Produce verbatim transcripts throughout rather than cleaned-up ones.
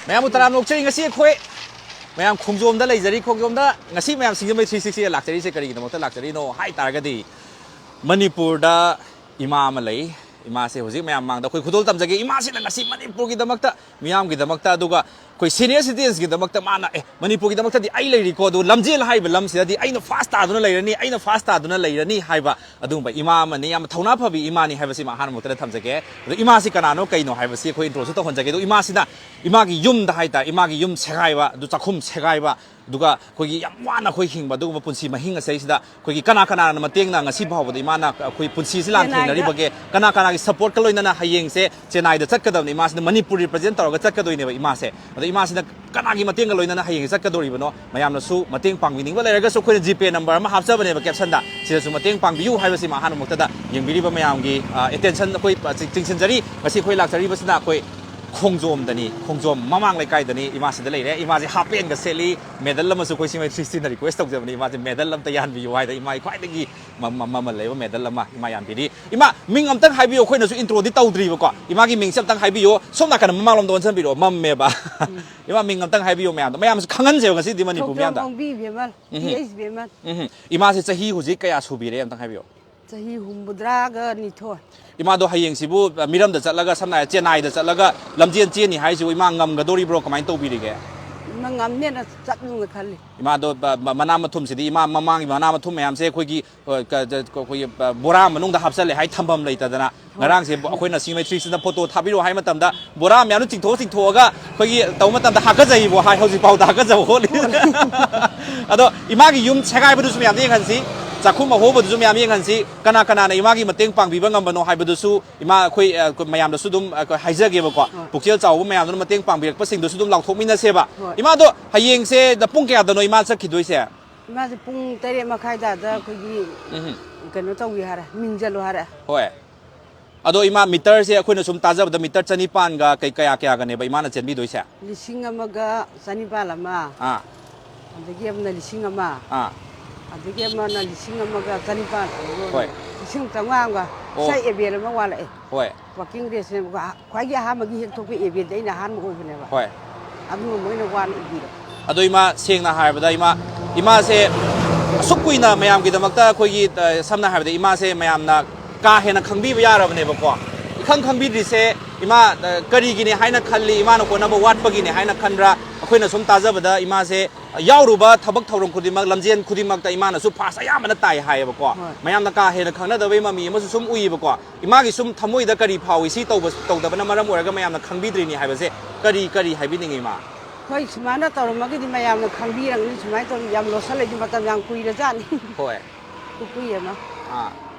ꯃꯌꯥꯝꯕꯨ ꯇꯔꯥꯝꯅ ꯑꯣꯛꯆꯔꯤ꯫ ꯉꯁꯤ ꯑꯩꯈꯣꯏ ꯃꯌꯥꯝ ꯈꯣꯡꯖꯣꯝꯗ ꯂꯩꯖꯔꯤ꯫ ꯈꯣꯡꯖꯣꯝꯗ ꯉꯁꯤ ꯃꯌꯥꯝ ꯁꯤꯡꯖꯃꯩ ꯊ꯭ꯔꯤ ꯁꯤꯛꯁꯇꯤꯗ ꯂꯥꯛꯆꯔꯤꯁꯦ ꯀꯔꯤꯒꯤꯗꯃꯛꯇ ꯂꯥꯛꯆꯔꯤꯅꯣ ꯍꯥꯏ ꯇꯥꯔꯒꯗꯤ, ꯃꯅꯤꯄꯨꯔꯗ ꯏꯃꯥ ꯑꯃ ꯂꯩ꯫ ꯏꯃꯥꯁꯦ ꯍꯧꯖꯤꯛ ꯃꯌꯥꯝ ꯃꯥꯡꯗ ꯑꯩꯈꯣꯏ ꯈꯨꯗꯣꯜ ꯇꯝꯖꯒꯦ꯫ ꯏꯃꯥꯁꯤꯅ ꯉꯁꯤ ꯃꯅꯤꯄꯨꯔꯒꯤꯗꯃꯛꯇ, ꯃꯤꯌꯥꯝꯒꯤꯗꯃꯛꯇ, ꯑꯗꯨꯒ ꯑꯩꯈꯣꯏ ꯁꯦꯅꯤꯌꯔ ꯁꯤꯇꯤꯖꯦꯟꯁꯀꯤꯗꯃꯛꯇ ꯃꯥꯅ, "ꯑꯦ, ꯃꯅꯤꯄꯨꯔꯒꯤꯗꯃꯛꯇꯗꯤ ꯑꯩ ꯂꯩꯔꯤꯀꯣ, ꯑꯗꯨ ꯂꯝꯖꯦꯜ ꯍꯥꯏꯔꯤꯕ ꯂꯝꯁꯤꯗꯗꯤ ꯑꯩꯅ ꯐꯥꯔꯁ ꯇꯥꯗꯨꯅ ꯂꯩꯔꯅꯤ, ꯑꯩꯅ ꯐꯥꯔꯁ ꯇꯥꯗꯨꯅ ꯂꯩꯔꯅꯤ" ꯍꯥꯏꯕ ꯑꯗꯨꯒꯨꯝꯕ ꯏꯃꯥ ꯑꯃꯅꯤ꯫ ꯌꯥꯝꯅ ꯊꯧꯅꯥ ꯐꯕꯤ ꯏꯃꯥꯅꯤ ꯍꯥꯏꯕꯁꯤꯃ ꯑꯍꯥꯟꯕ ꯃꯛꯇꯗ ꯊꯝꯖꯒꯦ꯫ ꯑꯗꯣ ꯏꯃꯥꯁꯤ ꯀꯅꯥꯅꯣ, ꯀꯩꯅꯣ ꯍꯥꯏꯕꯁꯤ ꯑꯩꯈꯣꯏ ꯏꯟꯇ꯭ꯔꯣꯁꯨ ꯇꯧꯍꯟꯖꯒꯦ꯫ ꯑꯗꯣ ꯏꯃꯥꯁꯤꯅ ꯏꯃꯥꯒꯤ ꯌꯨꯝꯗ ꯍꯥꯏꯇꯥꯔꯦ, ꯏꯃꯥꯒꯤ ꯌꯨꯝ ꯁꯦꯒꯥꯏꯕ, ꯑꯗꯨ ꯆꯥꯛꯈꯨꯝ ꯁꯦꯒꯥꯏꯕ, ꯑꯗꯨꯒ ꯑꯩꯈꯣꯏꯒꯤ ꯌꯥꯝ ꯋꯥꯅ ꯑꯩꯈꯣꯏ ꯍꯤꯡꯕ ꯑꯗꯨꯒꯨꯝꯕ ꯄꯨꯟꯁꯤ ꯃꯍꯤꯡ ꯑꯁꯤꯗꯩꯁꯤꯗ ꯑꯩꯈꯣꯏꯒꯤ ꯀꯅꯥ ꯀꯅꯥꯅ ꯃꯇꯦꯡꯅ ꯉꯁꯤ ꯐꯥꯎꯕꯗ ꯏꯃꯥꯅ ꯑꯩꯈꯣꯏ ꯄꯨꯟꯁꯤꯁꯤ ꯂꯥꯟ ꯆꯦꯟꯅꯥꯏꯗ꯫ ꯊꯦꯡꯅꯔꯤꯕꯒꯦ, ꯀꯅꯥ ꯀꯅꯥꯒꯤ ꯁꯞꯄꯣꯔꯠꯀ ꯂꯣꯏꯅꯅ ꯍꯌꯦꯡꯁꯦ ꯆꯦꯟꯅꯥꯏꯗ ꯆꯠꯀꯗꯕꯅꯤ, ꯏꯃꯥꯁꯤꯅ ꯃꯅꯤꯄꯨꯔ ꯔꯤꯄ꯭ꯔꯖꯦꯟ ꯇꯧꯔꯒ ꯆꯠꯀꯗꯣꯏꯅꯦꯕ ꯏꯃꯥꯁꯦ꯫ ꯑꯗꯣ ꯏꯃꯥꯁꯤꯅ ꯀꯅꯥꯒꯤ ꯃꯇꯦꯡꯒ ꯂꯣꯏꯅꯅ ꯍꯌꯦꯡꯁꯦ ꯆꯠꯀꯗꯧꯔꯤꯕꯅꯣ? ꯃꯌꯥꯝꯅꯁꯨ ꯃꯇꯦꯡ ꯄꯥꯡꯕꯤꯅꯤꯡꯕ ꯂꯩꯔꯒꯁꯨ ꯑꯩꯈꯣꯏꯅ ꯖꯤꯄꯦ ꯅꯝꯕꯔ ꯑꯃ ꯍꯥꯞꯆꯕꯅꯦꯕ ꯀꯦꯞꯁꯟꯗ, ꯁꯤꯗꯁꯨ ꯃꯇꯦꯡ ꯄꯥꯡꯕꯤꯌꯨ ꯍꯥꯏꯕꯁꯤꯃ ꯑꯍꯥꯟꯕ ꯃꯛꯇꯗ ꯌꯦꯡꯕꯤꯔꯤꯕ ꯃꯌꯥꯝꯒꯤ, ꯑ, ꯑꯦꯇꯦꯟꯁꯟ ꯑꯩꯈꯣꯏ, ꯑ, ꯆꯤꯡ-, ꯆꯤꯡꯁꯤꯟꯖꯔꯤ꯫ ꯉꯁꯤ ꯑꯩꯈꯣꯏ ꯂꯥꯛꯆꯔꯤꯕꯁꯤꯅ ꯑꯩꯈꯣꯏ ꯈꯣꯡꯖꯣꯝꯗꯅꯤ꯫ ꯈꯣꯡꯖꯣꯝ ꯃꯃꯥꯡ ꯂꯩꯀꯥꯏꯗꯅꯤ꯫ ꯏꯃꯥꯁꯤꯗ ꯂꯩꯔꯦ꯫ ꯏꯃꯥꯁꯦ ꯍꯥꯞ ꯄꯦꯟꯒ ꯁꯦꯠꯂꯤ꯫ ꯃꯦꯗꯜ ꯑꯃꯁꯨ ꯑꯩꯈꯣꯏ ꯁꯤꯡꯖꯃꯩ ꯊ꯭ꯔꯤ ꯁꯤꯛꯁꯇꯤꯅ ꯔꯤꯀ꯭ꯋꯦꯁ ꯇꯧꯖꯕꯅꯤ, ꯏꯃꯥꯁꯦ ꯃꯦꯗꯜ ꯑꯝꯇ ꯌꯥꯟꯕꯤꯌꯨ ꯍꯥꯏꯗꯅ꯫ ꯏꯃꯥꯒꯤ ꯈ꯭ꯋꯥꯏꯗꯒꯤ ꯃ-, ꯃ-, ꯃꯃꯜ ꯂꯩꯕ ꯃꯦꯗꯜ ꯑꯃ ꯏꯃꯥ ꯌꯥꯟꯕꯤꯔꯤ꯫ ꯏꯃꯥ, ꯃꯤꯡ ꯑꯝꯇꯪ ꯍꯥꯏꯕꯤꯌꯨ, ꯑꯩꯈꯣꯏꯅꯁꯨ ꯏꯟꯇ꯭ꯔꯣꯗꯤ ꯇꯧꯗ꯭ꯔꯤꯕꯀꯣ꯫ ꯏꯃꯥꯒꯤ ꯃꯤꯡꯁꯦ ꯑꯝꯇꯪ ꯍꯥꯏꯕꯤꯌꯨ꯫ ꯁꯣꯝ ꯅꯥꯀꯟꯗ ꯃꯃꯥꯡꯂꯣꯝꯗ ꯑꯣꯟꯁꯤꯟꯕꯤꯔꯛꯑꯣ, ꯃꯝꯃꯦꯕ꯫ ꯏꯃꯥ, ꯃꯤꯡ ꯑꯝꯇꯪ ꯍꯥꯏꯕꯤꯌꯨ ꯃꯌꯥꯝꯗꯣ, ꯃꯌꯥꯝꯁꯨ ꯈꯪꯍꯟꯁꯦꯕ ꯉꯁꯤꯗꯤ ꯃꯅꯤꯄꯨꯔ ꯊꯣꯛꯆꯣꯝ ꯃꯤꯌꯥꯝꯗ꯫ ꯃꯣꯡꯕꯤ ꯏꯕꯦꯝꯃ, ꯎꯝꯍꯨꯝ꯫ ꯄꯤ ꯑꯩꯆ ꯏꯕꯦꯝꯃ꯫ ꯎꯝꯍꯨꯝ꯫ ꯏꯃꯥꯁꯦ ꯆꯍꯤ ꯍꯧꯖꯤꯛ ꯀꯌꯥ ꯁꯨꯕꯤꯔꯦ ꯑꯝꯇꯪ ꯍꯥꯏꯕꯤꯌꯨ꯫ ꯆꯍꯤ ꯍꯨꯝꯐꯨꯇꯔꯥꯒ ꯅꯤꯊꯣꯏ꯫ ꯏꯃꯥꯗꯣ ꯍꯌꯦꯡꯁꯤꯕꯨ, ꯑ, ꯃꯤꯔꯝꯗ ꯆꯠꯂꯒ, ꯁꯝꯅ ꯍꯥꯏꯔ ꯆꯦꯟꯅꯥꯏꯗ ꯆꯠꯂꯒ ꯂꯝꯖꯦꯟ ꯆꯦꯟꯅꯤ ꯍꯥꯏꯁꯤꯕꯨ ꯏꯃꯥ ꯉꯝꯒꯗꯣꯔꯤꯕ꯭ꯔꯣ? ꯀꯃꯥꯏꯅ ꯇꯧꯕꯤꯔꯤꯒꯦ? ꯏꯃꯥ ꯉꯝꯅꯦꯅ ꯆꯠꯂꯨꯅ ꯈꯜꯂꯤ꯫ ꯏꯃꯥꯗꯣ ꯕ-, ꯕ-, ꯃꯅꯥ ꯃꯊꯨꯝꯁꯤꯗꯤ, ꯏꯃꯥ ꯃꯃꯥꯡꯒꯤ ꯃꯅꯥ ꯃꯊꯨꯝ ꯃꯌꯥꯝꯁꯦ ꯑꯩꯈꯣꯏꯒꯤ, ꯑ, ꯀ-, ꯖ-, ꯑꯩꯈꯣꯏꯒꯤ, ꯑ, ꯕꯣꯔꯥ ꯃꯅꯨꯡꯗ ꯍꯥꯞꯆꯜꯂꯦ ꯍꯥꯏ ꯊꯝꯐꯝ ꯂꯩꯇꯗꯅ꯫ ꯍꯣꯏ꯫ ꯉꯔꯥꯡꯁꯦ ꯕ-, ꯑꯩꯈꯣꯏꯅ ꯁꯤꯡꯖꯃꯩ ꯊ꯭ꯔꯤ ꯁꯤꯛꯁꯇꯤꯗ ꯐꯣꯇꯣ ꯊꯥꯕꯤꯔꯛꯑꯣ ꯍꯥꯏ ꯃꯇꯝꯗ ꯕꯣꯔꯥ ꯃꯌꯥꯝꯗꯣ ꯆꯤꯡꯊꯣꯛ ꯆꯤꯡꯊꯣꯛꯑꯒ ꯑꯩꯈꯣꯏꯒꯤ ꯇꯧꯕ ꯃꯇꯝꯗ ꯍꯥꯀꯠꯆꯩꯕꯣ ꯍꯥꯏ, ꯍꯧꯖꯤꯛꯐꯥꯎꯗ ꯍꯥꯀꯠꯆꯕ ꯍꯣꯠꯂꯤ꯫ ꯑꯗꯣ ꯏꯃꯥꯒꯤ ꯌꯨꯝ ꯁꯦꯒꯥꯏꯕꯗꯨꯁꯨ ꯃꯌꯥꯝꯗ ꯌꯦꯡꯍꯟꯁꯤ, ꯆꯥꯛꯈꯨꯝ ꯑꯍꯣꯕꯗꯨꯁꯨ ꯃꯌꯥꯝ ꯌꯦꯡꯍꯟꯁꯤ, ꯀꯅꯥ ꯀꯅꯥꯅ ꯏꯃꯥꯒꯤ ꯃꯇꯦꯡ ꯄꯥꯡꯕꯤꯕ ꯉꯝꯕꯅꯣ ꯍꯥꯏꯕꯗꯨꯁꯨ ꯏꯃꯥ ꯑꯩꯈꯣꯏ, ꯑ, ꯑꯩꯈꯣꯏ ꯃꯌꯥꯝꯗꯁꯨ ꯑꯗꯨꯝ, ꯑ, ꯑꯩꯈꯣꯏ ꯍꯥꯏꯖꯒꯦꯕꯀꯣ꯫ ꯍꯣꯏ꯫ ꯄꯨꯛꯆꯦꯜ ꯆꯥꯎꯕ ꯃꯌꯥꯝꯗꯨꯅ ꯃꯇꯦꯡ ꯄꯥꯡꯕꯤꯔꯛꯄꯁꯤꯡꯗꯨꯁꯨ ꯑꯗꯨꯝ ꯂꯥꯎꯊꯣꯛꯃꯤꯟꯅꯁꯦꯕ꯫ ꯍꯣꯏ꯫ ꯏꯃꯥꯗꯣ ꯍꯌꯦꯡꯁꯦ ꯄꯨꯡ ꯀꯌꯥꯗꯅꯣ ꯏꯃꯥ ꯆꯠꯈꯤꯗꯣꯏꯁꯦ? ꯏꯃꯥꯁꯦ ꯄꯨꯡ ꯇꯔꯦꯠ ꯃꯈꯥꯏ ꯇꯥꯗ ꯑꯩꯈꯣꯏꯒꯤ ꯎꯝꯍꯨꯝ꯫ ꯀꯩꯅꯣ ꯇꯧꯕꯤ ꯍꯥꯏꯔꯦ, ꯃꯤꯡ ꯆꯜꯂꯨ ꯍꯥꯏꯔꯦ꯫ ꯍꯣꯏ꯫ ꯑꯗꯣ ꯏꯃꯥ, ꯃꯤꯇꯔꯁꯦ ꯑꯩꯈꯣꯏꯅ ꯁꯨꯝ ꯇꯥꯖꯕꯗ ꯃꯤꯇꯔ ꯆꯅꯤꯄꯥꯟꯒ ꯀꯩ, ꯀꯌꯥ ꯀꯌꯥꯒꯅꯦꯕ ꯏꯃꯥꯅ ꯆꯦꯟꯕꯤꯗꯣꯏꯁꯦ? ꯂꯤꯁꯤꯡ ꯑꯃꯒ ꯆꯅꯤꯄꯥꯜ ꯑꯃ, ꯑꯥ꯫ ꯑꯗꯒꯤ ꯑꯃꯅ ꯂꯤꯁꯤꯡ ꯑꯃ, ꯑꯥ꯫ ꯑꯗꯒꯤ ꯑꯃꯅ ꯂꯤꯁꯤꯡ ꯑꯃꯒ ꯆꯅꯤꯄꯥꯜ, ꯍꯣꯏ꯫ ꯂꯤꯁꯤꯡ ꯆꯥꯝꯃꯉꯥ ꯑꯃꯒ, ꯑꯣ꯫ ꯉꯁꯥꯏ ꯑꯦꯕꯦꯜ ꯑꯃ ꯋꯥꯠꯂꯛꯑꯦ꯫ ꯍꯣꯏ꯫ ꯋꯥꯀꯤꯡ ꯔꯦꯁꯅꯦ, ꯈ꯭ꯋꯥꯏꯒꯤ ꯑꯍꯥꯟꯕꯒꯤ ꯍꯦꯛ ꯊꯣꯛꯄ ꯑꯦꯕꯦꯜꯗ ꯑꯩꯅ ꯑꯍꯥꯟꯕ ꯑꯣꯏꯕꯅꯦꯕ꯫ ꯍꯣꯏ꯫ ꯑꯗꯨꯒ ꯃꯣꯏꯅ ꯋꯥꯅ ꯏꯕꯤꯔꯛꯄ꯫ ꯑꯗꯣ ꯏꯃꯥ, ꯁꯦꯡꯅ ꯍꯥꯏꯔꯕꯗ, ꯏꯃꯥ, ꯏꯃꯥꯁꯦ ꯑꯁꯨꯛ ꯀꯨꯏꯅ ꯃꯌꯥꯝꯒꯤꯗꯃꯛꯇ ꯑꯩꯈꯣꯏꯒꯤ, ꯑ, ꯁꯝꯅ ꯍꯥꯏꯔꯕꯗ, ꯏꯃꯥꯁꯦ ꯃꯌꯥꯝꯅ ꯀꯥ ꯍꯦꯟꯅ ꯈꯪꯕꯤꯕ ꯌꯥꯔꯕꯅꯦꯕꯀꯣ꯫ ꯏꯈꯪ ꯈꯪꯕꯤꯗ꯭ꯔꯤꯁꯦ ꯏꯃꯥ, ꯑ, ꯀꯔꯤꯒꯤꯅꯦ ꯍꯥꯏꯅ ꯈꯜꯂꯤ? ꯏꯃꯥꯅ ꯍꯣꯠꯅꯕ ꯋꯥꯠꯄꯒꯤꯅꯦ ꯍꯥꯏꯅ ꯈꯟꯕ꯭ꯔꯥ? ꯑꯩꯈꯣꯏꯅ ꯁꯨꯝ ꯇꯥꯖꯕꯗ ꯏꯃꯥꯁꯦ ꯌꯥꯎꯔꯨꯕ ꯊꯕꯛ ꯊꯧꯔꯝ ꯈꯨꯗꯤꯡꯃꯛ, ꯂꯝꯖꯦꯟ ꯈꯨꯗꯤꯡꯃꯛꯇ ꯏꯃꯥꯅꯁꯨ ꯐꯥꯔꯁ ꯑꯌꯥꯝꯕꯅ ꯇꯥꯏ ꯍꯥꯏꯌꯦꯕꯀꯣ꯫ ꯍꯣꯏ꯫ ꯃꯌꯥꯝꯅ ꯀꯥ ꯍꯦꯟꯅ ꯈꯪꯅꯗꯕꯒꯤ ꯃꯃꯤ ꯑꯃꯁꯨ ꯁꯨꯝ ꯎꯏꯌꯦꯕꯀꯣ꯫ ꯏꯃꯥꯒꯤ ꯁꯨꯝ ꯊꯃꯣꯏꯗ ꯀꯔꯤ ꯐꯥꯎꯏ, ꯁꯤ ꯇꯧꯕ, ꯇꯧꯗꯕꯅ ꯃꯔꯝ ꯑꯣꯏꯔꯒ ꯃꯌꯥꯝꯅ ꯈꯪꯕꯤꯗ꯭ꯔꯤꯅꯤ ꯍꯥꯏꯕꯁꯦ ꯀꯔꯤ, ꯀꯔꯤ ꯍꯥꯏꯕꯤꯅꯤꯡꯉꯤ, ꯏꯃꯥ? ꯍꯣꯏ, ꯁꯨꯃꯥꯏꯅ ꯇꯧꯔꯝꯃꯒꯗꯤ ꯃꯌꯥꯝꯅ ꯈꯪꯕꯤꯔꯝꯒꯅꯤ, ꯁꯨꯃꯥꯏꯅ ꯇꯧꯔꯤ, ꯌꯥꯝ ꯂꯣꯠꯁꯜꯂꯛꯏꯗꯤ ꯃꯇꯝ ꯌꯥꯝ ꯀꯨꯏꯔꯖꯥꯠꯅꯤ꯫ ꯍꯣꯏ꯫ ꯀꯨꯀꯨꯏ ꯑꯃ꯫ ꯑꯥ,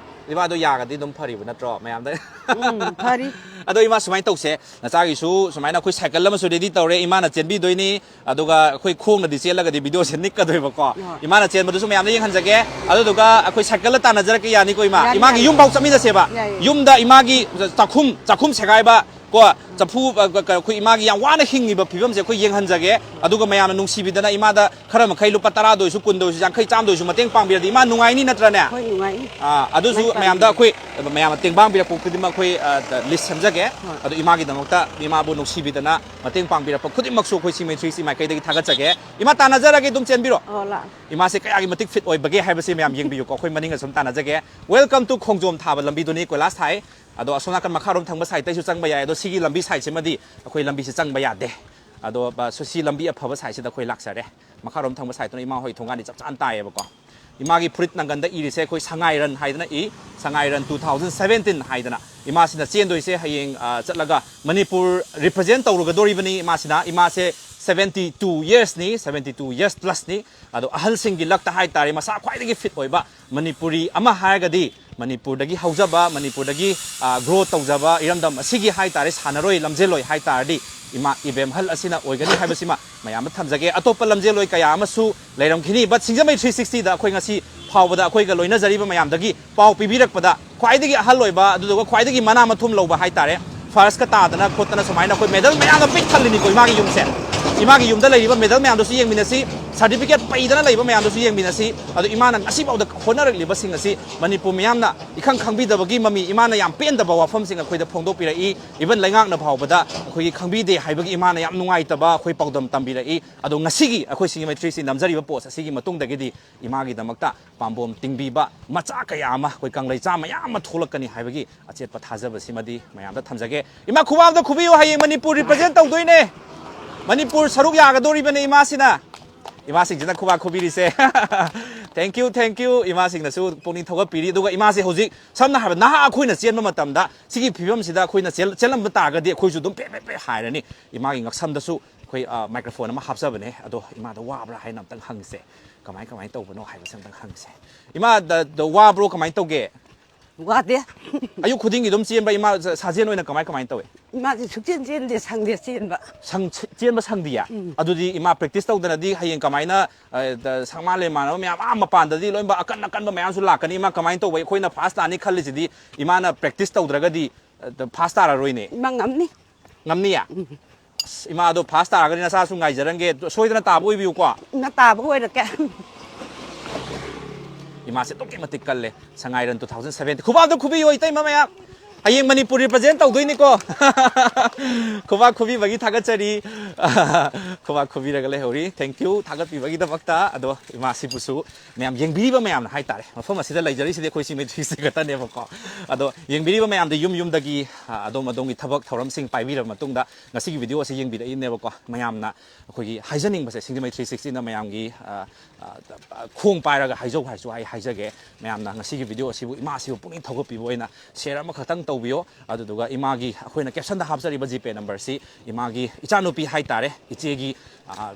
ꯏꯃꯥꯗꯣ ꯌꯥꯒꯗꯤ ꯑꯗꯨꯝ ꯐꯔꯤꯕ ꯅꯠꯇ꯭ꯔꯣ ꯃꯌꯥꯝꯗ? ꯎꯝ, ꯐꯔꯤ꯫ ꯑꯗꯣ ꯏꯃꯥ, ꯁꯨꯃꯥꯏꯅ ꯇꯧꯁꯦ, ꯅꯆꯥꯒꯤꯁꯨ ꯁꯨꯃꯥꯏꯅ ꯑꯩꯈꯣꯏ ꯁꯥꯏꯀꯜ ꯑꯃꯁꯨ ꯔꯦꯗꯤ ꯇꯧꯔꯦ, ꯏꯃꯥꯅ ꯆꯦꯟꯕꯤꯗꯣꯏꯅꯤ꯫ ꯑꯗꯨꯒ ꯑꯩꯈꯣꯏ ꯈꯣꯡꯅꯗꯤ ꯆꯦꯜꯂꯒꯗꯤ ꯚꯤꯗꯤꯑꯣꯁꯦ ꯅꯤꯛꯀꯗꯣꯏꯕꯀꯣ꯫ ꯍꯣꯏ꯫ ꯏꯃꯥꯅ ꯆꯦꯟꯕꯗꯨꯁꯨ ꯃꯌꯥꯝꯗ ꯌꯦꯡꯍꯟꯖꯒꯦ꯫ ꯑꯗꯨꯗꯨꯒ ꯑꯩꯈꯣꯏ ꯁꯥꯏꯀꯜꯗ ꯇꯥꯟꯅꯖꯔꯛꯀꯦ, ꯌꯥꯅꯤꯀꯣ, ꯏꯃꯥ? ꯌꯥꯅꯤ, ꯏꯃꯥꯒꯤ ꯌꯥꯅꯤ꯫ ꯌꯨꯝꯐꯥꯎ ꯆꯠꯃꯤꯟꯅꯁꯦꯕ꯫ ꯌꯥꯏꯌꯦ꯫ ꯌꯨꯝꯗ ꯏꯃꯥꯒꯤ ꯆꯥꯛꯈꯨꯝ, ꯆꯥꯛꯈꯨꯝ ꯁꯦꯒꯥꯏꯕ ꯀꯣ, ꯆꯐꯨ, ꯑ, ꯀ-, ꯀ-, ꯑꯩꯈꯣꯏ ꯏꯃꯥꯒꯤ ꯌꯥꯝ ꯋꯥꯅ ꯍꯤꯡꯉꯤꯕ ꯐꯤꯕꯝꯁꯦ ꯑꯩꯈꯣꯏ ꯌꯦꯡꯍꯟꯖꯒꯦ꯫ ꯑꯗꯨꯒ ꯃꯌꯥꯝꯅ ꯅꯨꯡꯁꯤꯕꯤꯗꯅ ꯏꯃꯥꯗ ꯈꯔ ꯃꯈꯩ ꯂꯨꯄꯥ ꯇꯔꯥꯗ ꯑꯣꯏꯁꯨ, ꯀꯨꯟꯗ ꯑꯣꯏꯁꯨ, ꯌꯥꯡꯈꯩ, ꯆꯥꯝꯗ ꯑꯣꯏꯁꯨ ꯃꯇꯦꯡ ꯄꯥꯡꯕꯤꯔꯗꯤ ꯏꯃꯥ ꯅꯨꯡꯉꯥꯏꯅꯤ, ꯅꯠꯇ꯭ꯔꯅꯦ? ꯍꯣꯏ, ꯅꯨꯡꯉꯥꯏꯅꯤ꯫ ꯑꯥ, ꯑꯗꯨꯁꯨ ꯃꯥꯏ ꯄꯥꯛꯏ꯫ ꯃꯌꯥꯝꯗ ꯑꯩꯈꯣꯏ, ꯃꯌꯥꯝꯅ ꯇꯦꯡꯕꯥꯡꯕꯤꯔꯛꯄ ꯈꯨꯗꯤꯡꯃꯛ ꯑꯩꯈꯣꯏ, ꯑ, ꯗ-, ꯂꯤꯁ ꯁꯦꯝꯖꯒꯦ꯫ ꯍꯣꯏ꯫ ꯑꯗꯣ ꯏꯃꯥꯒꯤꯗꯃꯛꯇ, ꯏꯃꯥꯕꯨ ꯅꯨꯡꯁꯤꯕꯤꯗꯅ ꯃꯇꯦꯡ ꯄꯥꯡꯕꯤꯔꯛꯄ ꯈꯨꯗꯤꯡꯃꯛꯁꯨ ꯑꯩꯈꯣꯏ ꯁꯤ ꯃꯩꯇ꯭ꯔꯤꯁꯤ ꯃꯥꯏꯀꯩꯗꯒꯤ ꯊꯥꯒꯠꯆꯒꯦ꯫ ꯏꯃꯥ, ꯇꯥꯟꯅꯖꯔꯒꯦ, ꯑꯗꯨꯝ ꯆꯦꯟꯕꯤꯔꯣ꯫ ꯑꯣ, ꯂꯥꯛꯑꯣ꯫ ꯏꯃꯥꯁꯦ ꯀꯌꯥꯒꯤ ꯃꯇꯤꯛ ꯐꯤꯠ ꯑꯣꯏꯕꯒꯦ ꯍꯥꯏꯕꯁꯤ ꯃꯌꯥꯝ ꯌꯦꯡꯕꯤꯌꯨꯀꯣ꯫ ꯑꯩꯈꯣꯏ ꯃꯅꯤꯡ ꯑꯁꯨꯝ ꯇꯥꯟꯅꯖꯒꯦ꯫ Welcome to ꯈꯣꯡꯖꯣꯝ ꯊꯥꯕ ꯂꯝꯕꯤꯗꯨꯅꯤ, ꯀꯣꯏꯂꯥꯁ ꯊꯥꯏ꯫ ꯑꯗꯣ ꯑꯁꯣꯝ ꯅꯥꯀꯟ ꯃꯈꯥꯔꯣꯝ ꯊꯪꯕ ꯁꯥꯏꯗꯇꯩꯁꯨ ꯆꯪꯕ ꯌꯥꯏ꯫ ꯑꯗꯣ ꯁꯤꯒꯤ ꯂꯝꯕꯤ ꯁꯥꯏꯗꯁꯤꯃꯗꯤ ꯑꯩꯈꯣꯏ ꯂꯝꯕꯤꯁꯦ ꯆꯪꯕ ꯌꯥꯗꯦ꯫ ꯑꯗꯣ, ꯑ, ꯁꯤ ꯂꯝꯕꯤ ꯑꯐꯕ ꯁꯥꯏꯗꯁꯤꯗ ꯑꯩꯈꯣꯏ ꯂꯥꯛꯆꯔꯦ꯫ ꯃꯈꯥꯔꯣꯝ ꯊꯪꯕ ꯁꯥꯏꯗꯇꯨꯅ ꯏꯃꯥ ꯍꯣꯏ ꯊꯣꯡꯒꯥꯟꯗꯤ ꯆꯞ ꯆꯥꯅ ꯇꯥꯏꯌꯦꯕꯀꯣ꯫ ꯏꯃꯥꯒꯤ ꯐꯨꯔꯤꯠ ꯅꯪꯒꯟꯗ ꯏꯔꯤꯁꯦ ꯑꯩꯈꯣꯏ ꯁꯉꯥꯏꯔꯟ ꯍꯥꯏꯗꯅ ꯏ, ꯁꯉꯥꯏꯔꯟ two thousand seventeen ꯍꯥꯏꯗꯅ꯫ ꯏꯃꯥꯁꯤꯅ ꯆꯦꯟꯗꯣꯏꯁꯦ ꯍꯌꯦꯡ, ꯑ, ꯆꯠꯂꯒ Manipur represent ꯇꯧꯔꯨꯒꯗꯣꯔꯤꯕꯅꯤ꯫ ꯏꯃꯥꯁꯤꯅ, ꯏꯃꯥꯁꯦ seventy two yearsꯅꯤ, seventy two years plusꯅꯤ꯫ ꯑꯗꯣ ꯑꯍꯜꯁꯤꯡꯒꯤ ꯂꯛꯇ ꯍꯥꯏꯇꯥꯔꯦ, ꯃꯁꯥ ꯈ꯭ꯋꯥꯏꯗꯒꯤ ꯐꯤꯠ ꯑꯣꯏꯕ ꯃꯅꯤꯄꯨꯔꯤ ꯑꯃ ꯍꯥꯏꯔꯒꯗꯤ ꯃꯅꯤꯄꯨꯔꯗꯒꯤ ꯍꯧꯖꯕ, ꯃꯅꯤꯄꯨꯔꯗꯒꯤ, ꯑ, ꯒ꯭ꯔꯣ ꯇꯧꯖꯕ ꯏꯔꯝꯗꯝ ꯑꯁꯤꯒꯤ ꯍꯥꯏꯇꯥꯔꯦ, ꯁꯥꯟꯅꯔꯣꯏ ꯂꯝꯖꯦꯜꯂꯣꯏ ꯍꯥꯏꯇꯥꯔꯗꯤ ꯏꯃꯥ ꯏꯕꯦꯝꯍꯜ ꯑꯁꯤꯅ ꯑꯣꯏꯒꯅꯤ ꯍꯥꯏꯕꯁꯤꯃ ꯃꯌꯥꯝꯗ ꯊꯝꯖꯒꯦ꯫ ꯑꯇꯣꯞꯄ ꯂꯝꯖꯦꯜꯂꯣꯏ ꯀꯌꯥ ꯑꯃꯁꯨ ꯂꯩꯔꯝꯈꯤꯅꯤ, but ꯁꯤꯡꯖꯃꯩ three sixtyꯗ ꯑꯩꯈꯣꯏ ꯉꯁꯤ ꯐꯥꯎꯕꯗ ꯑꯩꯈꯣꯏꯒ ꯂꯣꯏꯅꯖꯔꯤꯕ ꯃꯌꯥꯝꯗꯒꯤ ꯄꯥꯎ ꯄꯤꯕꯤꯔꯛꯄꯗ ꯈ꯭ꯋꯥꯏꯗꯒꯤ ꯑꯍꯜ ꯑꯣꯏꯕ, ꯑꯗꯨꯗꯨꯒ ꯈ꯭ꯋꯥꯏꯗꯒꯤ ꯃꯅꯥ ꯃꯊꯨꯝ ꯂꯧꯕ ꯍꯥꯏꯇꯥꯔꯦ, ꯐꯥꯔꯁꯀ ꯇꯥꯗꯅ ꯈꯣꯠꯇꯅ ꯁꯨꯃꯥꯏꯅ ꯑꯩꯈꯣꯏ ꯃꯦꯗꯜ ꯃꯌꯥꯝꯅ ꯄꯤꯛ ꯊꯜꯂꯤꯅꯤꯀꯣ ꯏꯃꯥꯒꯤ ꯌꯨꯝꯁꯦ꯫ ꯏꯃꯥꯒꯤ ꯌꯨꯝꯗ ꯂꯩꯔꯤꯕ ꯃꯦꯗꯜ ꯃꯌꯥꯝꯗꯨꯁꯨ ꯌꯦꯡꯃꯤꯟꯅꯁꯤ꯫ ꯁꯥꯔꯇꯤꯐꯤꯀꯦꯠ ꯄꯩꯗꯅ ꯂꯩꯕ ꯃꯌꯥꯝꯗꯨꯁꯨ ꯌꯦꯡꯃꯤꯟꯅꯁꯤ꯫ ꯑꯗꯣ ꯏꯃꯥꯅ ꯉꯁꯤꯐꯥꯎꯗ ꯍꯣꯠꯅꯔꯛꯂꯤꯕꯁꯤꯡ ꯑꯁꯤ ꯃꯅꯤꯄꯨꯔ ꯃꯤꯌꯥꯝꯅ ꯏꯈꯪ ꯈꯪꯕꯤꯗꯕꯒꯤ ꯃꯃꯤ, ꯏꯃꯥꯅ ꯌꯥꯝ ꯄꯦꯟꯗꯕ ꯋꯥꯐꯝꯁꯤꯡ ꯑꯩꯈꯣꯏꯗ ꯐꯣꯡꯗꯣꯛꯄꯤꯔꯛꯏ꯫ ꯏꯚꯟ ꯂꯩꯉꯥꯛꯅ ꯐꯥꯎꯕꯗ ꯑꯩꯈꯣꯏꯒꯤ ꯈꯪꯕꯤꯗꯦ ꯍꯥꯏꯕꯒꯤ ꯏꯃꯥꯅ ꯌꯥꯝ ꯅꯨꯡꯉꯥꯏꯇꯕ ꯑꯩꯈꯣꯏ ꯄꯥꯎꯗꯝ ꯇꯝꯕꯤꯔꯛꯏ꯫ ꯑꯗꯣ ꯉꯁꯤꯒꯤ ꯑꯩꯈꯣꯏ ꯁꯤꯡꯖꯃꯩ ꯊ꯭ꯔꯤ ꯁꯤꯛꯁꯇꯤ ꯅꯝꯖꯔꯤꯕ ꯄꯣꯁ ꯑꯁꯤꯒꯤ ꯃꯇꯨꯡꯗꯒꯤꯗꯤ ꯏꯃꯥꯒꯤꯗꯃꯛꯇ ꯄꯥꯝꯕꯣꯝ ꯇꯤꯡꯕꯤꯕ ꯃꯆꯥ ꯀꯌꯥ ꯑꯃ, ꯑꯩꯈꯣꯏ ꯀꯪꯂꯩꯆꯥ ꯃꯌꯥꯝ ꯑꯃ ꯊꯣꯛꯂꯛꯀꯅꯤ ꯍꯥꯏꯕꯒꯤ ꯑꯆꯦꯠꯄ ꯊꯥꯖꯕꯁꯤꯃꯗꯤ ꯃꯌꯥꯝꯗ ꯊꯝꯖꯒꯦ꯫ ꯏꯃꯥ, ꯈꯨꯕꯥꯛ ꯑꯝꯇ ꯈꯨꯕꯤꯌꯨ, ꯍꯌꯦꯡ ꯃꯅꯤꯄꯨꯔ ꯔꯤꯄ꯭ꯔꯖꯦꯟ ꯇꯧꯗꯣꯏꯅꯦ꯫ ꯃꯅꯤꯄꯨꯔ ꯁꯔꯨꯛ ꯌꯥꯒꯗꯧꯔꯤꯕꯅꯦ ꯏꯃꯥꯁꯤꯅ꯫ ꯏꯃꯥꯁꯤꯡꯁꯤꯅ ꯈꯨꯕꯥꯛ ꯈꯨꯕꯤꯔꯤꯁꯦ꯫ Thank you, thank you꯫ ꯏꯃꯥꯁꯤꯡꯅꯁꯨ ꯄꯨꯛꯅꯤꯡ ꯊꯧꯒꯠꯄꯤꯔꯤ꯫ ꯑꯗꯨꯒ ꯏꯃꯥꯁꯦ ꯍꯧꯖꯤꯛ ꯁꯝꯅ ꯍꯥꯏꯔꯕꯗ ꯅꯍꯥ ꯑꯩꯈꯣꯏꯅ ꯆꯦꯟꯕ ꯃꯇꯝꯗ ꯁꯤꯒꯤ ꯐꯤꯕꯝꯁꯤꯗ ꯑꯩꯈꯣꯏꯅ ꯆꯦꯜ-, ꯆꯦꯜꯂꯝꯕ ꯇꯥꯔꯒꯗꯤ ꯑꯩꯈꯣꯏꯁꯨ ꯑꯗꯨꯝ ꯄꯦ ꯄꯦ ꯄꯦ ꯍꯥꯏꯔꯅꯤ꯫ ꯏꯃꯥꯒꯤ ꯉꯛꯁꯝꯗꯁꯨ ꯑꯩꯈꯣꯏ, ꯑ, ꯃꯥꯏꯀ꯭ꯔꯣꯐꯣꯟ ꯑꯃ ꯍꯥꯞꯆꯕꯅꯦ꯫ ꯑꯗꯣ ꯏꯃꯥꯗ ꯋꯥꯕ꯭ꯔꯥ ꯍꯥꯏꯅ ꯑꯝꯇꯪ ꯍꯪꯁꯦ꯫ ꯀꯃꯥꯏ, ꯀꯃꯥꯏꯅ ꯇꯧꯕꯅꯣ ꯍꯥꯏꯕꯁꯦ ꯑꯝꯇꯪ ꯍꯪꯁꯦ꯫ ꯏꯃꯥ, ꯗ-, ꯗ-, ꯋꯥꯕ꯭ꯔꯣ? ꯀꯃꯥꯏꯅ ꯇꯧꯒꯦ? ꯋꯥꯗꯦ꯫ ꯑꯌꯨꯛ ꯈꯨꯗꯤꯡꯒꯤ ꯑꯗꯨꯝ ꯆꯦꯟꯕ꯭ꯔꯥ? ꯏꯃꯥ, ꯁ-, ꯁꯥꯖꯦꯜ ꯑꯣꯏꯅ ꯀꯃꯥꯏ, ꯀꯃꯥꯏꯅ ꯇꯧꯋꯦ? ꯏꯃꯥꯁꯦ ꯁꯨꯛꯆꯦꯟ ꯆꯦꯟꯗꯦ, ꯁꯪꯗꯦ ꯆꯦꯟꯕ꯫ ꯁꯪ-, ꯆꯦꯟꯕ ꯁꯪꯗꯤꯌꯦ? ꯎꯝ꯫ ꯑꯗꯨꯗꯤ ꯏꯃꯥ ꯄ꯭ꯔꯦꯛꯇꯤꯁ ꯇꯧꯗꯅꯗꯤ ꯍꯌꯦꯡ ꯀꯃꯥꯏꯅ, ꯑ, ꯗ-, ꯁꯪꯃꯥꯟ ꯂꯩꯃꯥꯟꯅꯕ ꯃꯌꯥꯝ, ꯑꯥ ꯃꯄꯥꯟꯗꯗꯤ ꯂꯣꯏꯅꯃꯛ ꯑꯀꯟ ꯑꯀꯟꯕ ꯃꯌꯥꯝꯁꯨ ꯂꯥꯛꯀꯅꯤ꯫ ꯏꯃꯥ, ꯀꯃꯥꯏꯅ ꯇꯧꯕ? ꯑꯩꯈꯣꯏꯅ ꯐꯥꯔꯁ ꯇꯥꯅꯤ ꯈꯜꯂꯤꯁꯤꯗꯤ ꯏꯃꯥꯅ ꯄ꯭ꯔꯦꯛꯇꯤꯁ ꯇꯧꯗ꯭ꯔꯒꯗꯤ, ꯑ, ꯗ-, ꯐꯥꯔꯁ ꯇꯥꯔꯔꯣꯏꯅꯦ꯫ ꯏꯃꯥ ꯉꯝꯅꯤ꯫ ꯉꯝꯅꯤꯌꯦ? ꯎꯝ꯫ ꯑꯁ, ꯏꯃꯥꯗꯣ ꯐꯥꯔꯁ ꯇꯥꯔꯒꯗꯤ ꯅꯆꯥꯁꯨ ꯉꯥꯏꯖꯔꯝꯒꯦ꯫ ꯁꯣꯏꯗꯅ ꯇꯥꯕ ꯑꯣꯏꯕꯤꯌꯨꯀꯣ꯫ ꯅ ꯇꯥꯕ ꯑꯣꯏꯔꯛꯀꯦ꯫ ꯏꯃꯥꯁꯦ ꯑꯗꯨꯛꯀꯤ ꯃꯇꯤꯛ ꯀꯜꯂꯦ꯫ ꯁꯉꯥꯏꯔꯦꯜ two thousand seventeen꯫ ꯈꯨꯕꯥꯛꯇ ꯈꯨꯕꯤꯌꯣ, ꯏꯇꯩꯃ ꯃꯌꯥꯝ꯫ ꯍꯌꯦꯡ ꯃꯅꯤꯄꯨꯔ ꯔꯤꯄ꯭ꯔꯖꯦꯟ ꯇꯧꯗꯣꯏꯅꯤꯀꯣ꯫ ꯈꯨꯕꯥꯛ ꯈꯨꯕꯤꯕꯒꯤ ꯊꯥꯒꯠꯆꯔꯤ꯫ ꯈꯨꯕꯥꯛ ꯈꯨꯕꯤꯔꯒ ꯂꯩꯍꯧꯔꯤ꯫ Thank you ꯊꯥꯒꯠꯄꯤꯕꯒꯤꯗꯃꯛꯇ꯫ ꯑꯗꯣ ꯏꯃꯥꯁꯤꯕꯨꯁꯨ ꯃꯌꯥꯝ ꯌꯦꯡꯕꯤꯔꯤꯕ ꯃꯌꯥꯝꯅ ꯍꯥꯏꯇꯥꯔꯦ꯫ ꯃꯐꯝ ꯑꯁꯤꯗ ꯂꯩꯖꯔꯤꯁꯤꯗꯤ ꯑꯩꯈꯣꯏ ꯁꯤꯡꯖꯃꯩ ꯊ꯭ꯔꯤ ꯁꯤꯛꯁꯇꯤ ꯈꯛꯇꯅꯦꯕꯀꯣ꯫ ꯑꯗꯣ ꯌꯦꯡꯕꯤꯔꯤꯕ ꯃꯌꯥꯝꯗ ꯌꯨꯝ ꯌꯨꯝꯗꯒꯤ, ꯑ, ꯑꯗꯣꯝ ꯑꯗꯣꯝꯒꯤ ꯊꯕꯛ ꯊꯧꯔꯝꯁꯤꯡ ꯄꯥꯏꯕꯤꯔꯕ ꯃꯇꯨꯡꯗ ꯉꯁꯤꯒꯤ ꯚꯤꯗꯤꯑꯣ ꯑꯁꯤ ꯌꯦꯡꯕꯤꯔꯛꯏꯅꯦꯕꯀꯣ꯫ ꯃꯌꯥꯝꯅ ꯑꯩꯈꯣꯏꯒꯤ ꯍꯥꯏꯖꯅꯤꯡꯕꯁꯦ, ꯁꯤꯡꯖꯃꯩ ꯊ꯭ꯔꯤ ꯁꯤꯛꯁꯇꯤꯅ ꯃꯌꯥꯝꯒꯤ, ꯑ, ꯑ, ꯈꯣꯡ ꯄꯥꯏꯔꯒ ꯍꯥꯏꯖꯧ ꯍꯥꯏꯔꯁꯨ ꯑꯩ ꯍꯥꯏꯖꯒꯦ꯫ ꯃꯌꯥꯝꯅ ꯉꯁꯤꯒꯤ ꯚꯤꯗꯤꯑꯣ ꯑꯁꯤꯕꯨ, ꯏꯃꯥꯁꯤꯕꯨ ꯄꯨꯛꯅꯤꯡ ꯊꯧꯒꯠꯄꯤꯕ ꯑꯣꯏꯅ ꯁꯤꯌꯔ ꯑꯃꯈꯛꯇꯪ ꯇꯧꯕꯤꯌꯣ꯫ ꯑꯗꯨꯗꯨꯒ ꯏꯃꯥꯒꯤ, ꯑꯩꯈꯣꯏꯅ ꯀꯦꯞꯁꯟꯗ ꯍꯥꯞꯆꯔꯤꯕ ꯖꯤꯄꯦ ꯅꯝꯕꯔꯁꯤ ꯏꯃꯥꯒꯤ ꯏꯆꯥꯅꯨꯄꯤ ꯍꯥꯏꯇꯥꯔꯦ, ꯏꯆꯦꯒꯤ, ꯑ,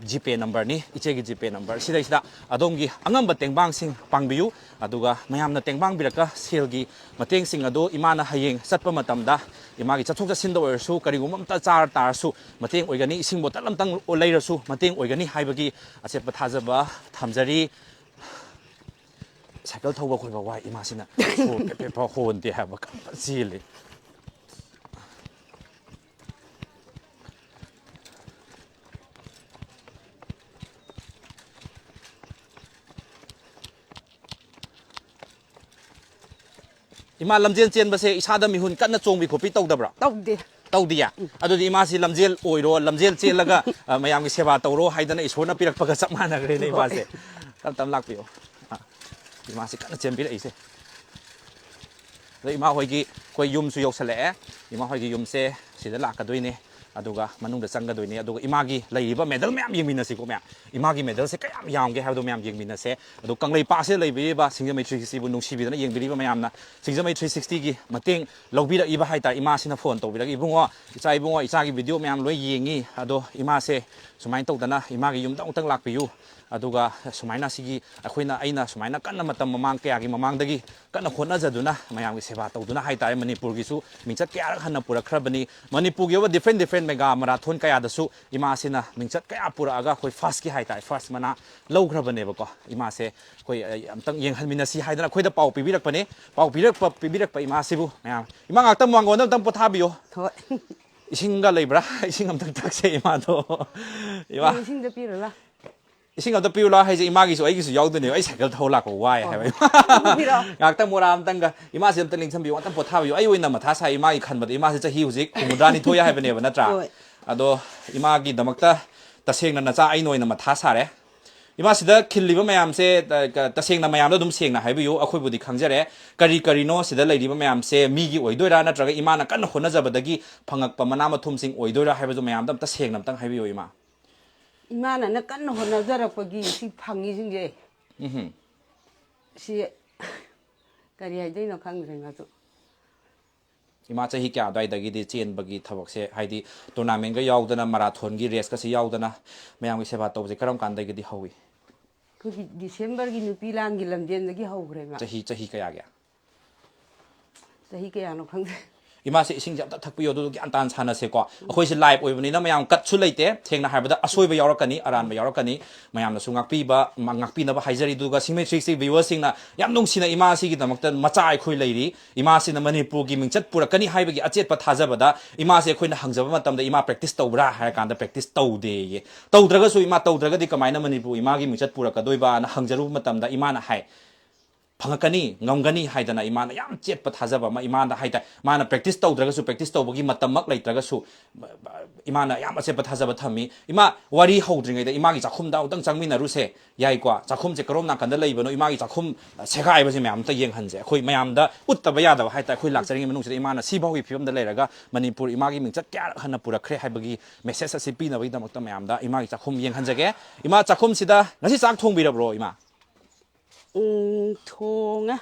ꯖꯤꯄꯦ ꯅꯝꯕꯔꯅꯤ꯫ ꯏꯆꯦꯒꯤ ꯖꯤꯄꯦ ꯅꯝꯕꯔ ꯁꯤꯗꯩꯁꯤꯗ ꯑꯗꯣꯝꯒꯤ ꯑꯉꯝꯕ ꯇꯦꯡꯕꯥꯡꯁꯤꯡ ꯄꯥꯡꯕꯤꯌꯨ꯫ ꯑꯗꯨꯒ ꯃꯌꯥꯝꯅ ꯇꯦꯡꯕꯥꯡꯕꯤꯔꯛꯄ ꯁꯦꯜꯒꯤ ꯃꯇꯦꯡꯁꯤꯡ ꯑꯗꯨ ꯏꯃꯥꯅ ꯍꯌꯦꯡ ꯆꯠꯄ ꯃꯇꯝꯗ, ꯏꯃꯥꯒꯤ ꯆꯠꯊꯣꯛ ꯆꯠꯁꯤꯟꯗ ꯑꯣꯏꯔꯁꯨ, ꯀꯔꯤꯒꯨꯝꯕ ꯑꯝꯇ ꯆꯥꯔ ꯇꯥꯔꯁꯨ ꯃꯇꯦꯡ ꯑꯣꯏꯒꯅꯤ, ꯏꯁꯤꯡ ꯕꯣꯇꯜ ꯑꯝꯇꯪ ꯂꯩꯔꯁꯨ ꯃꯇꯦꯡ ꯑꯣꯏꯒꯅꯤ ꯍꯥꯏꯕꯒꯤ ꯑꯆꯦꯠꯄ ꯊꯥꯖꯕ ꯊꯝꯖꯔꯤ꯫ ꯁꯥꯏꯀꯜ ꯊꯧꯕ ꯈꯣꯏꯕ ꯋꯥꯏ, ꯏꯃꯥꯁꯤꯅ ꯁꯣꯔ ꯄꯦꯞ ꯄꯦꯞ ꯐꯥꯎ ꯍꯣꯟꯗꯦ ꯍꯥꯏꯕ, ꯀꯟꯅ ꯆꯦꯜꯂꯤ꯫ ꯏꯃꯥ, ꯂꯝꯖꯦꯜ ꯆꯦꯟꯕꯁꯦ ꯏꯁꯥꯗ ꯃꯤꯍꯨꯟ ꯀꯟꯅ ꯆꯣꯡꯕꯤ ꯈꯣꯠꯄꯤ ꯇꯧꯗꯕ꯭ꯔꯥ? ꯇꯧꯗꯦ꯫ ꯇꯧꯗꯤꯌꯦ? ꯑꯗꯨꯗꯤ ꯏꯃꯥꯁꯤ ꯂꯝꯖꯦꯜ ꯑꯣꯏꯔꯣ, ꯂꯝꯖꯦꯜ ꯆꯦꯜꯂꯒ, ꯑ, ꯃꯌꯥꯝꯒꯤ ꯁꯦꯕꯥ ꯇꯧꯔꯣ ꯍꯥꯏꯗꯅ ꯏꯁꯣꯔꯅ ꯄꯤꯔꯛꯄꯒ ꯆꯞ ꯃꯥꯟꯅꯈ꯭ꯔꯦꯅꯦ ꯏꯃꯥꯁꯦ꯫ ꯇꯞ ꯇꯞ ꯂꯥꯛꯄꯤꯌꯣ꯫ ꯑ, ꯏꯃꯥꯁꯤ ꯀꯟꯅ ꯆꯦꯟꯕꯤꯔꯛꯏꯁꯦ꯫ ꯑꯗꯣ ꯏꯃꯥ ꯍꯣꯏꯒꯤ ꯑꯩꯈꯣꯏ ꯌꯨꯝꯁꯨ ꯌꯧꯁꯜꯂꯛꯑꯦ꯫ ꯏꯃꯥ ꯍꯣꯏꯒꯤ ꯌꯨꯝꯁꯦ ꯁꯤꯗ ꯂꯥꯛꯀꯗꯣꯏꯅꯦ꯫ ꯑꯗꯨꯒ ꯃꯅꯨꯡꯗ ꯆꯪꯒꯗꯣꯏꯅꯦ꯫ ꯑꯗꯨꯒ ꯏꯃꯥꯒꯤ ꯂꯩꯔꯤꯕ ꯃꯦꯗꯜ ꯃꯌꯥꯝ ꯌꯦꯡꯃꯤꯟꯅꯁꯤꯀꯣ ꯃꯌꯥꯝ꯫ ꯏꯃꯥꯒꯤ ꯃꯦꯗꯜꯁꯦ ꯀꯌꯥꯝ ꯌꯥꯝꯒꯦ ꯍꯥꯏꯕꯗꯣ ꯃꯌꯥꯝ ꯌꯦꯡꯃꯤꯟꯅꯁꯦ꯫ ꯑꯗꯣ ꯀꯪꯂꯩꯄꯥꯛꯁꯤꯗ ꯂꯩꯕꯤꯔꯤꯕ ꯁꯤꯡꯖꯃꯩ ꯊ꯭ꯔꯤ ꯁꯤꯛꯁꯇꯤꯕꯨ ꯅꯨꯡꯁꯤꯕꯤꯗꯅ ꯌꯦꯡꯕꯤꯔꯤꯕ ꯃꯌꯥꯝꯅ, ꯁꯤꯡꯖꯃꯩ ꯊ꯭ꯔꯤ ꯁꯤꯛꯁꯇꯤꯒꯤ ꯃꯇꯦꯡ ꯂꯧꯕꯤꯔꯛꯏꯕ ꯍꯥꯏꯇꯥꯔꯦ꯫ ꯏꯃꯥꯁꯤꯅ ꯐꯣꯟ ꯇꯧꯕꯤꯔꯒ, "ꯏꯕꯨꯡꯉꯣ, ꯏꯆꯥ ꯏꯕꯨꯡꯉꯣ, ꯏꯆꯥꯒꯤ ꯚꯤꯗꯤꯑꯣ ꯃꯌꯥꯝ ꯂꯣꯏ ꯌꯦꯡꯉꯤ꯫ ꯑꯗꯣ ꯏꯃꯥꯁꯦ ꯁꯨꯃꯥꯏꯅ ꯇꯧꯗꯅ ꯏꯃꯥꯒꯤ ꯌꯨꯝꯗ ꯑꯃꯨꯛꯇꯪ ꯂꯥꯛꯄꯤꯌꯨ꯫ ꯑꯗꯨꯒ ꯁꯨꯃꯥꯏꯅ ꯁꯤꯒꯤ ꯑꯩꯈꯣꯏꯅ, ꯑꯩꯅ ꯁꯨꯃꯥꯏꯅ ꯀꯟꯅ ꯃꯇꯝ ꯃꯃꯥꯡ ꯀꯌꯥꯒꯤ ꯃꯃꯥꯡꯗꯒꯤ ꯀꯟꯅ ꯍꯣꯠꯅꯖꯗꯨꯅ ꯃꯌꯥꯝꯒꯤ ꯁꯦꯕꯥ ꯇꯧꯗꯨꯅ ꯍꯥꯏꯇꯥꯔꯦ, ꯃꯅꯤꯄꯨꯔꯒꯤꯁꯨ ꯃꯤꯡꯆꯠ ꯀꯌꯥꯔꯛ ꯍꯟꯅ ꯄꯨꯔꯛꯈ꯭ꯔꯕꯅꯤ꯫ ꯃꯅꯤꯄꯨꯔꯒꯤ ꯑꯣꯏꯕ different different mega marathon ꯀꯌꯥꯗꯁꯨ ꯏꯃꯥꯁꯤꯅ ꯃꯤꯡꯆꯠ ꯀꯌꯥ ꯄꯨꯔꯛꯑꯒ ꯑꯩꯈꯣꯏ ꯐꯥꯔꯁꯀꯤ ꯍꯥꯏꯇꯥꯔꯦ, ꯐꯥꯔꯁ ꯃꯅꯥ ꯂꯧꯈ꯭ꯔꯕꯅꯦꯕꯀꯣ꯫ ꯏꯃꯥꯁꯦ ꯑꯩꯈꯣꯏ, ꯑ, ꯑꯝꯇꯪ ꯌꯦꯡꯍꯟꯃꯤꯟꯅꯁꯤ ꯍꯥꯏꯗꯅ ꯑꯩꯈꯣꯏꯗ ꯄꯥꯎ ꯄꯤꯕꯤꯔꯛꯄꯅꯦ꯫ ꯄꯥꯎ ꯄꯤꯔꯛꯄ, ꯄꯤꯕꯤꯔꯛꯄ ꯏꯃꯥꯁꯤꯕꯨ ꯃꯌꯥꯝ, ꯏꯃꯥ ꯉꯥꯛꯇꯪ ꯃꯉꯣꯟꯗ ꯑꯝꯇꯪ ꯄꯣꯊꯥꯕꯤꯌꯣ꯫ ꯍꯣꯏ꯫ ꯏꯁꯤꯡꯒ ꯂꯩꯕ꯭ꯔꯥ? ꯏꯁꯤꯡ ꯑꯝꯇꯪ ꯊꯛꯁꯦ ꯏꯃꯥꯗꯣ꯫ ꯏꯃꯥ, ꯏꯁꯤꯡꯗ ꯄꯤꯔꯨꯂꯥ꯫ ꯏꯁꯤꯡ ꯑꯝꯇ ꯄꯤꯔꯨꯂꯥ ꯍꯥꯏꯁꯦ ꯏꯃꯥꯒꯤꯁꯨ ꯑꯩꯒꯤꯁꯨ ꯌꯥꯎꯗꯣꯏꯅꯦꯕ꯫ ꯑꯩ ꯁꯥꯏꯀꯜ ꯊꯧ ꯂꯥꯛꯄ ꯋꯥꯏ ꯍꯥꯏꯕ꯫ ꯄꯤꯔꯣ꯫ ꯉꯥꯛꯇꯪ ꯃꯣꯔꯥ ꯑꯝꯇꯪꯒ ꯏꯃꯥꯁꯦ ꯑꯝꯇ ꯂꯦꯡꯁꯟꯕꯤꯌꯨ, ꯑꯝꯇꯪ ꯄꯣꯊꯥꯕꯤꯌꯨ꯫ ꯑꯩ ꯑꯣꯏꯅ ꯃꯊꯥ ꯁꯥꯏ ꯏꯃꯥꯒꯤ ꯈꯟꯕꯗ꯫ ꯏꯃꯥꯁꯦ ꯆꯍꯤ ꯍꯧꯖꯤꯛ ꯍꯨꯝꯐꯨꯇꯔꯥꯅꯤꯊꯣꯏ ꯍꯥꯏꯕꯅꯦꯕ, ꯅꯠꯇ꯭ꯔꯥ? ꯍꯣꯏ꯫ ꯑꯗꯣ ꯏꯃꯥꯒꯤꯗꯃꯛꯇ ꯇꯁꯦꯡꯅ ꯅꯆꯥ ꯑꯩꯅ ꯑꯣꯏꯅ ꯃꯊꯥ ꯁꯥꯔꯦ꯫ ꯏꯃꯥ, ꯁꯤꯗ ꯈꯤꯜꯂꯤꯕ ꯃꯌꯥꯝꯁꯦ, ꯇ-, ꯀ-, ꯇꯁꯦꯡꯅ ꯃꯌꯥꯝꯗ ꯑꯗꯨꯝ ꯁꯦꯡꯅ ꯍꯥꯏꯕꯤꯌꯨ, ꯑꯩꯈꯣꯏꯕꯨꯗꯤ ꯈꯪꯖꯔꯦ꯫ ꯀꯔꯤ ꯀꯔꯤꯅꯣ ꯁꯤꯗ ꯂꯩꯔꯤꯕ ꯃꯌꯥꯝꯁꯦ ꯃꯤꯒꯤ ꯑꯣꯏꯗꯣꯏꯔꯥ, ꯅꯠꯇ꯭ꯔꯒ ꯏꯃꯥꯅ ꯀꯟꯅ ꯍꯣꯠꯅꯖꯕꯗꯒꯤ ꯐꯪꯉꯛꯄ ꯃꯅꯥ ꯃꯊꯨꯝꯁꯤꯡ ꯑꯣꯏꯗꯣꯏꯔꯥ ꯍꯥꯏꯕꯗꯨ ꯃꯌꯥꯝꯗ ꯑꯝꯇ ꯁꯦꯡꯅ ꯑꯝꯇꯪ ꯍꯥꯏꯕꯤꯌꯨ ꯏꯃꯥ꯫ ꯏꯃꯥꯅ ꯀꯟꯅ ꯍꯣꯠꯅꯖꯔꯛꯄꯒꯤ ꯁꯤ ꯐꯪꯉꯤꯁꯤꯡꯁꯦ, ꯎꯝ꯫ ꯁꯤ ꯀꯔꯤ ꯍꯥꯏꯗꯣꯏꯅꯣ ꯈꯪꯗ꯭ꯔꯦ ꯃꯗꯨ꯫ ꯏꯃꯥ, ꯆꯍꯤ ꯀꯌꯥ ꯑꯗꯨꯋꯥꯏꯗꯒꯤꯗꯤ ꯆꯦꯟꯕꯒꯤ ꯊꯕꯛꯁꯦ, ꯍꯥꯏꯗꯤ ꯇꯣꯔꯅꯥꯃꯦꯟꯒ ꯌꯥꯎꯗꯅ, ꯃꯔꯥꯊꯣꯟꯒꯤ ꯔꯦꯁꯀꯁꯤ ꯌꯥꯎꯗꯅ ꯃꯌꯥꯝꯒꯤ ꯁꯦꯕꯥ ꯇꯧꯕꯁꯦ ꯀꯔꯝ ꯀꯥꯟꯗꯒꯤꯗꯤ ꯍꯧꯏ? ꯑꯩꯈꯣꯏꯒꯤ ꯗꯤꯁꯦꯝꯕꯔꯒꯤ ꯅꯨꯄꯤ ꯂꯥꯟꯒꯤ ꯂꯝꯖꯦꯟꯗꯒꯤ ꯍꯧꯈ꯭ꯔꯦ ꯏꯃꯥ꯫ ꯆꯍꯤ, ꯆꯍꯤ ꯀꯌꯥꯒꯤ? ꯆꯍꯤ ꯀꯌꯥꯅꯣ ꯈꯪꯗꯦ꯫ ꯏꯃꯥꯁꯦ ꯏꯁꯤꯡꯁꯦ ꯑꯝꯇ ꯊꯛꯄꯤꯌꯣ, ꯑꯗꯨꯗꯣ ꯒ꯭ꯌꯥꯟ ꯇꯥꯅ ꯁꯥꯟꯅꯁꯦꯀꯣ꯫ ꯑꯩꯈꯣꯏꯁꯦ ꯂꯥꯏꯚ ꯑꯣꯏꯕꯅꯤꯅ ꯃꯌꯥꯝ ꯀꯠꯁꯨ ꯂꯩꯇꯦ꯫ ꯁꯦꯡꯅ ꯍꯥꯏꯕꯗ ꯑꯁꯣꯏꯕ ꯌꯥꯎꯔꯛꯀꯅꯤ, ꯑꯔꯥꯟꯕ ꯌꯥꯎꯔꯛꯀꯅꯤ꯫ ꯃꯌꯥꯝꯅꯁꯨ ꯉꯥꯛꯄꯤꯕ, ꯃ-, ꯉꯥꯛꯄꯤꯅꯕ ꯍꯥꯏꯖꯔꯤ꯫ ꯑꯗꯨꯒ ꯁꯤꯡꯃꯩ ꯊ꯭ꯔꯤ ꯁꯤꯛꯁꯇꯤ ꯚ꯭ꯌꯨꯋꯔꯁꯤꯡꯅ ꯌꯥꯝ ꯅꯨꯡꯁꯤꯅ ꯏꯃꯥꯁꯤꯒꯤꯗꯃꯛꯇ ꯃꯆꯥ ꯑꯩꯈꯣꯏ ꯂꯩꯔꯤ꯫ ꯏꯃꯥꯁꯤꯅ ꯃꯅꯤꯄꯨꯔꯒꯤ ꯃꯤꯡꯆꯠ ꯄꯨꯔꯛꯀꯅꯤ ꯍꯥꯏꯕꯒꯤ ꯑꯆꯦꯠꯄ ꯊꯥꯖꯕꯗ ꯏꯃꯥꯁꯦ ꯑꯩꯈꯣꯏꯅ ꯍꯪꯖꯕ ꯃꯇꯝꯗ ꯏꯃꯥ ꯄ꯭ꯔꯦꯛꯇꯤꯁ ꯇꯧꯕ꯭ꯔꯥ ꯍꯥꯏꯔ ꯀꯥꯟꯗ ꯄ꯭ꯔꯦꯛꯇꯤꯁ ꯇꯧꯗꯦꯌꯦ꯫ ꯇꯧꯗ꯭ꯔꯒꯁꯨ ꯏꯃꯥ, ꯇꯧꯗ꯭ꯔꯒꯗꯤ ꯀꯃꯥꯏꯅ ꯃꯅꯤꯄꯨꯔ ꯏꯃꯥꯒꯤ ꯃꯤꯡꯆꯠ ꯄꯨꯔꯛꯀꯗꯣꯏꯕꯅ ꯍꯪꯖꯔꯨꯕ ꯃꯇꯝꯗ ꯏꯃꯥꯅ ꯍꯥꯏ, ꯐꯪꯉꯛꯀꯅꯤ, ꯉꯝꯒꯅꯤ ꯍꯥꯏꯗꯅ ꯏꯃꯥꯅ ꯌꯥꯝ ꯆꯦꯠꯄ ꯊꯥꯖꯕ ꯑꯃ, ꯏꯃꯥꯗ ꯍꯥꯏꯇꯥꯔꯦ, ꯃꯥꯅ ꯄ꯭ꯔꯦꯛꯇꯤꯁ ꯇꯧꯗ꯭ꯔꯒꯁꯨ, ꯄ꯭ꯔꯦꯛꯇꯤꯁ ꯇꯧꯕꯒꯤ ꯃꯇꯝꯃꯛ ꯂꯩꯇ꯭ꯔꯒꯁꯨ, ꯏꯃꯥꯅ ꯌꯥꯝ ꯑꯆꯦꯠꯄ ꯊꯥꯖꯕ ꯊꯝꯃꯤ꯫ ꯏꯃꯥ, ꯋꯥꯔꯤ ꯍꯧꯗ꯭ꯔꯤꯉꯩꯗ ꯏꯃꯥꯒꯤ ꯆꯥꯛꯈꯨꯝꯗ ꯑꯃꯨꯛꯇꯪ ꯆꯪꯃꯤꯟꯅꯔꯨꯁꯦ, ꯌꯥꯏꯀꯣ? ꯆꯥꯛꯈꯨꯝꯁꯦ ꯀꯔꯣꯝ ꯅꯥꯀꯟꯗ ꯂꯩꯕꯅꯣ, ꯏꯃꯥꯒꯤ ꯆꯥꯛꯈꯨꯝ ꯁꯦꯒꯥꯏꯕꯁꯦ ꯃꯌꯥꯝ ꯑꯝꯇ ꯌꯦꯡꯍꯟꯁꯦ꯫ ꯑꯩꯈꯣꯏ ꯃꯌꯥꯝꯗ ꯎꯠꯇꯕ ꯌꯥꯗꯕ ꯍꯥꯏꯇꯥꯔꯦ, ꯑꯩꯈꯣꯏ ꯂꯥꯛꯆꯔꯤꯉꯩ ꯃꯅꯨꯡꯁꯤꯗ ꯏꯃꯥꯅ ꯁꯤ ꯐꯥꯎꯒꯤ ꯐꯤꯕꯝꯗ ꯂꯩꯔꯒ ꯃꯅꯤꯄꯨꯔ ꯏꯃꯥꯒꯤ ꯃꯤꯡꯆꯠ ꯀꯌꯥꯔꯛ ꯍꯟꯅ ꯄꯨꯔꯛꯈ꯭ꯔꯦ ꯍꯥꯏꯕꯒꯤ ꯃꯦꯁꯦꯖ ꯑꯁꯤ ꯄꯤꯅꯕꯒꯤꯗꯃꯛꯇ ꯃꯌꯥꯝꯗ ꯏꯃꯥꯒꯤ ꯆꯥꯛꯈꯨꯝ ꯌꯦꯡꯍꯟꯖꯒꯦ꯫ ꯏꯃꯥ, ꯆꯥꯛꯈꯨꯝꯁꯤꯗ ꯉꯁꯤ ꯆꯥꯛ ꯊꯣꯡꯕꯤꯔꯕ꯭ꯔꯣ, ꯏꯃꯥ? ꯎꯝ, ꯊꯣꯡꯉꯦ꯫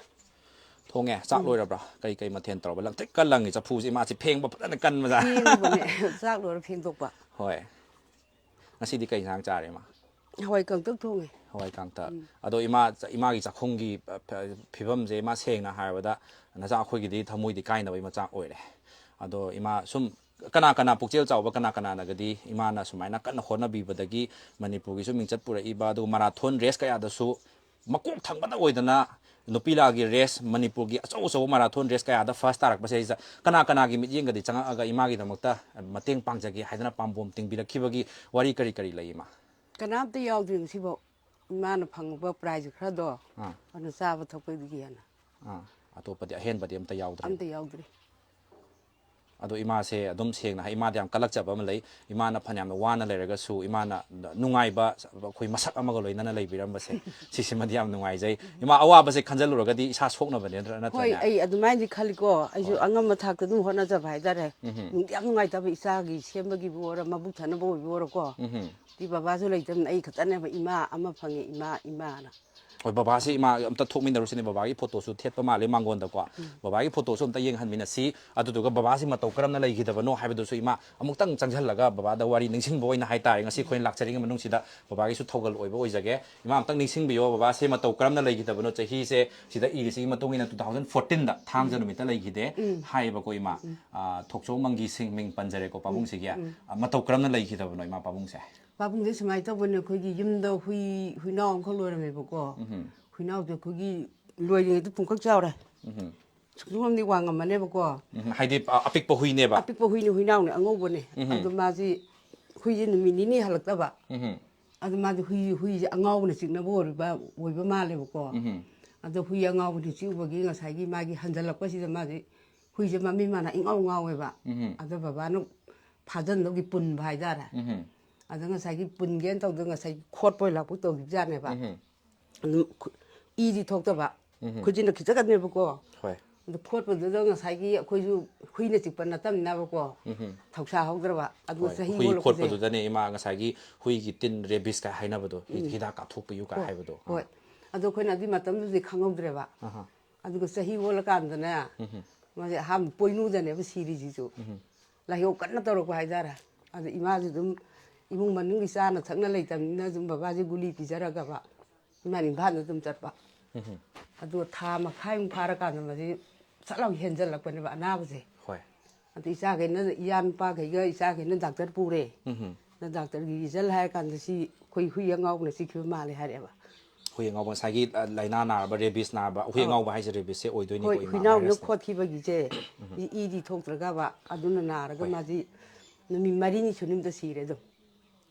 ꯊꯣꯡꯉꯦ꯫ ꯆꯥꯛ ꯂꯣꯏꯔꯕ꯭ꯔꯥ? ꯀꯩ ꯀꯩ ꯃꯊꯦꯜ ꯇꯧꯔꯕ? ꯂꯪꯇ꯭ꯔꯤꯛꯀ ꯂꯪꯉꯤ ꯆꯐꯨꯁꯦ꯫ ꯏꯃꯥꯁꯤ ꯐꯦꯡꯕ ꯐꯖꯅ ꯀꯟꯕꯖꯥꯠꯅꯤ꯫ ꯐꯦꯡꯕꯅꯦ꯫ ꯆꯥꯛ ꯂꯣꯏꯔ ꯐꯦꯡꯗꯣꯛꯄ꯫ ꯍꯣꯏ꯫ ꯉꯁꯤꯗꯤ ꯀꯩ ꯏꯟꯁꯥꯡ ꯆꯥꯔꯦ, ꯏꯃꯥ? ꯍꯋꯥꯏ ꯀꯥꯡꯇꯛ ꯊꯣꯡꯉꯦ꯫ ꯍꯋꯥꯏ ꯀꯥꯡꯇꯛ꯫ ꯑꯗꯣ ꯏꯃꯥ, ꯏꯃꯥꯒꯤ ꯆꯥꯛꯈꯨꯝꯒꯤ, ꯑ, ꯐ-, ꯐꯤꯕꯝꯁꯦ, ꯏꯃꯥ, ꯁꯦꯡꯅ ꯍꯥꯏꯔꯕꯗ ꯅꯆꯥ ꯑꯩꯈꯣꯏꯒꯤꯗꯤ ꯊꯃꯣꯏꯗꯤ ꯀꯥꯏꯅꯕꯒꯤ ꯃꯆꯥꯛ ꯑꯣꯏꯔꯦ꯫ ꯑꯗꯣ ꯏꯃꯥ, ꯁꯨꯝ ꯀꯅꯥ ꯀꯅꯥ, ꯄꯨꯛꯆꯦꯜ ꯆꯥꯎꯕ ꯀꯅꯥ ꯀꯅꯥꯅꯒꯗꯤ ꯏꯃꯥꯅ ꯁꯨꯃꯥꯏꯅ ꯀꯟꯅ ꯍꯣꯠꯅꯕꯤꯕꯗꯒꯤ ꯃꯅꯤꯄꯨꯔꯒꯤꯁꯨ ꯃꯤꯡꯆꯠ ꯄꯨꯔꯛꯏꯕ, ꯑꯗꯨꯒ ꯃꯔꯥꯊꯣꯟ ꯔꯦꯁ ꯀꯌꯥꯗꯁꯨ ꯃꯀꯣꯛ ꯊꯪꯕꯗ ꯑꯣꯏꯗꯅ ꯅꯨꯄꯤ ꯂꯥꯒꯤ ꯔꯦꯁ, ꯃꯅꯤꯄꯨꯔꯒꯤ ꯑꯆꯧ ꯑꯆꯧꯕ ꯃꯔꯥꯊꯣꯟ ꯔꯦꯁ ꯀꯌꯥꯗ ꯐꯥꯔꯁ ꯇꯥꯔꯛꯄꯁꯤꯗꯩꯁꯤꯗ ꯀꯅꯥ ꯀꯅꯥꯒꯤ ꯃꯤꯠꯌꯦꯡꯒꯗꯤ ꯆꯪꯉꯛꯑꯒ ꯏꯃꯥꯒꯤꯗꯃꯛꯇ ꯃꯇꯦꯡ ꯄꯥꯡꯖꯒꯦ ꯍꯥꯏꯗꯅ ꯄꯥꯝꯕꯣꯝ ꯇꯤꯡꯕꯤꯔꯛꯈꯤꯕꯒꯤ ꯋꯥꯔꯤ ꯀꯔꯤ ꯀꯔꯤ ꯂꯩ, ꯏꯃꯥ? ꯀꯅꯥꯝꯇ ꯌꯥꯎꯗ꯭ꯔꯤ ꯉꯁꯤꯐꯥꯎ꯫ ꯏꯃꯥꯅ ꯐꯪꯉꯨꯕ ꯄ꯭ꯔꯥꯏꯖ ꯈꯔꯗꯣ, ꯑꯥ꯫ ꯑꯗꯨꯅ ꯆꯥꯕ ꯊꯛꯄꯒꯤ ꯍꯦꯟꯅ꯫ ꯑꯥ, ꯑꯇꯣꯞꯄꯗꯤ, ꯑꯍꯦꯟꯕꯗꯤ ꯑꯝꯇ ꯌꯥꯎꯗ꯭ꯔꯦ꯫ ꯑꯝꯇ ꯌꯥꯎꯗ꯭ꯔꯤ꯫ ꯑꯗꯣ ꯏꯃꯥꯁꯦ ꯑꯗꯨꯝ ꯁꯦꯡꯅ ꯍꯥꯏ, ꯏꯃꯥꯗ ꯌꯥꯝ ꯀꯜꯂꯛꯆꯕ ꯑꯃ ꯂꯩ꯫ ꯏꯃꯥꯅ ꯐꯅꯌꯥꯝꯅ ꯋꯥꯅ ꯂꯩꯔꯒꯁꯨ, ꯏꯃꯥꯅ ꯅꯨꯡꯉꯥꯏꯕ, ꯑꯩꯈꯣꯏ ꯃꯁꯛ ꯑꯃꯒ ꯂꯣꯏꯅꯅ ꯂꯩꯕꯤꯔꯝꯕꯁꯦ, ꯁꯤꯁꯤꯃꯗꯤ ꯌꯥꯝ ꯅꯨꯡꯉꯥꯏꯖꯩ꯫ ꯏꯃꯥ, ꯑꯋꯥꯕꯁꯦ ꯈꯟꯖꯜꯂꯨꯔꯒꯗꯤ ꯏꯁꯥ ꯁꯣꯛꯅꯕꯅꯦ, ꯅꯠꯇ꯭ꯔ-, ꯍꯣꯏ, ꯅꯠꯇ꯭ꯔꯅꯦ? ꯑꯩ ꯑꯗꯨꯃꯥꯏꯅꯗꯤ ꯈꯜꯂꯤꯀꯣ꯫ ꯑꯩꯁꯨ ꯍꯣꯏ꯫ ꯑꯉꯝꯕ ꯊꯥꯛꯇ ꯑꯗꯨꯝ ꯍꯣꯠꯅꯖꯕ ꯍꯥꯏꯇꯥꯔꯦ꯫ ꯎꯝꯍꯨꯝ꯫ ꯅꯨꯡꯗꯤ ꯌꯥꯝ ꯅꯨꯡꯉꯥꯏꯇꯕ, ꯏꯆꯥꯒꯤ ꯁꯦꯝꯕꯒꯤꯕꯨ ꯑꯣꯏꯔꯣ, ꯃꯕꯨꯛ ꯊꯟꯅꯕ ꯑꯣꯏꯕ ꯑꯣꯏꯔꯣꯀꯣ꯫ ꯎꯝꯍꯨꯝ꯫ ꯗꯤ ꯕꯕꯥꯁꯨ ꯂꯩꯇꯕꯅꯤꯅ ꯑꯩ ꯈꯛꯇꯅꯦꯕ, ꯏꯃꯥ ꯑꯃ ꯐꯪꯉꯦ, ꯏꯃꯥ, ꯏꯃꯥꯅ꯫ ꯍꯣꯏ, ꯕꯕꯥꯁꯤ ꯏꯃꯥ ꯑꯝꯇ ꯊꯣꯛꯃꯤꯟꯅꯔꯨꯁꯤꯅꯦ꯫ ꯕꯕꯥꯒꯤ ꯐꯣꯇꯣꯁꯨ ꯊꯦꯠꯄ ꯃꯥꯜꯂꯦ ꯃꯥꯡꯒꯣꯟꯗꯀꯣ꯫ ꯕꯕꯥꯒꯤ ꯐꯣꯇꯣꯁꯨ ꯑꯝꯇ ꯌꯦꯡꯍꯟꯃꯤꯟꯅꯁꯤ꯫ ꯑꯗꯨꯗꯨꯒ ꯕꯕꯥꯁꯤ ꯃꯇꯧ ꯀꯔꯝꯅ ꯂꯩꯈꯤꯗꯕꯅꯣ ꯍꯥꯏꯕꯗꯨꯁꯨ ꯏꯃꯥ ꯑꯃꯨꯛꯇꯪ ꯆꯪꯁꯤꯜꯂꯒ ꯕꯕꯥꯗ ꯋꯥꯔꯤ ꯅꯤꯡꯁꯤꯡꯕ ꯑꯣꯏꯅ ꯍꯥꯏꯇꯥꯔꯦ, ꯉꯁꯤ ꯑꯩꯈꯣꯏꯅ ꯂꯥꯛꯆꯔꯤꯉꯩ ꯃꯅꯨꯡꯁꯤꯗ ꯕꯕꯥꯒꯤꯁꯨ ꯊꯧꯒꯜ ꯑꯣꯏꯕ ꯑꯣꯏꯖꯒꯦ꯫ ꯏꯃꯥ, ꯑꯝꯇꯪ ꯅꯤꯡꯁꯤꯡꯕꯤꯌꯣ, ꯕꯕꯥꯁꯦ ꯃꯇꯧ ꯀꯔꯝꯅ ꯂꯩꯈꯤꯗꯕꯅꯣ? ꯆꯍꯤꯁꯦ ꯁꯤꯗ ꯏꯔꯤꯁꯤꯒꯤ ꯃꯇꯨꯡ ꯏꯟꯅ two thousand fourteen ꯗ ꯊꯥꯡꯖ ꯅꯨꯃꯤꯠꯇ ꯂꯩꯈꯤꯗꯦ ꯍꯥꯏꯌꯦꯕꯀꯣ, ꯏꯃꯥ꯫ ꯑ, ꯊꯣꯛꯆꯣꯝ ꯃꯪꯒꯤ ꯁꯤꯡ ꯃꯤꯡ ꯄꯟꯖꯔꯦꯀꯣ ꯄꯥꯕꯨꯡꯁꯤꯒꯤ꯫ ꯑ, ꯃꯇꯧ ꯀꯔꯝꯅ ꯂꯩꯈꯤꯗꯕꯅꯣ, ꯏꯃꯥ, ꯄꯥꯕꯨꯡꯁꯦ? ꯄꯥꯕꯨꯡꯁꯦ ꯁꯨꯃꯥꯏꯅ ꯇꯧꯕꯅꯦ, ꯑꯩꯈꯣꯏꯒꯤ ꯌꯨꯝꯗ ꯍꯨꯏ, ꯍꯨꯏꯅꯥꯎ ꯑꯃꯈꯛ ꯂꯣꯏꯔꯝꯃꯦꯕꯀꯣ꯫ ꯎꯝ꯫ ꯍꯨꯏꯅꯥꯎꯁꯦ ꯑꯩꯈꯣꯏꯒꯤ ꯂꯣꯏꯔꯤꯉꯩꯗ ꯄꯨꯡꯀꯛ ꯆꯥꯎꯔꯦ꯫ ꯎꯝ꯫ ꯁꯨꯝꯗꯤ ꯋꯥꯡꯉꯝꯃꯅꯦꯕꯀꯣ꯫ ꯎꯝ, ꯍꯥꯏꯗꯤ, ꯑ, ꯑꯄꯤꯛꯄ ꯍꯨꯏꯅꯦꯕ? ꯑꯄꯤꯛꯄ ꯍꯨꯏꯅꯤ, ꯍꯨꯏꯅꯥꯎꯅꯤ, ꯑꯉꯧꯕꯅꯦ꯫ ꯎꯝ꯫ ꯑꯗꯣ ꯃꯥꯁꯤ ꯍꯨꯏꯁꯦ ꯅꯨꯃꯤꯠ ꯅꯤꯅꯤ ꯍꯜꯂꯛꯇꯕ꯫ ꯎꯝ꯫ ꯑꯗꯨ ꯃꯥꯗꯤ ꯍꯨꯏ, ꯍꯨꯏꯁꯦ ꯑꯉꯥꯎꯕꯅ ꯆꯤꯛꯅꯕ ꯑꯣꯏꯔꯤꯕ, ꯑꯣꯏꯕ ꯃꯥꯜꯂꯦꯕꯀꯣ꯫ ꯎꯝ꯫ ꯑꯗꯣ ꯍꯨꯏ ꯑꯉꯥꯎꯕꯗꯨ ꯆꯤꯛꯎꯕꯒꯤ ꯉꯁꯥꯏꯒꯤ ꯃꯥꯒꯤ ꯍꯟꯖꯜꯂꯛꯄꯁꯤꯗ ꯃꯥꯗꯤ ꯍꯨꯏꯁꯦ ꯃꯃꯤ ꯃꯥꯅ ꯏꯉꯥꯎ ꯉꯥꯎꯋꯦꯕ꯫ ꯎꯝ꯫ ꯑꯗꯣ ꯕꯕꯥꯅ ꯐꯥꯖꯟꯗꯧꯒꯤ ꯄꯨꯟꯕ ꯍꯥꯏꯇꯥꯔꯦ꯫ ꯎꯝ꯫ ꯑꯗ ꯉꯁꯥꯏꯒꯤ ꯄꯨꯟꯒꯦꯅ ꯇꯧꯗꯅ ꯉꯁꯥꯏꯒꯤ ꯈꯣꯠꯄꯣꯏ ꯂꯥꯛꯄꯣꯏ ꯇꯧꯈꯤꯕꯖꯥꯠꯅꯦꯕ꯫ ꯎꯝ꯫ ꯑꯗꯨꯝ ꯈꯨ-, ꯏꯗꯤ ꯊꯣꯛꯇꯕ꯫ ꯎꯝ꯫ ꯈꯨꯖꯤꯟꯅ ꯈꯤꯇꯪ ꯀꯟꯅꯦꯕꯀꯣ꯫ ꯍꯣꯏ꯫ ꯑꯗꯨ ꯈꯣꯠꯄꯗꯨꯗ ꯉꯁꯥꯏꯒꯤ ꯑꯩꯈꯣꯏꯁꯨ ꯍꯨꯏꯅ ꯆꯤꯛꯄ ꯅꯠꯇꯕꯅꯤꯅꯕꯀꯣ꯫ ꯎꯝ꯫ ꯊꯧꯁꯥ ꯍꯧꯗ꯭ꯔꯕ꯫ ꯑꯗꯨ ꯍꯣꯏ, ꯆꯍꯤ ꯍꯨꯏ ꯑꯣꯜꯂꯛꯄꯁꯦ꯫ ꯈꯣꯠꯄꯗꯨꯗꯅꯦ ꯏꯃꯥ ꯉꯁꯥꯏꯒꯤ ꯍꯨꯏꯒꯤ ꯇꯤꯟ ꯔꯦꯕꯤꯁ ꯀꯥꯏ ꯍꯥꯏꯅꯕꯗꯣ, ꯍꯤ-, ꯎꯝ꯫ ꯍꯤꯗꯥꯛ ꯀꯥꯞꯊꯣꯛꯄꯤꯌꯨ ꯀꯥꯏ ꯍꯣꯏ, ꯍꯥꯏꯕꯗꯣ꯫ ꯍꯣꯏ꯫ ꯑꯥ꯫ ꯑꯗꯣ ꯑꯩꯈꯣꯏꯅ ꯑꯗꯨꯒꯤ ꯃꯇꯝꯗꯨꯗꯤ ꯈꯪꯍꯧꯗ꯭ꯔꯦꯕ꯫ ꯑꯍꯥ꯫ ꯑꯗꯨꯒ ꯆꯍꯤ ꯑꯣꯜꯂꯀꯥꯟꯗꯅꯦ, ꯎꯝ꯫ ꯃꯥꯁꯦ ꯑꯍꯥꯟꯕ ꯄꯣꯏꯅꯨꯗꯅꯦꯕ ꯁꯤꯔꯤꯁꯤꯁꯨ꯫ ꯎꯝ꯫ ꯂꯥꯏꯍꯧ ꯀꯟꯅ ꯇꯧꯔꯛꯄ ꯍꯥꯏꯇꯥꯔꯦ꯫ ꯑꯗ ꯏꯃꯥꯁꯨ ꯑꯗꯨꯝ ꯏꯃꯨꯡ ꯃꯅꯨꯡꯒꯤ ꯆꯥꯅ ꯊꯛꯅ ꯂꯩꯇꯕꯅꯤꯅ ꯑꯗꯨꯝ ꯕꯕꯥꯁꯦ ꯒꯨꯂꯤ ꯄꯤꯖꯔꯒꯕ ꯏꯃꯥꯅ ꯏꯝꯐꯥꯜꯗ ꯑꯗꯨꯝ ꯆꯠꯄ꯫ ꯎꯝ꯫ ꯑꯗꯨꯒ ꯊꯥ ꯃꯈꯥꯏꯃꯨꯛ ꯐꯥꯔꯀꯥꯟꯗ ꯃꯁꯤ ꯁꯠ ꯂꯥꯎ ꯍꯦꯟꯖꯜꯂꯛꯄꯅꯦꯕ ꯑꯅꯥꯕꯁꯦ꯫ ꯍꯣꯏ꯫ ꯑꯗ ꯏꯆꯥꯈꯩꯅ, ꯏꯌꯥ ꯅꯨꯄꯥꯈꯩꯒ ꯏꯆꯥꯈꯩꯅ ꯗꯥꯛꯇꯔ ꯄꯨꯔꯦ꯫ ꯎꯝ꯫ ꯑꯗ ꯗꯥꯛꯇꯔꯒꯤ ꯔꯤꯖꯜ ꯍꯥꯏꯔꯀꯥꯟꯗ ꯁꯤ ꯑꯩꯈꯣꯏ ꯍꯨꯏ ꯑꯉꯥꯎꯕꯅ ꯆꯤꯛꯈꯤꯕ ꯃꯥꯜꯂꯦ ꯍꯥꯏꯔꯛꯑꯦꯕ꯫ ꯍꯨꯏ ꯑꯉꯥꯎꯕ ꯉꯁꯥꯏꯒꯤ, ꯑ, ꯂꯥꯏꯅꯥ ꯅꯥꯔꯕ, ꯔꯦꯕꯤꯁ ꯅꯥꯔꯕ, ꯍꯨꯏ ꯑꯧ꯫ ꯑꯉꯥꯎꯕ ꯍꯥꯏꯁꯦ ꯔꯦꯕꯤꯁꯁꯦ ꯑꯣꯏꯗꯣꯏꯅꯤꯀꯣ, ꯍꯣꯏ, ꯏꯃꯥ, ꯍꯨꯏꯅꯥꯎꯅ ꯚꯥꯏꯔꯁꯅꯦ꯫ ꯈꯣꯠꯈꯤꯕꯒꯤꯁꯦ, ꯎꯝ꯫ ꯏ-, ꯏꯗꯤ ꯊꯣꯛꯇ꯭ꯔꯒꯕ, ꯑꯗꯨꯅ ꯅꯥꯔꯒ ꯍꯣꯏ꯫ ꯃꯥꯗꯤ ꯅꯨꯃꯤꯠ ꯃꯔꯤꯅꯤ ꯁꯨꯅꯤꯡꯗ ꯁꯤꯔꯦ ꯑꯗꯨꯝ꯫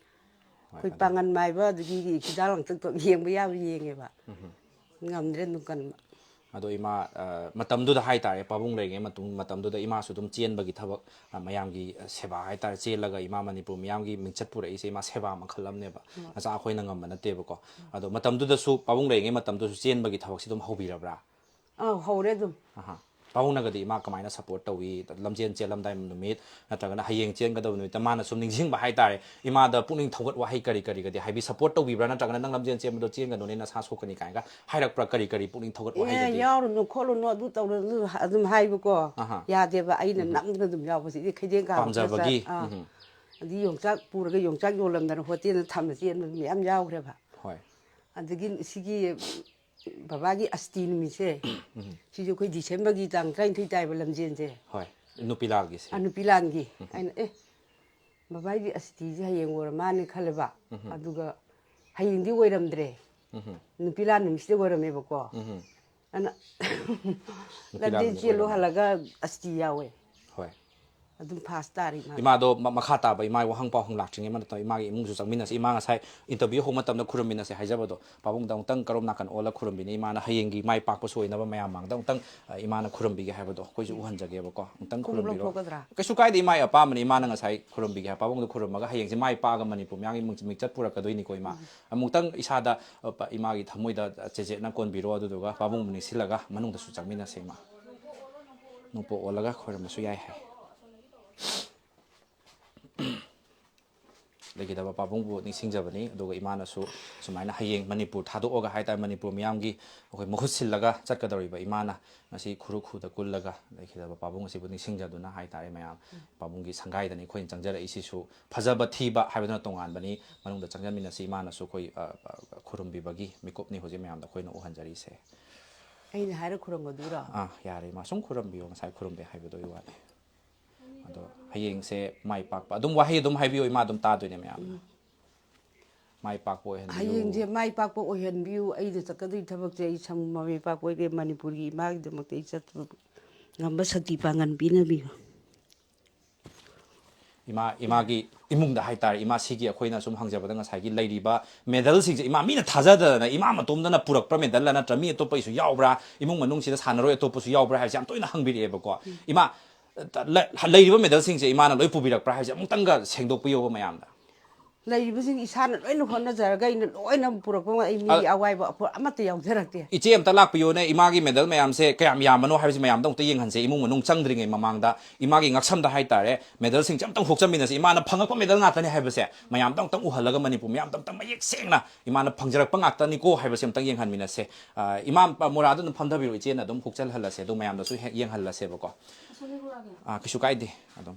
ꯍꯣꯏ, ꯑꯩꯈꯣꯏ ꯑꯗꯨ ꯄꯥꯡꯒꯟ ꯃꯥꯏꯕ, ꯑꯗꯒꯤ ꯍꯤꯗꯥꯛ ꯂꯥꯡꯊꯛꯇꯣ ꯌꯦꯡꯕ ꯌꯥꯕ ꯌꯦꯡꯉꯦꯕ꯫ ꯎꯝ꯫ ꯉꯝꯗ꯭ꯔꯦ ꯑꯗꯨꯝ ꯀꯟꯕ꯫ ꯑꯗꯣ ꯏꯃꯥ, ꯑ, ꯃꯇꯝꯗꯨꯗ ꯍꯥꯏꯇꯥꯔꯦ, ꯄꯥꯕꯨꯡ ꯂꯩꯔꯤꯉꯩ ꯃꯇꯨꯡ, ꯃꯇꯝꯗꯨꯗ ꯏꯃꯥꯁꯨ ꯑꯗꯨꯝ ꯆꯦꯟꯕꯒꯤ ꯊꯕꯛ, ꯑ, ꯃꯌꯥꯝꯒꯤ, ꯑ, ꯁꯦꯕꯥ ꯍꯥꯏꯇꯥꯔꯦ, ꯆꯦꯜꯂꯒ ꯏꯃꯥ ꯃꯅꯤꯄꯨꯔ ꯃꯤꯌꯥꯝꯒꯤ ꯃꯤꯡꯆꯠ ꯄꯨꯔꯛꯏꯁꯦ ꯏꯃꯥ ꯁꯦꯕꯥ ꯃꯈꯜ ꯑꯃꯅꯦꯕ꯫ ꯍꯣꯏ꯫ ꯅꯆꯥ ꯑꯩꯈꯣꯏꯅ ꯉꯝꯕ ꯅꯠꯇꯦꯕꯀꯣ꯫ ꯎꯝ꯫ ꯑꯗꯣ ꯃꯇꯝꯗꯨꯗꯁꯨ, ꯄꯥꯕꯨꯡ ꯂꯩꯔꯤꯉꯩ ꯃꯇꯝꯗꯨꯁꯨ ꯆꯦꯟꯕꯒꯤ ꯊꯕꯛꯁꯤ ꯑꯗꯨꯝ ꯍꯧꯕꯤꯔꯕ꯭ꯔꯥ? ꯑꯥ, ꯍꯧꯔꯦ ꯑꯗꯨꯝ꯫ ꯑꯍꯥ꯫ ꯄꯥꯕꯨꯡꯅꯒꯗꯤ ꯏꯃꯥ ꯀꯃꯥꯏꯅ ꯁꯞꯄꯣꯔꯠ ꯇꯧꯏ? ꯂꯝꯖꯦꯟ ꯆꯦꯜꯂꯝꯗꯥꯏ ꯅꯨꯃꯤꯠ ꯅꯠꯇ꯭ꯔꯒꯅ ꯍꯌꯦꯡ ꯆꯦꯟꯒꯗꯕ ꯅꯨꯃꯤꯠꯇ ꯃꯥꯅ ꯁꯨꯝ ꯅꯤꯡꯁꯤꯡꯕ ꯍꯥꯏꯇꯥꯔꯦ, ꯏꯃꯥꯗ ꯄꯨꯛꯅꯤꯡ ꯊꯧꯒꯠ ꯋꯥꯍꯩ ꯀꯔꯤ ꯀꯔꯤꯒꯗꯤ ꯍꯥꯏꯕꯤ? ꯁꯞꯄꯣꯔꯠ ꯇꯧꯕꯤꯕ꯭ꯔꯥ? ꯅꯠꯇ꯭ꯔꯒꯅ "ꯅꯪ ꯂꯝꯖꯦꯟ ꯆꯦꯟꯕꯗꯣ ꯆꯦꯟꯒꯅꯨꯅꯦ, ꯅꯁꯥ ꯁꯣꯛꯀꯅꯤ" ꯀꯥꯏꯅꯒ ꯍꯥꯏꯔꯛꯄ꯭ꯔꯥ? ꯀꯔꯤ ꯀꯔꯤ ꯄꯨꯛꯅꯤꯡ ꯊꯧꯒꯠ ꯋꯥꯍꯩ ꯑꯦ, ꯍꯥꯏꯗꯤ? "ꯌꯥꯎꯔꯨꯅꯨ ꯈꯣꯠꯂꯨꯅꯨ ꯑꯗꯨ ꯇꯧꯔꯨꯅꯨ" ꯑꯗꯨꯝ ꯍꯥꯏꯕꯀꯣ꯫ ꯑꯍꯥ꯫ ꯌꯥꯗꯦꯕ, ꯑꯩꯅ ꯎꯝ꯫ ꯅꯝꯗꯅ ꯑꯗꯨꯝ ꯌꯥꯎꯕꯁꯤꯗꯤ ꯈꯩꯗꯦꯡ ꯀꯥꯕ ꯄꯥꯝꯖꯕꯒꯤ, ꯈꯔ ꯆꯥ-, ꯑꯥ꯫ ꯎꯝ꯫ ꯑꯗꯒꯤ ꯌꯣꯡꯆꯥꯛ ꯄꯨꯔꯒ ꯌꯣꯡꯆꯥꯛ ꯌꯣꯜꯂꯝꯗꯅ ꯍꯣꯇꯦꯜꯗ ꯊꯝꯕ ꯆꯦꯟꯕ ꯃꯌꯥꯝ ꯌꯥꯎꯈ꯭ꯔꯦꯕ꯫ ꯍꯣꯏ꯫ ꯑꯗꯒꯤ ꯁꯤꯒꯤ ꯕꯕꯥꯒꯤ ꯑꯁꯇꯤ ꯅꯨꯃꯤꯠꯁꯦ, ꯎꯝ꯫ ꯁꯤꯁꯨ ꯑꯩꯈꯣꯏ ꯗꯤꯁꯦꯝꯕꯔꯒꯤ ꯇꯥꯡ ꯇꯔꯥꯅꯤꯊꯣꯏ ꯇꯥꯏꯕ ꯂꯝꯖꯦꯟꯁꯦ꯫ ꯍꯣꯏ, ꯅꯨꯄꯤ ꯂꯥꯟꯒꯤꯁꯦ꯫ ꯑ, ꯅꯨꯄꯤ ꯂꯥꯟꯒꯤ꯫ ꯎꯝ꯫ ꯑꯩꯅ, "ꯑꯦ, ꯕꯕꯥꯒꯤ ꯑꯁꯇꯤꯁꯦ ꯍꯌꯦꯡ ꯑꯣꯏꯔ ꯃꯥꯅꯦ" ꯈꯜꯂꯦꯕ꯫ ꯎꯝ꯫ ꯑꯗꯨꯒ ꯍꯌꯦꯡꯗꯤ ꯑꯣꯏꯔꯝꯗ꯭ꯔꯦ꯫ ꯎꯝ꯫ ꯅꯨꯄꯤ ꯂꯥꯟ ꯅꯨꯃꯤꯠꯁꯤꯗ ꯑꯣꯏꯔꯝꯃꯦꯕꯀꯣ꯫ ꯎꯝ꯫ ꯑꯗꯨꯅ ꯅꯨꯄꯤ ꯂꯥꯟ ꯂꯝꯖꯦꯟ ꯅꯨꯃꯤꯠ ꯆꯦꯜꯂꯨ ꯑꯣꯏꯔꯝꯃꯦ꯫ ꯍꯜꯂꯒ ꯑꯁꯇꯤ ꯌꯥꯎꯋꯦ꯫ ꯍꯣꯏ꯫ ꯑꯗꯨꯝ ꯐꯥꯁ ꯇꯥꯔꯤ ꯃꯥ꯫ ꯏꯃꯥꯗꯣ ꯃ- ꯃꯈꯥ ꯇꯥꯕ ꯏꯃꯥ ꯋꯥꯍꯪ ꯄꯥꯎꯍꯪ ꯂꯥꯛꯇ꯭ꯔꯤꯉꯩ ꯃꯅꯥꯛꯇ ꯏꯃꯥꯒꯤ ꯏꯃꯨꯡꯁꯨ ꯆꯪꯃꯤꯟꯅꯁꯤ꯫ ꯏꯃꯥ ꯉꯁꯥꯏ ꯏꯟꯇꯔꯚꯤꯌꯨ ꯍꯧꯕ ꯃꯇꯝꯗ "ꯈꯨꯔꯨꯝꯃꯤꯟꯅꯁꯦ" ꯍꯥꯏꯖꯕꯗꯣ, ꯄꯥꯕꯨꯡꯗ ꯑꯃꯨꯛꯇꯪ ꯀꯔꯣꯝ ꯅꯥꯀꯟ ꯑꯣꯜꯂ ꯈꯨꯔꯨꯝꯕꯤꯅꯤ꯫ ꯏꯃꯥꯅ ꯍꯌꯦꯡꯒꯤ ꯃꯥꯏ ꯄꯥꯛꯄꯁꯨ ꯑꯣꯏꯅꯕ ꯃꯌꯥꯝ ꯃꯥꯡꯗ ꯑꯃꯨꯛꯇꯪ, ꯑ, ꯏꯃꯥꯅ ꯈꯨꯔꯨꯝꯕꯤꯒꯦ ꯍꯥꯏꯕꯗꯣ ꯑꯩꯈꯣꯏꯁꯨ ꯎꯍꯟꯖꯒꯦꯕꯀꯣ꯫ ꯑꯃꯨꯛꯇꯪ ꯈꯣꯡꯎꯞ ꯈꯨꯔꯨꯝꯕꯤꯔꯣ꯫ ꯂꯧꯊꯣꯛꯀꯗ꯭ꯔꯥ? ꯀꯩꯁꯨ ꯀꯥꯏꯗꯦ, ꯏꯃꯥꯒꯤ ꯑꯄꯥꯝꯕꯅꯤ꯫ ꯏꯃꯥꯅ ꯉꯁꯥꯏ ꯈꯨꯔꯨꯝꯕꯤꯒꯦ ꯍꯥꯏ꯫ ꯄꯥꯕꯨꯡꯗꯣ ꯈꯨꯔꯨꯝꯃꯒ ꯍꯌꯦꯡꯁꯦ ꯃꯥꯏ ꯄꯥꯛꯑꯒ ꯃꯅꯤꯄꯨꯔ ꯃꯌꯥꯝꯒꯤ ꯃꯤꯡ-, ꯃꯤꯡꯆꯠ ꯄꯨꯔꯛꯀꯗꯣꯏꯅꯤꯀꯣ, ꯏꯃꯥ꯫ ꯑꯃꯨꯛꯇꯪ ꯏꯁꯥꯗ, ꯑ, ꯄ-, ꯏꯃꯥꯒꯤ ꯊꯃꯣꯏꯗ ꯆꯦꯖꯦꯠꯅ ꯀꯣꯟꯕꯤꯔꯣ, ꯑꯗꯨꯗꯨꯒ ꯄꯥꯕꯨꯡꯕꯨ ꯅꯤꯡꯁꯤꯜꯂꯒ ꯃꯅꯨꯡꯗꯁꯨ ꯆꯪꯃꯤꯟꯅꯁꯦ, ꯏꯃꯥ꯫ ꯅꯣꯡꯄꯣꯛ ꯑꯣꯜꯂꯒ ꯈꯣꯏꯔꯝꯕꯁꯨ ꯌꯥꯏ ꯍꯥꯏ꯫ ꯂꯩꯈꯤꯗꯕ ꯄꯥꯕꯨꯡꯕꯨ ꯅꯤꯡꯁꯤꯡꯖꯕꯅꯤ꯫ ꯑꯗꯨꯒ ꯏꯃꯥꯅꯁꯨ ꯁꯨꯃꯥꯏꯅ ꯍꯌꯦꯡ ꯃꯅꯤꯄꯨꯔ ꯊꯥꯗꯣꯛꯑꯒ ꯍꯥꯏ ꯇꯥꯔꯦ, ꯃꯅꯤꯄꯨꯔ ꯃꯤꯌꯥꯝꯒꯤ ꯑꯩꯈꯣꯏ ꯃꯍꯨꯠ ꯁꯤꯜꯂꯒ ꯆꯠꯀꯗꯧꯔꯤꯕ ꯏꯃꯥꯅ ꯉꯁꯤ ꯈꯨꯔꯨ ꯈꯨꯗ ꯀꯨꯜꯂꯒ ꯂꯩꯈꯤꯗꯕ ꯄꯥꯕꯨꯡ ꯑꯁꯤꯕꯨ ꯅꯤꯡꯁꯤꯡꯖꯗꯨꯅ ꯍꯥꯏ ꯇꯥꯔꯦ, ꯃꯌꯥꯝ ꯄꯥꯕꯨꯡꯒꯤ ꯁꯪꯒꯥꯏꯗꯅꯤ ꯑꯩꯈꯣꯏꯅ ꯆꯪꯖꯔꯛꯏꯁꯤꯁꯨ꯫ ꯐꯖꯕ ꯊꯤꯕ ꯍꯥꯏꯕꯗꯨꯅ ꯇꯣꯉꯥꯟꯕꯅꯤ꯫ ꯃꯅꯨꯡꯗ ꯆꯪꯖꯟꯃꯤꯟꯅꯁꯤ꯫ ꯏꯃꯥꯅꯁꯨ ꯑꯩꯈꯣꯏ, ꯑ, ꯑ, ꯈꯨꯔꯨꯝꯕꯤꯕꯒꯤ ꯃꯤꯀꯨꯞꯅꯤ ꯍꯧꯖꯤꯛ ꯃꯌꯥꯝꯗ ꯑꯩꯈꯣꯏꯅ ꯎꯍꯟꯖꯔꯤꯁꯦ꯫ ꯑꯩꯅ ꯍꯥꯏꯔ ꯈꯨꯔꯨꯝꯒꯗꯣꯏꯔꯣ? ꯑꯥ, ꯌꯥꯔꯦ, ꯏꯃꯥ꯫ ꯁꯨꯝ ꯈꯨꯔꯨꯝꯕꯤꯌꯣ, ꯉꯁꯥꯏ ꯈꯨꯔꯨꯝꯕꯤ ꯍꯥꯏꯕꯗꯨꯒꯤ ꯋꯥꯅꯤ꯫ ꯑꯗꯣ ꯍꯌꯦꯡꯁꯦ ꯃꯥꯏ ꯄꯥꯛꯄ, ꯑꯗꯨꯝ ꯋꯥꯍꯩ ꯑꯗꯨꯝ ꯍꯥꯏꯕꯤꯌꯨ, ꯏꯃꯥ ꯑꯗꯨꯝ ꯇꯥꯗꯣꯏꯅꯦ ꯃꯌꯥꯝꯅ꯫ ꯃꯥꯏ ꯄꯥꯛꯄ ꯑꯣꯏꯍꯟꯕꯤꯌꯨ꯫ ꯍꯌꯦꯡꯁꯦ ꯃꯥꯏ ꯄꯥꯛꯄ ꯑꯣꯏꯍꯟꯕꯤꯌꯨ꯫ ꯑꯩꯅ ꯆꯠꯀꯗꯣꯏ ꯊꯕꯛꯁꯦ ꯑꯩ ꯁꯪ ꯃꯥꯏ ꯄꯥꯛꯄ ꯑꯣꯏꯒꯦ, ꯃꯅꯤꯄꯨꯔꯒꯤ ꯏꯃꯥꯒꯤꯗꯃꯛꯇ ꯑꯩ ꯆꯠꯄ ꯉꯝꯕ ꯁꯛꯇꯤ ꯄꯥꯡꯒꯟ ꯄꯤꯅꯕꯤꯌꯨ꯫ ꯏꯃꯥ, ꯏꯃꯥꯒꯤ ꯏꯃꯨꯡꯗ ꯍꯥꯏꯇꯥꯔꯦ, ꯏꯃꯥ, ꯁꯤꯒꯤ ꯑꯩꯈꯣꯏꯅ ꯁꯨꯝ ꯍꯪꯖꯕꯗ ꯉꯁꯥꯏꯒꯤ ꯂꯩꯔꯤꯕ ꯃꯦꯗꯜꯁꯤꯡꯁꯦ, ꯏꯃꯥ, ꯃꯤꯅ ꯊꯥꯖꯗꯗꯅ ꯏꯃꯥ ꯃꯇꯣꯝꯗꯅ ꯄꯨꯔꯛꯄ꯭ꯔꯥ ꯃꯦꯗꯜꯂ, ꯅꯠꯇ꯭ꯔ ꯃꯤ ꯑꯇꯣꯞꯄꯒꯤꯁꯨ ꯌꯥꯎꯕ꯭ꯔꯥ, ꯏꯃꯨꯡ ꯃꯅꯨꯡꯁꯤꯗ ꯁꯥꯟꯅꯔꯣꯏ ꯑꯇꯣꯞꯄꯁꯨ ꯌꯥꯎꯕ꯭ꯔꯥ ꯍꯥꯏꯕꯁꯦ ꯌꯥꯝ ꯇꯣꯏꯅ ꯍꯪꯕꯤꯔꯛꯑꯦꯕꯀꯣ꯫ ꯏꯃꯥ, ꯂ-, ꯂꯩꯔꯤꯕ ꯃꯦꯗꯜꯁꯤꯡꯁꯦ ꯏꯃꯥꯅ ꯂꯣꯏ ꯄꯨꯕꯤꯔꯛꯄ꯭ꯔꯥ ꯍꯥꯏꯕꯁꯦ ꯑꯃꯨꯛꯇꯪꯒ ꯁꯦꯡꯗꯣꯛꯄꯤꯌꯣꯕ ꯃꯌꯥꯝꯗ꯫ ꯂꯩꯔꯤꯕꯁꯤꯡ ꯏꯁꯥꯅ ꯂꯣꯏꯅ ꯍꯣꯠꯅꯖꯔꯒ ꯑꯩꯅ ꯂꯣꯏꯅ ꯄꯨꯔꯛꯄ ꯉꯝ-, ꯑꯩ ꯃꯤꯒꯤ ꯑ- ꯑꯋꯥꯏꯕ ꯑꯄꯣ-, ꯑꯃꯠꯇ ꯌꯥꯎꯖꯔꯛꯇꯦ꯫ ꯏꯆꯦ ꯑꯝꯇ ꯂꯥꯛꯄꯤꯌꯣꯅꯦ, ꯏꯃꯥꯒꯤ ꯃꯦꯗꯜ ꯃꯌꯥꯝꯁꯦ ꯀꯌꯥꯝ ꯌꯥꯝꯕꯅꯣ ꯍꯥꯏꯕꯁꯤ ꯃꯌꯥꯝꯗ ꯑꯃꯨꯛꯇ ꯌꯦꯡꯍꯟꯁꯦ꯫ ꯏꯃꯨꯡ ꯃꯅꯨꯡ ꯆꯪꯗ꯭ꯔꯤꯉꯩ ꯃꯃꯥꯡꯗ ꯏꯃꯥꯒꯤ ꯉꯛꯁꯝꯗ ꯍꯥꯏꯇꯥꯔꯦ, ꯃꯦꯗꯜꯁꯤꯡꯁꯦ ꯑꯝꯇꯪ ꯍꯨꯛꯆꯟꯃꯤꯟꯅꯁꯦ꯫ ꯏꯃꯥꯅ ꯐꯪꯉꯛꯄ ꯃꯦꯗꯜ ꯉꯥꯛꯇꯅꯦ ꯍꯥꯏꯕꯁꯦ ꯃꯌꯥꯝꯗ ꯑꯃꯨꯛꯇꯪ ꯎꯍꯜꯂꯒ ꯃꯅꯤꯄꯨꯔ ꯃꯌꯥꯝꯗ ꯑꯝꯇꯪ ꯃꯌꯦꯛ ꯁꯦꯡꯅ ꯏꯃꯥꯅ ꯐꯪꯖꯔꯛꯄ ꯉꯥꯛꯇꯅꯤꯀꯣ ꯍꯥꯏꯕꯁꯦ ꯑꯝꯇꯪ ꯌꯦꯡꯍꯟꯃꯤꯟꯅꯁꯦ꯫ ꯑ, ꯏꯃꯥ, ꯄ-, ꯃꯣꯔꯥꯗ ꯑꯗꯨꯝ ꯐꯝꯊꯕꯤꯔꯣ, ꯏꯆꯦꯅ ꯑꯗꯨꯝ ꯍꯨꯛꯆꯜꯍꯜꯂꯁꯦ, ꯑꯗꯨ ꯃꯌꯥꯝꯗꯁꯨ ꯍꯦꯛ ꯌꯦꯡꯍꯜꯂꯁꯦꯕꯀꯣ꯫ ꯑ, ꯀꯩꯁꯨ ꯀꯥꯏꯗꯦ ꯑꯗꯨꯝ꯫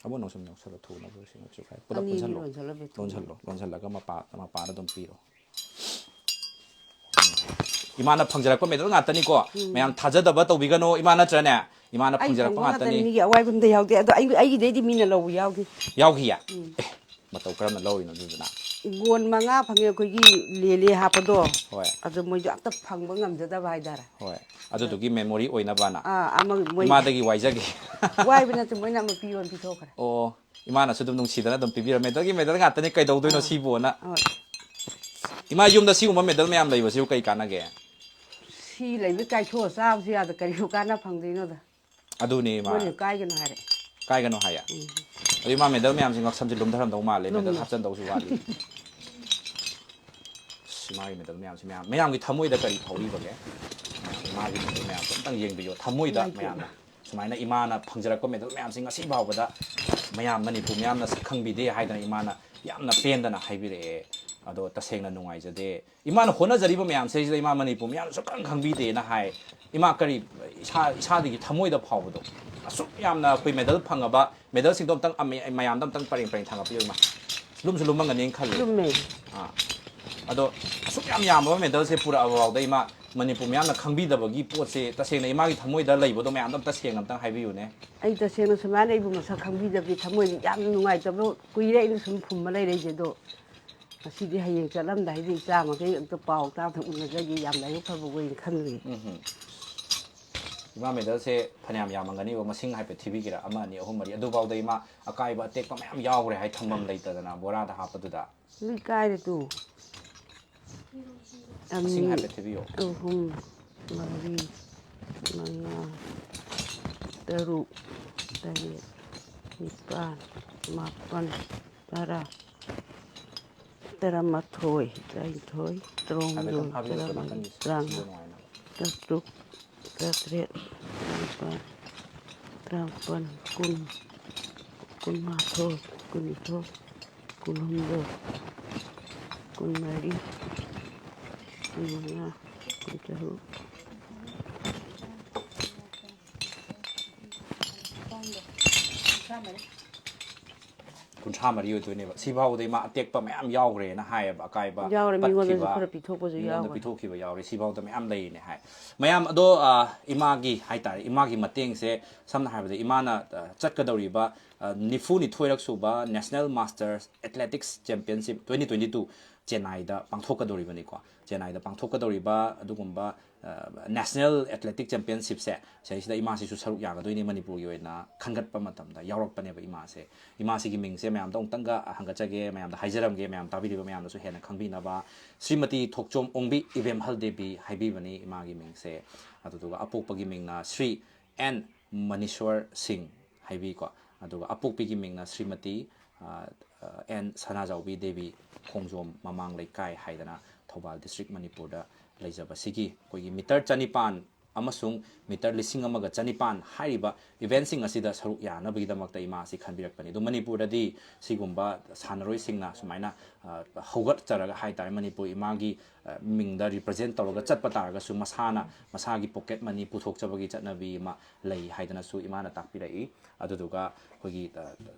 ꯑꯃꯨꯛ ꯅꯪ ꯁꯨꯝ ꯅꯧꯁꯜꯂꯣ, ꯊꯨꯅꯕ ꯁꯤꯡꯉꯁꯨ ꯀꯥꯏ꯫ ꯄꯨꯂꯞ ꯑꯅꯤ ꯑꯅꯤ ꯄꯨꯟꯁꯜꯂꯣ꯫ ꯂꯣꯟꯁꯜꯂꯣ, ꯕꯦꯇꯣꯟ꯫ ꯂꯣꯟꯁꯜꯂꯣ꯫ ꯂꯣꯟꯁꯜꯂꯒ ꯃꯄꯥ, ꯃꯄꯥꯗ ꯑꯗꯨꯝ ꯄꯤꯔꯣ꯫ ꯎꯝ꯫ ꯏꯃꯥꯅ ꯐꯪꯖꯔꯛꯄ ꯃꯦꯗꯜ ꯉꯥꯛꯇꯅꯤꯀꯣ꯫ ꯃꯌꯥꯝ ꯊꯥꯖꯗꯕ ꯇꯧꯕꯤꯒꯅꯣ꯫ ꯏꯃꯥ ꯅꯠꯇ꯭ꯔꯅꯦ? ꯏꯃꯥꯅ ꯑꯩ ꯐꯪꯖꯔꯛꯄ ꯐꯪꯕ ꯉꯥꯛꯇꯅꯤ, ꯉꯥꯛꯇꯅꯤ꯫ ꯃꯤꯒꯤ ꯑꯋꯥꯏꯕ ꯑꯝꯇ ꯌꯥꯎꯗꯦ꯫ ꯑꯗꯣ ꯑꯩ, ꯑꯩꯒꯤꯗꯩꯗꯤ ꯃꯤꯅ ꯂꯧꯕ ꯌꯥꯎꯈꯤ꯫ ꯌꯥꯎꯈꯤꯌꯦ? ꯑꯦ, ꯃꯇꯧ ꯀꯔꯝꯅ ꯂꯧꯔꯤꯅꯣ ꯑꯗꯨꯗꯨꯅ? ꯒꯣꯟ ꯃꯉꯥ ꯐꯪꯉꯦ ꯑꯩꯈꯣꯏꯒꯤ ꯂꯦꯂꯦ ꯍꯥꯞꯄꯗꯣ꯫ ꯍꯣꯏ꯫ ꯑꯗꯣ ꯃꯣꯏꯁꯨ ꯑꯝꯇ ꯐꯪꯕ ꯉꯝꯖꯗꯕ ꯍꯥꯏꯇꯥꯔꯦ꯫ ꯍꯣꯏ꯫ ꯑꯗꯨꯗꯨꯒꯤ ꯃꯦꯃꯣꯔꯤ ꯑꯣꯏꯅꯕꯅ ꯑꯥ ꯑꯃ ꯃꯣꯏ ꯏꯃꯥꯗꯒꯤ ꯋꯥꯏꯖꯒꯦ꯫ ꯋꯥꯏꯕ ꯅꯠꯇꯦ, ꯃꯣꯏꯅ ꯑꯃ ꯄꯤꯌꯣꯅ ꯄꯤꯊꯣꯛꯈ꯭ꯔꯦ꯫ ꯑꯣ, ꯏꯃꯥꯅ ꯁꯨ ꯑꯗꯨꯝ ꯅꯨꯡꯁꯤꯗꯅ ꯑꯗꯨꯝ ꯄꯤꯕꯤꯔꯝꯃꯦ, "ꯃꯦꯗꯜꯒꯤ ꯃꯦꯗꯜ ꯉꯥꯛꯇꯅꯤ, ꯀꯩꯗꯧꯗꯣꯏꯅꯣ ꯑꯥ꯫ ꯁꯤꯕꯨꯅ"꯫ ꯍꯣꯏ꯫ ꯏꯃꯥ, ꯌꯨꯝꯗ ꯁꯤꯒꯨꯝꯕ ꯃꯦꯗꯜ ꯃꯌꯥꯝ ꯂꯩꯕꯁꯤꯕꯨ ꯀꯩ ꯀꯥꯟꯅꯒꯦ? ꯁꯤ ꯂꯩꯕ ꯀꯥꯏꯊꯣꯛꯑ ꯆꯥꯕꯁꯨ ꯌꯥꯗ ꯀꯔꯤꯕꯨ ꯀꯥꯟꯅ ꯐꯪꯗꯣꯏꯅꯣꯗ꯫ ꯑꯗꯨꯅꯦ ꯏꯃꯥ꯫ ꯃꯣꯏꯅ ꯀꯥꯏꯒꯅꯨ ꯍꯥꯏꯔꯦ꯫ ꯀꯥꯏꯒꯅꯨ ꯍꯥꯏꯌꯦ꯫ ꯑꯗꯨ ꯏꯃꯥ, ꯃꯦꯗꯜ ꯃꯌꯥꯝꯁꯤ ꯉꯛꯁꯝꯁꯦ ꯂꯨꯝꯊꯔꯝꯗꯧ ꯃꯥꯜꯂꯦ, ꯃꯦꯗꯜ ꯂꯨꯝꯃꯦ꯫ ꯍꯥꯞꯆꯟꯗꯧꯁꯨ ꯋꯥꯠꯂꯤ꯫ ꯑꯁ, ꯏꯃꯥꯒꯤ ꯃꯦꯗꯜ ꯃꯌꯥꯝꯁꯤ ꯃꯌꯥꯝ, ꯃꯌꯥꯝꯒꯤ ꯊꯃꯣꯏꯗ ꯀꯔꯤ ꯐꯥꯎꯔꯤꯕꯒꯦ? ꯏꯃꯥꯒꯤ ꯃꯦꯗꯜ ꯃꯌꯥꯝꯁꯦ ꯑꯝꯇꯪ ꯌꯦꯡꯕꯤꯌꯣ, ꯊꯃꯣꯏꯗ ꯅꯨꯡꯉꯥꯏꯇꯦ꯫ ꯃꯌꯥꯝꯅ꯫ ꯁꯨꯃꯥꯏꯅ ꯏꯃꯥꯅ ꯐꯪꯖꯔꯛꯄ ꯃꯦꯗꯜ ꯃꯌꯥꯝꯁꯤ ꯉꯁꯤ ꯐꯥꯎꯕꯗ ꯃꯌꯥꯝ, ꯃꯅꯤꯄꯨꯔ ꯃꯌꯥꯝꯅ ꯁꯛ ꯈꯪꯕꯤꯗꯦ ꯍꯥꯏꯗꯅ ꯏꯃꯥꯅ ꯌꯥꯝꯅ ꯄꯦꯟꯗꯅ ꯍꯥꯏꯕꯤꯔꯛꯑꯦ꯫ ꯑꯗꯣ ꯇꯁꯦꯡꯅ ꯅꯨꯡꯉꯥꯏꯖꯗꯦ꯫ ꯏꯃꯥꯅ ꯍꯣꯠꯅꯖꯔꯤꯕ ꯃꯌꯥꯝꯁꯤꯗꯩꯁꯤꯗ ꯏꯃꯥ, ꯃꯅꯤꯄꯨꯔ ꯃꯌꯥꯝꯅ ꯁꯨꯛꯈꯪ ꯈꯪꯕꯤꯗꯦꯅ ꯍꯥꯏ꯫ ꯏꯃꯥ, ꯀꯔꯤ ꯏꯁꯥ, ꯏꯁꯥꯗꯒꯤ ꯊꯃꯣꯏꯗ ꯐꯥꯎꯕꯗꯣ, ꯑꯁꯨꯛ ꯌꯥꯝꯅ ꯑꯩꯈꯣꯏ ꯃꯦꯗꯜ ꯐꯪꯉꯕ ꯃꯦꯗꯜꯁꯤꯡꯗꯣ ꯑꯝꯇꯪ ꯑꯃ-, ꯃꯌꯥꯝꯗ ꯑꯝꯇꯪ ꯄꯔꯦꯡ ꯄꯔꯦꯡ ꯊꯥꯡꯒꯠꯄꯤꯌꯨ ꯏꯃꯥ꯫ ꯂꯨꯝꯁꯨ ꯂꯨꯝꯃꯝꯒꯅꯤꯅ ꯈꯜꯂꯤ꯫ ꯂꯨꯝꯃꯦ꯫ ꯑꯥ꯫ ꯑꯗꯣ ꯑꯁꯨꯛ ꯌꯥꯝ ꯌꯥꯝꯕ ꯃꯦꯗꯜꯁꯦ ꯄꯨꯔꯛꯑꯕ ꯐꯥꯎꯗ ꯏꯃꯥ, ꯃꯅꯤꯄꯨꯔ ꯃꯌꯥꯝꯅ ꯈꯪꯕꯤꯗꯕꯒꯤ ꯄꯣꯠꯁꯦ ꯇꯁꯦꯡꯅ ꯏꯃꯥꯒꯤ ꯊꯃꯣꯏꯗ ꯂꯩꯕꯗꯣ ꯃꯌꯥꯝꯗꯣ ꯑꯝꯇ ꯁꯦꯡꯅ ꯑꯝꯇꯪ ꯍꯥꯏꯕꯤꯌꯨꯅꯦ꯫ ꯑꯩ ꯇꯁꯦꯡꯅ ꯁꯨꯃꯥꯏꯅ ꯑꯩꯕꯨ ꯃꯁꯛ ꯈꯪꯕꯤꯗꯕꯗꯤ ꯊꯃꯣꯏꯗꯤ ꯌꯥꯝ ꯅꯨꯡꯉꯥꯏꯇꯕ ꯀꯨꯏꯔꯦ ꯑꯩꯅ ꯁꯨꯝ ꯐꯨꯝꯕ ꯂꯩꯔꯛꯏꯁꯦ꯫ ꯑꯗꯣ ꯉꯁꯤꯗꯤ ꯍꯌꯦꯡ ꯆꯠꯂꯝꯗꯥꯏꯗ ꯏꯆꯥ ꯃꯈꯩ ꯑꯝꯇ ꯄꯥꯎ ꯇꯥꯗ ꯎꯅꯖꯒꯦ, ꯌꯥꯝ ꯂꯥꯏꯕꯛ ꯐꯕ ꯑꯣꯏꯅ ꯈꯟꯈ꯭ꯔꯦ꯫ ꯎꯝ꯫ ꯏꯃꯥ, ꯃꯦꯗꯜꯁꯦ ꯐꯅꯌꯥꯝ ꯌꯥꯝꯃꯝꯒꯅꯤꯕ, ꯃꯁꯤꯡ ꯍꯥꯏꯐꯦꯠ ꯊꯤꯕꯤꯒꯦꯔꯥ? ꯑꯃ, ꯑꯅꯤ, ꯑꯍꯨꯝ, ꯃꯔꯤ꯫ ꯑꯗꯨꯐꯥꯎꯗ ꯏꯃꯥ, ꯑꯀꯥꯏꯕ ꯑꯇꯦꯛꯄ ꯃꯌꯥꯝ ꯌꯥꯎꯈ꯭ꯔꯦ ꯍꯥꯏ, ꯊꯝꯐꯝ ꯂꯩꯇꯗꯅ ꯕꯣꯔꯥꯗ ꯍꯥꯞꯄꯗꯨꯗ꯫ ꯂꯣꯏ ꯀꯥꯏꯔꯦ ꯇꯨ꯫ ꯃꯁꯤꯡ ꯑꯅꯤ, ꯍꯥꯏꯐꯦꯠ ꯊꯤꯕꯤꯌꯣ꯫ ꯑꯍꯨꯝ, ꯃꯔꯤ, ꯃꯉꯥ, ꯇꯔꯨꯛ, ꯇꯔꯦꯠ, ꯅꯤꯄꯥꯜ, ꯃꯥꯄꯜ, ꯇꯔꯥ, ꯇꯔꯥꯃꯥꯊꯣꯏ, ꯇꯔꯥꯅꯤꯊꯣꯏ, ꯇꯔꯥꯍꯨꯝꯗꯣꯏ, ꯍꯥꯏꯐꯦꯠꯇꯪ ꯐꯥꯕꯤꯌꯣ, ꯇꯔꯥꯃꯔꯤ, ꯅꯥꯀꯟꯒꯤꯁꯦ ꯇꯔꯥꯃꯉꯥ, ꯁꯤꯗ ꯅꯨꯡꯉꯥꯏꯅꯕ꯫ ꯇꯔꯥꯇꯔꯨꯛ, ꯇꯔꯥꯇꯔꯦꯠ, ꯇꯔꯥꯅꯤꯄꯥꯜ, ꯇꯔꯥꯃꯥꯄꯜ, ꯀꯨꯟ, ꯀꯨꯟꯃꯥꯊꯣꯏ, ꯀꯨꯟꯅꯤꯊꯣꯏ, ꯀꯨꯟꯍꯨꯝꯗꯣꯏ, ꯀꯨꯟꯃꯔꯤ, ꯀꯨꯟꯃꯉꯥ, ꯀꯨꯟꯇꯔꯨꯛ꯫ ꯀꯨꯟꯊ꯭ꯔꯥ ꯃꯔꯤ ꯑꯣꯏꯗꯣꯏꯅꯦꯕ꯫ ꯁꯤꯐꯥꯎꯗ ꯏꯃꯥ, ꯑꯇꯦꯛꯄ ꯃꯌꯥꯝ ꯌꯥꯎꯈ꯭ꯔꯦꯅ ꯍꯥꯏꯌꯦꯕ, ꯑꯀꯥꯏꯕ, ꯌꯥꯎꯔꯦ, ꯃꯤꯉꯣꯟꯗꯁꯨ ꯄꯠꯈꯤꯕ, ꯈꯔ ꯄꯤꯊꯣꯛꯄꯁꯨ ꯃꯤꯉꯣꯟꯗ ꯌꯥꯎꯈ꯭ꯔꯦ꯫ ꯄꯤꯊꯣꯛꯈꯤꯕ ꯌꯥꯎꯔꯦ, ꯁꯤꯐꯥꯎꯗ ꯃꯌꯥꯝ ꯂꯩꯔꯤꯅꯦ ꯍꯥꯏ꯫ ꯃꯌꯥꯝ ꯑꯗꯣ, ꯑ, ꯏꯃꯥꯒꯤ ꯍꯥꯏꯇꯥꯔꯦ, ꯏꯃꯥꯒꯤ ꯃꯇꯦꯡꯁꯦ ꯁꯝꯅ ꯍꯥꯏꯔꯕꯗ ꯏꯃꯥꯅ, ꯑ, ꯆꯠꯀꯗꯧꯔꯤꯕ ꯑ, ꯅꯤꯐꯨ ꯅꯤꯊꯣꯏꯔꯛ ꯁꯨꯕ National Masters Athletics Championship twenty twenty two ꯆꯦꯟꯅꯥꯏꯗ ꯄꯥꯡꯊꯣꯛꯀꯗꯧꯔꯤꯕꯅꯤꯀꯣ꯫ ꯆꯦꯟꯅꯥꯏꯗ ꯄꯥꯡꯊꯣꯛꯀꯗꯧꯔꯤꯕ ꯑꯗꯨꯒꯨꯝꯕ, ꯑ, National Athletic Championshipꯁꯦ, ꯁꯤꯗꯩꯁꯤꯗ ꯏꯃꯥꯁꯤꯁꯨ ꯁꯔꯨꯛ ꯌꯥꯒꯗꯣꯏꯅꯤ꯫ ꯃꯅꯤꯄꯨꯔꯒꯤ ꯑꯣꯏꯅ ꯈꯟꯒꯠꯄ ꯃꯇꯝꯗ ꯌꯥꯎꯔꯛꯄꯅꯦꯕ ꯏꯃꯥꯁꯦ꯫ ꯏꯃꯥꯁꯤꯒꯤ ꯃꯤꯡꯁꯦ ꯃꯌꯥꯝꯗ ꯑꯃꯨꯛꯇꯪꯒ ꯍꯪꯒꯠꯆꯒꯦ, ꯃꯌꯥꯝꯗ ꯍꯥꯏꯖꯔꯝꯒꯦ, ꯃꯌꯥꯝ ꯇꯥꯕꯤꯔꯤꯕ ꯃꯌꯥꯝꯅꯁꯨ ꯍꯦꯟꯅ ꯈꯪꯕꯤꯅꯕ꯫ ꯁ꯭ꯔꯤꯃꯇꯤ ꯊꯣꯛꯆꯣꯝ ꯑꯣꯡꯕꯤ ꯏꯕꯦꯝꯍꯜ ꯗꯦꯕꯤ ꯍꯥꯏꯕꯤꯕꯅꯤ ꯏꯃꯥꯒꯤ ꯃꯤꯡꯁꯦ꯫ ꯑꯗꯨꯗꯨꯒ ꯑꯄꯣꯛꯄꯒꯤ ꯃꯤꯡꯅ ꯁ꯭ꯔꯤ ꯑꯦꯟ ꯃꯅꯤꯁ꯭ꯋꯔ ꯁꯤꯡ ꯍꯥꯏꯕꯤꯀꯣ꯫ ꯑꯗꯨꯒ ꯑꯄꯣꯛꯄꯤꯒꯤ ꯃꯤꯡꯅ ꯁ꯭ꯔꯤꯃꯇꯤ, ꯑ, ꯑ, ꯑꯦꯟ ꯁꯅꯥꯖꯥꯎꯕꯤ ꯗꯦꯕꯤ, ꯈꯣꯡꯖꯣꯝ ꯃꯃꯥꯡ ꯂꯩꯀꯥꯏ ꯍꯥꯏꯗꯅ ꯊꯧꯕꯥꯜ district, ꯃꯅꯤꯄꯨꯔꯗ ꯂꯩꯖꯕꯁꯤꯒꯤ ꯑꯩꯈꯣꯏꯒꯤ ꯃꯤꯇꯔ ꯆꯅꯤꯄꯥꯟ ꯑꯃꯁꯨꯡ ꯃꯤꯇꯔ ꯂꯤꯁꯤꯡ ꯑꯃꯒ ꯆꯅꯤꯄꯥꯟ ꯍꯥꯏꯔꯤꯕ eventꯁꯤꯡ ꯑꯁꯤꯗ ꯁꯔꯨꯛ ꯌꯥꯅꯕꯒꯤꯗꯃꯛꯇ ꯏꯃꯥ ꯑꯁꯤ ꯈꯟꯕꯤꯔꯛꯄꯅꯤ꯫ ꯑꯗꯣ ꯃꯅꯤꯄꯨꯔꯗꯗꯤ ꯁꯤꯒꯨꯝꯕ ꯁꯥꯟꯅꯔꯣꯏꯁꯤꯡꯅ ꯁꯨꯃꯥꯏꯅ, ꯑ, ꯍꯧꯒꯠꯆꯔꯒ ꯍꯥꯏ ꯇꯥꯔꯦ, ꯃꯅꯤꯄꯨꯔ ꯏꯃꯥꯒꯤ, ꯑ, ꯃꯤꯡꯗ represent ꯇꯧꯔꯒ ꯆꯠꯄ ꯇꯥꯔꯒꯁꯨ ꯃꯁꯥꯅ ꯃꯁꯥꯒꯤ pocket money ꯄꯨꯊꯣꯛꯆꯕꯒꯤ ꯆꯠꯅꯕꯤ ꯑꯃ ꯂꯩ ꯍꯥꯏꯗꯅꯁꯨ ꯏꯃꯥꯅ ꯇꯥꯛꯄꯤꯔꯛꯏ꯫ ꯑꯗꯨꯗꯨꯒ ꯑꯩꯈꯣꯏꯒꯤ, ꯑ,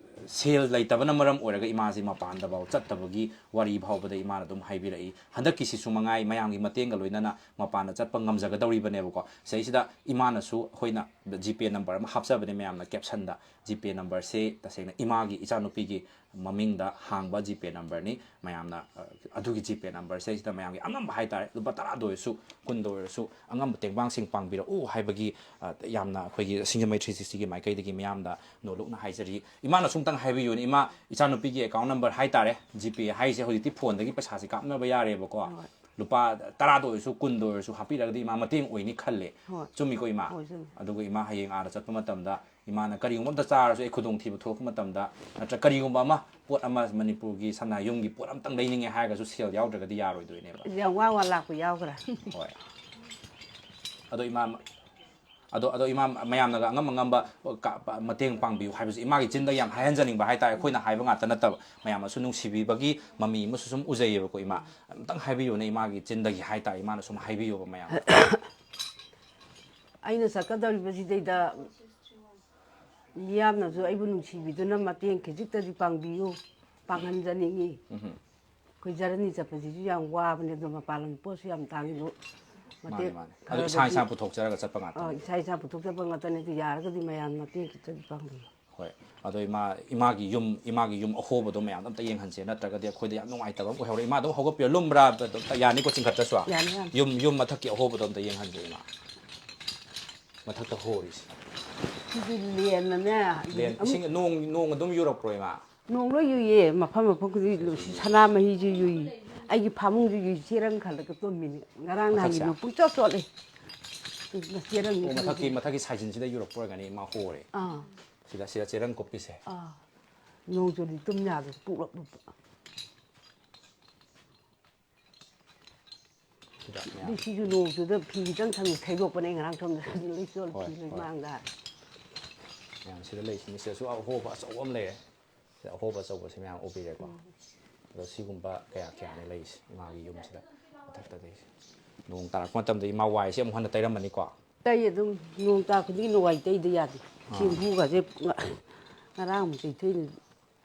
ꯁꯦꯜ ꯂꯩꯇꯕꯅ ꯃꯔꯝ ꯑꯣꯏꯔꯒ ꯏꯃꯥꯁꯤ ꯃꯄꯥꯟꯗꯐꯥꯎ ꯆꯠꯇꯕꯒꯤ ꯋꯥꯔꯤ ꯐꯥꯎꯕꯗ ꯏꯃꯥꯅ ꯑꯗꯨꯝ ꯍꯥꯏꯕꯤꯔꯛꯏ꯫ ꯍꯟꯗꯛꯀꯤꯁꯤꯁꯨ ꯃꯉꯥꯏ, ꯃꯌꯥꯝꯒꯤ ꯃꯇꯦꯡꯒ ꯂꯣꯏꯅꯅ ꯃꯄꯥꯟꯗ ꯆꯠꯄ ꯉꯝꯖꯒꯗꯧꯔꯤꯕꯅꯦꯕꯀꯣ꯫ ꯁꯤꯗꯩꯁꯤꯗ ꯏꯃꯥꯅꯁꯨ, ꯑꯩꯈꯣꯏꯅ GPay number ꯑꯃ ꯍꯥꯞꯆꯕꯅꯦ ꯃꯌꯥꯝꯅ captionꯗ꯫ GPay numberꯁꯦ ꯇꯁꯦꯡꯅ ꯏꯃꯥꯒꯤ, ꯏꯆꯥꯅꯨꯄꯤꯒꯤ ꯃꯃꯤꯡꯗ ꯍꯥꯡꯕ GPay numberꯅꯤ꯫ ꯃꯌꯥꯝꯅ, ꯑ, ꯑꯗꯨꯒꯤ GPay numberꯁꯦ ꯁꯤꯗ ꯃꯌꯥꯝꯒꯤ ꯑꯉꯝꯕ ꯍꯥꯏꯇꯥꯔꯦ, ꯂꯨꯄꯥ ꯇꯔꯥꯗ ꯑꯣꯏꯔꯁꯨ, ꯀꯨꯟꯗ ꯑꯣꯏꯔꯁꯨ, ꯑꯉꯝꯕ ꯇꯦꯡꯕꯥꯡꯁꯤꯡ ꯄꯥꯡꯕꯤꯔꯛꯎ ꯍꯥꯏꯕꯒꯤ, ꯑ, ꯌꯥꯝꯅ ꯑꯩꯈꯣꯏꯒꯤ ꯁꯤꯡꯖꯃꯩ three sixtyꯒꯤ ꯃꯥꯏꯀꯩꯗꯒꯤ ꯃꯤꯌꯥꯝꯗ ꯅꯣꯜꯂꯨꯛꯅ ꯍꯥꯏꯖꯔꯤ꯫ ꯏꯃꯥꯅꯁꯨ ꯑꯝꯇꯪ ꯍꯥꯏꯕꯤꯌꯨꯅꯦ, ꯏꯃꯥ, ꯏꯆꯥꯅꯨꯄꯤꯒꯤ account number ꯍꯥꯏꯇꯥꯔꯦ, GPay ꯍꯥꯏꯁꯦ ꯍꯧꯖꯤꯛꯇꯤ phoneꯗꯒꯤ ꯄꯩꯁꯥꯁꯦ ꯀꯥꯞꯅꯕ ꯌꯥꯔꯦꯕꯀꯣ꯫ ꯍꯣꯏ꯫ ꯂꯨꯄꯥ ꯇꯔꯥꯗ ꯑꯣꯏꯔꯁꯨ, ꯀꯨꯟꯗ ꯑꯣꯏꯔꯁꯨ ꯍꯥꯞꯄꯤꯔꯒꯗꯤ ꯏꯃꯥ ꯃꯇꯦꯡ ꯑꯣꯏꯅꯤ ꯈꯜꯂꯦ꯫ ꯍꯣꯏ꯫ ꯆꯨꯝꯃꯤꯀꯣ ꯏꯃꯥ? ꯍꯣꯏ, ꯆꯨꯝꯃꯤ꯫ ꯑꯗꯨꯒ ꯏꯃꯥ ꯍꯌꯦꯡ ꯑꯥꯗ ꯆꯠꯄ ꯃꯇꯝꯗ ꯏꯃꯥꯅ ꯀꯔꯤꯒꯨꯝꯕ ꯑꯝꯇ ꯆꯥꯔꯁꯨ, ꯑꯩ ꯈꯨꯗꯣꯡꯊꯤꯕ ꯊꯣꯛꯂꯛꯄ ꯃꯇꯝꯗ, ꯅꯠꯇ꯭ꯔꯒ ꯀꯔꯤꯒꯨꯝꯕ ꯑꯃ, ꯄꯣꯠ ꯑꯃ, ꯃꯅꯤꯄꯨꯔꯒꯤ ꯁꯝꯅ ꯍꯥꯏ ꯌꯨꯝꯒꯤ ꯄꯣꯠ ꯑꯝꯇꯪ ꯂꯩꯅꯤꯡꯉꯦ ꯍꯥꯏꯔꯒꯁꯨ ꯁꯦꯜ ꯌꯥꯎꯗ꯭ꯔꯒꯗꯤ ꯌꯥꯔꯣꯏꯗꯣꯏꯅꯦꯕ꯫ ꯌꯥꯝ ꯋꯥ ꯋꯥ ꯂꯥꯛꯄ ꯌꯥꯎꯈ꯭ꯔꯦ꯫ ꯍꯣꯏ꯫ ꯑꯗꯣ ꯏꯃꯥ, ꯑꯗꯣ, ꯑꯗꯣ ꯏꯃꯥ ꯃꯌꯥꯝꯅꯒ ꯑꯉꯝ ꯑꯉꯝꯕ ꯀ-, ꯃꯇꯦꯡ ꯄꯥꯡꯕꯤꯌꯨ ꯍꯥꯏꯕꯁꯦ ꯏꯃꯥꯒꯤ ꯆꯤꯟꯗ ꯌꯥꯝ ꯍꯥꯏꯍꯟꯖꯅꯤꯡꯕ ꯍꯥꯏꯇꯥꯔꯦ꯫ ꯑꯩꯈꯣꯏꯅ ꯍꯥꯏꯕ ꯉꯥꯛꯇ ꯅꯠꯇꯕ, ꯃꯌꯥꯝꯅꯁꯨ ꯅꯨꯡꯁꯤꯕꯤꯕꯒꯤ ꯃꯃꯤ ꯑꯃꯁꯨ ꯁꯨꯝ ꯎꯖꯩꯌꯦꯕꯀꯣ ꯏꯃꯥ꯫ ꯑꯝꯇꯪ ꯍꯥꯏꯕꯤꯌꯨꯅꯦ ꯏꯃꯥꯒꯤ ꯆꯤꯟꯗꯒꯤ ꯍꯥꯏꯇꯥꯔꯦ, ꯏꯃꯥꯅ ꯁꯨꯝ ꯍꯥꯏꯕꯤꯌꯣꯕ ꯃꯌꯥꯝ꯫ ꯑꯩꯅ ꯆꯠꯀꯗꯧꯔꯤꯕꯁꯤꯗꯩꯗ ꯃꯤꯌꯥꯝꯅꯁꯨ ꯑꯩꯕꯨ ꯅꯨꯡꯁꯤꯕꯤꯗꯨꯅ ꯃꯇꯦꯡ ꯈꯤꯖꯤꯛꯇꯗꯤ ꯄꯥꯡꯕꯤꯌꯨ, ꯄꯥꯡꯍꯟꯖꯅꯤꯡꯉꯤ꯫ ꯎꯝꯍꯨꯝ꯫ ꯑꯩꯈꯣꯏ ꯖꯔꯅꯤ ꯆꯠꯄꯁꯤꯁꯨ ꯌꯥꯝ ꯋꯥꯕꯅꯦ, ꯑꯗꯣ ꯃꯄꯥꯟ ꯂꯝꯒꯤ ꯄꯣꯠꯁꯨ ꯌꯥꯝ ꯇꯥꯡꯉꯤꯗꯣ꯫ ꯃꯥꯅꯦ, ꯃꯇꯦꯡ ꯃꯥꯅꯦ꯫ ꯑꯗꯣ ꯏꯁꯥ ꯈꯔꯗꯤ ꯏꯁꯥ ꯄꯨꯊꯣꯛꯆꯔꯒ ꯆꯠꯄ ꯉꯥꯛꯇꯅꯤ꯫ ꯑꯥ, ꯏꯁꯥ ꯏꯁꯥ ꯄꯨꯊꯣꯛꯆꯕ ꯉꯥꯛꯇꯅꯦ꯫ ꯑꯗꯨ ꯌꯥꯔꯒꯗꯤ ꯃꯌꯥꯝ ꯃꯇꯦꯡ ꯈꯤꯇꯗꯤ ꯄꯥꯡꯕꯤꯌꯨ꯫ ꯍꯣꯏ꯫ ꯑꯗꯣ ꯏꯃꯥ, ꯏꯃꯥꯒꯤ ꯌꯨꯝ, ꯏꯃꯥꯒꯤ ꯌꯨꯝ ꯑꯍꯣꯕꯗꯣ ꯃꯌꯥꯝꯗꯣ ꯑꯝꯇ ꯌꯦꯡꯍꯟꯁꯦ, ꯅꯠꯇ꯭ꯔꯒꯗꯤ ꯑꯩꯈꯣꯏꯗ ꯌꯥꯝ ꯅꯨꯡꯉꯥꯏꯇꯕ ꯑꯃ ꯑꯣꯏꯍꯧꯔꯦ꯫ ꯏꯃꯥ ꯑꯗꯨꯝ ꯍꯧꯒꯠꯄꯤꯔꯣ, ꯂꯨꯝꯕ꯭ꯔꯥ? ꯑꯗꯨꯝ ꯌꯥꯅꯤꯀꯣ, ꯆꯤꯡꯈꯠꯇ꯭ꯔꯁꯨ? ꯌꯥꯅꯤ, ꯌꯥꯅꯤ꯫ ꯌꯨꯝ, ꯌꯨꯝ ꯃꯊꯛꯀꯤ ꯑꯍꯣꯕꯗꯣ ꯑꯝꯇ ꯌꯦꯡꯍꯟꯁꯦ, ꯏꯃꯥ꯫ ꯃꯊꯛꯇ ꯍꯣꯔꯤꯁꯦ꯫ ꯁꯤꯗꯤ ꯂꯦꯟꯅꯅꯦ꯫ ꯂꯦꯟ, ꯑꯃꯨꯛ ꯏꯁꯤꯡ, ꯅꯣꯡ, ꯅꯣꯡ ꯑꯗꯨꯝ ꯌꯨꯔꯛꯄ꯭ꯔꯣ, ꯏꯃꯥ? ꯅꯣꯡ ꯂꯣꯏ ꯌꯨꯏꯌꯦ, ꯃꯐꯝ ꯃꯐꯝ ꯈꯨꯗꯤꯡ꯫ ꯁꯤ ꯁꯅꯥꯃꯍꯤꯁꯨ ꯌꯨꯏ, ꯑꯩꯒꯤ ꯐꯥꯃꯨꯡꯁꯨ ꯌꯨꯏ, ꯆꯦꯔꯪ ꯈꯜꯂꯒ ꯇꯨꯝꯃꯤꯅꯤ꯫ ꯉꯔꯥꯡ ꯅꯍꯥꯟꯒꯤ ꯃꯊꯛꯁꯦ? ꯅꯣꯡ ꯄꯨꯡꯆꯣꯠ ꯆꯣꯠꯂꯦ꯫ ꯆꯦꯔꯪ ꯑꯣ, ꯃꯊꯛꯀꯤ, ꯈꯜꯂꯒ꯫ ꯃꯊꯛꯀꯤ ꯁꯥꯏꯖꯤꯟꯁꯤꯗ ꯌꯨꯔꯛꯄ ꯑꯣꯏꯔꯒꯅꯤ, ꯏꯃꯥ ꯍꯣꯔꯦ꯫ ꯑꯥ꯫ ꯁꯤꯗ, ꯁꯤꯗ ꯆꯦꯔꯪ ꯀꯨꯞꯄꯤꯁꯦ꯫ ꯑꯥ꯫ ꯅꯣꯡ ꯆꯨꯔꯗꯤ ꯇꯨꯝ ꯌꯥꯗꯦ, ꯄꯨꯛꯂꯞ ꯂꯨꯞꯄ꯫ ꯁꯤꯗ ꯃꯌꯥꯝ꯫ ꯑꯗꯨ ꯁꯤꯁꯨ ꯅꯣꯡ ꯆꯨꯗ ꯐꯤ ꯈꯤꯇꯪ ꯁꯪꯉ ꯊꯩꯗꯣꯛꯄꯅꯦ ꯉꯔꯥꯡ ꯁꯣꯝꯗ꯫ ꯂꯣꯏ ꯆꯣꯠꯂ ꯍꯣꯏ, ꯐꯤ ꯂꯣꯏ ꯍꯣꯏ꯫ ꯃꯥꯡꯗ꯫ ꯃꯌꯥꯝ ꯁꯤꯗ ꯂꯩꯁꯤꯡ, ꯁꯤꯗꯁꯨ ꯑꯍꯣꯕ ꯑꯆꯧꯕ ꯑꯃ ꯂꯩꯔꯦ꯫ ꯁꯤꯗ ꯑꯍꯣꯕ ꯑꯆꯧꯕꯁꯦ ꯃꯌꯥꯝ ꯎꯕꯤꯔꯦꯀꯣ꯫ ꯎꯝ꯫ ꯑꯗꯣ ꯁꯤꯒꯨꯝꯕ ꯀꯌꯥ ꯀꯌꯥꯅꯦ ꯂꯩꯔꯤꯁꯦ ꯏꯃꯥꯒꯤ ꯌꯨꯝꯁꯤꯗ, ꯃꯊꯛꯇ ꯂꯩꯔꯤꯁꯦ? ꯅꯣꯡ ꯇꯥꯔꯛꯄ ꯃꯇꯝꯗ ꯏꯃꯥ ꯋꯥꯏꯁꯦ ꯑꯃꯨꯛ ꯍꯟꯅ ꯇꯩꯔꯝꯃꯅꯤꯀꯣ? ꯇꯩ ꯑꯗꯨꯝ, ꯅꯣꯡ ꯇꯥ ꯈꯨꯗꯤꯡꯒꯤ ꯅꯣꯡꯋꯥꯏ ꯇꯩꯗ ꯌꯥꯗꯦ꯫ ꯑꯥ꯫ ꯆꯦꯡꯐꯨꯒꯁꯦ ꯉ-, ꯉꯔꯥꯡ ꯑꯃꯨꯛ ꯇꯩꯊꯣꯛꯏꯅꯤ,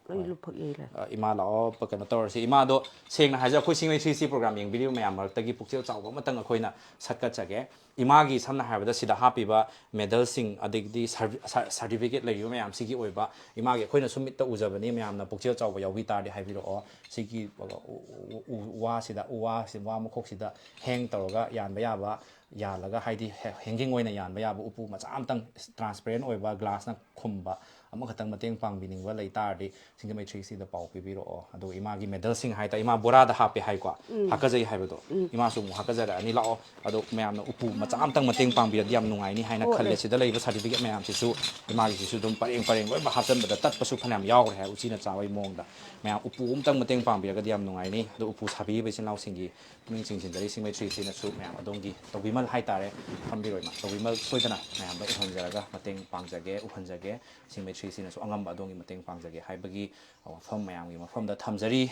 ꯂꯣꯏ ꯍꯣꯏ꯫ ꯂꯨꯞꯐꯛ ꯌꯩꯔꯦ꯫ ꯑ, ꯏꯃꯥ ꯂꯥꯛꯑꯣ, ꯄ-, ꯀꯩꯅꯣ ꯇꯧꯔꯁꯤ꯫ ꯏꯃꯥꯗꯣ ꯁꯦꯡꯅ ꯍꯥꯏꯖ-, ꯑꯩꯈꯣꯏ ꯁꯤꯡꯃꯩ ꯊ꯭ꯔꯤ ꯁꯤ ꯄ꯭ꯔꯣꯒ꯭ꯔꯥꯝ ꯌꯦꯡꯕꯤꯔꯤꯕ ꯃꯌꯥꯝ ꯃꯔꯛꯇꯒꯤ ꯄꯨꯛꯆꯦꯜ ꯆꯥꯎꯕ ꯑꯃꯇꯪ ꯑꯩꯈꯣꯏꯅ ꯁꯠꯀꯠꯆꯒꯦ꯫ ꯏꯃꯥꯒꯤ ꯁꯝꯅ ꯍꯥꯏꯔꯕꯗ ꯁꯤꯗ ꯍꯥꯞꯄꯤꯕ ꯃꯦꯗꯜꯁꯤꯡ, ꯑꯗꯒꯤꯗꯤ ꯁꯔ-, ꯁꯔ-, ꯁꯥꯔꯇꯤꯐꯤꯀꯦꯠ ꯂꯩꯔꯤꯕ ꯃꯌꯥꯝꯁꯤꯒꯤ ꯑꯣꯏꯕ, ꯏꯃꯥꯒꯤ ꯑꯩꯈꯣꯏꯅ ꯁꯨꯝ ꯃꯤꯠꯇ ꯎꯖꯕꯅꯤ, ꯃꯌꯥꯝꯅ ꯄꯨꯛꯆꯦꯜ ꯆꯥꯎꯕ ꯌꯥꯎꯕꯤ ꯇꯥꯔꯗꯤ ꯍꯥꯏꯕꯤꯔꯛꯑꯣ꯫ ꯁꯤꯒꯤ ꯎ, ꯎ, ꯎ, ꯎ ꯋꯥꯁꯤꯗ, ꯎ ꯋꯥꯁꯤ, ꯋꯥ ꯃꯈꯣꯛꯁꯤꯗ ꯍꯦꯡ ꯇꯧꯔꯒ ꯌꯥꯟꯕ ꯌꯥꯕ, ꯌꯥꯜꯂꯒ, ꯍꯥꯏꯗꯤ ꯍꯦ-, ꯍꯦꯡꯒꯤꯡ ꯑꯣꯏꯅ ꯌꯥꯟꯕ ꯌꯥꯕ ꯎꯄꯨ ꯃꯆꯥ ꯑꯃꯇꯪ, ꯇ꯭ꯔꯥꯟꯁꯄꯦꯔꯦꯟ ꯑꯣꯏꯕ, ꯒ꯭ꯂꯥꯁꯅ ꯈꯨꯝꯕ ꯑꯃꯈꯛꯇꯪ ꯃꯇꯦꯡ ꯄꯥꯡꯕꯤꯅꯤꯡꯕ ꯂꯩ ꯇꯥꯔꯗꯤ, ꯁꯤꯡꯖꯃꯩ ꯊ꯭ꯔꯤ ꯁꯤꯗ ꯄꯥꯎ ꯄꯤꯕꯤꯔꯛꯑꯣ꯫ ꯑꯗꯨꯒ ꯏꯃꯥꯒꯤ ꯃꯦꯗꯜꯁꯤꯡ ꯍꯥꯏꯇꯥꯔꯦ, ꯏꯃꯥ ꯕꯣꯔꯥꯗ ꯍꯥꯞꯄꯦ ꯍꯥꯏꯀꯣ, ꯎꯝ꯫ ꯍꯥꯀꯠꯆꯩ ꯍꯥꯏꯕꯗꯣ, ꯎꯝ꯫ ꯏꯃꯥꯁꯨ ꯑꯃꯨꯛ ꯍꯥꯀꯠꯆꯔꯛꯑꯅꯤ, ꯂꯥꯛꯑꯣ꯫ ꯑꯗꯣ ꯃꯌꯥꯝꯅ ꯎꯄꯨ ꯃꯆꯥ ꯑꯃꯇꯪ ꯃꯇꯦꯡ ꯄꯥꯡꯕꯤꯔꯗꯤ ꯌꯥꯝ ꯅꯨꯡꯉꯥꯏꯅꯤ ꯍꯥꯏꯅ ꯍꯣꯏ, ꯈꯜꯂꯦ꯫ ꯂꯩ꯫ ꯁꯤꯗ ꯂꯩꯕ ꯁꯥꯔꯇꯤꯐꯤꯀꯦꯠ ꯃꯌꯥꯝꯁꯤꯁꯨ, ꯏꯃꯥꯒꯤꯁꯤꯁꯨ ꯑꯗꯨꯝ ꯄꯔꯦꯡ ꯄꯔꯦꯡ ꯂꯣꯏꯅꯃꯛ ꯍꯥꯞꯆꯟꯕꯗ ꯇꯠꯄꯁꯨ ꯐꯅꯌꯥꯝ ꯌꯥꯎꯈ꯭ꯔꯦ ꯍꯥꯏ, ꯎꯆꯤꯅ ꯆꯥꯕꯒꯤ ꯃꯑꯣꯡꯗ꯫ ꯃꯌꯥꯝ ꯎꯄꯨ ꯑꯃꯇꯪ ꯃꯇꯦꯡ ꯄꯥꯡꯕꯤꯔꯒꯗꯤ ꯌꯥꯝ ꯅꯨꯡꯉꯥꯏꯅꯤ꯫ ꯑꯗꯣ ꯎꯄꯨ ꯁꯥꯕꯤꯔꯤꯕ ꯏꯆꯤꯜ ꯏꯅꯥꯎꯁꯤꯡꯒꯤ ꯄꯨꯛꯅꯤꯡ ꯆꯤꯡꯁꯤꯟꯖꯔꯤ꯫ ꯁꯤꯡꯃꯩ ꯊ꯭ꯔꯤ ꯁꯤꯅꯁꯨ ꯃꯌꯥꯝ ꯑꯗꯣꯝꯒꯤ ꯇꯧꯕꯤꯃꯜ ꯍꯥꯏꯇꯥꯔꯦ, ꯐꯝꯕꯤꯔꯣ ꯏꯃꯥ, ꯇꯧꯕꯤꯃꯜ ꯁꯣꯏꯗꯅ ꯃꯌꯥꯝꯗ ꯎꯍꯟꯖꯔꯒ ꯃꯇꯦꯡ ꯄꯥꯡꯖꯒꯦ, ꯎꯍꯟꯖꯒꯦ꯫ ꯁꯤꯡꯃꯩ ꯊ꯭ꯔꯤ ꯁꯤꯅꯁꯨ ꯑꯉꯝꯕ ꯑꯗꯣꯝꯒꯤ ꯃꯇꯦꯡ ꯄꯥꯡꯖꯒꯦ ꯍꯥꯏꯕꯒꯤ ꯋꯥꯐꯝ ꯃꯌꯥꯝꯒꯤ ꯃꯐꯝꯗ ꯊꯝꯖꯔꯤ꯫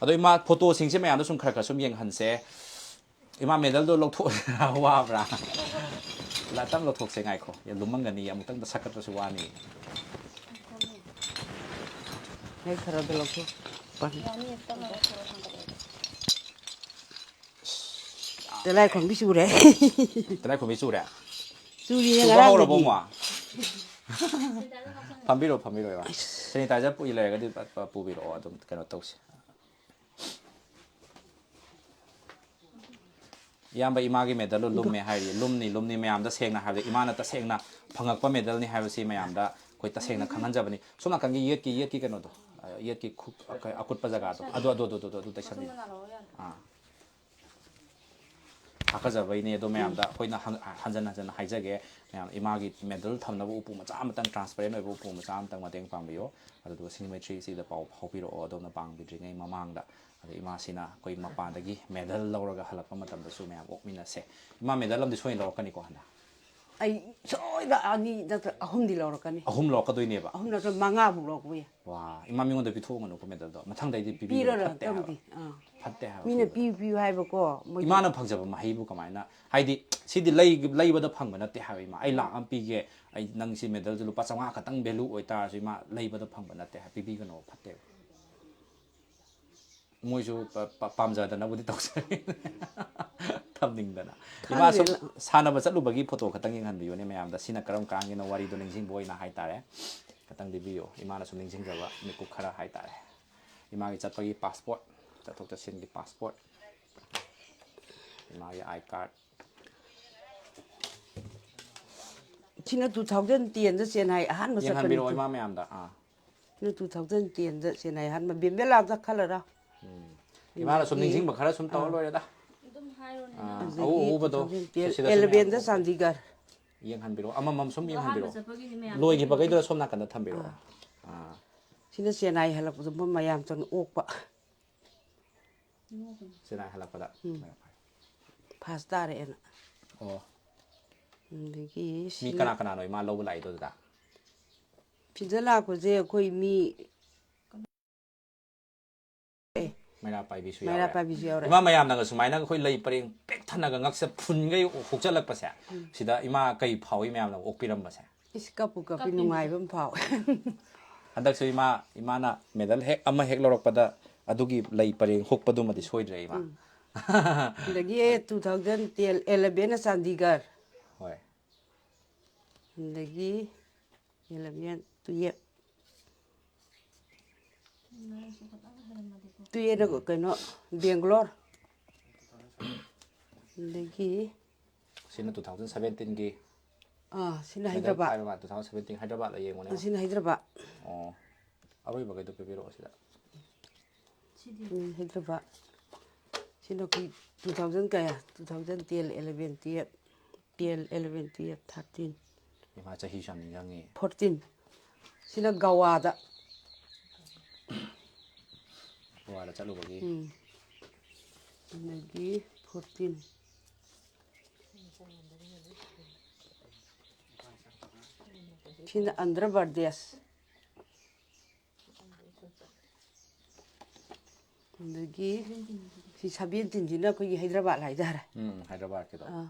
ꯑꯗꯣ ꯏꯃꯥ, ꯐꯣꯇꯣꯁꯤꯡꯁꯦ ꯃꯌꯥꯝꯗ ꯁꯨꯝ ꯈꯔ ꯈꯔ ꯁꯨꯝ ꯌꯦꯡꯍꯟꯁꯦ꯫ ꯏꯃꯥ, ꯃꯦꯗꯜꯗꯣ ꯂꯧꯊꯣꯛ-, ꯋꯥꯕ꯭ꯔꯥ? ꯂꯥꯇꯪ ꯂꯧꯊꯣꯛꯁꯦ, ꯉꯥꯏꯈꯣ꯫ ꯌꯥꯝ ꯂꯨꯝꯃꯝꯒꯅꯤ, ꯑꯃꯨꯛꯇꯪꯗ ꯁꯛꯀꯠꯄꯁꯨ ꯋꯥꯅꯤ꯫ ꯍꯦꯛ ꯈꯔꯗ ꯂꯧꯊꯣꯛ꯫ ꯇꯤꯂꯥꯏꯈꯣꯝꯕꯤ ꯆꯨꯔꯦ꯫ ꯇꯤꯂꯥꯏꯈꯣꯝꯕꯤ ꯆꯨꯔꯦ? ꯆꯨꯔꯤꯌꯦ ꯆꯨꯕ ꯍꯧꯔꯕꯣ ꯉꯔꯥꯡꯗꯒꯤ꯫ ꯑꯃꯨꯛ? ꯐꯝꯕꯤꯔꯣ, ꯐꯝꯕꯤꯔꯣ, ꯏꯃꯥ꯫ ꯁꯦꯅꯤꯇꯥꯏꯖꯔ ꯄꯨ-, ꯂꯩꯔꯒꯗꯤ ꯄ-, ꯄ-, ꯄꯨꯕꯤꯔꯛꯑꯣ, ꯑꯗꯨꯝ ꯀꯩꯅꯣ ꯇꯧꯁꯤ꯫ ꯏꯌꯥꯝꯕ, ꯏꯃꯥꯒꯤ ꯃꯦꯗꯜꯗꯣ ꯂꯨꯝꯃꯦ ꯍꯥꯏꯔꯤ꯫ ꯂꯨꯝꯅꯤ, ꯂꯨꯝꯅꯤ꯫ ꯃꯌꯥꯝꯗ ꯁꯦꯡꯅ ꯍꯥꯏꯕꯗ, ꯏꯃꯥꯅ ꯇꯁꯦꯡꯅ ꯐꯪꯉꯛꯄ ꯃꯦꯗꯜꯅꯤ ꯍꯥꯏꯕꯁꯤ ꯃꯌꯥꯝꯗ ꯑꯩꯈꯣꯏ ꯇꯁꯦꯡꯅ ꯈꯪꯍꯟꯖꯕꯅꯤ꯫ ꯁꯣꯝ ꯅꯥꯀꯟꯒꯤ ꯌꯦꯠꯀꯤ, ꯌꯦꯠꯀꯤ ꯀꯩꯅꯣꯗꯣ, ꯑ, ꯌꯦꯠꯀꯤ ꯈꯨ-, ꯑ, ꯀꯩ-, ꯑꯀꯨꯠꯄ ꯖꯒꯥꯗꯣ, ꯑꯗꯨ, ꯑꯗꯨ, ꯑꯗꯨ, ꯑꯗꯨ, ꯑꯗꯨ ꯇꯩꯁꯟꯕꯤꯌꯨ꯫ ꯑꯥ꯫ ꯊꯥꯒꯠꯆꯕꯩꯅꯦ꯫ ꯑꯗꯣ ꯃꯌꯥꯝꯗ ꯑꯩꯈꯣꯏꯅ ꯍꯪ-, ꯍꯟꯖꯟ ꯍꯟꯖꯟꯅ ꯍꯥꯏꯖꯒꯦ, ꯃꯌꯥꯝ, ꯏꯃꯥꯒꯤ ꯃꯦꯗꯜ ꯊꯝꯅꯕ ꯎꯄꯨ ꯃꯆꯥ ꯑꯃꯇꯪ, ꯇ꯭ꯔꯥꯟꯁꯄꯦꯔꯦꯟ ꯑꯣꯏꯕ ꯎꯄꯨ ꯃꯆꯥ ꯑꯃꯇꯪ ꯃꯇꯦꯡ ꯄꯥꯡꯕꯤꯌꯣ꯫ ꯑꯗꯨꯗꯨꯒ ꯁꯤꯡꯖꯃꯩ ꯊ꯭ꯔꯤ ꯁꯤꯗ ꯄꯥꯎ ꯐꯥꯎꯕꯤꯔꯛꯑꯣ꯫ ꯑꯗꯣꯝꯅ ꯄꯥꯡꯕꯤꯗ꯭ꯔꯤꯉꯩ ꯃꯃꯥꯡꯗ꯫ ꯑꯗꯣ ꯏꯃꯥꯁꯤꯅ ꯑꯩꯈꯣꯏ ꯃꯄꯥꯟꯗꯒꯤ ꯃꯦꯗꯜ ꯂꯧꯔꯒ ꯍꯜꯂꯛꯄ ꯃꯇꯝꯗꯁꯨ ꯃꯌꯥꯝ ꯑꯣꯛꯃꯤꯟꯅꯁꯦ꯫ ꯏꯃꯥ, ꯃꯦꯗꯜ ꯑꯃꯗꯤ ꯁꯣꯏꯅ ꯂꯧꯔꯛꯀꯅꯤꯀꯣ ꯍꯟꯗꯛ? ꯑꯩ ꯁꯣꯏꯗ ꯑꯅꯤ ꯅꯠꯇ꯭ꯔ ꯑꯍꯨꯝꯗꯤ ꯂꯧꯔꯛꯀꯅꯤ꯫ ꯑꯍꯨꯝ ꯂꯧꯔꯛꯀꯗꯣꯏꯅꯦꯕ? ꯑꯍꯨꯝ ꯅꯠꯇ꯭ꯔ ꯃꯉꯥꯕꯨ ꯂꯧꯔꯛꯄ ꯌꯥꯏ꯫ ꯋꯥ, ꯏꯃꯥ, ꯃꯤꯉꯣꯟꯗ ꯄꯤꯊꯣꯛꯑꯝꯒꯅꯨꯀꯣ ꯃꯦꯗꯜꯗꯣ꯫ ꯃꯊꯪꯗꯩꯗꯤ ꯄꯤꯕꯤꯒꯅꯨ, ꯄꯤꯔꯔꯣꯏ, ꯐꯠꯇꯦ ꯍꯥꯏꯕ꯫ ꯑꯗꯨꯕꯨꯗꯤ, ꯑꯥ꯫ ꯐꯠꯇꯦ ꯍꯥꯏꯕ ꯃꯤꯅ ꯄꯤꯕꯤꯒꯅꯨ꯫ ꯄꯤꯌꯨ ꯄꯤꯌꯨ ꯍꯥꯏꯕꯀꯣ, ꯃꯣꯏ ꯏꯃꯥꯅ ꯐꯪꯖꯕ ꯃꯍꯩꯕꯨ ꯀꯃꯥꯏꯅ, ꯍꯥꯏꯗꯤ, ꯁꯤꯗꯤ ꯂꯩ-, ꯂꯩꯕꯗ ꯐꯪꯕ ꯅꯠꯇꯦ ꯍꯥꯏꯕ ꯏꯃꯥ꯫ ꯑꯩ ꯂꯥꯛ ꯑꯃ ꯄꯤꯒꯦ, ꯑꯩ ꯅꯪ ꯁꯤ ꯃꯦꯗꯜꯁꯦ ꯂꯨꯄꯥ ꯆꯥꯝꯃꯉꯥ ꯈꯛꯇꯪ ꯚꯦꯂꯨ ꯑꯣꯏꯇꯥꯔꯁꯨ ꯏꯃꯥ, ꯂꯩꯕꯗ ꯐꯪꯕ ꯅꯠꯇꯦ ꯍꯥꯏ, ꯄꯤꯕꯤꯒꯅꯣ, ꯐꯠꯇꯦꯕ꯫ ꯃꯣꯏꯁꯨ ꯄ-, ꯄ-, ꯄꯥꯝꯖꯗꯅꯕꯨꯗꯤ ꯇꯧꯖꯩ꯫ ꯊꯝꯅꯤꯡꯗꯅ꯫ ꯏꯃꯥ ꯁꯨꯝ ꯈꯪꯗꯦ꯫ ꯁꯥꯟꯅꯕ ꯆꯠꯂꯨꯕꯒꯤ ꯐꯣꯇꯣ ꯈꯛꯇꯪ ꯌꯦꯡꯍꯟꯕꯤꯌꯨꯅꯦ ꯃꯌꯥꯝꯗ꯫ ꯁꯤꯅ ꯀꯔꯝ ꯀꯥꯟꯒꯤꯅꯣ ꯋꯥꯔꯤꯗꯣ ꯅꯤꯡꯁꯤꯡꯕ ꯑꯣꯏꯅ ꯍꯥꯏꯇꯥꯔꯦ꯫ ꯈꯛꯇꯪ ꯂꯤꯕꯤꯌꯨ꯫ ꯏꯃꯥꯅ ꯁꯨꯝ ꯅꯤꯡꯁꯤꯡꯖꯕ ꯃꯤꯀꯨꯞ ꯈꯔ ꯍꯥꯏꯇꯥꯔꯦ꯫ ꯏꯃꯥꯒꯤ ꯆꯠꯄꯒꯤ ꯄꯥꯁꯄꯣꯔꯠ, ꯆꯠꯊꯣꯛ ꯆꯠꯁꯤꯟꯒꯤ ꯄꯥꯁꯄꯣꯔꯠ, ꯏꯃꯥꯒꯤ ꯑꯥꯏ ꯀꯥꯔꯠ꯫ ꯁꯤꯅ two thousand ten ꯗ ꯆꯦꯟꯅꯥꯏ ꯑꯍꯥꯟꯕ ꯆꯠꯄꯅꯤ꯫ ꯌꯦꯡꯍꯟꯕꯤꯔꯛꯑꯣ ꯏꯃꯥ ꯃꯌꯥꯝꯗ꯫ ꯑꯥ꯫ ꯁꯤꯅ two thousand ten ꯗ ꯆꯦꯟꯅꯥꯏ ꯑꯍꯥꯟꯕ꯫ ꯕꯦꯝꯕꯦꯂꯥꯗ ꯈꯜꯂꯔꯥ? ꯎꯝ꯫ ꯏꯃꯥꯅ ꯁꯨꯝ ꯑꯗꯒꯤ, ꯅꯤꯡꯁꯤꯡꯕ ꯈꯔ ꯁꯨꯝ ꯇꯧꯔ ꯑꯥ꯫ ꯂꯣꯏꯔꯦꯗ꯫ ꯑꯗꯨꯝ ꯍꯥꯏꯔꯣꯅꯦ꯫ ꯑꯥ, ꯅꯪ꯫ ꯑꯗꯒꯤ ꯑꯎ ꯑꯎꯕꯗꯣ꯫ two thousand ten, ꯁꯤꯗ ꯁꯨꯝ eleven ꯗ ꯌꯦꯡꯍꯟꯕꯤꯔꯛꯑꯣ꯫ ꯆꯥꯟꯗꯤꯒꯔ꯫ ꯌꯦꯡꯍꯟꯕꯤꯔꯛꯑꯣ꯫ ꯑꯃꯃꯝ ꯁꯨꯝ ꯑꯗꯣ ꯑꯍꯥꯟꯕ ꯌꯦꯡꯍꯟꯕꯤꯔꯛꯑꯣ꯫ ꯆꯠꯄꯒꯤꯗꯤ ꯃꯌꯥꯝ ꯂꯣꯏꯈꯤꯕꯈꯩꯗꯨꯗ ꯁꯣꯝ ꯅꯥꯀꯟꯗ ꯊꯝꯕꯤꯔꯛꯑꯣ꯫ ꯑꯥ꯫ ꯑꯥ꯫ ꯁꯤꯅ ꯆꯦꯟꯅꯥꯏ ꯍꯜꯂꯛꯄꯗ ꯃꯌꯥꯝ ꯆꯪ ꯑꯣꯛꯄ꯫ ꯆꯦꯟꯅꯥꯏ ꯍꯜꯂꯛꯄꯗ꯫ ꯎꯝ꯫ ꯐꯔꯦ, ꯐꯔꯦ꯫ ꯐꯥꯁ ꯇꯥꯔꯛꯑꯦꯅ꯫ ꯑꯣ꯫ ꯑꯗꯒꯤ ꯃꯤ ꯁꯤꯅ ꯀꯅꯥ ꯀꯅꯥꯅꯣ ꯏꯃꯥ ꯂꯧꯕ ꯂꯥꯛꯏꯗꯣ ꯑꯗꯨꯗ? ꯁꯤꯗ ꯂꯥꯛꯄꯁꯦ ꯑꯩꯈꯣꯏ ꯃꯤ, ꯑꯦ, ꯃꯩꯔꯥ ꯄꯥꯏꯕꯤꯁꯨ ꯃꯩꯔꯥ ꯌꯥꯎꯔꯦ꯫ ꯄꯥꯏꯕꯤꯁꯨ ꯌꯥꯎꯔꯦ꯫ ꯏꯃꯥ ꯃꯌꯥꯝꯅꯒ ꯁꯨꯃꯥꯏꯅ ꯑꯩꯈꯣꯏ ꯂꯩ ꯄꯔꯦꯡ ꯄꯤꯛ ꯊꯟꯅꯒ ꯉꯛꯁꯦ ꯐꯨꯟꯈꯩ ꯍꯨꯛꯆꯜꯂꯛꯄꯁꯦ, ꯎꯝ꯫ ꯁꯤꯗ ꯏꯃꯥ ꯀꯩ ꯐꯥꯎꯏ ꯃꯌꯥꯝꯅ ꯑꯣꯛꯄꯤꯔꯝꯕꯁꯦ? ꯏꯁ, ꯀꯞꯄꯨ ꯀꯞꯄꯤ, ꯀꯞꯄꯤꯅꯦ꯫ ꯅꯨꯡꯉꯥꯏꯕ ꯑꯃ ꯐꯥꯎꯋꯦ꯫ ꯍꯟꯗꯛꯁꯨ ꯏꯃꯥ, ꯏꯃꯥꯅ ꯃꯦꯗꯜ ꯍꯦꯛ ꯑꯃ ꯍꯦꯛ ꯂꯧꯔꯛꯄꯗ ꯑꯗꯨꯒꯤ ꯂꯩ ꯄꯔꯦꯡ ꯍꯨꯛꯄꯗꯨꯃꯗꯤ ꯁꯣꯏꯗ꯭ꯔꯦ ꯏꯃꯥ꯫ ꯎꯝ꯫ ꯑꯗꯒꯤ two thousand ten, eleven ꯅ ꯆꯥꯟꯗꯤꯒꯔ꯫ ꯍꯣꯏ꯫ ꯑꯗꯒꯤ eleven, ꯇꯨꯌꯦꯞ꯫ ꯇꯨꯌꯦꯞꯅ ꯀꯩꯅꯣ, ꯕꯦꯡꯒ꯭ꯂꯣꯔ꯫ ꯑꯗꯒꯤ ꯁꯤꯅ ꯇꯨ ꯊꯥꯎꯖꯟ ꯁꯕꯦꯟꯇꯤꯟꯒꯤ ꯑꯥ, ꯁꯤꯅ Hyderabad. Two thousand seventeen Hyderabad ꯌꯦꯡꯉꯨꯅꯦ꯫ ꯁꯤꯅ ꯍꯥꯏꯗ꯭ꯔꯕꯥꯠ꯫ ꯑꯣ, ꯑꯔꯣꯏꯕꯈꯩꯗꯣ ꯄꯤꯕꯤꯔꯛꯑꯣ ꯁꯤꯗ꯫ ꯎꯝ, ꯍꯥꯏꯗ꯭ꯔꯕꯥꯠ꯫ ꯁꯤꯅ ꯑꯩꯈꯣꯏ ꯇꯨ ꯊꯥꯎꯖꯟ ꯀꯌꯥ? Two thousand ten, eleven, twelve, ten, eleven, twelve, thirteen, ꯏꯃꯥ, ꯆꯍꯤꯁꯨ ꯌꯥꯝ ꯅꯤꯡꯁꯤꯡꯉꯤ꯫ ꯐꯣꯔꯇꯤꯟ꯫ ꯁꯤꯅ ꯒꯋꯥꯗ꯫ ꯒꯋꯥꯗ ꯆꯠꯂꯨꯕꯒꯤ꯫ ꯎꯝ꯫ ꯑꯗꯒꯤ ꯐꯣꯔꯇꯤꯟ꯫ ꯁꯤꯅ ꯑꯟꯙ꯭ꯔ ꯄ꯭ꯔꯗꯦꯁ꯫ ꯑꯗꯒꯤ ꯁꯤ ꯁꯕꯦꯟꯇꯤꯟꯁꯤꯅ ꯑꯩꯈꯣꯏꯒꯤ ꯍꯥꯏꯗ꯭ꯔꯕꯥꯠ ꯍꯥꯏꯇꯥꯔꯦ꯫ ꯎꯝ, ꯍꯥꯏꯗ꯭ꯔꯕꯥꯠꯀꯤꯗꯣ꯫ ꯑꯥ꯫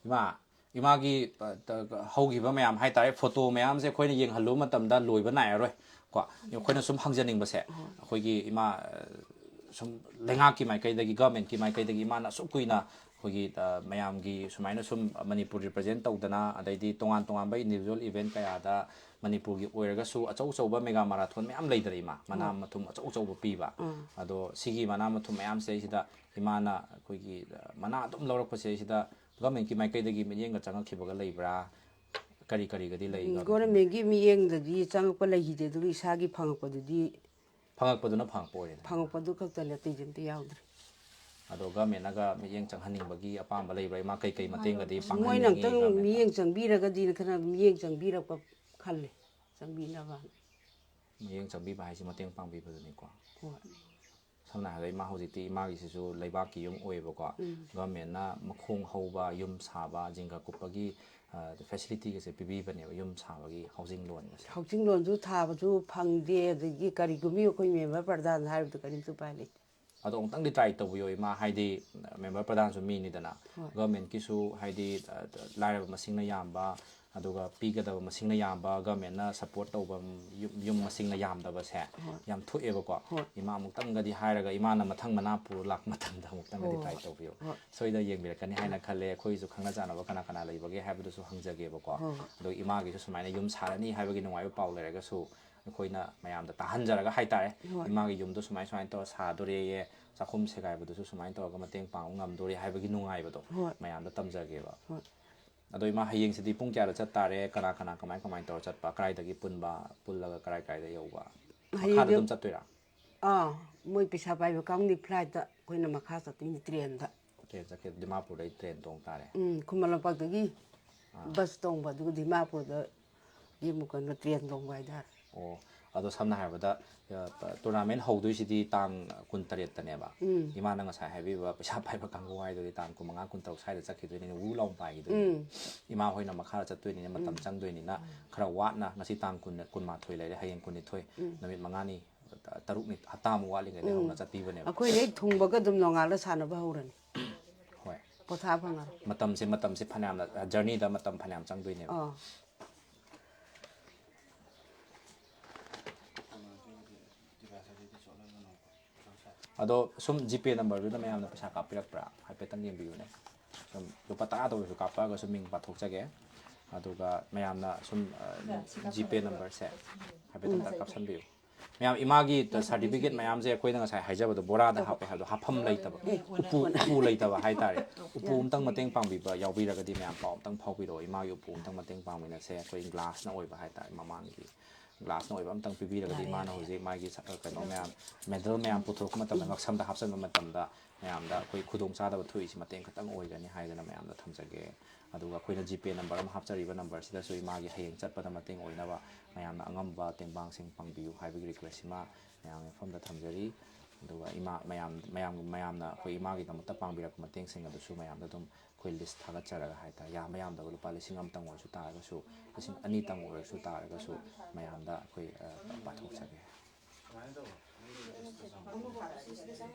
ꯏꯃꯥ, ꯏꯃꯥꯒꯤ, ꯑ, ꯇ-, ꯍꯧꯈꯤꯕ ꯃꯌꯥꯝ ꯍꯥꯏꯇꯥꯔꯦ, ꯐꯣꯇꯣ ꯃꯌꯥꯝꯁꯦ ꯑꯩꯈꯣꯏꯅ ꯌꯦꯡꯍꯜꯂꯨꯕ ꯃꯇꯝꯗ ꯂꯣꯏꯕ ꯅꯥꯏꯔꯔꯣꯏ ꯀꯣ꯫ ꯑꯩꯈꯣꯏꯅ ꯁꯨꯝ ꯍꯪꯖꯅꯤꯡꯕꯁꯦ, ꯑꯩꯈꯣꯏꯒꯤ ꯏꯃꯥ, ꯑ, ꯁꯨꯝ ꯂꯩꯉꯥꯛꯀꯤ ꯃꯥꯏꯀꯩꯗꯒꯤ, ꯒꯚꯔꯟꯃꯦꯟꯠꯀꯤ ꯃꯥꯏꯀꯩꯗꯒꯤ ꯏꯃꯥꯅ ꯑꯁꯨꯛ ꯀꯨꯏꯅ ꯑꯩꯈꯣꯏꯒꯤ, ꯑ, ꯃꯌꯥꯝꯒꯤ ꯁꯨꯃꯥꯏꯅ ꯁꯨꯝ ꯃꯅꯤꯄꯨꯔ ꯔꯤꯄ꯭ꯔꯖꯦꯟ ꯇꯧꯗꯅ, ꯑꯗꯩꯗꯤ ꯇꯣꯉꯥꯟ ꯇꯣꯉꯥꯟꯕ ꯏꯟꯗꯤꯕꯤꯖꯨꯋꯦꯜ ꯏꯚꯦꯟꯠ ꯀꯌꯥꯗ ꯃꯅꯤꯄꯨꯔꯒꯤ ꯑꯣꯏꯔꯒꯁꯨ ꯑꯆꯧ ꯑꯆꯧꯕ ꯃꯦꯒꯥ ꯃꯔꯥꯊꯣꯟ ꯃꯌꯥꯝ ꯂꯩꯗꯅ ꯏꯃꯥ, ꯃꯅꯥ ꯃꯊꯨꯝ ꯑꯆꯧ ꯑꯆꯧꯕ ꯄꯤꯕ꯫ ꯑꯗꯣ ꯁꯤꯒꯤ ꯃꯅꯥ ꯃꯊꯨꯝ ꯃꯌꯥꯝꯁꯦ ꯁꯤꯗ ꯏꯃꯥꯅ ꯑꯩꯈꯣꯏꯒꯤ, ꯑ, ꯃꯅꯥ ꯑꯗꯨꯝ ꯂꯧꯔꯛꯄꯁꯦ ꯁꯤꯗ ꯒꯚꯔꯟꯃꯦꯟꯠꯀꯤ ꯃꯥꯏꯀꯩꯗꯒꯤ ꯃꯤꯠꯌꯦꯡꯒ ꯆꯪꯉꯛꯈꯤꯕꯒ ꯂꯩꯕ꯭ꯔꯥ? ꯀꯔꯤ ꯀꯔꯤꯒꯗꯤ ꯂꯩ? ꯎꯝ, ꯒꯚꯔꯟꯃꯦꯟꯠꯀꯤ ꯃꯤꯠꯌꯦꯡꯗꯒꯤ ꯆꯪꯉꯛꯄ ꯂꯩꯈꯤꯗꯦ, ꯑꯗꯨꯒ ꯏꯁꯥꯒꯤ ꯐꯪꯉꯛꯄꯗꯨꯗꯤ, ꯐꯪꯉꯛꯄꯗꯨꯅ ꯐꯪꯉꯛꯄ ꯑꯣꯏꯔꯦꯗꯅ꯫ ꯐꯪꯉꯛꯄꯗꯨ ꯈꯛꯇꯅꯦ, ꯑꯇꯩꯗꯤ ꯑꯝꯇ ꯌꯥꯎꯗ꯭ꯔꯦ꯫ ꯑꯗꯣ ꯒꯚꯔꯟꯃꯦꯟꯠꯅꯒ ꯃꯤꯠꯌꯦꯡ ꯆꯪꯍꯟꯅꯤꯡꯕꯒꯤ ꯑꯄꯥꯝꯕ ꯂꯩꯕ꯭ꯔꯥ? ꯏꯃꯥ, ꯀꯩꯀꯩ ꯃꯇꯦꯡꯒꯗꯤ ꯑꯁ, ꯃꯣꯏꯅ ꯄꯥꯡꯍꯟꯅꯤꯡꯉꯤ ꯑꯝꯇꯪ ꯒꯚꯔꯟꯃꯦꯟꯠꯅ? ꯃꯤꯠꯌꯦꯡ ꯆꯪꯕꯤꯔꯒꯗꯤꯅ ꯈꯔ ꯃꯤꯠꯌꯦꯡ ꯆꯪꯕꯤꯔꯛꯄ ꯈꯜꯂꯦ, ꯆꯪꯕꯤꯅꯕ꯫ ꯃꯤꯠꯌꯦꯡ ꯆꯪꯕꯤꯕ ꯍꯥꯏꯁꯤ ꯃꯇꯦꯡ ꯄꯥꯡꯕꯤꯕꯗꯨꯅꯤꯀꯣ꯫ ꯍꯣꯏ꯫ ꯁꯝꯅ ꯍꯥꯏꯔꯕꯗ ꯏꯃꯥ ꯍꯧꯖꯤꯛꯇꯤ ꯏꯃꯥꯒꯤꯁꯤꯁꯨ ꯂꯩꯕꯥꯛꯀꯤ ꯌꯨꯝ ꯑꯣꯏꯌꯦꯕꯀꯣ꯫ ꯒꯚꯔꯟꯃꯦꯟꯠꯅ ꯃꯈꯣꯡ ꯍꯧꯕ ꯌꯨꯝ ꯁꯥꯕ, ꯖꯤꯡꯒ ꯀꯨꯞꯄꯒꯤ, ꯑ, ꯐꯦꯁꯤꯂꯤꯇꯤꯒꯁꯦ ꯄꯤꯕꯤꯕꯅꯦꯕ, ꯌꯨꯝ ꯁꯥꯕꯒꯤ ꯍꯥꯎꯁꯤꯡ ꯂꯣꯟꯒꯁꯦ꯫ ꯍꯥꯎꯁꯤꯡ ꯂꯣꯟꯁꯨ ꯊꯥꯕꯁꯨ ꯐꯪꯗꯦ, ꯑꯗꯒꯤ ꯀꯔꯤꯒꯨꯝꯕꯤ ꯑꯩꯈꯣꯏ ꯃꯦꯝꯕꯔ ꯄ꯭ꯔꯙꯥꯟ ꯍꯥꯏꯕꯗꯨ ꯀꯔꯤꯝꯇ ꯎꯄꯥꯏ ꯂꯩꯇꯦ꯫ ꯑꯗꯣ ꯑꯃꯨꯛꯇꯪꯗꯤ ꯇ꯭ꯔꯥꯏ ꯇꯧꯕꯤꯌꯣ ꯏꯃꯥ, ꯍꯥꯏꯗꯤ ꯃꯦꯝꯕꯔ ꯄ꯭ꯔꯙꯥꯟꯁꯨ ꯃꯤꯅꯤꯗꯅ꯫ ꯍꯣꯏ꯫ ꯒꯚꯔꯟꯃꯦꯟꯠꯀꯤꯁꯨ ꯍꯥꯏꯗꯤ, ꯑ, ꯂꯥꯏꯔꯕ ꯃꯁꯤꯡꯅ ꯌꯥꯝꯕ, ꯑꯗꯨꯒ ꯄꯤꯒꯗꯕ ꯃꯁꯤꯡꯅ ꯌꯥꯝꯕ, ꯒꯃꯦꯟꯅ ꯁꯞꯄꯣꯔꯠ ꯇꯧꯕ ꯌꯨꯝ, ꯌꯨꯝ ꯃꯁꯤꯡꯅ ꯌꯥꯝꯗꯕꯁꯦ ꯍꯣꯏ꯫ ꯌꯥꯝ ꯊꯣꯛꯑꯦꯕꯀꯣ꯫ ꯍꯣꯏ꯫ ꯏꯃꯥ ꯑꯃꯨꯛꯇꯪꯒꯗꯤ ꯍꯥꯏꯔꯒ ꯏꯃꯥꯅ ꯃꯊꯪ ꯃꯅꯥ ꯄꯨꯔ ꯂꯥꯛꯄ ꯃꯇꯝꯗ ꯑꯃꯨꯛꯇꯪꯒꯗꯤ ꯍꯣꯏ꯫ ꯇ꯭ꯔꯥꯏ ꯇꯧꯕꯤꯌꯨ꯫ ꯍꯣꯏ꯫ ꯁꯣꯏꯗꯅ ꯌꯦꯡꯕꯤꯔꯛꯀꯅꯤ ꯍꯥꯏꯅ ꯈꯜꯂꯦ꯫ ꯑꯩꯈꯣꯏꯁꯨ ꯈꯪꯅ ꯆꯥꯟꯅꯕ ꯀꯅꯥ ꯀꯅꯥ ꯂꯩꯕꯒꯦ ꯍꯥꯏꯕꯗꯨꯁꯨ ꯍꯪꯖꯒꯦꯕꯀꯣ꯫ ꯍꯣꯏ, ꯍꯣꯏ꯫ ꯑꯗꯣ ꯏꯃꯥꯒꯤꯁꯨ ꯁꯨꯃꯥꯏꯅ ꯌꯨꯝ ꯁꯥꯔꯅꯤ ꯍꯥꯏꯕꯒꯤ ꯅꯨꯡꯉꯥꯏꯕ ꯄꯥꯎ ꯂꯩꯔꯒꯁꯨ ꯑꯩꯈꯣꯏꯅ ꯃꯌꯥꯝꯗ ꯇꯥꯍꯟꯖꯔꯒ ꯍꯥꯏꯇꯥꯔꯦ꯫ ꯍꯣꯏ꯫ ꯏꯃꯥꯒꯤ ꯌꯨꯝꯗꯣ ꯁꯨꯃꯥꯏ ꯁꯨꯃꯥꯏꯅ ꯇꯧꯔ ꯁꯥꯗꯣꯔꯦꯌꯦ, ꯆꯥꯛꯈꯨꯝ ꯁꯦꯒꯥꯏꯕꯗꯨꯁꯨ ꯁꯨꯃꯥꯏꯅ ꯇꯧꯔꯒ ꯃꯇꯦꯡ ꯄꯥꯡꯕ ꯉꯝꯗꯣꯔꯦ ꯍꯥꯏꯕꯒꯤ ꯅꯨꯡꯉꯥꯏꯕꯗꯣ ꯍꯣꯏ꯫ ꯃꯌꯥꯝꯗ ꯇꯝꯖꯒꯦꯕ꯫ ꯍꯣꯏ꯫ ꯑꯗꯣ ꯏꯃꯥ, ꯍꯌꯦꯡꯁꯤꯗꯤ ꯄꯨꯡ ꯀꯌꯥꯗ ꯆꯠꯇꯥꯔꯦ? ꯀꯅꯥ ꯀꯅꯥ ꯀꯃꯥꯏ ꯀꯃꯥꯏꯅ ꯇꯧꯔ ꯆꯠꯄ? ꯀꯗꯥꯏꯗꯒꯤ ꯄꯨꯟꯕ, ꯄꯨꯜꯂꯒ ꯀꯗꯥꯏ ꯀꯗꯥꯏꯗ ꯌꯧꯕ? ꯃꯈꯥꯗ ꯍꯌꯦꯡꯗꯤ ꯑꯗꯨꯝ ꯆꯠꯇꯣꯏꯔꯥ? ꯑꯥ, ꯃꯣꯏ ꯄꯩꯁꯥ ꯄꯥꯏꯕ ꯀꯥꯡꯕꯨꯗꯤ ꯐ꯭ꯂꯥꯏꯠꯇ, ꯑꯩꯈꯣꯏꯅ ꯃꯈꯥ ꯆꯠꯇꯣꯏꯅꯤ ꯇ꯭ꯔꯦꯟꯗ꯫ ꯇ꯭ꯔꯦꯟ ꯆꯠꯀꯦ, ꯗꯤꯃꯥꯄꯨꯔꯗꯩ ꯇ꯭ꯔꯦꯟ ꯇꯣꯡ ꯇꯥꯔꯦ꯫ ꯎꯝ, ꯈꯨꯃꯟ ꯂꯝꯄꯥꯛꯇꯒꯤ ꯕꯁ ꯇꯣꯡꯕ, ꯑꯗꯨꯒ ꯗꯤꯃꯥꯄꯨꯔꯗꯒꯤ ꯑꯃꯨꯛ ꯀꯩꯅꯣ ꯇ꯭ꯔꯦꯟ ꯇꯣꯡꯕ ꯍꯥꯏꯇꯥꯔꯦ꯫ ꯑꯣ, ꯑꯗꯣ ꯁꯝꯅ ꯍꯥꯏꯔꯕꯗ, ꯑ, ꯇꯣꯔꯅꯥꯃꯦꯟ ꯍꯧꯗꯣꯏꯁꯤꯗꯤ ꯇꯥꯡ ꯀꯨꯟꯇꯔꯦꯠꯇꯅꯦꯕ꯫ ꯎꯝ꯫ ꯏꯃꯥꯅ ꯉꯁꯥꯏ ꯍꯥꯏꯕꯤꯕ ꯄꯩꯁꯥ ꯄꯥꯏꯕ ꯀꯥꯡꯕꯨ ꯍꯥꯏꯗꯨꯗꯤ ꯇꯥꯡ ꯀꯨꯟꯃꯉꯥ, ꯀꯨꯟꯇꯔꯨꯛ ꯁ꯭ꯋꯥꯏꯗ ꯆꯠꯈꯤꯗꯣꯏꯅꯤꯅ, ꯋꯨ ꯂꯥꯎ ꯄꯥꯏꯈꯤꯗꯣꯏꯅꯤ꯫ ꯎꯝ꯫ ꯏꯃꯥ ꯍꯣꯏꯅ ꯃꯈꯥꯗ ꯆꯠꯇꯣꯏꯅꯤꯅ ꯃꯇꯝ ꯆꯪꯗꯣꯏꯅꯤꯅ, ꯈꯔ ꯋꯥꯠꯅ, ꯉꯁꯤ ꯇꯥꯡ ꯀꯨꯟ, ꯀꯨꯟꯃꯥꯊꯣꯏ ꯂꯩꯔꯦ, ꯍꯌꯦꯡ ꯀꯨꯟꯅꯤꯊꯣꯏ, ꯅꯨꯃꯤꯠ ꯃꯉꯥꯅꯤ, ꯇꯔꯨꯛꯅꯤ, ꯍꯞꯇꯥꯃꯨꯛ ꯋꯥꯠꯂꯤꯉꯩꯗ ꯍꯧꯅ ꯆꯠꯄꯤꯕꯅꯦꯕ꯫ ꯑꯩꯈꯣꯏꯅ ꯍꯦꯛ ꯊꯨꯡꯕꯒ ꯑꯗꯨꯝ ꯅꯣꯡꯉꯥꯜꯂ ꯁꯥꯟꯅꯕ ꯍꯧꯔꯅꯤ꯫ ꯍꯣꯏ꯫ ꯄꯣꯊꯥ ꯐꯪꯉꯔꯣꯏ꯫ ꯃꯇꯝꯁꯦ, ꯃꯇꯝꯁꯦ ꯐꯅꯌꯥꯝꯅ, ꯖꯔꯅꯤꯗ ꯃꯇꯝ ꯐꯅꯌꯥꯝ ꯆꯪꯗꯣꯏꯅꯦꯕ꯫ ꯑꯥ꯫ ꯑꯗꯣ ꯁꯨꯝ ꯖꯤꯄꯦ ꯅꯝꯕꯔꯗꯨꯗ ꯃꯌꯥꯝꯅ ꯄꯩꯁꯥ ꯀꯥꯞꯄꯤꯔꯛꯄ꯭ꯔꯥ? ꯍꯥꯏꯐꯦꯠꯇꯪ ꯌꯦꯡꯕꯤꯌꯨꯅꯦ꯫ ꯁꯨꯝ ꯂꯨꯄꯥ ꯇꯔꯥꯗ ꯑꯣꯏꯔꯁꯨ ꯀꯥꯞꯄꯛꯑꯒꯁꯨ ꯃꯤꯡ ꯄꯥꯊꯣꯛꯆꯒꯦ꯫ ꯑꯗꯨꯒ ꯃꯌꯥꯝꯅ ꯁꯨꯝ, ꯑ, ꯖꯤꯄꯦ ꯅꯝꯕꯔꯁꯦ ꯍꯥꯏꯐꯦꯠꯇꯪ ꯀꯥꯞꯁꯟꯕꯤꯌꯨ꯫ ꯃꯌꯥꯝ, ꯏꯃꯥꯒꯤ ꯁꯥꯔꯇꯤꯐꯤꯀꯦꯠ ꯃꯌꯥꯝꯁꯦ ꯑꯩꯈꯣꯏꯅ ꯉꯁꯥꯏ ꯍꯥꯏꯖꯕꯗꯣ, ꯕꯣꯔꯥꯗ ꯍꯥꯞꯄꯦ ꯍꯥꯏꯕꯗꯣ, ꯍꯥꯞꯐꯝ ꯂꯩꯇꯕ, ꯎꯄꯨ, ꯎꯄꯨ ꯂꯩꯇꯕ ꯍꯥꯏꯇꯥꯔꯦ꯫ ꯎꯄꯨ ꯑꯝꯇꯪ ꯃꯇꯦꯡ ꯄꯥꯡꯕꯤꯕ ꯌꯥꯎꯕꯤꯔꯒꯗꯤ ꯃꯌꯥꯝ ꯄꯥꯎ ꯑꯝꯇꯪ ꯐꯥꯎꯕꯤꯔꯛꯑꯣ꯫ ꯏꯃꯥꯒꯤ ꯎꯄꯨ ꯑꯝꯇꯪ ꯃꯇꯦꯡ ꯄꯥꯡꯃꯤꯟꯅꯁꯦ꯫ ꯑꯩꯈꯣꯏ ꯒ꯭ꯂꯥꯁꯅ ꯑꯣꯏꯕ ꯍꯥꯏꯇꯥꯔꯦ, ꯃꯃꯥꯡꯒꯤ ꯒ꯭ꯂꯥꯁꯅ ꯑꯣꯏꯕ ꯑꯝꯇꯪ ꯄꯤꯕꯤꯔꯒꯗꯤ ꯏꯃꯥꯅ ꯍꯧꯖꯤꯛ ꯃꯥꯒꯤ ꯁ-, ꯀꯩꯅꯣ ꯃꯌꯥꯝ, ꯃꯦꯗꯜ ꯃꯌꯥꯝ ꯄꯨꯊꯣꯔꯛꯄ ꯃꯇꯝꯗ, ꯉꯛꯁꯝꯗ ꯍꯥꯞꯆꯤꯟꯕ ꯃꯇꯝꯗ ꯃꯌꯥꯝꯗ ꯑꯩꯈꯣꯏ ꯈꯨꯗꯣꯡꯆꯥꯗꯕ ꯊꯣꯛꯏꯁꯤ ꯃꯇꯦꯡ ꯈꯤꯇꯪ ꯑꯣꯏꯒꯅꯤ ꯍꯥꯏꯗꯅ ꯃꯌꯥꯝꯗ ꯊꯝꯖꯒꯦ꯫ ꯑꯗꯨꯒ ꯑꯩꯈꯣꯏꯅ ꯖꯤꯄꯦ ꯅꯝꯕꯔ ꯑꯃ ꯍꯥꯞꯆꯔꯤꯕ ꯅꯝꯕꯔꯁꯤꯗꯁꯨ ꯏꯃꯥꯒꯤ ꯍꯌꯦꯡ ꯆꯠꯄꯗ ꯃꯇꯦꯡ ꯑꯣꯏꯅꯕ ꯃꯌꯥꯝꯅ ꯑꯉꯝꯕ ꯇꯦꯡꯕꯥꯡꯁꯤꯡ ꯄꯥꯡꯕꯤꯌꯨ ꯍꯥꯏꯕꯒꯤ ꯔꯤꯀ꯭ꯋꯦꯁꯁꯤꯃ ꯃꯌꯥꯝꯒꯤ ꯃꯐꯝꯗ ꯊꯝꯖꯔꯤ꯫ ꯑꯗꯨꯒ ꯏꯃꯥ, ꯃꯌꯥꯝ, ꯃꯌꯥꯝ, ꯃꯌꯥꯝꯅ ꯑꯩꯈꯣꯏ ꯏꯃꯥꯒꯤꯗꯃꯛꯇ ꯄꯥꯡꯕꯤꯔꯛꯄ ꯃꯇꯦꯡꯁꯤꯡ ꯑꯗꯨꯁꯨ ꯃꯌꯥꯝꯗ ꯑꯗꯨꯝ ꯑꯩꯈꯣꯏ ꯂꯤꯁ ꯊꯥꯒꯠꯆꯔꯒ ꯍꯥꯏꯇꯥꯔꯦ, ꯌꯥꯝꯕ ꯌꯥꯝꯗꯕ ꯂꯨꯄꯥ ꯂꯤꯁꯤꯡ ꯑꯃꯇꯪ ꯑꯣꯏꯔꯁꯨ ꯇꯥꯔꯒꯁꯨ, ꯂꯤꯁꯤꯡ ꯑꯅꯤꯇꯪ ꯑꯣꯏꯔꯁꯨ ꯇꯥꯔꯒꯁꯨ ꯃꯌꯥꯝꯗ ꯑꯩꯈꯣꯏ, ꯑ, ꯄꯥꯊꯣꯛꯆꯒꯦ꯫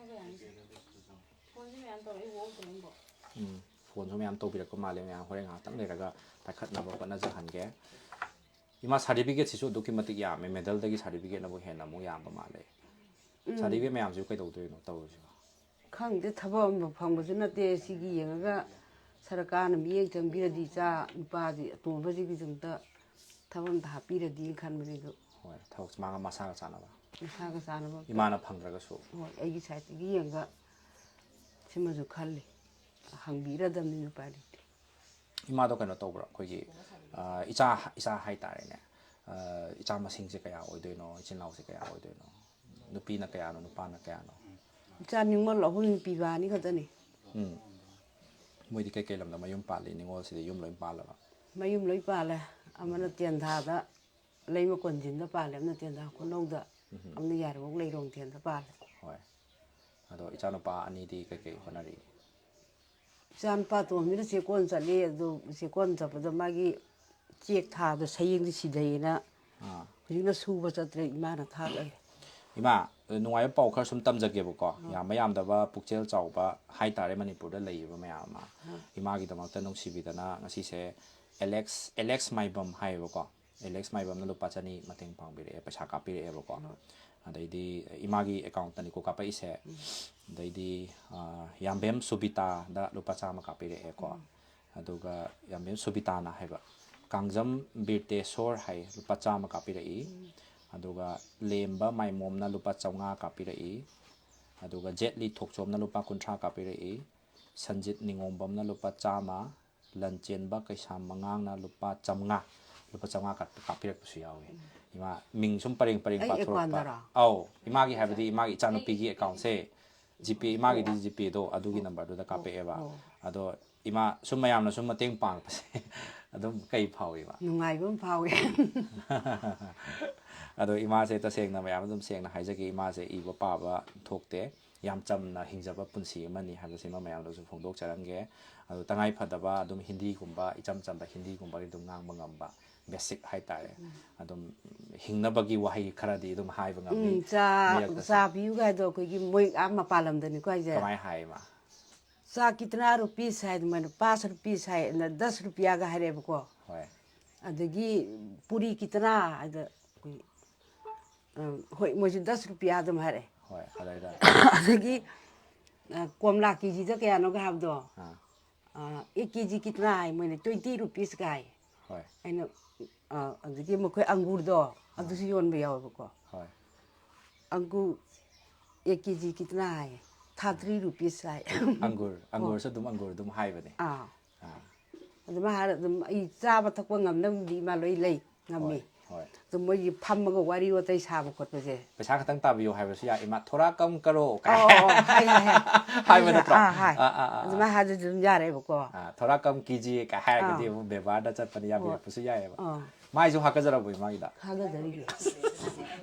ꯎꯝ꯫ ꯐꯣꯟꯁꯨ ꯃꯌꯥꯝ ꯇꯧꯕꯤꯔꯛꯄ ꯃꯥꯜꯂꯦ꯫ ꯃꯌꯥꯝ ꯍꯣꯔꯦꯟ ꯉꯥꯏꯍꯥꯛꯇꯪ ꯂꯩꯔꯒ ꯄꯥꯏꯈꯠꯅꯕ ꯍꯣꯠꯅꯖꯍꯟꯒꯦ꯫ ꯏꯃꯥ, ꯁꯥꯔꯇꯤꯐꯤꯀꯦꯠꯁꯤꯁꯨ ꯑꯗꯨꯛꯀꯤ ꯃꯇꯤꯛ ꯌꯥꯝꯃꯦ, ꯃꯦꯗꯜꯗꯒꯤ ꯁꯥꯔꯇꯤꯐꯤꯀꯦꯠꯅꯕꯨ ꯍꯦꯟꯅ ꯑꯃꯨꯛ ꯌꯥꯝꯕ ꯃꯥꯜꯂꯦ꯫ ꯁꯥꯔꯇꯤꯐꯤꯀꯦꯠ ꯃꯌꯥꯝꯁꯤꯕꯨ ꯀꯩꯗꯧꯗꯣꯏꯅꯣ ꯇꯧꯔꯤꯁꯤꯕꯣ? ꯈꯪꯗꯦ, ꯊꯕꯛ ꯑꯃ ꯐꯪꯕꯁꯨ ꯅꯠꯇꯦ꯫ ꯁꯤꯒꯤ ꯌꯦꯡꯉꯒ ꯁꯔꯀꯥꯔꯅ ꯃꯤꯠꯌꯦꯡ ꯆꯪꯕꯤꯔꯗꯤ ꯏꯆꯥ ꯅꯨꯄꯥꯁꯤ ꯑꯇꯣꯝꯕꯁꯤꯒꯤꯗꯃꯛꯇ ꯊꯕꯛ ꯑꯝꯇ ꯍꯥꯞꯄꯤꯔꯗꯤꯅ ꯈꯟꯕꯅꯦ ꯑꯗꯣ꯫ ꯍꯣꯏ, ꯊꯕꯛ ꯃꯥꯒ ꯃꯁꯥꯒ ꯆꯥꯟꯅꯕ꯫ ꯃꯁꯥꯒ ꯆꯥꯟꯅꯕ ꯑꯝꯇ꯫ ꯏꯃꯥꯅ ꯐꯪꯗ꯭ꯔꯒꯁꯨ꯫ ꯍꯣꯏ, ꯑꯩꯒꯤ ꯁꯥꯏꯠꯇꯒꯤ ꯌꯦꯡꯉꯒ ꯁꯤꯃꯁꯨ ꯈꯜꯂꯤ꯫ ꯍꯪꯕꯤꯔꯗꯕꯅꯤꯅ ꯎꯄꯥꯏ ꯂꯩꯇꯦ꯫ ꯏꯃꯥꯗꯣ ꯀꯩꯅꯣ ꯇꯧꯕ꯭ꯔꯥ? ꯑꯩꯈꯣꯏꯒꯤ, ꯑ, ꯏꯆꯥ, ꯏꯆꯥ ꯍꯥꯏꯇꯥꯔꯦꯅꯦ꯫ ꯑ, ꯏꯆꯥ ꯃꯁꯤꯡꯁꯦ ꯀꯌꯥ ꯑꯣꯏꯗꯣꯏꯅꯣ? ꯏꯆꯤꯟ ꯏꯅꯥꯎꯁꯦ ꯀꯌꯥ ꯑꯣꯏꯗꯣꯏꯅꯣ? ꯅꯨꯄꯤꯅ ꯀꯌꯥꯅꯣ, ꯅꯨꯄꯥꯅ ꯀꯌꯥꯅꯣ? ꯏꯆꯥ ꯅꯤꯉꯣꯜ ꯑꯍꯨꯝ, ꯅꯨꯄꯤ ꯃꯉꯥꯅꯤ ꯈꯛꯇꯅꯤ꯫ ꯎꯝ꯫ ꯃꯣꯏꯗꯤ ꯀꯩꯀꯩ ꯂꯝꯗ ꯃꯌꯨꯝ ꯄꯥꯜꯂꯤ? ꯅꯤꯉꯣꯜꯁꯤꯗꯤ ꯌꯨꯝ ꯂꯣꯏ ꯄꯥꯜꯂꯕ? ꯃꯌꯨꯝ ꯂꯣꯏ ꯄꯥꯜꯂꯦ꯫ ꯑꯃꯅ ꯇꯦꯟꯊꯥꯗ ꯂꯩꯃ ꯀꯣꯟꯖꯤꯟꯗ ꯄꯥꯜꯂꯦ, ꯑꯃꯅ ꯇꯦꯟꯊꯥ ꯈꯨꯅꯧꯗ, ꯎꯝ꯫ ꯑꯃꯅ ꯌꯥꯏꯔꯤꯄꯣꯛ ꯂꯩꯔꯣꯡꯊꯦꯟꯗ ꯄꯥꯜꯂꯦ꯫ ꯍꯣꯏ꯫ ꯑꯗꯣ ꯏꯆꯥꯅꯨꯄꯥ ꯑꯅꯤꯗꯤ ꯀꯩꯀꯩ ꯍꯣꯠꯅꯔꯤ? ꯏꯆꯥꯅꯨꯄꯥ ꯑꯇꯣꯝꯕꯤꯅ ꯆꯦꯛꯀꯣꯟ ꯆꯠꯂꯤ꯫ ꯑꯗꯨ ꯆꯦꯛꯀꯣꯟ ꯆꯠꯄꯗ ꯃꯥꯒꯤ ꯆꯦꯛ ꯊꯥꯕꯗ ꯁꯌꯦꯡꯗꯤ ꯁꯤꯊꯩꯌꯦꯅ ꯑꯥ꯫ ꯍꯧꯖꯤꯛꯅ ꯁꯨꯕ ꯆꯠꯇ꯭ꯔꯦ, ꯏꯃꯥꯅ ꯊꯥꯗꯣꯛꯑꯦ꯫ ꯏꯃꯥ, ꯅꯨꯡꯉꯥꯏꯕ ꯄꯥꯎ ꯈꯔ ꯁꯨꯝ ꯇꯝꯖꯒꯦꯕꯀꯣ꯫ ꯑꯥ꯫ ꯌꯥꯝꯕ ꯌꯥꯝꯗꯕ ꯄꯨꯛꯆꯦꯜ ꯆꯥꯎꯕ ꯍꯥꯏꯇꯥꯔꯦ, ꯃꯅꯤꯄꯨꯔꯗ ꯂꯩꯔꯤꯕ ꯃꯌꯥꯝ ꯑꯃ꯫ ꯑꯥ꯫ ꯏꯃꯥꯒꯤꯗꯃꯛꯇ ꯅꯨꯡꯁꯤꯕꯤꯗꯅ ꯉꯁꯤꯁꯦ ꯑꯦꯂꯦꯛꯁ, ꯑꯦꯂꯦꯛꯁ ꯃꯥꯏꯕꯝ ꯍꯥꯏꯌꯦꯕꯀꯣ꯫ ꯑꯦꯂꯦꯛꯁ ꯃꯥꯏꯕꯝꯅ ꯂꯨꯄꯥ ꯆꯅꯤ ꯃꯇꯦꯡ ꯄꯥꯡꯕꯤꯔꯛꯑꯦ, ꯄꯩꯁꯥ ꯀꯥꯞꯄꯤꯔꯛꯑꯦꯕꯀꯣ꯫ ꯑꯥ꯫ ꯑꯗꯩꯗꯤ ꯏꯃꯥꯒꯤ ꯑꯦꯀꯥꯎꯟꯠꯇꯅꯤꯀꯣ ꯀꯥꯞꯄꯛꯏꯁꯦ꯫ ꯎꯝ꯫ ꯑꯗꯩꯗꯤ, ꯑ, ꯌꯥꯝꯕꯦꯝ ꯁꯨꯕꯤꯇꯥꯗ ꯂꯨꯄꯥ ꯆꯥꯝꯃ ꯀꯥꯞꯄꯤꯔꯛꯑꯦꯀꯣ꯫ ꯎꯝ꯫ ꯑꯗꯨꯒ ꯌꯥꯝꯕꯦꯝ ꯁꯨꯕꯤꯇꯥꯅ ꯍꯥꯏꯕ, ꯀꯥꯡꯖꯝ ꯕꯤꯔꯇꯦꯁꯣꯔ ꯍꯥꯏ, ꯂꯨꯄꯥ ꯆꯥꯝꯃ ꯀꯥꯞꯄꯤꯔꯛꯏ꯫ ꯎꯝ꯫ ꯑꯗꯨꯒ ꯂꯦꯝꯕ ꯃꯥꯏꯃꯣꯝꯅ ꯂꯨꯄꯥ ꯆꯥꯝꯃꯉꯥ ꯀꯥꯞꯄꯤꯔꯛꯏ꯫ ꯑꯗꯨꯒ ꯖꯦꯠꯂꯤ ꯊꯣꯛꯆꯣꯝꯅ ꯂꯨꯄꯥ ꯀꯨꯟꯊ꯭ꯔꯥ ꯀꯥꯞꯄꯤꯔꯛꯏ꯫ ꯁꯟꯖꯤꯠ ꯅꯤꯉꯣꯝꯕꯝꯅ ꯂꯨꯄꯥ ꯆꯥꯝꯃ, ꯂꯟꯆꯦꯟꯕ ꯀꯩꯁꯥꯝ ꯃꯉꯥꯡꯅ ꯂꯨꯄꯥ ꯆꯥꯝꯃꯉꯥ, ꯂꯨꯄꯥ ꯆꯥꯝꯃꯉꯥ ꯀꯥꯞ-, ꯀꯥꯞꯄꯤꯔꯛꯄꯁꯨ ꯌꯥꯎꯋꯤ꯫ ꯏꯃꯥ, ꯃꯤꯡ ꯁꯨꯝ ꯄꯔꯦꯡ ꯄꯔꯦꯡ ꯑꯩ ꯄꯥꯊꯣꯔꯛꯄ꯫ ꯑꯦꯀꯥꯎꯟꯗꯔꯣ? ꯑꯧ, ꯏꯃꯥꯒꯤ ꯍꯥꯏꯕꯗꯤ ꯏꯃꯥꯒꯤ ꯏꯆꯥꯅꯨꯄꯤꯒꯤ ꯑꯦꯀꯥꯎꯟꯁꯦ, ꯖꯤꯄꯦ, ꯏꯃꯥꯒꯤꯗꯤ ꯑꯣ꯫ ꯖꯤꯄꯦꯗꯣ ꯑꯗꯨꯒꯤ ꯑꯣ꯫ ꯅꯝꯕꯔꯗꯨꯗ ꯑꯣ, ꯀꯥꯞꯄꯛꯑꯦꯕ꯫ ꯑꯣ꯫ ꯑꯗꯣ ꯏꯃꯥ, ꯁꯨꯝ ꯃꯌꯥꯝꯅ ꯁꯨꯝ ꯃꯇꯦꯡ ꯄꯥꯡꯉꯛꯄꯁꯦ ꯑꯗꯨꯝ ꯀꯩ ꯐꯥꯎꯏ, ꯏꯃꯥ? ꯅꯨꯡꯉꯥꯏꯕ ꯑꯃ ꯐꯥꯎꯋꯦ꯫ ꯑꯗꯣ ꯏꯃꯥꯁꯦ ꯇꯁꯦꯡꯅ ꯃꯌꯥꯝ ꯑꯗꯨꯝ ꯁꯦꯡꯅ ꯍꯥꯏꯖꯒꯦ, ꯏꯃꯥꯁꯦ ꯏꯕ ꯄꯥꯕ ꯊꯣꯛꯇꯦ, ꯌꯥꯝ ꯆꯝꯅ ꯍꯤꯡꯖꯕ ꯄꯨꯟꯁꯤ ꯑꯃꯅꯤ ꯍꯥꯏꯕꯁꯤꯃ ꯃꯌꯥꯝꯗꯁꯨ ꯐꯣꯡꯗꯣꯛꯆꯔꯝꯒꯦ꯫ ꯑꯗꯣ ꯇꯉꯥꯏ ꯐꯗꯕ ꯑꯗꯨꯝ ꯍꯤꯟꯗꯤꯒꯨꯝꯕ, ꯏꯆꯝ ꯆꯝꯕ ꯍꯤꯟꯗꯤꯒꯨꯝꯕꯒꯤ ꯑꯗꯨꯝ ꯉꯥꯡꯕ ꯉꯝꯕ, ꯕꯦꯁꯤꯛ ꯍꯥꯏꯇꯥꯔꯦ꯫ ꯎꯝ꯫ ꯑꯗꯨꯝ ꯍꯤꯡꯅꯕꯒꯤ ꯋꯥꯍꯩ ꯈꯔꯗꯤ ꯑꯗꯨꯝ ꯍꯥꯏꯕ ꯉꯝꯃꯤ꯫ ꯎꯝ, ꯆꯥ, ꯃꯤꯔꯛꯇꯁꯨ꯫ ꯆꯥ ꯄꯤꯌꯨ ꯀꯥꯏꯗꯣ ꯑꯩꯈꯣꯏꯒꯤ ꯃꯣꯏ ꯑꯥ ꯃꯄꯥꯟ ꯂꯝꯗꯅꯤꯀꯣ ꯍꯥꯏꯁꯦ꯫ ꯀꯃꯥꯏ ꯍꯥꯏ, ꯏꯃꯥ? ꯆꯥ ꯀꯤꯇꯅꯥ ꯔꯨꯄꯤꯁ ꯍꯥꯏ, ꯑꯗꯨꯃꯥꯏꯅ ꯄꯥꯁ ꯔꯨꯄꯤꯁ ꯍꯥꯏ, ꯑꯗꯨꯅ ꯗꯁ ꯔꯨꯄꯤꯌꯥꯒ ꯍꯥꯏꯔꯦꯕꯀꯣ꯫ ꯍꯣꯏ꯫ ꯑꯗꯒꯤ ꯄꯨꯔꯤ ꯀꯤꯇꯅꯥ ꯍꯥꯏꯗ ꯑꯩꯈꯣꯏ, ꯑ, ꯍꯣꯏ, ꯃꯣꯏꯁꯨ ꯗꯁ ꯔꯨꯄꯤꯌꯥ ꯑꯗꯨꯝ ꯍꯥꯏꯔꯛꯑꯦ꯫ ꯍꯣꯏ ꯑꯗꯩꯗ ꯑꯗꯒꯤ ꯑ, ꯀꯣꯝꯂꯥ ꯀꯦꯖꯤꯗ ꯀꯌꯥꯅꯣꯒ ꯍꯥꯏꯕꯗꯣ, ꯑꯥ, ꯑ, ꯑꯦꯛ ꯀꯦꯖꯤ ꯀꯤꯇꯅꯥ ꯍꯥꯏ, ꯃꯣꯏꯅ ꯇ꯭ꯋꯦꯟꯇꯤ ꯔꯨꯄꯤꯁꯀ ꯍꯥꯏ꯫ ꯍꯣꯏ꯫ ꯑꯩꯅ ꯑ, ꯑꯗꯒꯤ ꯃꯈꯣꯏ ꯑꯪꯒꯨꯔꯗꯣ ꯑꯗꯨꯁꯨ ꯌꯣꯟꯕ ꯌꯥꯎꯋꯦꯕꯀꯣ꯫ ꯍꯣꯏ꯫ ꯑꯪꯒꯨꯔ ꯑꯦꯛ ꯀꯦꯖꯤ ꯀꯤꯇꯅꯥ ꯍꯥꯏ, ꯊꯥꯔꯇꯤ ꯔꯨꯄꯤꯁ ꯍꯥꯏ꯫ ꯑꯪꯒꯨꯔ ꯑꯪꯒꯨꯔꯁꯨ ꯑꯗꯨꯝ ꯑꯪꯒꯨꯔ ꯑꯗꯨꯝ ꯍꯥꯏꯕꯅꯦ꯫ ꯑꯥ꯫ ꯑꯥ, ꯑꯗꯨꯃꯥꯏꯅ ꯍꯥꯏꯔ ꯑꯗꯨꯝ ꯑꯩ ꯆꯥꯕ ꯊꯛꯄ ꯉꯝꯅꯕꯗꯤ ꯏꯃꯥ ꯂꯣꯏ ꯂꯩ, ꯉꯝꯃꯤ꯫ ꯍꯣꯏ꯫ ꯑꯗꯨꯝ ꯃꯣꯏꯒꯤ ꯐꯝꯃꯒ ꯋꯥꯔꯤ ꯋꯥꯇꯥꯏ ꯁꯥꯕ ꯈꯣꯠꯄꯁꯦ꯫ ꯄꯩꯁꯥ ꯈꯛꯇꯪ ꯇꯥꯕꯤꯌꯣ ꯍꯥꯏꯕꯁꯨ ꯌꯥꯏ, "ꯏꯃꯥ ꯊꯣꯔꯥ ꯀꯝ ꯀꯔꯣ" ꯀꯥꯏ꯫ ꯑꯣ, ꯑꯣ, ꯍꯥꯏ, ꯍꯥꯏ, ꯍꯥꯏ꯫ ꯍꯥꯏꯕ ꯅꯠꯇ꯭ꯔꯣ? ꯑꯥ, ꯍꯥꯏ꯫ ꯑꯥ, ꯑꯥ, ꯑꯥ, ꯑꯥ꯫ ꯑꯗꯨꯃꯥꯏꯅ ꯍꯥꯏꯔꯁꯨ ꯑꯗꯨꯝ ꯌꯥꯔꯦꯕꯀꯣ꯫ ꯑꯥ, ꯊꯣꯔꯥ ꯀꯝ ꯀꯦꯖꯤ ꯀꯥꯏ ꯍꯥꯏꯔꯒꯗꯤ ꯑꯥ꯫ ꯑꯃꯨꯛ ꯕꯦꯕꯥꯔꯗ ꯆꯠꯄꯅꯤ, ꯍꯣꯏ꯫ ꯌꯥꯕꯤꯔꯛꯄꯁꯨ ꯌꯥꯏꯑꯕ꯫ ꯑꯥ꯫ ꯃꯥꯏꯁꯨ ꯍꯥꯀꯠꯆꯔꯕꯣ ꯏꯃꯥꯒꯤꯗ? ꯍꯥꯒꯠꯆꯔꯤꯅꯦ꯫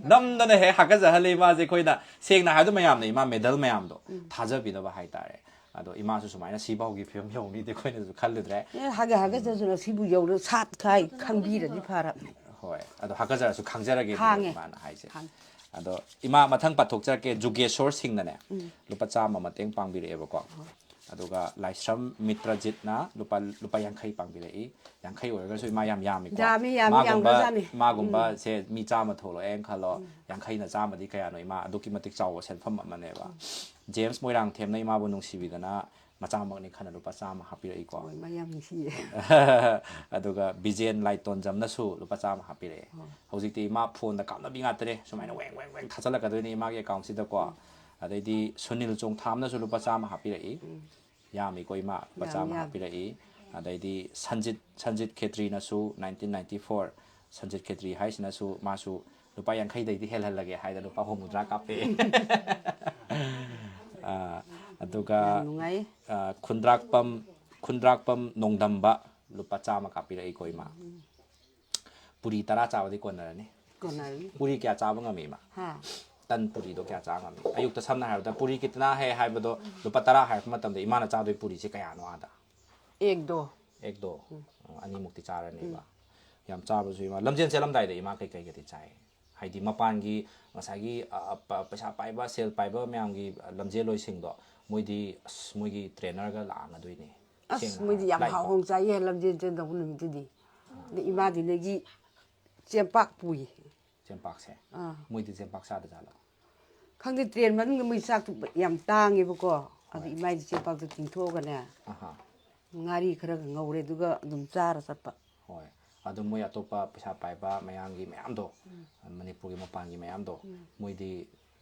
ꯅꯝꯗꯅ ꯍꯦꯛ ꯍꯥꯀꯠꯆꯍꯜꯂꯤ ꯏꯃꯥꯁꯦ꯫ ꯑꯩꯈꯣꯏꯅ ꯁꯦꯡꯅ ꯍꯥꯏꯕꯗ ꯃꯌꯥꯝꯅ ꯏꯃꯥ ꯃꯦꯗꯜ ꯃꯌꯥꯝꯗꯣ ꯊꯥꯖꯕꯤꯗꯕ ꯍꯥꯏꯇꯥꯔꯦ꯫ ꯑꯗꯣ ꯏꯃꯥꯁꯨ ꯁꯨꯃꯥꯏꯅ ꯁꯤꯐꯥꯎꯒꯤ ꯐꯤꯕꯝ ꯌꯧꯅꯤꯗꯤ ꯑꯩꯈꯣꯏꯅꯁꯨ ꯈꯜꯂꯨꯗ꯭ꯔꯦ꯫ ꯑꯦ, ꯍꯥꯒ ꯍꯥꯒꯠꯆꯁꯨꯅ ꯁꯤꯕꯨ ꯌꯧꯔ ꯁꯥꯠ ꯈꯥꯏ ꯈꯪꯕꯤꯔꯗꯤ ꯐꯔꯕꯅꯤ꯫ ꯍꯣꯏ, ꯑꯗꯣ ꯍꯥꯀꯠꯆꯔꯁꯨ ꯈꯥꯡꯖꯔꯒꯦ ꯈꯥꯡꯉꯦ꯫ ꯏꯃꯥꯅ ꯍꯥꯏꯁꯦ꯫ ꯈꯥꯡꯉꯦ꯫ ꯑꯗꯣ ꯏꯃꯥ ꯃꯊꯪ ꯄꯥꯊꯣꯛꯆꯔꯛꯀꯦ, ꯖꯨꯒꯦꯁꯣꯔ ꯁꯤꯡꯅꯅꯦ ꯂꯨꯄꯥ ꯆꯥꯝꯃ ꯃꯇꯦꯡ ꯄꯥꯡꯕꯤꯔꯛꯑꯦꯕꯀꯣ꯫ ꯑꯗꯨꯒ ꯂꯥꯏꯁ꯭ꯔꯝ ꯃꯤꯇ꯭ꯔꯖꯤꯠꯅ ꯂꯨꯄꯥ ꯂꯨꯄꯥ ꯌꯥꯡꯈꯩ ꯄꯥꯡꯕꯤꯔꯛꯏ꯫ ꯌꯥꯡꯈꯩ ꯑꯣꯏꯔꯒꯁꯨ ꯏꯃꯥ ꯌꯥꯝ ꯌꯥꯝꯃꯤꯀꯣ꯫ ꯌꯥꯝꯃꯤ, ꯌꯥꯝꯃꯤ, ꯃꯥꯒꯨꯝꯕ ꯌꯥꯝꯈ꯭ꯔꯖꯥꯠꯅꯤ꯫ ꯃꯥꯒꯨꯝꯕꯁꯦ ꯃꯤ ꯆꯥꯝꯃ ꯊꯣꯛꯂꯛꯑꯦꯅ ꯈꯜꯂꯣ, ꯌꯥꯡꯈꯩꯅ ꯆꯥꯝꯃꯗꯤ ꯀꯌꯥꯅꯣ ꯏꯃꯥ? ꯑꯗꯨꯛꯀꯤ ꯃꯇꯤꯛ ꯆꯥꯎꯕ ꯁꯦꯟꯐꯝ ꯑꯃꯅꯦꯕ꯫ ꯖꯦꯝꯁ ꯃꯣꯏꯔꯥꯡꯊꯦꯝꯅ ꯏꯃꯥꯕꯨ ꯅꯨꯡꯁꯤꯕꯤꯗꯅ ꯃꯆꯥꯃꯛꯅꯤ ꯈꯟꯅ ꯂꯨꯄꯥ ꯆꯥꯝꯃ ꯍꯥꯞꯄꯤꯔꯛꯏꯀꯣ꯫ ꯍꯣꯏ, ꯃꯥ ꯌꯥꯝ ꯅꯨꯡꯁꯤꯌꯦ꯫ ꯑꯗꯨꯒ ꯕꯤꯖꯦꯟ ꯂꯥꯏꯇꯣꯟꯖꯝꯅꯁꯨ ꯂꯨꯄꯥ ꯆꯥꯝꯃ ꯍꯥꯞꯄꯤꯔꯛꯑꯦ꯫ ꯍꯧꯖꯤꯛꯇꯤ ꯏꯃꯥ ꯐꯣꯟꯗ ꯀꯥꯞꯅꯕꯤ ꯉꯥꯛꯇꯅꯦ, ꯁꯨꯃꯥꯏꯅ ꯋꯦꯡ ꯋꯦꯡ ꯋꯦꯡ ꯊꯥꯖꯤꯜꯂꯛꯀꯗꯣꯏꯅꯦ ꯏꯃꯥꯒꯤ ꯑꯦꯀꯥꯎꯟꯁꯤꯗꯀꯣ꯫ ꯑꯗꯩꯗꯤ ꯁꯨꯅꯤꯜ ꯆꯣꯡꯊꯥꯝꯅꯁꯨ ꯂꯨꯄꯥ ꯆꯥꯝꯃ ꯍꯥꯞꯄꯤꯔꯛꯏ꯫ ꯌꯥꯝꯃꯤꯀꯣ ꯏꯃꯥ, ꯂꯨꯄꯥ ꯌꯥꯝ, ꯆꯥꯝꯃ ꯌꯥꯝ꯫ ꯍꯥꯞꯄꯤꯔꯛꯏ꯫ ꯑꯗꯩꯗꯤ Sanjit Sanjit ꯈꯦꯇ꯭ꯔꯤꯅꯁꯨ nineteen ninety four, Sanjit ꯈꯦꯇ꯭ꯔꯤ ꯍꯥꯏꯁꯤꯅꯁꯨ ꯃꯥꯁꯨ ꯂꯨꯄꯥ ꯌꯥꯡꯈꯩꯗꯩꯗꯤ ꯍꯦꯜꯍꯜꯂꯒꯦ ꯍꯥꯏꯗꯅ ꯂꯨꯄꯥ ꯍꯨꯝꯐꯨꯇꯔꯥ ꯀꯥꯞꯄꯛꯑꯦ꯫ ꯑꯥ, ꯑꯗꯨꯒ ꯌꯥꯝ ꯅꯨꯡꯉꯥꯏ꯫ ꯑꯥ, ꯈꯨꯟꯗ꯭ꯔꯥꯛꯄꯝ ꯈꯨꯟꯗ꯭ꯔꯥꯛꯄꯝ ꯅꯣꯡꯗꯝꯕ ꯂꯨꯄꯥ ꯆꯥꯝꯃ ꯀꯥꯞꯄꯤꯔꯛꯏꯀꯣ ꯏꯃꯥ꯫ ꯄꯨꯔꯤ ꯇꯔꯥ ꯆꯥꯕꯗꯤ ꯀꯣꯟꯅꯔꯅꯤ꯫ ꯀꯣꯟꯅꯔꯅꯤ꯫ ꯄꯨꯔꯤ ꯀꯌꯥ ꯆꯥꯕ ꯉꯝꯃꯤ ꯏꯃꯥ? ꯍꯥ? ꯇꯟ ꯄꯨꯔꯤꯗꯣ ꯀꯌꯥ ꯆꯥ ꯉꯝꯃꯤ? ꯑꯌꯨꯛꯇ ꯁꯝꯅ ꯍꯥꯏꯔꯕꯗ ꯄꯨꯔꯤ ꯀꯤꯇꯅꯥ ꯍꯦ ꯍꯥꯏꯕꯗꯣ ꯂꯨꯄꯥ ꯇꯔꯥ ꯍꯥꯏꯔꯛꯄ ꯃꯇꯝꯗ ꯏꯃꯥꯅ ꯆꯥꯗꯣꯏ ꯄꯨꯔꯤꯁꯦ ꯀꯌꯥꯅꯣ ꯑꯥꯗ? ꯑꯦꯛꯗꯣ꯫ ꯑꯦꯛꯗꯣ꯫ ꯑꯣ, ꯑꯅꯤꯃꯨꯛꯇꯤ ꯆꯥꯔꯅꯦꯕ꯫ ꯌꯥꯝ ꯆꯥꯕꯁꯨ ꯏꯃꯥ꯫ ꯂꯝꯖꯦꯟ ꯆꯦꯜꯂꯝꯗꯥꯏꯗ ꯏꯃꯥ ꯀꯩꯀꯩꯒꯗꯤ ꯆꯥꯏ? ꯍꯥꯏꯗꯤ ꯃꯄꯥꯟꯒꯤ ꯉꯁꯥꯏꯒꯤ, ꯑ, ꯄ-, ꯄꯩꯁꯥ ꯄꯥꯏꯕ, ꯁꯦꯜ ꯄꯥꯏꯕ ꯃꯌꯥꯝꯒꯤ ꯂꯝꯖꯦꯜꯂꯣꯏꯁꯤꯡꯗꯣ, ꯃꯣꯏꯗꯤ ꯑꯁ, ꯃꯣꯏꯒꯤ ꯇ꯭ꯔꯦꯅꯔꯒ ꯂꯥꯡꯉꯗꯣꯏꯅꯦ꯫ ꯑꯁ, ꯁꯦꯡꯅ ꯃꯣꯏꯗꯤ ꯍꯥꯏ-, ꯌꯥꯝ ꯍꯥꯎ ꯂꯥꯛꯏꯀꯣ꯫ ꯍꯥꯎ ꯆꯥꯏꯌꯦ ꯂꯝꯖꯦꯜ ꯆꯦꯟꯗꯧꯕ ꯅꯨꯃꯤꯠꯇꯨꯗꯤ꯫ ꯑꯗꯩ ꯏꯃꯥꯗꯤ ꯅꯣꯏꯒꯤ ꯆꯦꯡꯄꯥꯛ ꯄꯨꯏ꯫ ꯆꯦꯡꯄꯥꯛꯁꯦ꯫ ꯑꯥ꯫ ꯃꯣꯏꯗꯤ ꯆꯦꯡꯄꯥꯛ ꯆꯥꯗ ꯖꯥꯠꯂꯣ? ꯈꯪꯗꯦ, ꯇ꯭ꯔꯦꯟ ꯃꯅꯨꯡꯗ ꯃꯣꯏ ꯆꯥꯛꯇꯨ ꯌꯥꯝ ꯇꯥꯡꯉꯦꯕꯀꯣ꯫ ꯑꯗꯨ ꯍꯣꯏ꯫ ꯏꯃꯥꯏꯗꯤ ꯆꯦꯡꯄꯥꯛꯇꯨ ꯇꯤꯡꯊꯣꯛꯑꯒꯅꯦ, ꯑꯍꯥ꯫ ꯉꯥꯔꯤ ꯈꯔꯒ ꯉꯧꯔꯦ, ꯑꯗꯨꯒ ꯑꯗꯨꯝ ꯆꯥꯔ ꯆꯠꯄ꯫ ꯍꯣꯏ꯫ ꯑꯗꯣ ꯃꯣꯏ ꯑꯇꯣꯞꯄ ꯄꯩꯁꯥ ꯄꯥꯏꯕ ꯃꯌꯥꯝꯒꯤ ꯃꯌꯥꯝꯗꯣ, ꯃꯅꯤꯄꯨꯔꯒꯤ ꯃꯄꯥꯟꯒꯤ ꯃꯌꯥꯝꯗꯣ, ꯃꯣꯏꯗꯤ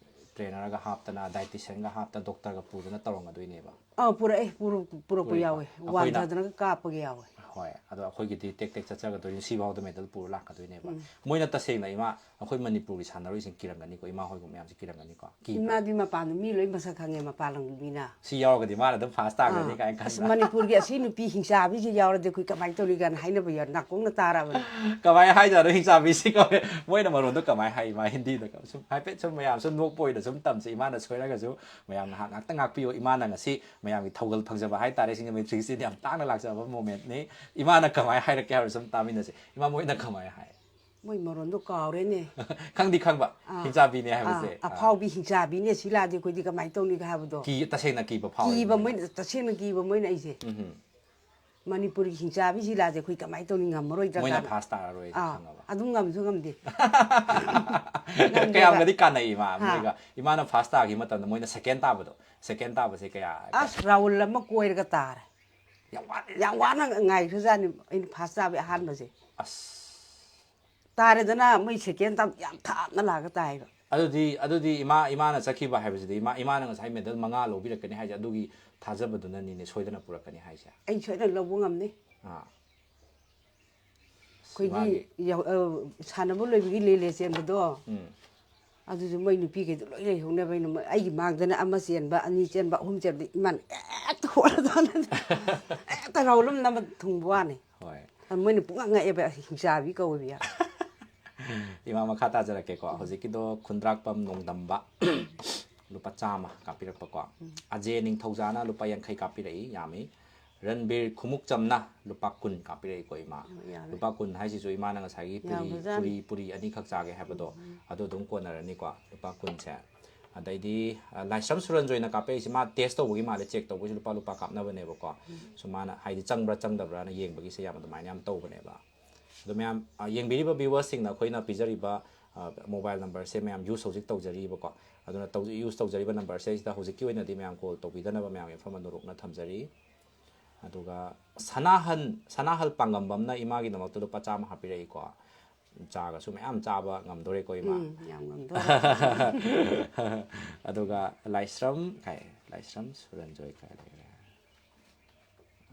ꯇ꯭ꯔꯦꯅꯔꯒ ꯍꯥꯞꯇꯅ, ꯗꯥꯏꯇꯤꯁꯤꯌꯟꯒ ꯍꯥꯞꯇꯅ, ꯗꯣꯛꯇꯔꯒ ꯄꯨꯗꯅ ꯇꯧꯔꯝꯒꯗꯣꯏꯅꯦꯕ꯫ ꯑꯥ, ꯄꯨꯔꯛꯑꯦ, ꯄꯨꯔꯛ-, ꯄꯨꯔꯛꯄ ꯄꯨꯔꯛꯏꯀꯣ꯫ ꯌꯥꯎꯋꯦ, ꯑꯩꯈꯣꯏꯅ ꯋꯥꯟꯊꯗꯅꯒ ꯀꯥꯞꯄꯒ ꯌꯥꯎꯋꯦ꯫ ꯍꯣꯏ, ꯑꯗꯣ ꯑꯩꯈꯣꯏꯒꯤꯗꯤ ꯇꯦꯛ ꯇꯦꯛ ꯆꯠꯆꯒꯗꯣꯏꯅꯤ, ꯁꯤꯐꯥꯎꯗ ꯃꯦꯗꯜ ꯄꯨꯔ ꯂꯥꯛꯀꯗꯣꯏꯅꯦꯕ꯫ ꯃꯣꯏꯅ ꯇꯁꯦꯡꯅ ꯏꯃꯥ, ꯑꯩꯈꯣꯏ ꯃꯅꯤꯄꯨꯔꯒꯤ ꯁꯥꯟꯅꯔꯣꯏꯁꯤꯡ ꯀꯤꯔꯝꯒꯅꯤꯀꯣ, ꯏꯃꯥ ꯍꯣꯏꯒꯨꯝꯕ ꯃꯌꯥꯝꯁꯦ ꯀꯤꯔꯝꯒꯅꯤꯀꯣ? ꯀꯤꯕ꯭ꯔꯥ? ꯏꯃꯥꯗꯤ ꯃꯄꯥꯟꯗ ꯃꯤ ꯂꯣꯏ ꯃꯁꯛ ꯈꯪꯉꯦ, ꯃꯄꯥꯟ ꯂꯝꯒꯤ ꯃꯤꯅ꯫ ꯁꯤ ꯌꯥꯎꯔꯒꯗꯤ ꯃꯥꯅ ꯑꯗꯨꯝ ꯐꯥꯁ ꯇꯥꯈ꯭ꯔꯅꯤ ꯑꯥ, ꯀꯥꯏꯅ ꯑꯁ, ꯈꯟꯕ꯭ꯔꯥ? ꯃꯅꯤꯄꯨꯔꯒꯤ ꯑꯁꯤ ꯅꯨꯄꯤ ꯍꯤꯡꯆꯥꯕꯤꯁꯤ ꯌꯥꯎꯔꯗꯤ ꯑꯩꯈꯣꯏ ꯀꯃꯥꯏꯅ ꯇꯧꯅꯤ ꯀꯥꯏꯅ ꯍꯥꯏꯅꯕ ꯌꯥꯎ-, ꯅꯥꯀꯣꯡꯅ ꯇꯥꯔꯕꯅꯤ꯫ ꯀꯃꯥꯏꯅ ꯍꯥꯏꯖꯥꯠꯅꯣ, ꯍꯤꯡꯆꯥꯕꯤꯁꯤ ꯀꯧꯋꯦ? ꯃꯣꯏꯅ ꯃꯔꯣꯟꯗꯣ ꯀꯃꯥꯏꯅ ꯍꯥꯏ, ꯏꯃꯥ? ꯍꯤꯟꯗꯤꯗ ꯁꯨꯝ ꯍꯥꯏꯐꯦꯠ ꯁꯨꯝ ꯃꯌꯥꯝ ꯁꯨꯝ ꯅꯣꯛꯄ ꯑꯣꯏꯅ ꯁꯨꯝ ꯇꯝꯁꯦ꯫ ꯏꯃꯥꯅ ꯁꯣꯏꯔꯒꯁꯨ ꯃꯌꯥꯝꯅ ꯉꯥꯏꯍꯥꯛ ꯉꯥꯛꯇ ꯉꯥꯛꯄꯤꯌꯨ꯫ ꯏꯃꯥꯅ ꯉꯁꯤ ꯃꯌꯥꯝꯒꯤ ꯊꯧꯒꯜ ꯐꯪꯖꯕ ꯍꯥꯏꯇꯥꯔꯦ, ꯁꯤꯡꯖꯃꯩ ꯊ꯭ꯔꯤ ꯁꯤꯛꯁꯇꯤꯗ ꯌꯥꯝ ꯇꯥꯡꯅ ꯂꯥꯛꯆꯕ ꯃꯣꯃꯦꯟꯠꯅꯤ꯫ ꯏꯃꯥꯅ ꯀꯃꯥꯏꯅ ꯍꯥꯏꯔꯛꯀꯦ ꯍꯥꯏꯕꯗꯨ ꯁꯨꯝ ꯇꯥꯃꯤꯟꯅꯁꯦ꯫ ꯏꯃꯥ, ꯃꯣꯏꯅ ꯀꯃꯥꯏꯅ ꯍꯥꯏ? ꯃꯣꯏ ꯃꯔꯣꯟꯗꯣ ꯀꯥꯎꯔꯦꯅꯦ꯫ ꯈꯪꯗꯤ ꯈꯪꯕ, ꯑꯥ, ꯍꯤꯡꯆꯥꯕꯤꯅꯦ ꯑꯥ, ꯍꯥꯏꯕꯁꯦ꯫ ꯑꯥ꯫ ꯑꯐꯥꯎꯕꯤ ꯍꯤꯡꯆꯥꯕꯤꯅꯦ, ꯁꯤ ꯂꯥꯛꯑꯗꯤ ꯑꯩꯈꯣꯏꯗꯤ ꯀꯃꯥꯏꯅ ꯇꯧꯅꯤꯒ ꯍꯥꯏꯕꯗꯣ꯫ ꯀꯤ-, ꯇꯁꯦꯡꯅ ꯀꯤꯕ ꯐꯥꯎꯋꯦ ꯀꯤꯕ ꯃꯣꯏꯅ꯫ ꯃꯣꯏꯅ, ꯇꯁꯦꯡꯅ ꯀꯤꯕ ꯃꯣꯏꯅ ꯑꯩꯁꯦ꯫ ꯎꯝ꯫ ꯃꯅꯤꯄꯨꯔꯒꯤ ꯍꯤꯡꯆꯥꯕꯤ ꯁꯤ ꯂꯥꯛꯑꯗꯤ ꯑꯩꯈꯣꯏ ꯀꯃꯥꯏꯅ ꯇꯧꯅꯤ, ꯉꯝꯃꯔꯣꯏꯗ꯭ꯔꯥ ꯃꯣꯏꯅ ꯀꯥꯏꯅ꯫ ꯐꯥꯁ ꯇꯥꯔꯔꯣꯏ ꯑꯥ, ꯈꯪꯉꯕ꯫ ꯑꯗꯨꯝ ꯉꯝꯁꯨ ꯉꯝꯗꯦ꯫ ꯉꯝꯗꯦꯕ꯫ ꯀꯌꯥꯝꯒꯗꯤ ꯀꯥꯟꯅꯩ ꯏꯃꯥ, ꯍꯥ꯫ ꯃꯣꯏꯒ? ꯏꯃꯥꯅ ꯐꯥꯁ ꯇꯥꯈꯤꯕ ꯃꯇꯝꯗ ꯃꯣꯏꯅ ꯁꯦꯀꯦꯟ ꯇꯥꯕꯗꯣ, ꯁꯦꯀꯦꯟ ꯇꯥꯕꯁꯦ ꯀꯌꯥ? ꯑꯁ, ꯔꯥꯎꯟ ꯑꯃ ꯀꯣꯏꯔꯒ ꯇꯥꯔꯦ꯫ ꯌꯥꯝ ꯋꯥꯅ꯫ ꯌꯥꯝ ꯋꯥꯅ ꯉꯥꯏꯈ꯭ꯔꯖꯥꯠꯅꯤ ꯑꯩꯅ ꯐꯥꯁ ꯇꯥꯕꯒꯤ ꯑꯍꯥꯟꯕꯁꯦ꯫ ꯑꯁ꯫ ꯇꯥꯔꯦꯗꯅ, ꯃꯣꯏ ꯁꯦꯀꯦꯟ ꯇꯥꯕ ꯌꯥꯝ ꯊꯥꯞꯅ ꯂꯥꯛꯑꯒ ꯇꯥꯏꯕ꯫ ꯑꯗꯨꯗꯤ, ꯑꯗꯨꯗꯤ ꯏꯃꯥ, ꯏꯃꯥꯅ ꯆꯠꯈꯤꯕ ꯍꯥꯏꯕꯁꯤꯗꯤ, ꯏꯃꯥ, ꯏꯃꯥꯅ ꯉꯁꯥꯏ ꯃꯦꯗꯜ ꯃꯉꯥ ꯂꯧꯕꯤꯔꯛꯀꯅꯤ ꯍꯥꯏꯁꯦ, ꯑꯗꯨꯒꯤ ꯊꯥꯖꯕꯗꯨꯅꯅꯤꯅꯦ ꯁꯣꯏꯗꯅ ꯄꯨꯔꯛꯀꯅꯤ ꯍꯥꯏꯁꯦ꯫ ꯑꯩ ꯁꯣꯏꯗꯅ ꯂꯧꯕ ꯉꯝꯅꯤ꯫ ꯑꯥ꯫ ꯑꯩꯈꯣꯏꯒꯤ ꯃꯥꯒꯤ ꯌꯥꯎ-, ꯑ, ꯁꯥꯟꯅꯕ ꯂꯣꯏꯕꯒꯤ ꯂꯤꯂꯦ ꯆꯦꯟꯕꯗꯣ, ꯎꯝ꯫ ꯑꯗꯨꯁꯨ ꯃꯣꯏ ꯅꯨꯄꯤꯈꯩꯗꯣ ꯂꯣꯏ ꯂꯩꯍꯧꯅꯕ, ꯑꯩꯅ ꯃꯣꯏ-, ꯑꯩꯒꯤ ꯃꯥꯡꯗꯅ ꯑꯃ ꯆꯦꯟꯕ, ꯑꯅꯤ ꯆꯦꯟꯕ, ꯑꯍꯨꯝ ꯆꯦꯟꯕꯗꯤ ꯏꯃꯥꯅ ꯍꯦꯛꯇ ꯍꯣꯠꯂꯗꯅ ꯍꯦꯛꯇ ꯔꯥꯎꯟ ꯑꯃ ꯅꯝꯃ ꯊꯨꯡꯕ ꯋꯥꯅꯤ꯫ ꯍꯣꯏ꯫ ꯑꯗꯨ ꯃꯣꯏꯅ ꯄꯨꯡꯉꯛ ꯉꯛꯑꯦꯕ, "ꯍꯤꯡꯆꯥꯕꯤ ꯀꯧꯋꯦꯕ ꯌꯥ꯫" ꯏꯃꯥ, ꯃꯈꯥ ꯇꯥꯖꯔꯛꯀꯦꯀꯣ꯫ ꯍꯧꯖꯤꯛꯀꯤꯗꯣ ꯈꯨꯟꯗ꯭ꯔꯥꯛꯄꯝ ꯅꯣꯡꯗꯝꯕ, ꯂꯨꯄꯥ ꯆꯥꯝꯃ ꯀꯥꯞꯄꯤꯔꯛꯄꯀꯣ꯫ ꯑꯖꯦ ꯅꯤꯡꯊꯧꯖꯥꯅ ꯂꯨꯄꯥ ꯌꯥꯡꯈꯩ ꯀꯥꯞꯄꯤꯔꯛꯏ, ꯌꯥꯝꯃꯤ꯫ ꯔꯟꯕꯤꯔ ꯈꯨꯃꯨꯛꯆꯝꯅ ꯂꯨꯄꯥ ꯀꯨꯟ ꯀꯥꯞꯄꯤꯔꯛꯏꯀꯣ ꯏꯃꯥ꯫ ꯌꯥꯔꯦ꯫ ꯂꯨꯄꯥ ꯀꯨꯟ ꯍꯥꯏꯁꯤꯁꯨ ꯏꯃꯥꯅ ꯉꯁꯥꯏꯒꯤ ꯄꯨꯔꯤ, ꯌꯥꯝꯕꯖꯥꯠꯅꯤ꯫ ꯄꯨꯔꯤ, ꯄꯨꯔꯤ ꯑꯅꯤꯈꯛ ꯆꯥꯒꯦ ꯍꯥꯏꯕꯗꯣ, ꯑꯗꯨ ꯑꯗꯨꯝ ꯀꯣꯟꯅꯔꯅꯤꯀꯣ, ꯂꯨꯄꯥ ꯀꯨꯟꯁꯦ꯫ ꯑꯗꯩꯗꯤ, ꯑ, ꯂꯥꯏꯁ꯭ꯔꯝ ꯁꯨꯔꯟꯖꯣꯏꯅ ꯀꯥꯞꯄꯛꯏꯁꯦ, ꯃꯥ ꯇꯦꯁ ꯇꯧꯕꯒꯤ ꯃꯥꯜꯂꯦ, ꯆꯦꯛ ꯇꯧꯕꯒꯤꯁꯨ ꯂꯨꯄꯥ, ꯂꯨꯄꯥ ꯀꯥꯞꯅꯕꯅꯦꯕꯀꯣ꯫ ꯁꯨꯝ ꯃꯥꯅ ꯍꯥꯏꯗꯤ ꯆꯪꯕ꯭ꯔꯥ ꯆꯪꯗꯕ꯭ꯔꯥꯅ ꯌꯦꯡꯕꯒꯤꯁꯦ ꯌꯥꯝ ꯑꯗꯨꯃꯥꯏꯅ ꯌꯥꯝ ꯇꯧꯕꯅꯦꯕ꯫ ꯑꯗꯣ ꯃꯌꯥꯝ, ꯑ, ꯌꯦꯡꯕꯤꯔꯤꯕ ꯚ꯭ꯌꯨꯋꯔꯁꯤꯡꯅ ꯑꯩꯈꯣꯏꯅ ꯄꯤꯖꯔꯤꯕ, ꯑ, ꯃꯣꯕꯥꯏꯜ ꯅꯝꯕꯔꯁꯦ ꯃꯌꯥꯝ ꯌꯨꯁ ꯍꯧꯖꯤꯛ ꯇꯧꯖꯔꯤꯕꯀꯣ꯫ ꯑꯗꯨꯅ ꯇꯧ-, ꯌꯨꯁ ꯇꯧꯖꯔꯤꯕ ꯅꯝꯕꯔꯁꯦ ꯁꯤꯗ ꯍꯧꯖꯤꯛꯀꯤ ꯑꯣꯏꯅꯗꯤ ꯃꯌꯥꯝ ꯀꯣꯜ ꯇꯧꯕꯤꯗꯅꯕ ꯃꯌꯥꯝꯒꯤ ꯃꯐꯝ ꯃꯅꯨꯔꯣꯛꯅ ꯊꯝꯖꯔꯤ꯫ ꯑꯗꯨꯒ ꯁꯅꯥꯍꯟ, ꯁꯅꯥꯍꯜ ꯄꯥꯡꯒꯝꯕꯝꯅ ꯏꯃꯥꯒꯤꯗꯃꯛꯇ ꯂꯨꯄꯥ ꯆꯥꯝꯃ ꯍꯥꯞꯄꯤꯔꯛꯏꯀꯣ꯫ ꯆꯥꯒꯁꯨ ꯃꯌꯥꯝ ꯆꯥꯕ ꯉꯝꯗꯣꯔꯦꯀꯣ ꯏꯃꯥ꯫ ꯎꯝ, ꯌꯥꯝ ꯉꯝꯗꯣꯔꯦ꯫ ꯑꯗꯨꯒ ꯂꯥꯏꯁ꯭ꯔꯝ ꯀꯥꯏ, ꯂꯥꯏꯁ꯭ꯔꯝ ꯁꯨꯔꯟꯖꯣꯏ ꯀꯥꯏ ꯂꯩꯔꯦ?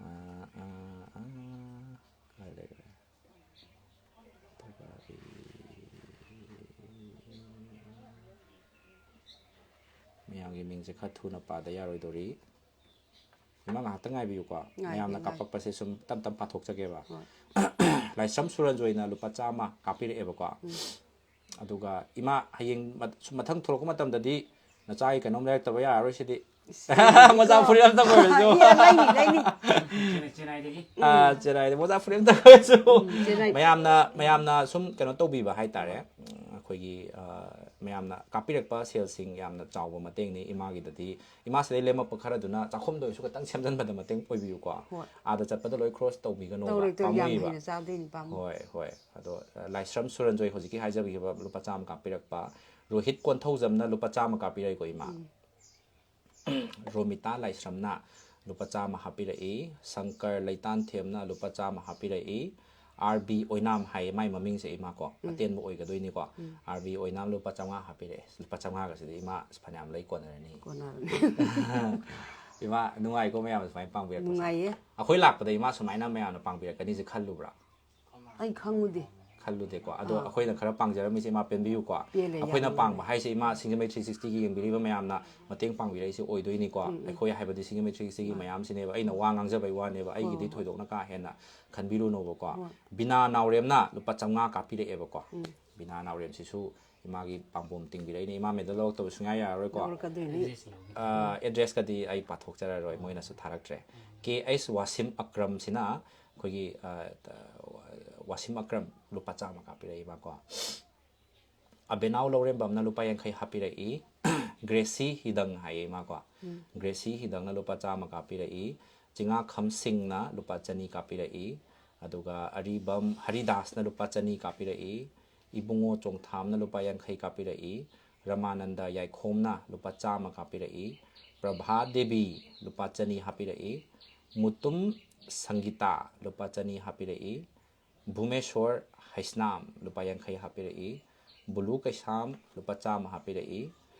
ꯑꯥ, ꯑꯥ, ꯑꯥ, ꯀꯥꯏ ꯂꯩꯔꯦ? ꯃꯌꯥꯝꯒꯤ ꯃꯤꯡꯁꯦ ꯈꯔ ꯊꯨꯅ ꯄꯥꯗ ꯌꯥꯔꯣꯏꯗꯧꯔꯤ꯫ ꯏꯃꯥ, ꯉꯥꯏꯍꯥꯛꯇꯪ ꯉꯥꯏꯕꯤꯌꯨꯀꯣ꯫ ꯉꯥꯏꯒꯦ, ꯃꯌꯥꯝꯅ ꯉꯥꯏꯒꯦ꯫ ꯀꯥꯞꯄꯛꯄꯁꯦ ꯁꯨꯝ ꯇꯞ ꯇꯞ ꯄꯥꯊꯣꯛꯆꯒꯦꯕ꯫ ꯍꯣꯏ꯫ ꯂꯥꯏꯁ꯭ꯔꯝ ꯁꯨꯔꯟꯖꯣꯏꯅ ꯂꯨꯄꯥ ꯆꯥꯝꯃ ꯀꯥꯞꯄꯤꯔꯛꯑꯦꯕꯀꯣ꯫ ꯎꯝ꯫ ꯑꯗꯨꯒ ꯏꯃꯥ, ꯍꯌꯦꯡ ꯃ-, ꯁꯨꯝ ꯃꯊꯪ ꯊꯣꯛꯂꯛꯄ ꯃꯇꯝꯗꯗꯤ ꯅꯆꯥꯒꯤ ꯀꯩꯅꯣꯝ ꯂꯩꯔꯛꯇꯕ ꯌꯥꯔꯔꯣꯏ ꯁꯤꯗꯤ꯫ ꯏꯁ, ꯃꯣꯖꯥ ꯐꯨꯔꯤꯠ ꯑꯝꯇ ꯑꯣꯏꯔꯁꯨ꯫ ꯏꯌꯥ, ꯂꯩꯅꯤ, ꯂꯩꯅꯤ꯫ ꯆꯦꯟꯅꯥꯏ-, ꯆꯦꯟꯅꯥꯏꯗꯒꯤ꯫ ꯑꯥ, ꯆꯦꯟꯅꯥꯏꯗ ꯃꯣꯖꯥ ꯐꯨꯔꯤꯠ ꯑꯝꯇ ꯑꯣꯏꯔꯁꯨ꯫ ꯎꯝ, ꯆꯦꯟꯅꯥꯏ꯫ ꯃꯌꯥꯝꯅ, ꯃꯌꯥꯝꯅ ꯁꯨꯝ ꯀꯩꯅꯣ ꯇꯧꯕꯤꯕ ꯍꯥꯏꯇꯥꯔꯦ꯫ ꯎꯝ, ꯑꯩꯈꯣꯏꯒꯤ, ꯑ, ꯃꯌꯥꯝꯅ ꯀꯥꯞꯄꯤꯔꯛꯄ ꯁꯦꯜꯁꯤꯡ ꯌꯥꯝꯅ ꯆꯥꯎꯕ ꯃꯇꯦꯡꯅꯤ ꯏꯃꯥꯒꯤꯗꯗꯤ꯫ ꯏꯃꯥ ꯁꯤꯗꯩ ꯂꯦꯝꯃꯛꯄ ꯈꯔꯗꯨꯅ ꯆꯥꯛꯈꯨꯝꯗ ꯑꯣꯏꯔꯁꯨ ꯈꯤꯇꯪ ꯁꯦꯝꯖꯤꯟꯕꯗ ꯃꯇꯦꯡ ꯑꯣꯏꯕꯤꯌꯨꯀꯣ꯫ ꯍꯣꯏ꯫ ꯑꯥꯗ ꯆꯠꯄꯗ ꯂꯣꯏ ꯈ꯭ꯔꯣꯁ ꯇꯧꯕꯤꯒꯅꯣꯕ, ꯇꯧꯔꯣꯏ, ꯇꯧꯔꯣꯏ, ꯌꯥꯝ ꯄꯥꯝꯃꯨꯏꯕ꯫ ꯍꯦꯟꯅ ꯆꯥꯗꯣꯏꯅꯤ, ꯄꯥꯝꯃꯨꯏ꯫ ꯍꯣꯏ, ꯍꯣꯏ꯫ ꯑꯗꯣ, ꯑ, ꯂꯥꯏꯁ꯭ꯔꯝ ꯁꯨꯔꯟꯖꯣꯏ ꯍꯧꯖꯤꯛꯀꯤ ꯍꯥꯏꯖꯕꯤꯈꯤꯕ ꯂꯨꯄꯥ ꯆꯥꯝꯃ ꯀꯥꯞꯄꯤꯔꯛꯄ, ꯔꯣꯍꯤꯠ ꯀꯣꯟꯊꯧꯖꯝꯅ ꯂꯨꯄꯥ ꯆꯥꯝꯃ ꯀꯥꯞꯄꯤꯔꯛꯏꯀꯣ ꯏꯃꯥ꯫ ꯎꯝ꯫ ꯔꯣꯃꯤꯇꯥ ꯂꯥꯏꯁ꯭ꯔꯝꯅ ꯂꯨꯄꯥ ꯆꯥꯝꯃ ꯍꯥꯞꯄꯤꯔꯛꯏ, ꯁꯪꯀꯔ ꯂꯩꯇꯥꯟꯊꯦꯝꯅ ꯂꯨꯄꯥ ꯆꯥꯝꯃ ꯍꯥꯞꯄꯤꯔꯛꯏ, ꯑꯥꯔ ꯕꯤ ꯑꯣꯏꯅꯥꯝ ꯍꯥꯏꯌꯦ ꯃꯥꯏ ꯃꯃꯤꯡꯁꯦ ꯏꯃꯥ ꯀꯣ, ꯎꯝ꯫ ꯑꯇꯦꯟꯕ ꯑꯣꯏꯒꯗꯣꯏꯅꯤꯀꯣ꯫ ꯎꯝ꯫ ꯑꯥꯔ ꯕꯤ ꯑꯣꯏꯅꯥꯝ ꯂꯨꯄꯥ ꯆꯥꯝꯃꯉꯥ ꯍꯥꯞꯄꯤꯔꯛꯑꯦ꯫ ꯂꯨꯄꯥ ꯆꯥꯝꯃꯉꯥꯒꯁꯤꯗꯤ ꯏꯃꯥ ꯑꯁ ꯐꯅꯌꯥꯝ ꯂꯩ ꯀꯣꯟꯅꯔꯅꯤ꯫ ꯀꯣꯟꯅꯔꯅꯤ꯫ ꯏꯃꯥ, ꯅꯨꯡꯉꯥꯏꯀꯣ ꯃꯌꯥꯝ ꯁꯨꯃꯥꯏꯅ ꯄꯥꯡꯕꯤꯔꯛꯄꯁꯦ? ꯅꯨꯡꯉꯥꯏꯌꯦ꯫ ꯑꯩꯈꯣꯏ ꯂꯥꯛꯄꯗ ꯏꯃꯥ ꯁꯨꯃꯥꯏꯅ ꯃꯌꯥꯝꯅ ꯄꯥꯡꯕꯤꯔꯛꯀꯅꯤꯁꯦ ꯈꯜꯂꯨꯕ꯭ꯔꯥ? ꯑꯩ ꯈꯪꯉꯨꯗꯦ꯫ ꯈꯜꯂꯨꯗꯦꯀꯣ꯫ ꯑꯗꯣ ꯑꯥ꯫ ꯑꯩꯈꯣꯏꯅ ꯈꯔ ꯄꯥꯡꯖꯔꯝꯃꯤꯁꯦ ꯏꯃꯥ ꯄꯦꯟꯕꯤꯌꯨꯀꯣ꯫ ꯄꯦꯜꯂꯦ, ꯑꯩꯈꯣꯏꯅ ꯌꯥꯝ ꯄꯥꯡꯕ ꯅꯨꯡꯉꯥꯏꯔꯦ꯫ ꯍꯥꯏꯁꯦ ꯏꯃꯥ ꯁꯤꯡꯖꯃꯩ ꯊ꯭ꯔꯤ ꯁꯤꯛꯁꯇꯤꯒꯤ ꯌꯦꯡꯕꯤꯔꯤꯕ ꯃꯌꯥꯝꯅ ꯃꯇꯦꯡ ꯄꯥꯡꯕꯤꯔꯛꯏꯁꯦ ꯑꯣꯏꯗꯣꯏꯅꯤꯀꯣ꯫ ꯎꯝ, ꯎꯝ꯫ ꯑꯩꯈꯣꯏ ꯍꯥꯏꯕꯗꯤ ꯁꯤꯡꯖꯃꯩ ꯊ꯭ꯔꯤ ꯁꯤꯛꯁꯇꯤꯒꯤ ꯍꯣꯏ꯫ ꯃꯌꯥꯝꯁꯤꯅꯦꯕ꯫ ꯑꯩꯅ ꯋꯥ ꯉꯥꯡꯖꯕꯩ ꯋꯥꯅꯦꯕ꯫ ꯍꯣꯏ, ꯑꯩꯒꯤꯗꯤ ꯍꯣꯏ, ꯍꯣꯏ꯫ ꯊꯣꯏꯗꯣꯛꯅ ꯀꯥ ꯍꯦꯟꯅ ꯈꯟꯕꯤꯔꯨꯅꯣꯕꯀꯣ꯫ ꯍꯣꯏ꯫ ꯕꯤꯅꯥ ꯅꯥꯎꯔꯦꯝꯅ ꯂꯨꯄꯥ ꯆꯥꯝꯃꯉꯥ ꯀꯥꯞꯄꯤꯔꯛꯑꯦꯕꯀꯣ꯫ ꯎꯝ꯫ ꯕꯤꯅꯥ ꯅꯥꯎꯔꯦꯝꯁꯤꯁꯨ ꯏꯃꯥꯒꯤ ꯄꯥꯝꯕꯣꯝ ꯇꯤꯡꯕꯤꯔꯛꯏꯅꯦ꯫ ꯏꯃꯥ ꯃꯦꯗꯜ ꯂꯧꯔꯛꯇꯕ ꯁꯨꯡꯌꯥ ꯌꯥꯔꯔꯣꯏꯀꯣ꯫ ꯂꯧꯔꯛꯀꯗꯣꯏꯅꯤ꯫ ꯑꯦꯗ꯭ꯔꯦꯁꯀꯗꯤ ꯑꯩ ꯄꯥꯊꯣꯛꯆꯔꯔꯣꯏ, ꯃꯣꯏꯅꯁꯨ ꯊꯥꯔꯛꯇ꯭ꯔꯦ꯫ ꯀꯦ ꯑꯩꯁ ꯋꯥꯁꯤꯝ ꯑꯀ꯭ꯔꯝꯁꯤꯅ ꯑꯩꯈꯣꯏꯒꯤ ꯋꯥꯁꯤꯝ ꯑꯀ꯭ꯔꯝ ꯂꯨꯄꯥ ꯆꯥꯝꯃ ꯀꯥꯞꯄꯤꯔꯛꯏ ꯏꯃꯥꯀꯣ꯫ ꯑꯕꯦꯅꯥꯎ ꯂꯧꯔꯦꯝꯕꯝꯅ ꯂꯨꯄꯥ ꯌꯥꯡꯈꯩ ꯍꯥꯞꯄꯤꯔꯛꯏ꯫ ꯒ꯭ꯔꯦꯁꯤ ꯍꯤꯗꯪ ꯍꯥꯏꯌꯦ ꯏꯃꯥꯀꯣ꯫ ꯒ꯭ꯔꯦꯁꯤ ꯍꯤꯗꯪꯅ ꯂꯨꯄꯥ ꯆꯥꯝꯃ ꯀꯥꯞꯄꯤꯔꯛꯏ꯫ ꯆꯤꯉꯥꯈꯝ ꯁꯤꯡꯅ ꯂꯨꯄꯥ ꯆꯅꯤ ꯀꯥꯞꯄꯤꯔꯛꯏ꯫ ꯑꯗꯨꯒ ꯑꯔꯤꯕꯝ ꯍꯔꯤꯗꯥꯁꯅ ꯂꯨꯄꯥ ꯆꯅꯤ ꯀꯥꯞꯄꯤꯔꯛꯏ꯫ ꯏꯕꯨꯡꯉꯣ ꯆꯣꯡꯊꯥꯝꯅ ꯂꯨꯄꯥ ꯌꯥꯡꯈꯩ ꯀꯥꯞꯄꯤꯔꯛꯏ꯫ ꯔꯃꯥꯅꯟꯗ ꯌꯥꯏꯈꯣꯝꯅ ꯂꯨꯄꯥ ꯆꯥꯝꯃ ꯀꯥꯞꯄꯤꯔꯛꯏ꯫ ꯄ꯭ꯔꯚꯥ ꯗꯦꯕꯤ ꯂꯨꯄꯥ ꯆꯅꯤ ꯍꯥꯞꯄꯤꯔꯛꯏ꯫ ꯃꯨꯇꯨꯝ ꯁꯪꯒꯤꯇꯥ ꯂꯨꯄꯥ ꯆꯅꯤ ꯍꯥꯞꯄꯤꯔꯛꯏ꯫ ꯚꯨꯃꯦꯁꯣꯔ ꯍꯩꯁꯅꯥꯝ ꯂꯨꯄꯥ ꯌꯥꯡꯈꯩ ꯍꯥꯞꯄꯤꯔꯛꯏ꯫ ꯕꯨꯂꯨ ꯀꯩꯁꯥꯝ ꯂꯨꯄꯥ ꯆꯥꯝꯃ ꯍꯥꯞꯄꯤꯔꯛꯏ꯫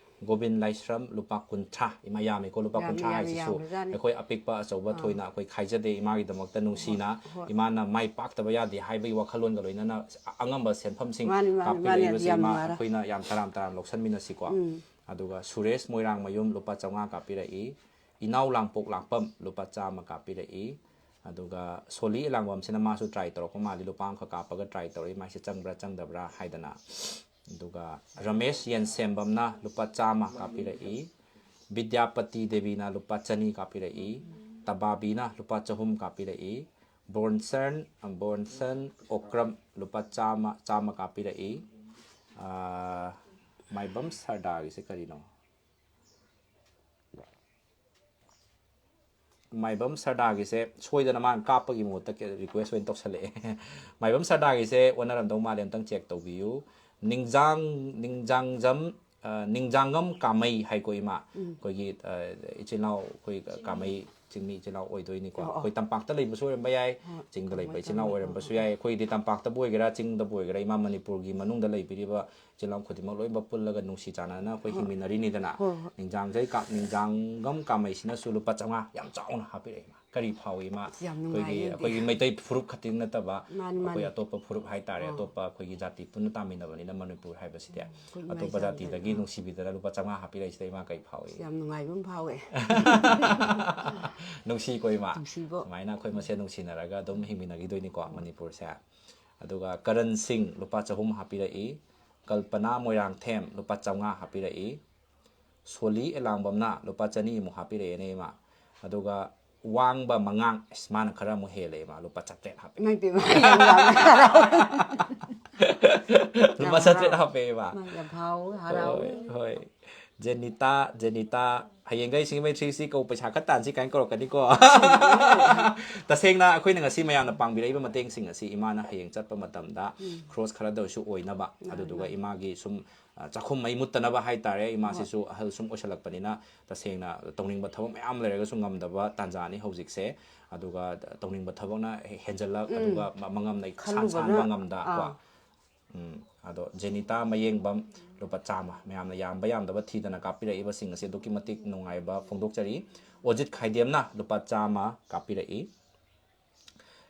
ꯒꯣꯕꯤꯟ ꯂꯥꯏꯁ꯭ꯔꯝ ꯂꯨꯄꯥ ꯀꯨꯟꯊ꯭ꯔꯥ꯫ ꯏꯃꯥ, ꯌꯥꯝꯃꯤꯀꯣ, ꯂꯨꯄꯥ ꯌꯥꯝꯃꯤ, ꯀꯨꯟꯊ꯭ꯔꯥ ꯌꯥꯝꯃꯤ, ꯍꯥꯏꯁꯤꯁꯨ꯫ ꯌꯥꯝꯈ꯭ꯔꯖꯥꯠꯅꯤ꯫ ꯑꯩꯈꯣꯏ ꯑꯄꯤꯛꯄ ꯑꯆꯧꯕ ꯊꯣꯏꯅ ꯑꯩꯈꯣꯏ ꯈꯥꯏꯖꯗꯦ꯫ ꯏꯃꯥꯒꯤꯗꯃꯛꯇ ꯅꯨꯡꯁꯤꯅ ꯍꯣꯏ꯫ ꯏꯃꯥꯅ ꯃꯥꯏ ꯄꯥꯛꯇꯕ ꯌꯥꯗꯦ ꯍꯥꯏꯕꯒꯤ ꯋꯥꯈꯜꯂꯣꯟꯒ ꯂꯣꯏꯅꯅ ꯑꯉꯝꯕ ꯁꯦꯟꯐꯝꯁꯤꯡ ꯃꯥꯅꯤ, ꯃꯥꯅꯤ, ꯃꯥꯅꯤ, ꯑꯗꯨ ꯀꯥꯞꯄꯤꯔꯛꯏꯕꯁꯦ ꯌꯥꯝ ꯏꯃꯥ ꯅꯨꯡꯉꯥꯏꯔꯦ꯫ ꯑꯩꯈꯣꯏꯅ ꯌꯥꯝ ꯇꯔꯥꯝ ꯇꯔꯥꯝ ꯂꯧꯁꯟꯃꯤꯟꯅꯁꯤꯀꯣ꯫ ꯎꯝ꯫ ꯑꯗꯨꯒ ꯁꯨꯔꯦꯁ ꯃꯣꯏꯔꯥꯡꯃꯌꯨꯝ ꯂꯨꯄꯥ ꯆꯥꯝꯃꯉꯥ ꯀꯥꯞꯄꯤꯔꯛꯏ꯫ ꯏꯅꯥꯎ ꯂꯥꯡꯄꯣꯛ ꯂꯥꯛꯄꯝ ꯂꯨꯄꯥ ꯆꯥꯝꯃ ꯀꯥꯞꯄꯤꯔꯛꯏ꯫ ꯑꯗꯨꯒ ꯁꯣꯂꯤ ꯏꯂꯥꯡꯕꯝꯁꯤꯅ ꯃꯥꯁꯨ ꯇ꯭ꯔꯥꯏ ꯇꯧꯔꯛꯄ ꯃꯥꯜꯂꯤ, ꯂꯨꯄꯥ ꯑꯃꯈꯛ ꯀꯥꯞꯄꯒ ꯇ꯭ꯔꯥꯏ ꯇꯧꯔꯛꯏ, ꯃꯥꯏꯁꯦ ꯆꯪꯕ꯭ꯔꯥ ꯆꯪꯗꯕ꯭ꯔꯥ ꯍꯥꯏꯗꯅ꯫ ꯑꯗꯨꯒ ꯔꯃꯦꯁ ꯌꯦꯟꯁꯦꯝꯕꯝꯅ ꯂꯨꯄꯥ ꯆꯥꯝꯃ ꯀꯥꯞꯄꯤꯔꯛꯏ꯫ ꯕꯤꯗ꯭ꯌꯥꯄꯇꯤ ꯗꯦꯕꯤꯅ ꯂꯨꯄꯥ ꯆꯅꯤ ꯀꯥꯞꯄꯤꯔꯛꯏ꯫ ꯇꯕꯥꯕꯤꯅ ꯂꯨꯄꯥ ꯆꯍꯨꯝ ꯀꯥꯞꯄꯤꯔꯛꯏ꯫ ꯕꯣꯟꯁꯟ, ꯕꯣꯟꯁꯟ ꯑꯣꯀ꯭ꯔꯝ ꯂꯨꯄꯥ ꯆꯥꯝꯃ, ꯆꯥꯝꯃ ꯀꯥꯞꯄꯤꯔꯛꯏ꯫ ꯑꯥ, ꯃꯥꯏꯕꯝ ꯁꯔꯗꯥꯒꯤꯁꯦ ꯀꯔꯤꯅꯣ? ꯃꯥꯏꯕꯝ ꯁꯔꯗꯥꯒꯤꯁꯦ ꯁꯣꯏꯗꯅ ꯃꯥꯅ ꯀꯥꯞꯄꯒꯤ ꯃꯍꯨꯠꯇ ꯔꯤꯀ꯭ꯋꯦꯁ ꯑꯣꯏꯅ ꯇꯧꯁꯜꯂꯛꯑꯦ꯫ ꯃꯥꯏꯕꯝ ꯁꯔꯗꯥꯒꯤꯁꯦ ꯑꯣꯟꯅꯔꯝꯗꯧ ꯃꯥꯜꯂꯦ, ꯑꯝꯇꯪ ꯆꯦꯛ ꯇꯧꯕꯤꯌꯨ꯫ ꯅꯤꯡꯖꯥꯡ, ꯅꯤꯡꯖꯥꯡꯖꯝ, ꯑ, ꯅꯤꯡꯖꯥꯡꯉꯝ ꯀꯥꯃꯩ ꯍꯥꯏꯀꯣ ꯏꯃꯥ꯫ ꯑꯩꯈꯣꯏꯒꯤ, ꯑ, ꯏꯆꯤꯜ ꯏꯅꯥꯎ ꯑꯩꯈꯣꯏ ꯀꯥꯃꯩ ꯆꯤꯡꯃꯤ ꯏꯆꯤꯜ ꯏꯅꯥꯎ ꯑꯣꯏꯗꯣꯏꯅꯤꯀꯣ꯫ ꯑꯣ, ꯑꯣ꯫ ꯑꯩꯈꯣꯏ ꯇꯝꯄꯥꯛꯇ ꯂꯩꯕꯁꯨ ꯑꯣꯏꯔꯝꯕ ꯌꯥꯏ, ꯍꯣꯏ, ꯆꯤꯡꯗ ꯂꯩꯕ ꯀꯥꯃꯩ ꯏꯆꯤꯜ ꯏꯅꯥꯎ ꯆꯤꯡꯃꯤ꯫ ꯑꯣꯏꯔꯝꯕꯁꯨ ꯌꯥꯏ꯫ ꯑꯩꯈꯣꯏꯗꯤ ꯇꯝꯄꯥꯛꯇꯕꯨ ꯑꯣꯏꯒꯦꯔꯥ, ꯆꯤꯡꯗꯕꯨ ꯑꯣꯏꯒꯦꯔꯥ, ꯏꯃꯥ ꯃꯅꯤꯄꯨꯔꯒꯤ ꯃꯅꯨꯡꯗ ꯂꯩꯕꯤꯔꯤꯕ ꯏꯆꯤꯜ ꯏꯅꯥꯎ ꯈꯨꯗꯤꯡꯃꯛ ꯂꯣꯏꯅꯃꯛ ꯄꯨꯜꯂꯒ ꯅꯨꯡꯁꯤ ꯆꯥꯟꯅꯅ ꯑꯩꯈꯣꯏ ꯍꯣꯏ꯫ ꯍꯤꯡꯃꯤꯟꯅꯔꯤꯅꯤꯗꯅ꯫ ꯍꯣꯏ, ꯍꯣꯏ꯫ ꯅꯤꯡꯖꯥꯡꯖꯩ ꯀꯥ-, ꯅꯤꯡꯖꯥꯡꯒꯝ ꯀꯥꯃꯩꯁꯤꯅꯁꯨ ꯂꯨꯄꯥ ꯆꯥꯝꯃꯉꯥ ꯌꯥꯝ ꯆꯥꯎꯅ ꯍꯥꯞꯄꯤꯔꯛꯑꯦ ꯏꯃꯥ꯫ ꯀꯔꯤ ꯐꯥꯎꯏ ꯏꯃꯥ? ꯌꯥꯝ ꯑꯩꯈꯣꯏꯒꯤ, ꯅꯨꯡꯉꯥꯏꯌꯦ ꯑꯗꯨꯗꯤ꯫ ꯑꯩꯈꯣꯏꯒꯤ ꯃꯩꯇꯩ ꯐꯨꯔꯨꯞ ꯈꯛꯇꯪ ꯅꯠꯇꯕ, ꯃꯥꯅꯤ, ꯑꯩꯈꯣꯏ ꯃꯥꯅꯤ꯫ ꯑꯇꯣꯞꯄ ꯐꯨꯔꯨꯞ ꯍꯥꯏꯇꯥꯔꯦ, ꯑꯥ꯫ ꯑꯇꯣꯞꯄ ꯑꯩꯈꯣꯏꯒꯤ ꯖꯥꯇꯤ ꯄꯨꯟꯅ ꯇꯥꯃꯤꯟꯅꯕꯅꯤꯅ ꯃꯅꯤꯄꯨꯔ ꯍꯥꯏꯕꯁꯤꯗꯤ꯫ ꯑꯩꯈꯣꯏ ꯏꯃꯥ ꯑꯇꯣꯞꯄ ꯏꯆꯥ ꯖꯥꯇꯤꯗꯒꯤ ꯃꯩꯇꯩ꯫ ꯅꯨꯡꯁꯤꯕꯤꯗꯅ ꯂꯨꯄꯥ ꯆꯥꯝꯃꯉꯥ ꯍꯥꯞꯄꯤꯔꯛꯏꯁꯤꯗ ꯏꯃꯥ ꯀꯔꯤ ꯐꯥꯎꯏ? ꯌꯥꯝ ꯅꯨꯡꯉꯥꯏꯕ ꯑꯃ ꯐꯥꯎꯋꯦ꯫ ꯅꯨꯡꯁꯤꯀꯣ ꯏꯃꯥ? ꯅꯨꯡꯁꯤꯕꯣ꯫ ꯁꯨꯃꯥꯏꯅ ꯑꯩꯈꯣꯏ ꯃꯁꯦꯟ ꯅꯨꯡꯁꯤꯅꯔꯒ ꯑꯗꯨꯝ ꯍꯤꯡꯃꯤꯟꯅꯈꯤꯗꯣꯏꯅꯤꯀꯣ ꯃꯅꯤꯄꯨꯔꯁꯦ꯫ ꯑꯗꯨꯒ ꯀꯔꯟ ꯁꯤꯡ ꯂꯨꯄꯥ ꯆꯍꯨꯝ ꯍꯥꯞꯄꯤꯔꯛꯏ꯫ ꯀꯜꯄꯅꯥ ꯃꯣꯏꯔꯥꯡꯊꯦꯝ ꯂꯨꯄꯥ ꯆꯥꯝꯃꯉꯥ ꯍꯥꯞꯄꯤꯔꯛꯏ꯫ ꯁꯣꯂꯤ ꯑꯦꯂꯥꯡꯕꯝꯅ ꯂꯨꯄꯥ ꯆꯅꯤꯃꯨꯛ ꯍꯥꯞꯄꯤꯔꯛꯑꯦꯅꯦ ꯏꯃꯥ꯫ ꯑꯗꯨꯒ ꯋꯥꯡꯕ ꯃꯉꯥꯡ, ꯑꯁ, ꯃꯥꯅ ꯈꯔ ꯑꯃꯨꯛ ꯍꯦꯜꯂꯦ ꯏꯃꯥ, ꯂꯨꯄꯥ ꯆꯥꯇ꯭ꯔꯦꯠ ꯍꯥꯞꯄꯦ꯫ ꯏꯃꯥꯏ ꯄꯦꯝꯃ, ꯌꯥꯝ ꯌꯥꯝꯅ ꯍꯔꯥꯎꯋꯦ꯫ ꯂꯨꯄꯥ ꯌꯥꯝ ꯆꯥꯇ꯭ꯔꯦꯠ ꯍꯔꯥꯎ-, ꯍꯥꯞꯄꯦ ꯏꯃꯥ꯫ ꯃꯥ ꯌꯥꯝ ꯍꯥꯎ-, ꯍꯔꯥꯎꯋꯦ꯫ ꯍꯣꯏ, ꯍꯣꯏ꯫ ꯖꯦꯅꯤꯇꯥ, ꯖꯦꯅꯤꯇꯥ, ꯍꯌꯦꯡꯈꯩ ꯁꯤꯡꯃꯩ ꯊ꯭ꯔꯤꯁꯤ ꯀꯧ, ꯄꯩꯁꯥ ꯈꯔ ꯇꯥꯟꯁꯤ ꯀꯥꯏꯅ ꯀꯧꯔꯛꯀꯅꯤꯀꯣ꯫ ꯇꯁꯦꯡꯅ ꯑꯩꯈꯣꯏꯅ ꯉꯁꯤ ꯃꯌꯥꯝꯅ ꯄꯥꯡꯕꯤꯔꯛꯏꯕ ꯃꯇꯦꯡꯁꯤꯡ ꯑꯁꯤ ꯏꯃꯥꯅ ꯍꯌꯦꯡ ꯆꯠꯄ ꯃꯇꯝꯗ ꯎꯝ꯫ ꯈ꯭ꯔꯣꯁ ꯈꯔꯗ ꯑꯣꯏꯔꯁꯨ ꯑꯣꯏꯅꯕ, ꯃꯥꯅꯤ, ꯑꯗꯨꯗꯨꯒ ꯃꯥꯅꯤ꯫ ꯏꯃꯥꯒꯤ ꯁꯨꯝ, ꯑ, ꯆꯥꯛꯈꯨꯝ ꯃꯩ ꯃꯨꯠꯇꯅꯕ ꯍꯥꯏꯇꯥꯔꯦ, ꯍꯣꯏ꯫ ꯏꯃꯥꯁꯤꯁꯨ ꯑꯍꯜ ꯁꯨꯝ ꯑꯣꯏꯁꯜꯂꯛꯄꯅꯤꯅ ꯇꯁꯦꯡꯅ ꯇꯧꯅꯤꯡꯕ ꯊꯕꯛ ꯃꯌꯥꯝ ꯂꯩꯔꯒꯁꯨ ꯉꯝꯗꯕ ꯇꯥꯟꯖꯥꯅꯤ ꯍꯧꯖꯤꯛꯁꯦ꯫ ꯑꯗꯨꯒ ꯇꯧꯅꯤꯡꯕ ꯊꯕꯛꯅ ꯍꯦ-, ꯍꯦꯟꯖꯜꯂꯛ, ꯎꯝ꯫ ꯑꯗꯨꯒ ꯃ-, ꯃꯉꯝ ꯂꯩ-, ꯁꯥꯟ-, ꯈꯜꯂꯨꯕꯅ, ꯁꯥꯟꯕ ꯉꯝꯗ ꯀꯣ꯫ ꯑꯥ꯫ ꯎꯝ, ꯑꯗꯣ ꯖꯦꯅꯤꯇꯥ ꯃꯌꯦꯡꯕꯝ ꯂꯨꯄꯥ ꯆꯥꯝꯃ, ꯃꯌꯥꯝꯅ ꯌꯥꯝꯕ ꯌꯥꯝꯗꯕ ꯊꯤꯗꯅ ꯀꯥꯞꯄꯤꯔꯛꯏꯕꯁꯤꯡ ꯑꯁꯤ ꯑꯗꯨꯛꯀꯤ ꯃꯇꯤꯛ ꯅꯨꯡꯉꯥꯏꯕ ꯐꯣꯡꯗꯣꯛꯆꯔꯤ꯫ ꯑꯣꯖꯤꯠ ꯈꯥꯏꯗꯦꯝꯅ ꯂꯨꯄꯥ ꯆꯥꯝꯃ ꯀꯥꯞꯄꯤꯔꯛꯏ꯫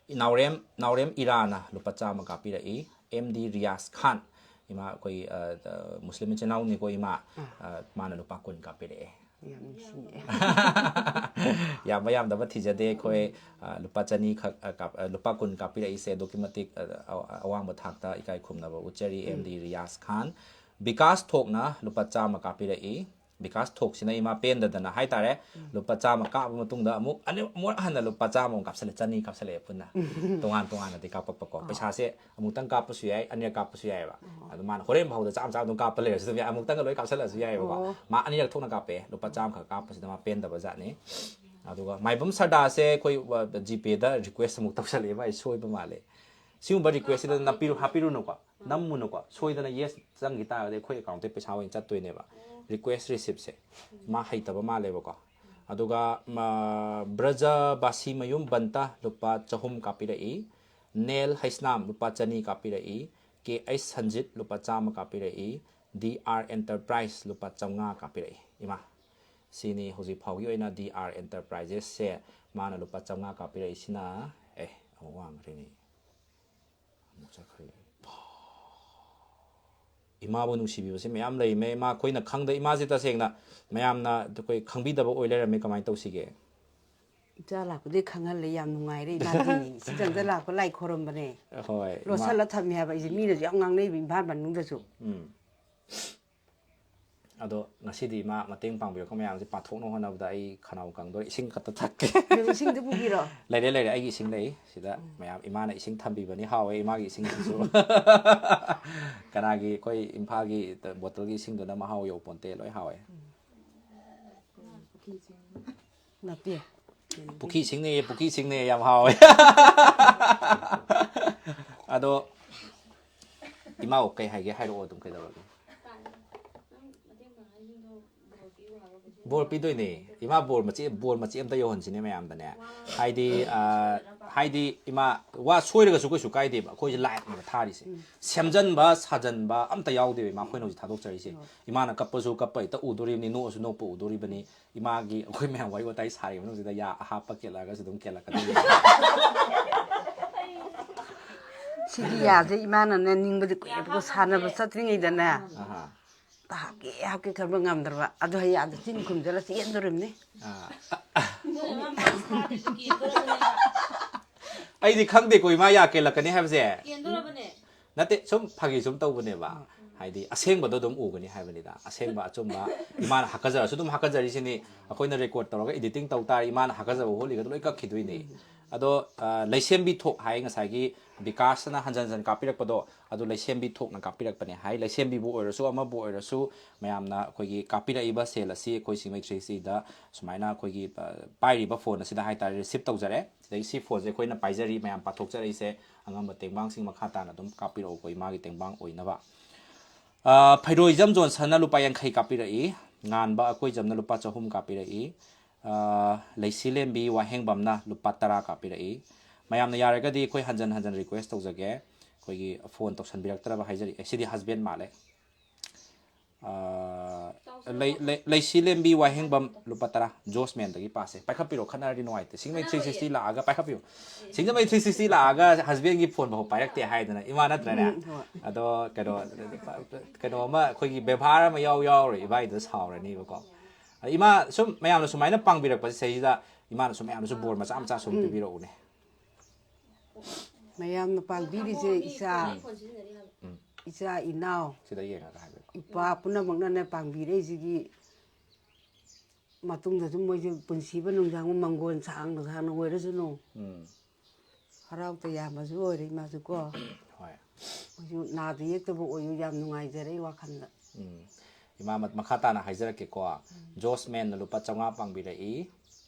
ꯅꯥꯎꯔꯦꯝ, ꯅꯥꯎꯔꯦꯝ ꯏꯔꯥꯅ ꯂꯨꯄꯥ ꯆꯥꯝꯃ ꯀꯥꯞꯄꯤꯔꯛꯏ꯫ ꯑꯦꯝ ꯗꯤ ꯔꯤꯌꯥꯁ ꯈꯥꯟ, ꯏꯃꯥ ꯑꯩꯈꯣꯏ, ꯑ, ꯑ, ꯃꯨꯁꯂꯤꯝ ꯏꯆꯤꯟ ꯏꯅꯥꯎꯅꯤꯀꯣ ꯏꯃꯥ, ꯑꯥ꯫ ꯑ, ꯃꯥꯅ ꯂꯨꯄꯥ ꯀꯨꯟ ꯀꯥꯞꯄꯤꯔꯛꯑꯦ꯫ ꯌꯥꯝ ꯅꯨꯡꯁꯤꯌꯦ꯫ ꯌꯥꯝꯕ ꯌꯥꯝꯗꯕ ꯊꯤꯖꯗꯦ ꯑꯩꯈꯣꯏ, ꯎꯝ꯫ ꯑ, ꯂꯨꯄꯥ ꯆꯅꯤ ꯈꯛ, ꯑ, ꯀꯥꯞ-, ꯑ, ꯂꯨꯄꯥ ꯀꯨꯟ ꯀꯥꯞꯄꯤꯔꯛꯏꯁꯦ ꯑꯗꯨꯛꯀꯤ ꯃꯇꯤꯛ, ꯑ, ꯑ, ꯑꯋꯥꯡꯕ ꯊꯥꯛꯇ ꯏꯀꯥꯏ ꯈꯨꯝꯅꯕ ꯎꯠꯆꯔꯤ꯫ ꯎꯝ꯫ ꯑꯦꯝ ꯗꯤ ꯔꯤꯌꯥꯁ ꯈꯥꯟ꯫ ꯕꯤꯀꯥꯁ ꯊꯣꯛꯅ ꯂꯨꯄꯥ ꯆꯥꯝꯃ ꯀꯥꯞꯄꯤꯔꯛꯏ꯫ ꯕꯤꯀꯥꯁ ꯊꯣꯛꯁꯤꯅ ꯏꯃꯥ ꯄꯦꯟꯗꯗꯅ ꯍꯥꯏꯇꯥꯔꯦ, ꯎꯝ꯫ ꯂꯨꯄꯥ ꯆꯥꯝꯃ ꯀꯥꯞꯄ ꯃꯇꯨꯡꯗ ꯑꯃꯨꯛ ꯑꯅꯤ-, ꯑꯃꯨꯛ ꯍꯟꯅ ꯂꯨꯄꯥ ꯆꯥꯝꯃ ꯑꯃꯨꯛ ꯀꯥꯞꯁꯜꯂꯦ, ꯆꯅꯤ ꯀꯥꯞꯁꯜꯂꯛꯑꯦ ꯄꯨꯟꯅ꯫ ꯎꯝ꯫ ꯇꯣꯉꯥꯟ ꯇꯣꯉꯥꯟꯅꯗꯤ ꯀꯥꯞꯄꯛꯄꯀꯣ꯫ ꯑꯥ꯫ ꯄꯩꯁꯥꯁꯦ ꯑꯃꯨꯛꯇꯪ ꯀꯥꯞꯄꯁꯨ ꯌꯥꯏ, ꯑꯅꯤꯔꯛ ꯀꯥꯞꯄꯁꯨ ꯌꯥꯏꯑꯕ꯫ ꯑꯣ꯫ ꯑꯗꯣ ꯃꯥꯅ ꯍꯣꯔꯦꯟ ꯐꯥꯎꯗ ꯆꯥꯝꯃ ꯆꯥꯝꯃ ꯑꯗꯨꯝ ꯀꯥꯞꯄ ꯂꯩꯔꯁꯨ ꯑꯗꯨꯝ ꯌꯥꯏ, ꯑꯃꯨꯛꯇꯪꯒ ꯂꯣꯏ ꯀꯥꯞꯁꯜꯂꯛꯑꯁꯨ ꯌꯥꯏꯑꯕꯀꯣ꯫ ꯑꯣ꯫ ꯃꯥ ꯑꯅꯤꯔꯛ ꯊꯣꯛꯅ ꯀꯥꯞꯄꯛꯑꯦ, ꯂꯨꯄꯥ ꯆꯥꯝꯃꯈꯛ ꯀꯥꯞꯄꯁꯤꯗ ꯃꯥ ꯄꯦꯟꯗꯕ ꯖꯥꯠꯅꯤ꯫ ꯑꯗꯨꯒ ꯃꯥꯏꯕꯝ ꯁꯔꯗꯥꯁꯦ ꯑꯩꯈꯣꯏ, ꯑ, ꯖꯤꯄꯦꯗ ꯔꯤꯀ꯭ꯋꯦꯁ ꯑꯃꯨꯛ ꯇꯧꯁꯜꯂꯛꯑꯦ, ꯃꯥꯏ ꯁꯣꯏꯕ ꯃꯥꯜꯂꯦ꯫ ꯁꯤꯒꯨꯝꯕ ꯔꯤꯀ꯭ꯋꯦꯁꯁꯤꯗ ꯅꯞꯄꯤꯔꯨ-, ꯍꯥꯞꯄꯤꯔꯨꯅꯨꯀꯣ, ꯅꯝꯃꯨꯅꯨꯀꯣ꯫ ꯁꯣꯏꯗꯅ ꯌꯦꯁ ꯆꯪꯈꯤ ꯇꯥꯔꯒꯗꯤ ꯑꯩꯈꯣꯏ ꯑꯦꯀꯥꯎꯟꯇꯩ ꯄꯩꯁꯥ ꯑꯣꯏꯅ ꯆꯠꯇꯣꯏꯅꯦꯕ꯫ ꯔꯤꯀ꯭ꯋꯦꯁ ꯔꯤꯁꯤꯞꯁꯦ ꯃꯥ ꯍꯩꯇꯕ ꯃꯥꯜꯂꯦꯕꯀꯣ꯫ ꯑꯗꯨꯒ, ꯃ-, ꯕ꯭ꯔꯖꯕꯥꯁꯤꯃꯌꯨꯝ ꯕꯟꯇ ꯂꯨꯄꯥ ꯆꯍꯨꯝ ꯀꯥꯞꯄꯤꯔꯛꯏ꯫ ꯅꯦꯜ ꯍꯩꯁꯅꯥꯝ ꯂꯨꯄꯥ ꯆꯅꯤ ꯀꯥꯞꯄꯤꯔꯛꯏ꯫ ꯀꯦ ꯑꯩꯆ ꯁꯟꯖꯤꯠ ꯂꯨꯄꯥ ꯆꯥꯝꯃ ꯀꯥꯞꯄꯤꯔꯛꯏ꯫ ꯗꯤ ꯑꯥꯔ ꯑꯦꯟꯇꯔꯄ꯭ꯔꯥꯏꯁ ꯂꯨꯄꯥ ꯆꯥꯝꯃꯉꯥ ꯀꯥꯞꯄꯤꯔꯛꯏ꯫ ꯏꯃꯥ, ꯁꯤꯅꯤ ꯍꯧꯖꯤꯛ ꯐꯥꯎꯒꯤ ꯑꯣꯏꯅ ꯗꯤ ꯑꯥꯔ ꯑꯦꯟꯇꯔꯄ꯭ꯔꯥꯏꯖꯦꯁꯁꯦ ꯃꯥꯅ ꯂꯨꯄꯥ ꯆꯥꯝꯃꯉꯥ ꯀꯥꯞꯄꯤꯔꯛꯏꯁꯤꯅ꯫ ꯑꯦ, ꯑꯃꯨꯛ ꯋꯥꯡꯈ꯭ꯔꯦꯅꯦ꯫ ꯑꯃꯨꯛ ꯆꯠꯈ꯭ꯔꯦ꯫ ꯏꯃꯥꯕꯨ ꯅꯨꯡꯁꯤꯕꯤꯕꯁꯦ ꯃꯌꯥꯝ ꯂꯩꯔꯤꯃꯦ꯫ ꯏꯃꯥ ꯑꯩꯈꯣꯏꯅ ꯈꯪꯗ-, ꯏꯃꯥꯁꯦ ꯇꯁꯦꯡꯅ ꯃꯌꯥꯝꯅ ꯑꯩꯈꯣꯏ ꯈꯪꯕꯤꯗꯕ ꯑꯣꯏ ꯂꯩꯔꯝꯃꯦ꯫ ꯀꯃꯥꯏꯅ ꯇꯧꯁꯤꯒꯦ? ꯏꯆꯥ ꯂꯥꯛꯄꯗꯒꯤ ꯈꯪꯍꯜꯂꯦ, ꯌꯥꯝ ꯅꯨꯡꯉꯥꯏꯔꯦ ꯏꯃꯥꯗꯤ꯫ ꯁꯤꯗꯪꯗ ꯂꯥꯛꯄ ꯂꯥꯏ ꯈꯣꯏꯔꯝꯕꯅꯦ꯫ ꯍꯣꯏ, ꯏꯃꯥ꯫ ꯂꯣꯠꯁꯜꯂ ꯊꯝꯃꯦ ꯍꯥꯏꯕ ꯑꯩꯁꯦ, ꯃꯤꯅꯁꯨ ꯌꯥꯝ ꯉꯥꯡꯅꯩꯕ ꯏꯝꯐꯥꯜ ꯃꯅꯨꯡꯗꯁꯨ꯫ ꯎꯝ꯫ ꯑꯗꯣ ꯉꯁꯤꯗꯤ ꯏꯃꯥ ꯃꯇꯦꯡ ꯄꯥꯡꯕꯤꯔꯛꯄ ꯃꯌꯥꯝꯁꯦ ꯄꯥꯊꯣꯛꯅꯕ ꯍꯣꯠꯅꯕꯗ ꯑꯩ ꯈꯅꯥꯎ ꯀꯪꯗꯣꯔꯦ꯫ ꯏꯁꯤꯡ ꯈꯛꯇ ꯊꯛꯀꯦ꯫ ꯑꯗꯨꯝ ꯏꯁꯤꯡꯗꯨ ꯄꯨꯕꯤꯔꯣ꯫ ꯂꯩꯔꯦ, ꯂꯩꯔꯦ, ꯑꯩꯒꯤ ꯏꯁꯤꯡ ꯂꯩ ꯁꯤꯗ꯫ ꯃꯌꯥꯝ, ꯏꯃꯥꯅ ꯏꯁꯤꯡ ꯊꯝꯕꯤꯕꯅꯤ, ꯍꯥꯎꯋꯦ ꯏꯃꯥꯒꯤ ꯏꯁꯤꯡꯁꯤꯁꯨ꯫ ꯀꯅꯥꯒꯤ, ꯑꯩꯈꯣꯏ ꯏꯝꯐꯥꯜꯒꯤ ꯕꯣꯇꯜꯒꯤ ꯏꯁꯤꯡꯗꯨꯅ ꯃꯍꯥꯎ ꯌꯧꯄꯣꯟꯇꯦ, ꯂꯣꯏ ꯍꯥꯎꯋꯦ꯫ ꯅꯠꯇꯦ꯫ ꯄꯨꯈ꯭ꯔꯤ ꯏꯁꯤꯡꯅꯦ, ꯄꯨꯈ꯭ꯔꯤ ꯏꯁꯤꯡꯅꯦ, ꯌꯥꯝ ꯍꯥꯎꯋꯦ꯫ ꯑꯗꯣ ꯏꯃꯥ ꯀꯩ ꯍꯥꯏꯒꯦ ꯍꯥꯏꯔꯛꯑꯣ ꯑꯗꯨꯝ, ꯀꯩꯗꯧꯔꯒꯦ? ꯕꯣꯔ ꯄꯤꯗꯣꯏꯅꯦ ꯏꯃꯥ, ꯕꯣꯔ ꯃꯆꯦꯠ, ꯕꯣꯔ ꯃꯆꯦꯠ ꯑꯝꯇ ꯌꯧꯍꯟꯁꯤꯅꯦ ꯃꯌꯥꯝꯗꯅꯦ꯫ ꯍꯥꯏꯗꯤ, ꯑ, ꯍꯥꯏꯗꯤ ꯏꯃꯥ, ꯋꯥ ꯁꯣꯏꯔꯒꯁꯨ ꯀꯩꯁꯨ ꯀꯥꯏꯗꯦꯕ, ꯑꯩꯈꯣꯏꯁꯦ ꯂꯥꯏꯐꯅꯦꯕ ꯊꯥꯔꯤꯁꯦ꯫ ꯁꯦꯝꯖꯟꯕ ꯁꯥꯖꯟꯕ ꯑꯝꯇ ꯌꯥꯎꯗꯦꯕ ꯏꯃꯥ, ꯑꯩꯈꯣꯏꯅ ꯍꯧꯖꯤꯛ ꯊꯥꯗꯣꯛꯆꯔꯤꯁꯦ꯫ ꯏꯃꯥꯅ ꯀꯞꯄꯁꯨ ꯀꯞꯄ ꯍꯦꯛꯇ ꯎꯗꯣꯔꯤꯕꯅꯤ, ꯅꯣꯛꯑꯁꯨ ꯅꯣꯛꯄ ꯎꯗꯣꯔꯤꯕꯅꯤ꯫ ꯏꯃꯥꯒꯤ, ꯑꯩꯈꯣꯏ ꯃꯌꯥꯝ ꯋꯥꯔꯤ ꯋꯥꯇꯥꯏ ꯁꯥꯔꯤꯕ ꯃꯅꯨꯡꯁꯤꯗ ꯌꯥ ꯑꯍꯥꯞꯄ ꯀꯦꯜꯂꯛꯑꯒꯁꯨ ꯑꯗꯨꯝ ꯀꯦꯜꯂꯛꯀꯗꯣꯏꯅꯤ꯫ ꯁꯤꯒꯤ ꯌꯥꯁꯦ ꯏꯃꯥꯅꯅꯦ ꯅꯤꯡꯕꯗꯤ ꯀꯨꯏꯔꯦꯕꯀꯣ, ꯁꯥꯟꯅꯕ ꯆꯠꯇ꯭ꯔꯤꯉꯩꯗꯅꯦ ꯑꯍꯥ꯫ ꯍꯥꯞꯀꯦ ꯍꯥꯞꯀꯦ ꯈꯟꯕ ꯉꯝꯗ꯭ꯔꯕ, ꯑꯗꯨ ꯍꯌꯥꯗ ꯆꯤꯟ ꯈꯨꯝꯖꯤꯜꯂ ꯆꯦꯟꯗꯣꯔꯤꯕꯅꯤ꯫ ꯑꯩꯗꯤ ꯈꯪꯗꯦꯀꯣ ꯏꯃꯥ ꯌꯥ ꯀꯦꯜꯂꯛꯀꯅꯤ ꯍꯥꯏꯕꯁꯦ꯫ ꯅꯠꯇꯦ, ꯁꯨꯝ ꯐꯥꯒꯤ ꯁꯨꯝ ꯇꯧꯕꯅꯦꯕ꯫ ꯍꯥꯏꯗꯤ ꯑꯁꯦꯡꯕꯗꯣ ꯑꯗꯨꯝ ꯎꯒꯅꯤ ꯍꯥꯏꯕꯅꯤꯗ꯫ ꯑꯁꯦꯡꯕ ꯑꯆꯨꯝꯕ ꯏꯃꯥꯅ ꯍꯥꯀꯠꯆꯔꯁꯨ ꯑꯗꯨꯝ ꯍꯥꯀꯠꯆꯔꯤꯁꯤꯅꯤ꯫ ꯑꯩꯈꯣꯏꯅ ꯔꯦꯀꯣꯔꯗ ꯇꯧꯔꯒ ꯏꯗꯤꯇꯤꯡ ꯇꯧ ꯇꯥꯔꯦ, ꯏꯃꯥꯅ ꯍꯥꯀꯠꯆꯕ ꯍꯣꯠꯂꯤꯒꯗꯣ ꯂꯣꯏ ꯀꯛꯈꯤꯗꯣꯏꯅꯤ꯫ ꯑꯗꯣ, ꯑ, ꯂꯩꯁꯦꯝꯕꯤ ꯊꯣꯛ ꯍꯥꯏ ꯉꯁꯥꯏꯒꯤ ꯕꯤꯀꯥꯁꯅ ꯍꯟꯖꯟ ꯍꯟꯖꯟ ꯀꯥꯞꯄꯤꯔꯛꯄꯗꯣ, ꯑꯗꯨ ꯂꯩꯁꯦꯝꯕꯤ ꯊꯣꯛꯅ ꯀꯥꯞꯄꯤꯔꯛꯄꯅꯦ ꯍꯥꯏ꯫ ꯂꯩꯁꯦꯝꯕꯤꯕꯨ ꯑꯣꯏꯔꯁꯨ ꯑꯃꯕꯨ ꯑꯣꯏꯔꯁꯨ ꯃꯌꯥꯝꯅ ꯑꯩꯈꯣꯏꯒꯤ ꯀꯥꯞꯄꯤꯔꯛꯏꯕ ꯁꯦꯜ ꯑꯁꯤ ꯑꯩꯈꯣꯏ ꯁꯤꯡꯃꯩ ꯊ꯭ꯔꯤ ꯁꯤꯛꯁꯇꯤꯗ ꯁꯨꯃꯥꯏꯅ ꯑꯩꯈꯣꯏꯒꯤ, ꯑ, ꯄꯥꯏꯔꯤꯕ ꯐꯣꯟ ꯑꯁꯤꯗ ꯍꯥꯏꯇꯥꯔꯦ ꯔꯤꯁꯤꯞ ꯇꯧꯖꯔꯦ꯫ ꯁꯤꯗꯒꯤ ꯁꯤ ꯐꯣꯟꯁꯦ ꯑꯩꯈꯣꯏꯅ ꯄꯥꯏꯖꯔꯤ, ꯃꯌꯥꯝ ꯄꯥꯊꯣꯛꯆꯔꯛꯏꯁꯦ ꯑꯉꯝꯕ ꯇꯦꯡꯕꯥꯡꯁꯤꯡ ꯃꯈꯥ ꯇꯥꯅ ꯑꯗꯨꯝ ꯀꯥꯞꯄꯤꯔꯛꯎꯀꯣ ꯏꯃꯥꯒꯤ ꯇꯦꯡꯕꯥꯡ ꯑꯣꯏꯅꯕ꯫ ꯑ, ꯐꯩꯔꯣꯏꯖꯝ ꯖꯣꯟꯁꯟꯅ ꯂꯨꯄꯥ ꯌꯥꯡꯈꯩ ꯀꯥꯞꯄꯤꯔꯛꯏ, ꯉꯥꯟꯕ ꯑꯀꯣꯏꯖꯝꯅ ꯂꯨꯄꯥ ꯆꯍꯨꯝ ꯀꯥꯞꯄꯤꯔꯛꯏ, ꯑ, ꯂꯩꯁꯤꯂꯦꯝꯕꯤ ꯋꯥꯍꯦꯡꯕꯝꯅ ꯂꯨꯄꯥ ꯇꯔꯥ ꯀꯥꯞꯄꯤꯔꯛꯏ꯫ ꯃꯌꯥꯝꯅ ꯌꯥꯔꯒꯗꯤ ꯑꯩꯈꯣꯏ ꯍꯟꯖꯟ ꯍꯟꯖꯟ ꯔꯤꯀ꯭ꯋꯦꯁ ꯇꯧꯖꯒꯦ, ꯑꯩꯈꯣꯏꯒꯤ ꯐꯣꯟ ꯇꯧꯁꯟꯕꯤꯔꯛꯇ꯭ꯔꯕ ꯍꯥꯏꯖꯔꯤ꯫ ꯑꯦ, ꯁꯤꯗꯤ ꯍꯁꯕꯦꯟ ꯃꯥꯜꯂꯦ꯫ ꯑ, ꯂꯩ-, ꯂꯩ-, ꯂꯩꯁꯤꯂꯦꯝꯕꯤ ꯋꯥꯍꯦꯡꯕꯝ ꯂꯨꯄꯥ ꯇꯔꯥ, ꯖꯣꯁꯃꯦꯟꯗꯒꯤ ꯄꯥꯁꯦ꯫ ꯄꯥꯏꯈꯠꯄꯤꯔꯣ, ꯈꯠꯅꯔꯗꯤ ꯅꯨꯡꯉꯥꯏꯇꯦ꯫ ꯁꯤꯡꯖꯃꯩ ꯊ꯭ꯔꯤ ꯁꯤꯛꯁꯇꯤ ꯂꯥꯛꯑꯒ ꯄꯥꯏꯈꯠꯄꯤꯌꯨ꯫ ꯁꯤꯡꯖꯃꯩ ꯊ꯭ꯔꯤ ꯁꯤꯛꯁꯇꯤ ꯂꯥꯛꯑꯒ ꯍꯁꯕꯦꯟꯒꯤ ꯐꯣꯟ ꯐꯥꯎ ꯄꯥꯏꯔꯛꯇꯦ ꯍꯥꯏꯗꯅ ꯏꯃꯥ, ꯅꯠꯇ꯭ꯔꯅꯦ? ꯎꯝ, ꯍꯣꯏ꯫ ꯑꯗꯣ ꯀꯩꯅꯣ, ꯀꯩꯅꯣ ꯑꯃ ꯑꯩꯈꯣꯏꯒꯤ ꯕꯦꯕꯥꯔ ꯑꯃ ꯌꯥꯎ ꯌꯥꯎꯔꯣꯏ, ꯏꯕꯥꯏꯗꯣ ꯁꯥꯎꯔꯅꯤꯕꯀꯣ꯫ ꯏꯃꯥ, ꯁꯨꯝ ꯃꯌꯥꯝꯅ ꯁꯨꯃꯥꯏꯅ ꯄꯥꯡꯕꯤꯔꯛꯄꯁꯦ ꯁꯤꯗ ꯏꯃꯥꯅ ꯁꯨꯝ ꯃꯌꯥꯝꯅꯁꯨ ꯕꯣꯔ ꯃꯆꯥ ꯃꯆꯥ ꯁꯨꯝ ꯄꯤꯕꯤꯔꯛꯎꯅꯦ꯫ ꯃꯌꯥꯝꯅ ꯄꯥꯡꯕꯤꯔꯤꯁꯦ ꯏꯆꯥ, ꯏꯆꯥ ꯏꯅꯥꯎ, ꯁꯤꯗ ꯌꯦꯡꯉꯒ ꯍꯥꯏꯕꯤꯔꯛꯑꯣ꯫ ꯏꯄꯥ ꯄꯨꯝꯅꯃꯛꯅꯅꯦ ꯄꯥꯡꯕꯤꯔꯛꯏꯁꯤꯒꯤ ꯃꯇꯨꯡꯗꯁꯨ ꯃꯣꯏꯁꯨ ꯄꯨꯟꯁꯤꯕ ꯅꯨꯡꯁꯥꯡꯕ ꯃꯪꯒꯣꯜ ꯁꯥꯡꯅ ꯁꯥꯡꯅ ꯑꯣꯏꯔꯁꯅꯨ꯫ ꯎꯝ꯫ ꯍꯔꯥꯎ ꯇꯌꯥꯝꯕꯁꯨ ꯑꯣꯏꯔꯦ ꯏꯃꯥꯁꯨ ꯀꯣ꯫ ꯍꯣꯏ꯫ ꯃꯣꯏꯁꯨ ꯅꯥꯗ ꯌꯦꯛꯇꯕ ꯑꯣꯏꯌꯨ, ꯌꯥꯝ ꯅꯨꯡꯉꯥꯏꯖꯔꯦ ꯑꯩ ꯋꯥꯈꯜꯗ꯫ ꯎꯝ꯫ ꯏꯃꯥ, ꯃ-, ꯃꯈꯥ ꯇꯥꯅ ꯍꯥꯏꯖꯔꯛꯀꯦꯀꯣ꯫ ꯖꯣꯁꯃꯦꯟꯅ ꯂꯨꯄꯥ ꯆꯥꯝꯃꯉꯥ ꯄꯥꯡꯕꯤꯔꯛꯏ꯫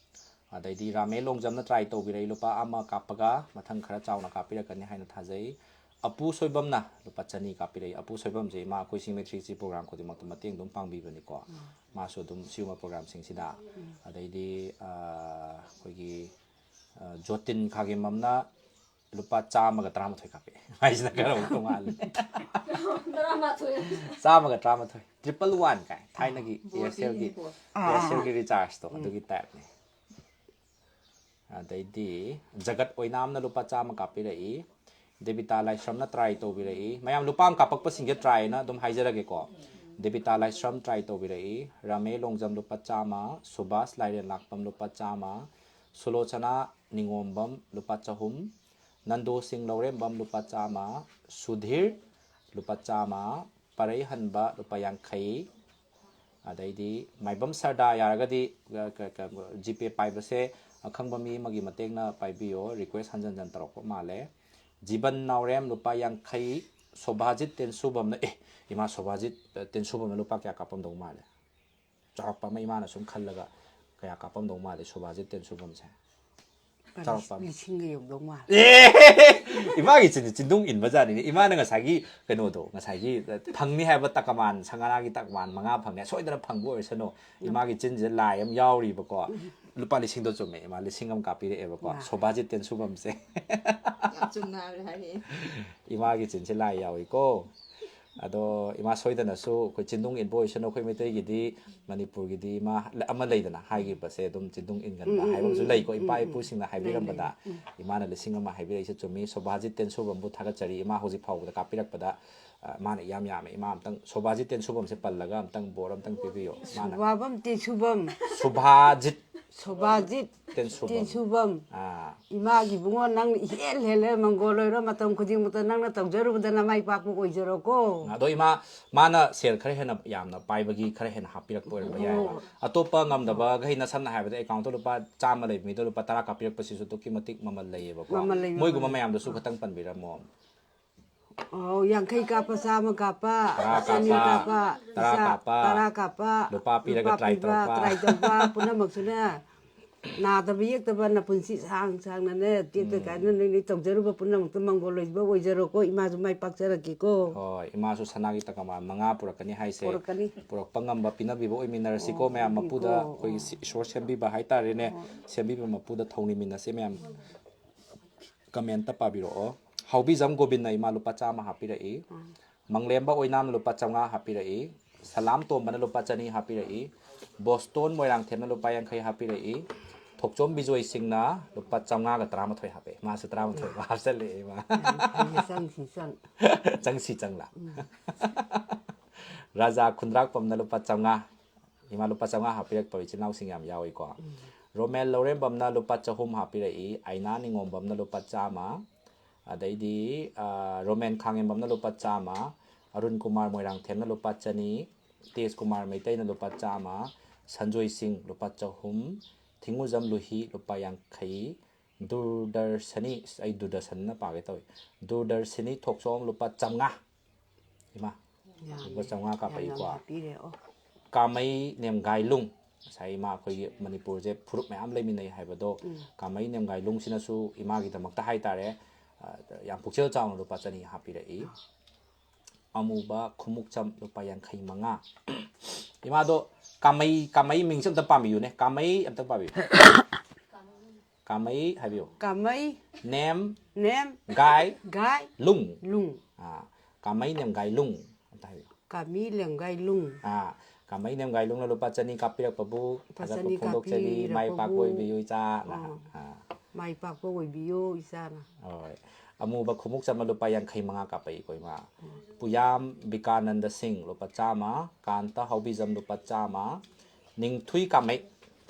ꯑꯗꯩꯗꯤ ꯔꯥꯃꯦ ꯂꯣꯡꯖꯝꯅ ꯇ꯭ꯔꯥꯏ ꯇꯧꯕꯤꯔꯛꯏ, ꯂꯨꯄꯥ ꯑꯃ ꯀꯥꯞꯄꯒ ꯃꯊꯪ ꯈꯔ ꯆꯥꯎꯅ ꯀꯥꯞꯄꯤꯔꯛꯀꯅꯤ ꯍꯥꯏꯅ ꯊꯥꯖꯩ꯫ ꯑꯄꯨ ꯁꯣꯏꯕꯝꯅ ꯂꯨꯄꯥ ꯆꯅꯤ ꯀꯥꯞꯄꯤꯔꯛꯏ꯫ ꯑꯄꯨ ꯁꯣꯏꯕꯝꯁꯦ ꯏꯃꯥ ꯑꯩꯈꯣꯏ ꯁꯤꯃꯦꯇ꯭ꯔꯤꯁꯤ ꯄ꯭ꯔꯣꯒ꯭ꯔꯥꯝ ꯈꯨꯗꯤꯡꯃꯛꯇ ꯃꯇꯦꯡ ꯑꯗꯨꯝ ꯄꯥꯡꯕꯤꯕꯅꯤꯀꯣ꯫ ꯃꯥꯁꯨ ꯑꯗꯨꯝ ꯁꯤꯒꯨꯝꯕ ꯄ꯭ꯔꯣꯒ꯭ꯔꯥꯝꯁꯤꯡꯁꯤꯗ꯫ ꯑꯗꯩꯗꯤ, ꯑ, ꯑꯩꯈꯣꯏꯒꯤ, ꯑ, ꯖꯣꯇꯤꯟ ꯈꯥꯒꯦꯝꯕꯝꯅ ꯂꯨꯄꯥ ꯆꯥꯝꯃꯒ ꯇꯔꯥꯃꯥꯊꯣꯏ ꯀꯥꯞꯄꯛꯑꯦ꯫ ꯃꯥꯏꯁꯤꯅ ꯈꯔ ꯑꯃꯨꯛ ꯇꯣꯉꯥꯜꯂꯦ꯫ ꯆꯥꯝꯃꯒ ꯇꯔꯥꯃꯥꯊꯣꯏ꯫ ꯆꯥꯝꯃꯒ ꯇꯔꯥꯃꯥꯊꯣꯏ꯫ ꯇ꯭ꯔꯤꯄꯜ ꯋꯥꯟ ꯀꯥꯏ꯫ ꯊꯥꯏꯅꯒꯤ ꯑꯦꯌꯥꯔꯁꯦꯜꯒꯤ, ꯑꯦꯌꯥꯔꯁꯦꯜꯒꯤ ꯔꯤꯆꯥꯔꯖꯇꯣ ꯑꯗꯨꯒꯤ ꯇꯥꯏꯞꯅꯤ꯫ ꯑꯗꯩꯗꯤ ꯖꯒꯠ ꯑꯣꯏꯅꯥꯝꯅ ꯂꯨꯄꯥ ꯆꯥꯝꯃ ꯀꯥꯞꯄꯤꯔꯛꯏ꯫ ꯗꯦꯕꯤꯇꯥ ꯂꯥꯏꯁ꯭ꯔꯝꯅ ꯇ꯭ꯔꯥꯏ ꯇꯧꯕꯤꯔꯛꯏ꯫ ꯃꯌꯥꯝ ꯂꯨꯄꯥ ꯑꯃ ꯀꯥꯞꯄꯛꯄꯁꯤꯡꯁꯦ ꯇ꯭ꯔꯥꯏꯅ ꯑꯗꯨꯝ ꯍꯥꯏꯖꯔꯒꯦꯀꯣ꯫ ꯗꯦꯕꯤꯇꯥ ꯂꯥꯏꯁ꯭ꯔꯝ ꯇ꯭ꯔꯥꯏ ꯇꯧꯕꯤꯔꯛꯏ꯫ ꯔꯥꯃꯦ ꯂꯣꯡꯖꯝ ꯂꯨꯄꯥ ꯆꯥꯝꯃ, ꯁꯨꯕꯥꯁ ꯂꯥꯏꯔꯦꯟ ꯂꯥꯛꯄꯝ ꯂꯨꯄꯥ ꯆꯥꯝꯃ, ꯁꯨꯂꯣꯆꯅꯥ ꯅꯤꯉꯣꯝꯕꯝ ꯂꯨꯄꯥ ꯆꯍꯨꯝ, ꯅꯟꯗꯣ ꯁꯤꯡ ꯂꯧꯔꯦꯝꯕꯝ ꯂꯨꯄꯥ ꯆꯥꯝꯃ, ꯁꯨꯙꯤꯔ ꯂꯨꯄꯥ ꯆꯥꯝꯃ, ꯄꯔꯩꯍꯟꯕ ꯂꯨꯄꯥ ꯌꯥꯡꯈꯩ, ꯑꯗꯩꯗꯤ ꯃꯥꯏꯕꯝ ꯁꯔꯗꯥ ꯌꯥꯔꯒꯗꯤ, ꯑ, ꯀ-, ꯀ-, ꯖꯤꯄꯦ ꯄꯥꯏꯕꯁꯦ ꯑꯈꯪꯕ ꯃꯤ ꯑꯃꯒꯤ ꯃꯇꯦꯡꯅ ꯄꯥꯏꯕꯤꯌꯣ, ꯔꯤꯀ꯭ꯋꯦꯁ ꯍꯟꯖꯟ ꯍꯟꯖꯟ ꯇꯧꯔꯛꯄ ꯃꯥꯜꯂꯦ꯫ ꯖꯤꯕꯟ ꯅꯥꯎꯔꯦꯝ ꯂꯨꯄꯥ ꯌꯥꯡꯈꯩ, ꯁꯣꯚꯥꯖꯤꯠ ꯇꯦꯟꯁꯨꯕꯝꯅ, ꯑꯦ, ꯏꯃꯥ ꯁꯣꯚꯥꯖꯤꯠ, ꯑ, ꯇꯦꯟꯁꯨꯕꯝꯅ ꯂꯨꯄꯥ ꯀꯌꯥ ꯀꯥꯞꯄꯝꯗꯧ ꯃꯥꯜꯂꯦ? ꯆꯥꯎꯔꯥꯛꯄ ꯑꯃ ꯏꯃꯥꯅ ꯁꯨꯝ ꯈꯜꯂꯒ ꯀꯌꯥ ꯀꯥꯞꯄꯝꯗꯧ ꯃꯥꯜꯂꯦ ꯁꯣꯚꯥꯖꯤꯠ ꯇꯦꯟꯁꯨꯕꯝꯁꯦ? ꯆꯥꯎꯔꯥꯛꯄ ꯑꯃ꯫ ꯂꯤꯁꯤꯡꯒ ꯌꯧꯗꯧ ꯃꯥꯜꯂꯦ꯫ ꯑꯦ! ꯏꯃꯥꯒꯤ ꯆꯤꯟ, ꯆꯤꯟꯗꯨꯡ ꯏꯟꯕ ꯖꯥꯠꯅꯤꯅꯦ꯫ ꯏꯃꯥꯅ ꯉꯁꯥꯏꯒꯤ ꯀꯩꯅꯣꯗꯣ, ꯉꯁꯥꯏꯒꯤ ꯐꯪꯅꯤ ꯍꯥꯏꯕ ꯇꯀꯃꯥꯟ, ꯁꯅꯥꯒꯤ ꯇꯀꯃꯥꯟ ꯃꯉꯥ ꯐꯪꯅꯤ, ꯁꯣꯏꯗꯅ ꯐꯪꯕ ꯑꯣꯏꯔꯁꯅꯨ꯫ ꯏꯃꯥꯒꯤ ꯆꯤꯟꯁꯤꯗ ꯂꯥꯏ ꯑꯃ ꯌꯥꯎꯔꯤꯕꯀꯣ꯫ ꯂꯨꯄꯥ ꯂꯤꯁꯤꯡꯗꯣ ꯆꯨꯝꯃꯦ, ꯏꯃꯥ ꯂꯤꯁꯤꯡ ꯑꯃ ꯀꯥꯞꯄꯤꯔꯛꯑꯦꯕꯀꯣ꯫ ꯁꯣꯚꯥꯖꯤꯠ ꯇꯦꯟꯁꯨꯕꯝꯁꯦ꯫ ꯌꯥꯝ ꯆꯨꯝꯅ ꯍꯥꯏꯔꯦ꯫ ꯏꯃꯥꯒꯤ ꯆꯤꯟꯁꯦ ꯂꯥꯏ ꯌꯥꯎꯏꯀꯣ꯫ ꯑꯗꯣ ꯏꯃꯥ ꯁꯣꯏꯗꯅꯁꯨ ꯑꯩꯈꯣꯏ ꯆꯤꯟꯗꯨꯡ ꯏꯟꯕ ꯑꯣꯏꯁꯅꯨ꯫ ꯑꯩꯈꯣꯏ ꯃꯩꯇꯩꯒꯤꯗꯤ ꯃꯅꯤꯄꯨꯔꯒꯤꯗꯤ ꯏꯃꯥ ꯑꯃ ꯂꯩꯗꯅ, ꯍꯥꯏꯈꯤꯕꯁꯦ ꯑꯗꯨꯝ ꯆꯤꯟꯗꯨꯡ ꯏꯟꯒꯟꯕ ꯎꯝ, ꯎꯝ, ꯍꯥꯏꯕ ꯑꯃꯁꯨ ꯎꯝ, ꯂꯩꯀꯣ, ꯎꯝ, ꯏꯄꯥ ꯎꯝ, ꯏꯄꯨꯁꯤꯡꯅ ꯂꯩ, ꯍꯥꯏꯕꯤꯔꯝꯕꯗ꯫ ꯂꯩ, ꯎꯝ꯫ ꯏꯃꯥꯅ ꯂꯤꯁꯤꯡ ꯑꯃ ꯍꯥꯏꯕꯤꯔꯛꯏꯁꯦ ꯆꯨꯝꯃꯤ꯫ ꯁꯣꯚꯥꯖꯤꯠ ꯇꯦꯟꯁꯨꯕꯝꯕꯨ ꯊꯥꯒꯠꯆꯔꯤ, ꯏꯃꯥ ꯍꯧꯖꯤꯛ ꯐꯥꯎꯕꯗ ꯀꯥꯞꯄꯤꯔꯛꯄꯗ꯫ ꯑ, ꯃꯥꯅ ꯏꯌꯥꯝ ꯌꯥꯝꯃꯦ꯫ ꯏꯃꯥ ꯑꯝꯇꯪ ꯁꯣꯚꯥꯖꯤꯠ ꯇꯦꯟꯁꯨꯕꯝꯁꯦ ꯄꯜꯂꯒ ꯑꯝꯇꯪ ꯕꯣꯔ ꯑꯝꯇꯪ ꯄꯤꯕꯤꯌꯣ꯫ ꯃꯥꯅ ꯁꯣꯚꯥꯕꯝ ꯇꯦꯟꯁꯨꯕꯝ꯫ ꯁꯨꯚꯥꯖꯤꯠ ꯁꯣꯚꯥꯖꯤꯠ ꯇꯦꯟꯁꯨꯕꯝ꯫ ꯇꯦꯟꯁꯨꯕꯝ꯫ ꯑꯥ꯫ ꯏꯃꯥꯒꯤ ꯏꯕꯨꯡꯉꯣ, ꯅꯪꯅ ꯏꯍꯦꯜ ꯍꯦꯜꯂꯦ, ꯃꯪꯒꯣꯜ ꯑꯣꯏꯔꯣ, ꯃꯇꯝ ꯈꯨꯗꯤꯡꯃꯛꯇ ꯅꯪꯅ ꯇꯧꯖꯔꯨꯕꯗ ꯅꯃꯥꯏ ꯄꯥꯛꯄ ꯑꯣꯏꯖꯔꯣꯀꯣ꯫ ꯑꯗꯣ ꯏꯃꯥ, ꯃꯥꯅ ꯁꯦꯜ ꯈꯔ ꯍꯦꯟꯅ ꯌꯥꯝꯅ ꯄꯥꯏꯕꯒꯤ ꯈꯔ ꯍꯦꯟꯅ ꯍꯥꯞꯄꯤꯔꯛꯄ ꯑꯣꯏꯔꯝꯕ ꯌꯥꯏꯑꯕ꯫ ꯑꯣ꯫ ꯑꯇꯣꯞꯄ ꯉꯝꯗꯕꯈꯩꯅ, ꯁꯝꯅ ꯍꯥꯏꯔꯕꯗ ꯑꯦꯀꯥꯎꯟꯇ ꯂꯨꯄꯥ ꯆꯥꯝꯃ ꯂꯩꯕ ꯃꯤꯗꯣ ꯂꯨꯄꯥ ꯇꯔꯥ ꯀꯥꯞꯄꯤꯔꯛꯄꯁꯤꯁꯨ ꯑꯗꯨꯛꯀꯤ ꯃꯇꯤꯛ ꯃꯃꯜ ꯂꯩꯌꯦꯕꯀꯣ꯫ ꯃꯃꯜ ꯂꯩ, ꯃꯣꯏꯒꯨꯝꯕ ꯃꯃꯜ ꯂꯩ꯫ ꯃꯌꯥꯝꯗꯨꯁꯨ ꯈꯇꯪ ꯄꯟꯕꯤꯔꯝꯃꯣ꯫ ꯑꯧ, ꯌꯥꯡꯈꯩ ꯀꯥꯞꯄ, ꯆꯥꯝꯃ ꯀꯥꯞꯄ, ꯇꯔꯥ ꯆꯅꯤ ꯀꯥꯞꯄ, ꯀꯥꯞꯄ, ꯇꯔꯥ ꯏꯆꯥ, ꯀꯥꯞꯄ, ꯇꯔꯥ ꯀꯥꯞꯄ, ꯂꯨꯄꯥ ꯄꯤꯔꯒ ꯂꯨꯄꯥ ꯇ꯭ꯔꯥꯏ ꯄꯤꯕ, ꯇꯧꯔꯛꯄ꯫ ꯇ꯭ꯔꯥꯏ ꯇꯧꯕ ꯄꯨꯝꯅꯃꯛꯁꯨꯅꯦ, ꯅꯥꯗꯕ ꯌꯦꯛꯇꯕ ꯅꯄꯨꯟꯁꯤ ꯁꯥꯡ ꯁꯥꯡꯅꯅꯦ, ꯇꯦꯛꯇ ꯎꯝ꯫ ꯀꯥꯏꯅ ꯅꯣꯏ ꯅꯣꯏ ꯇꯧꯖꯔꯨꯕ ꯄꯨꯝꯅꯃꯛꯇ ꯃꯪꯒꯣꯜ ꯑꯣꯏꯕ ꯑꯣꯏꯖꯔꯣꯀꯣ꯫ ꯏꯃꯥꯁꯨ ꯃꯥꯏ ꯄꯥꯛꯆꯔꯛꯀꯦꯀꯣ꯫ ꯍꯣꯏ, ꯏꯃꯥꯁꯨ ꯁꯅꯥꯒꯤ ꯇꯀꯃꯥꯟ ꯃꯉꯥ ꯄꯨꯔꯛꯀꯅꯤ ꯍꯥꯏꯁꯦ꯫ ꯄꯨꯔꯛꯀꯅꯤ꯫ ꯄꯨꯔꯛꯄ ꯉꯝꯕ ꯄꯤꯅꯕꯤꯕ ꯑꯣꯏꯃꯤꯟꯅꯔꯁꯤꯀꯣ, ꯑꯣ, ꯃꯌꯥꯝ꯫ ꯄꯤꯕꯤꯀꯣ꯫ ꯃꯄꯨꯗ ꯑꯩꯈꯣꯏꯒꯤ ꯑꯣ꯫ ꯁꯤ-, ꯏꯁꯣꯔ ꯁꯦꯝꯕꯤꯕ ꯍꯥꯏꯇꯥꯔꯦꯅꯦ꯫ ꯍꯣꯏ꯫ ꯁꯦꯝꯕꯤꯕ ꯃꯄꯨꯗ ꯊꯧꯅꯤꯃꯤꯟꯅꯁꯦ ꯃꯌꯥꯝ꯫ ꯀꯃꯦꯟꯇ ꯄꯥꯕꯤꯔꯛꯑꯣ꯫ ꯍꯥꯎꯕꯤꯖꯝ ꯒꯣꯕꯤꯟꯅ ꯏꯃꯥ ꯂꯨꯄꯥ ꯆꯥꯝꯃ ꯍꯥꯞꯄꯤꯔꯛꯏ꯫ ꯎꯝ꯫ ꯃꯪꯂꯦꯝꯕ ꯑꯣꯏꯅꯥꯝꯅ ꯂꯨꯄꯥ ꯆꯥꯝꯃꯉꯥ ꯍꯥꯞꯄꯤꯔꯛꯏ꯫ ꯁꯂꯥꯝ ꯇꯣꯝꯕꯅ ꯂꯨꯄꯥ ꯆꯅꯤ ꯍꯥꯞꯄꯤꯔꯛꯏ꯫ ꯕꯣꯁꯇꯣꯟ ꯃꯣꯏꯔꯥꯡꯊꯦꯝꯅ ꯂꯨꯄꯥ ꯌꯥꯡꯈꯩ ꯍꯥꯞꯄꯤꯔꯛꯏ꯫ ꯊꯣꯛꯆꯣꯝ ꯕꯤꯖꯣꯏ ꯁꯤꯡꯅ ꯂꯨꯄꯥ ꯆꯥꯝꯃꯉꯥꯒ ꯇꯔꯥꯃꯥꯊꯣꯏ ꯍꯥꯞꯄꯦ꯫ ꯃꯥꯁꯨ ꯇꯔꯥꯃꯥꯊꯣꯏ ꯍꯥꯞꯆꯜꯂꯛꯑꯦ ꯏꯃꯥ꯫ ꯌꯥꯝ ꯐꯩꯌꯦ, ꯆꯪꯁꯤ ꯆꯪ꯫ ꯆꯪꯁꯤ ꯆꯪꯂꯥ꯫ ꯎꯝ꯫ ꯔꯥꯖꯥ ꯈꯨꯟꯗ꯭ꯔꯥꯛꯄꯝꯅ ꯂꯨꯄꯥ ꯆꯥꯝꯃꯉꯥ꯫ ꯏꯃꯥ ꯂꯨꯄꯥ ꯆꯥꯝꯃꯉꯥ ꯍꯥꯞꯄꯤꯔꯛꯄ ꯏꯆꯤꯜ ꯏꯅꯥꯎꯁꯤꯡ ꯌꯥꯝ ꯌꯥꯎꯏꯀꯣ꯫ ꯎꯝ꯫ ꯔꯣꯃꯦꯜ ꯂꯧꯔꯦꯝꯕꯝꯅ ꯂꯨꯄꯥ ꯆꯍꯨꯝ ꯍꯥꯞꯄꯤꯔꯛꯏ, ꯑꯥꯏꯅꯥ ꯅꯤꯉꯣꯝꯕꯝꯅ ꯂꯨꯄꯥ ꯆꯥꯝꯃ, ꯑꯗꯩꯗꯤ, ꯑ, ꯔꯣꯃꯦꯟ ꯈꯥꯡꯉꯦꯝꯕꯝꯅ ꯂꯨꯄꯥ ꯆꯥꯝꯃ, ꯑꯔꯨꯟ ꯀꯨꯃꯥꯔ ꯃꯣꯏꯔꯥꯡꯊꯦꯝꯅ ꯂꯨꯄꯥ ꯆꯅꯤ, ꯇꯦꯖ ꯀꯨꯃꯥꯔ ꯃꯩꯇꯩꯅ ꯂꯨꯄꯥ ꯆꯥꯝꯃ, ꯁꯟꯖꯣꯏ ꯁꯤꯡ ꯂꯨꯄꯥ ꯆꯍꯨꯝ, ꯊꯤꯡꯉꯨꯖꯝ ꯂꯨꯍꯤ ꯂꯨꯄꯥ ꯌꯥꯡꯈꯩ, ꯗꯨꯔꯗꯔꯁꯅꯤ, ꯑꯁ, ꯑꯩ ꯗꯨꯔꯗꯔꯁꯟꯅ ꯄꯥꯒꯦ ꯇꯧꯏ, ꯗꯨꯔꯗꯔꯁꯅꯤ ꯊꯣꯛꯆꯣꯝ ꯂꯨꯄꯥ ꯆꯥꯝꯃꯉꯥ꯫ ꯏꯃꯥ, ꯌꯥꯝꯃꯦ꯫ ꯂꯨꯄꯥ ꯆꯥꯝꯃꯉꯥ ꯌꯥꯝ ꯌꯥꯝ ꯀꯥꯞꯄꯛꯏꯀꯣ꯫ ꯍꯥꯞꯄꯤꯔꯦ꯫ ꯑꯣ꯫ ꯀꯥꯃꯩ ꯅꯦꯝꯒꯥꯏꯂꯨꯡ, ꯉꯁꯥꯏ ꯏꯃꯥ ꯑꯩꯈꯣꯏꯒꯤ ꯃꯅꯤꯄꯨꯔꯁꯦ ꯐꯨꯔꯨꯞ ꯃꯌꯥꯝ ꯂꯩꯃꯤꯟꯅꯩ ꯍꯥꯏꯕꯗꯣ, ꯎꯝ꯫ ꯀꯥꯃꯩ ꯅꯦꯝꯒꯥꯏꯂꯨꯡꯁꯤꯅꯁꯨ ꯏꯃꯥꯒꯤꯗꯃꯛꯇ ꯍꯥꯏꯇꯥꯔꯦ, ꯑ, ꯌꯥꯝ ꯄꯨꯛꯆꯦꯜ ꯆꯥꯎꯅ ꯂꯨꯄꯥ ꯆꯅꯤ ꯍꯥꯞꯄꯤꯔꯛꯏ꯫ ꯑꯃꯨꯕ ꯈꯨꯃꯨꯛꯆꯝ ꯂꯨꯄꯥ ꯌꯥꯡꯈꯩ ꯃꯉꯥ꯫ ꯏꯃꯥꯗꯣ ꯀꯥꯃꯩ, ꯀꯥꯃꯩ ꯃꯤꯡꯁꯦ ꯑꯝꯇ ꯄꯥꯝꯕꯤꯌꯨꯅꯦ, ꯀꯥꯃꯩ ꯑꯝꯇ ꯄꯥꯝꯕꯤꯌꯨ꯫ ꯀꯥꯃꯩ ꯍꯥꯏꯕꯤꯌꯨ꯫ ꯀꯥꯃꯩ꯫ ꯅꯦꯝ꯫ ꯅꯦꯝ꯫ ꯒꯥꯏ꯫ ꯒꯥꯏ꯫ ꯂꯨꯡ꯫ ꯂꯨꯡ꯫ ꯑꯥ, ꯀꯥꯃꯩ ꯅꯦꯝꯒꯥꯏꯂꯨꯡ ꯑꯝꯇ ꯍꯥꯏꯕꯤꯌꯨ꯫ ꯀꯥꯃꯤ ꯂꯦꯝꯒꯥꯏꯂꯨꯡ꯫ ꯑꯥ, ꯀꯥꯃꯩ ꯅꯦꯝꯒꯥꯏꯂꯨꯡꯅ ꯂꯨꯄꯥ ꯆꯅꯤ ꯀꯥꯞꯄꯤꯔꯛꯄꯕꯨ ꯂꯨꯄꯥ ꯊꯥꯒꯠꯄ ꯆꯅꯤ ꯐꯣꯡꯗꯣꯛꯆꯔꯤ꯫ ꯃꯥꯏ ꯀꯥꯞꯄꯤꯔꯛꯄꯕꯨ꯫ ꯄꯥꯛꯄ ꯑꯣꯏꯕꯤꯌꯨ ꯏꯆꯥꯅ꯫ ꯑꯣ꯫ ꯑꯥ, ꯃꯥꯏ ꯄꯥꯛꯄ ꯑꯣꯏꯕꯤꯌꯨ ꯏꯆꯥꯅ꯫ ꯍꯣꯏ꯫ ꯑꯃꯨꯕ ꯈꯨꯃꯨꯛꯆꯝꯅ ꯂꯨꯄꯥ ꯌꯥꯡꯈꯩ ꯃꯉꯥ ꯀꯥꯞꯄꯛꯏꯀꯣ ꯏꯃꯥ꯫ ꯄꯨꯌꯥꯝ ꯕꯤꯀꯥꯅꯟꯗ ꯁꯤꯡ ꯂꯨꯄꯥ ꯆꯥꯝꯃ, ꯀꯥꯟꯇ ꯍꯥꯎꯕꯤꯖꯝ ꯂꯨꯄꯥ ꯆꯥꯝꯃ, ꯅꯤꯡꯊꯨꯏ ꯀꯥꯃꯩ,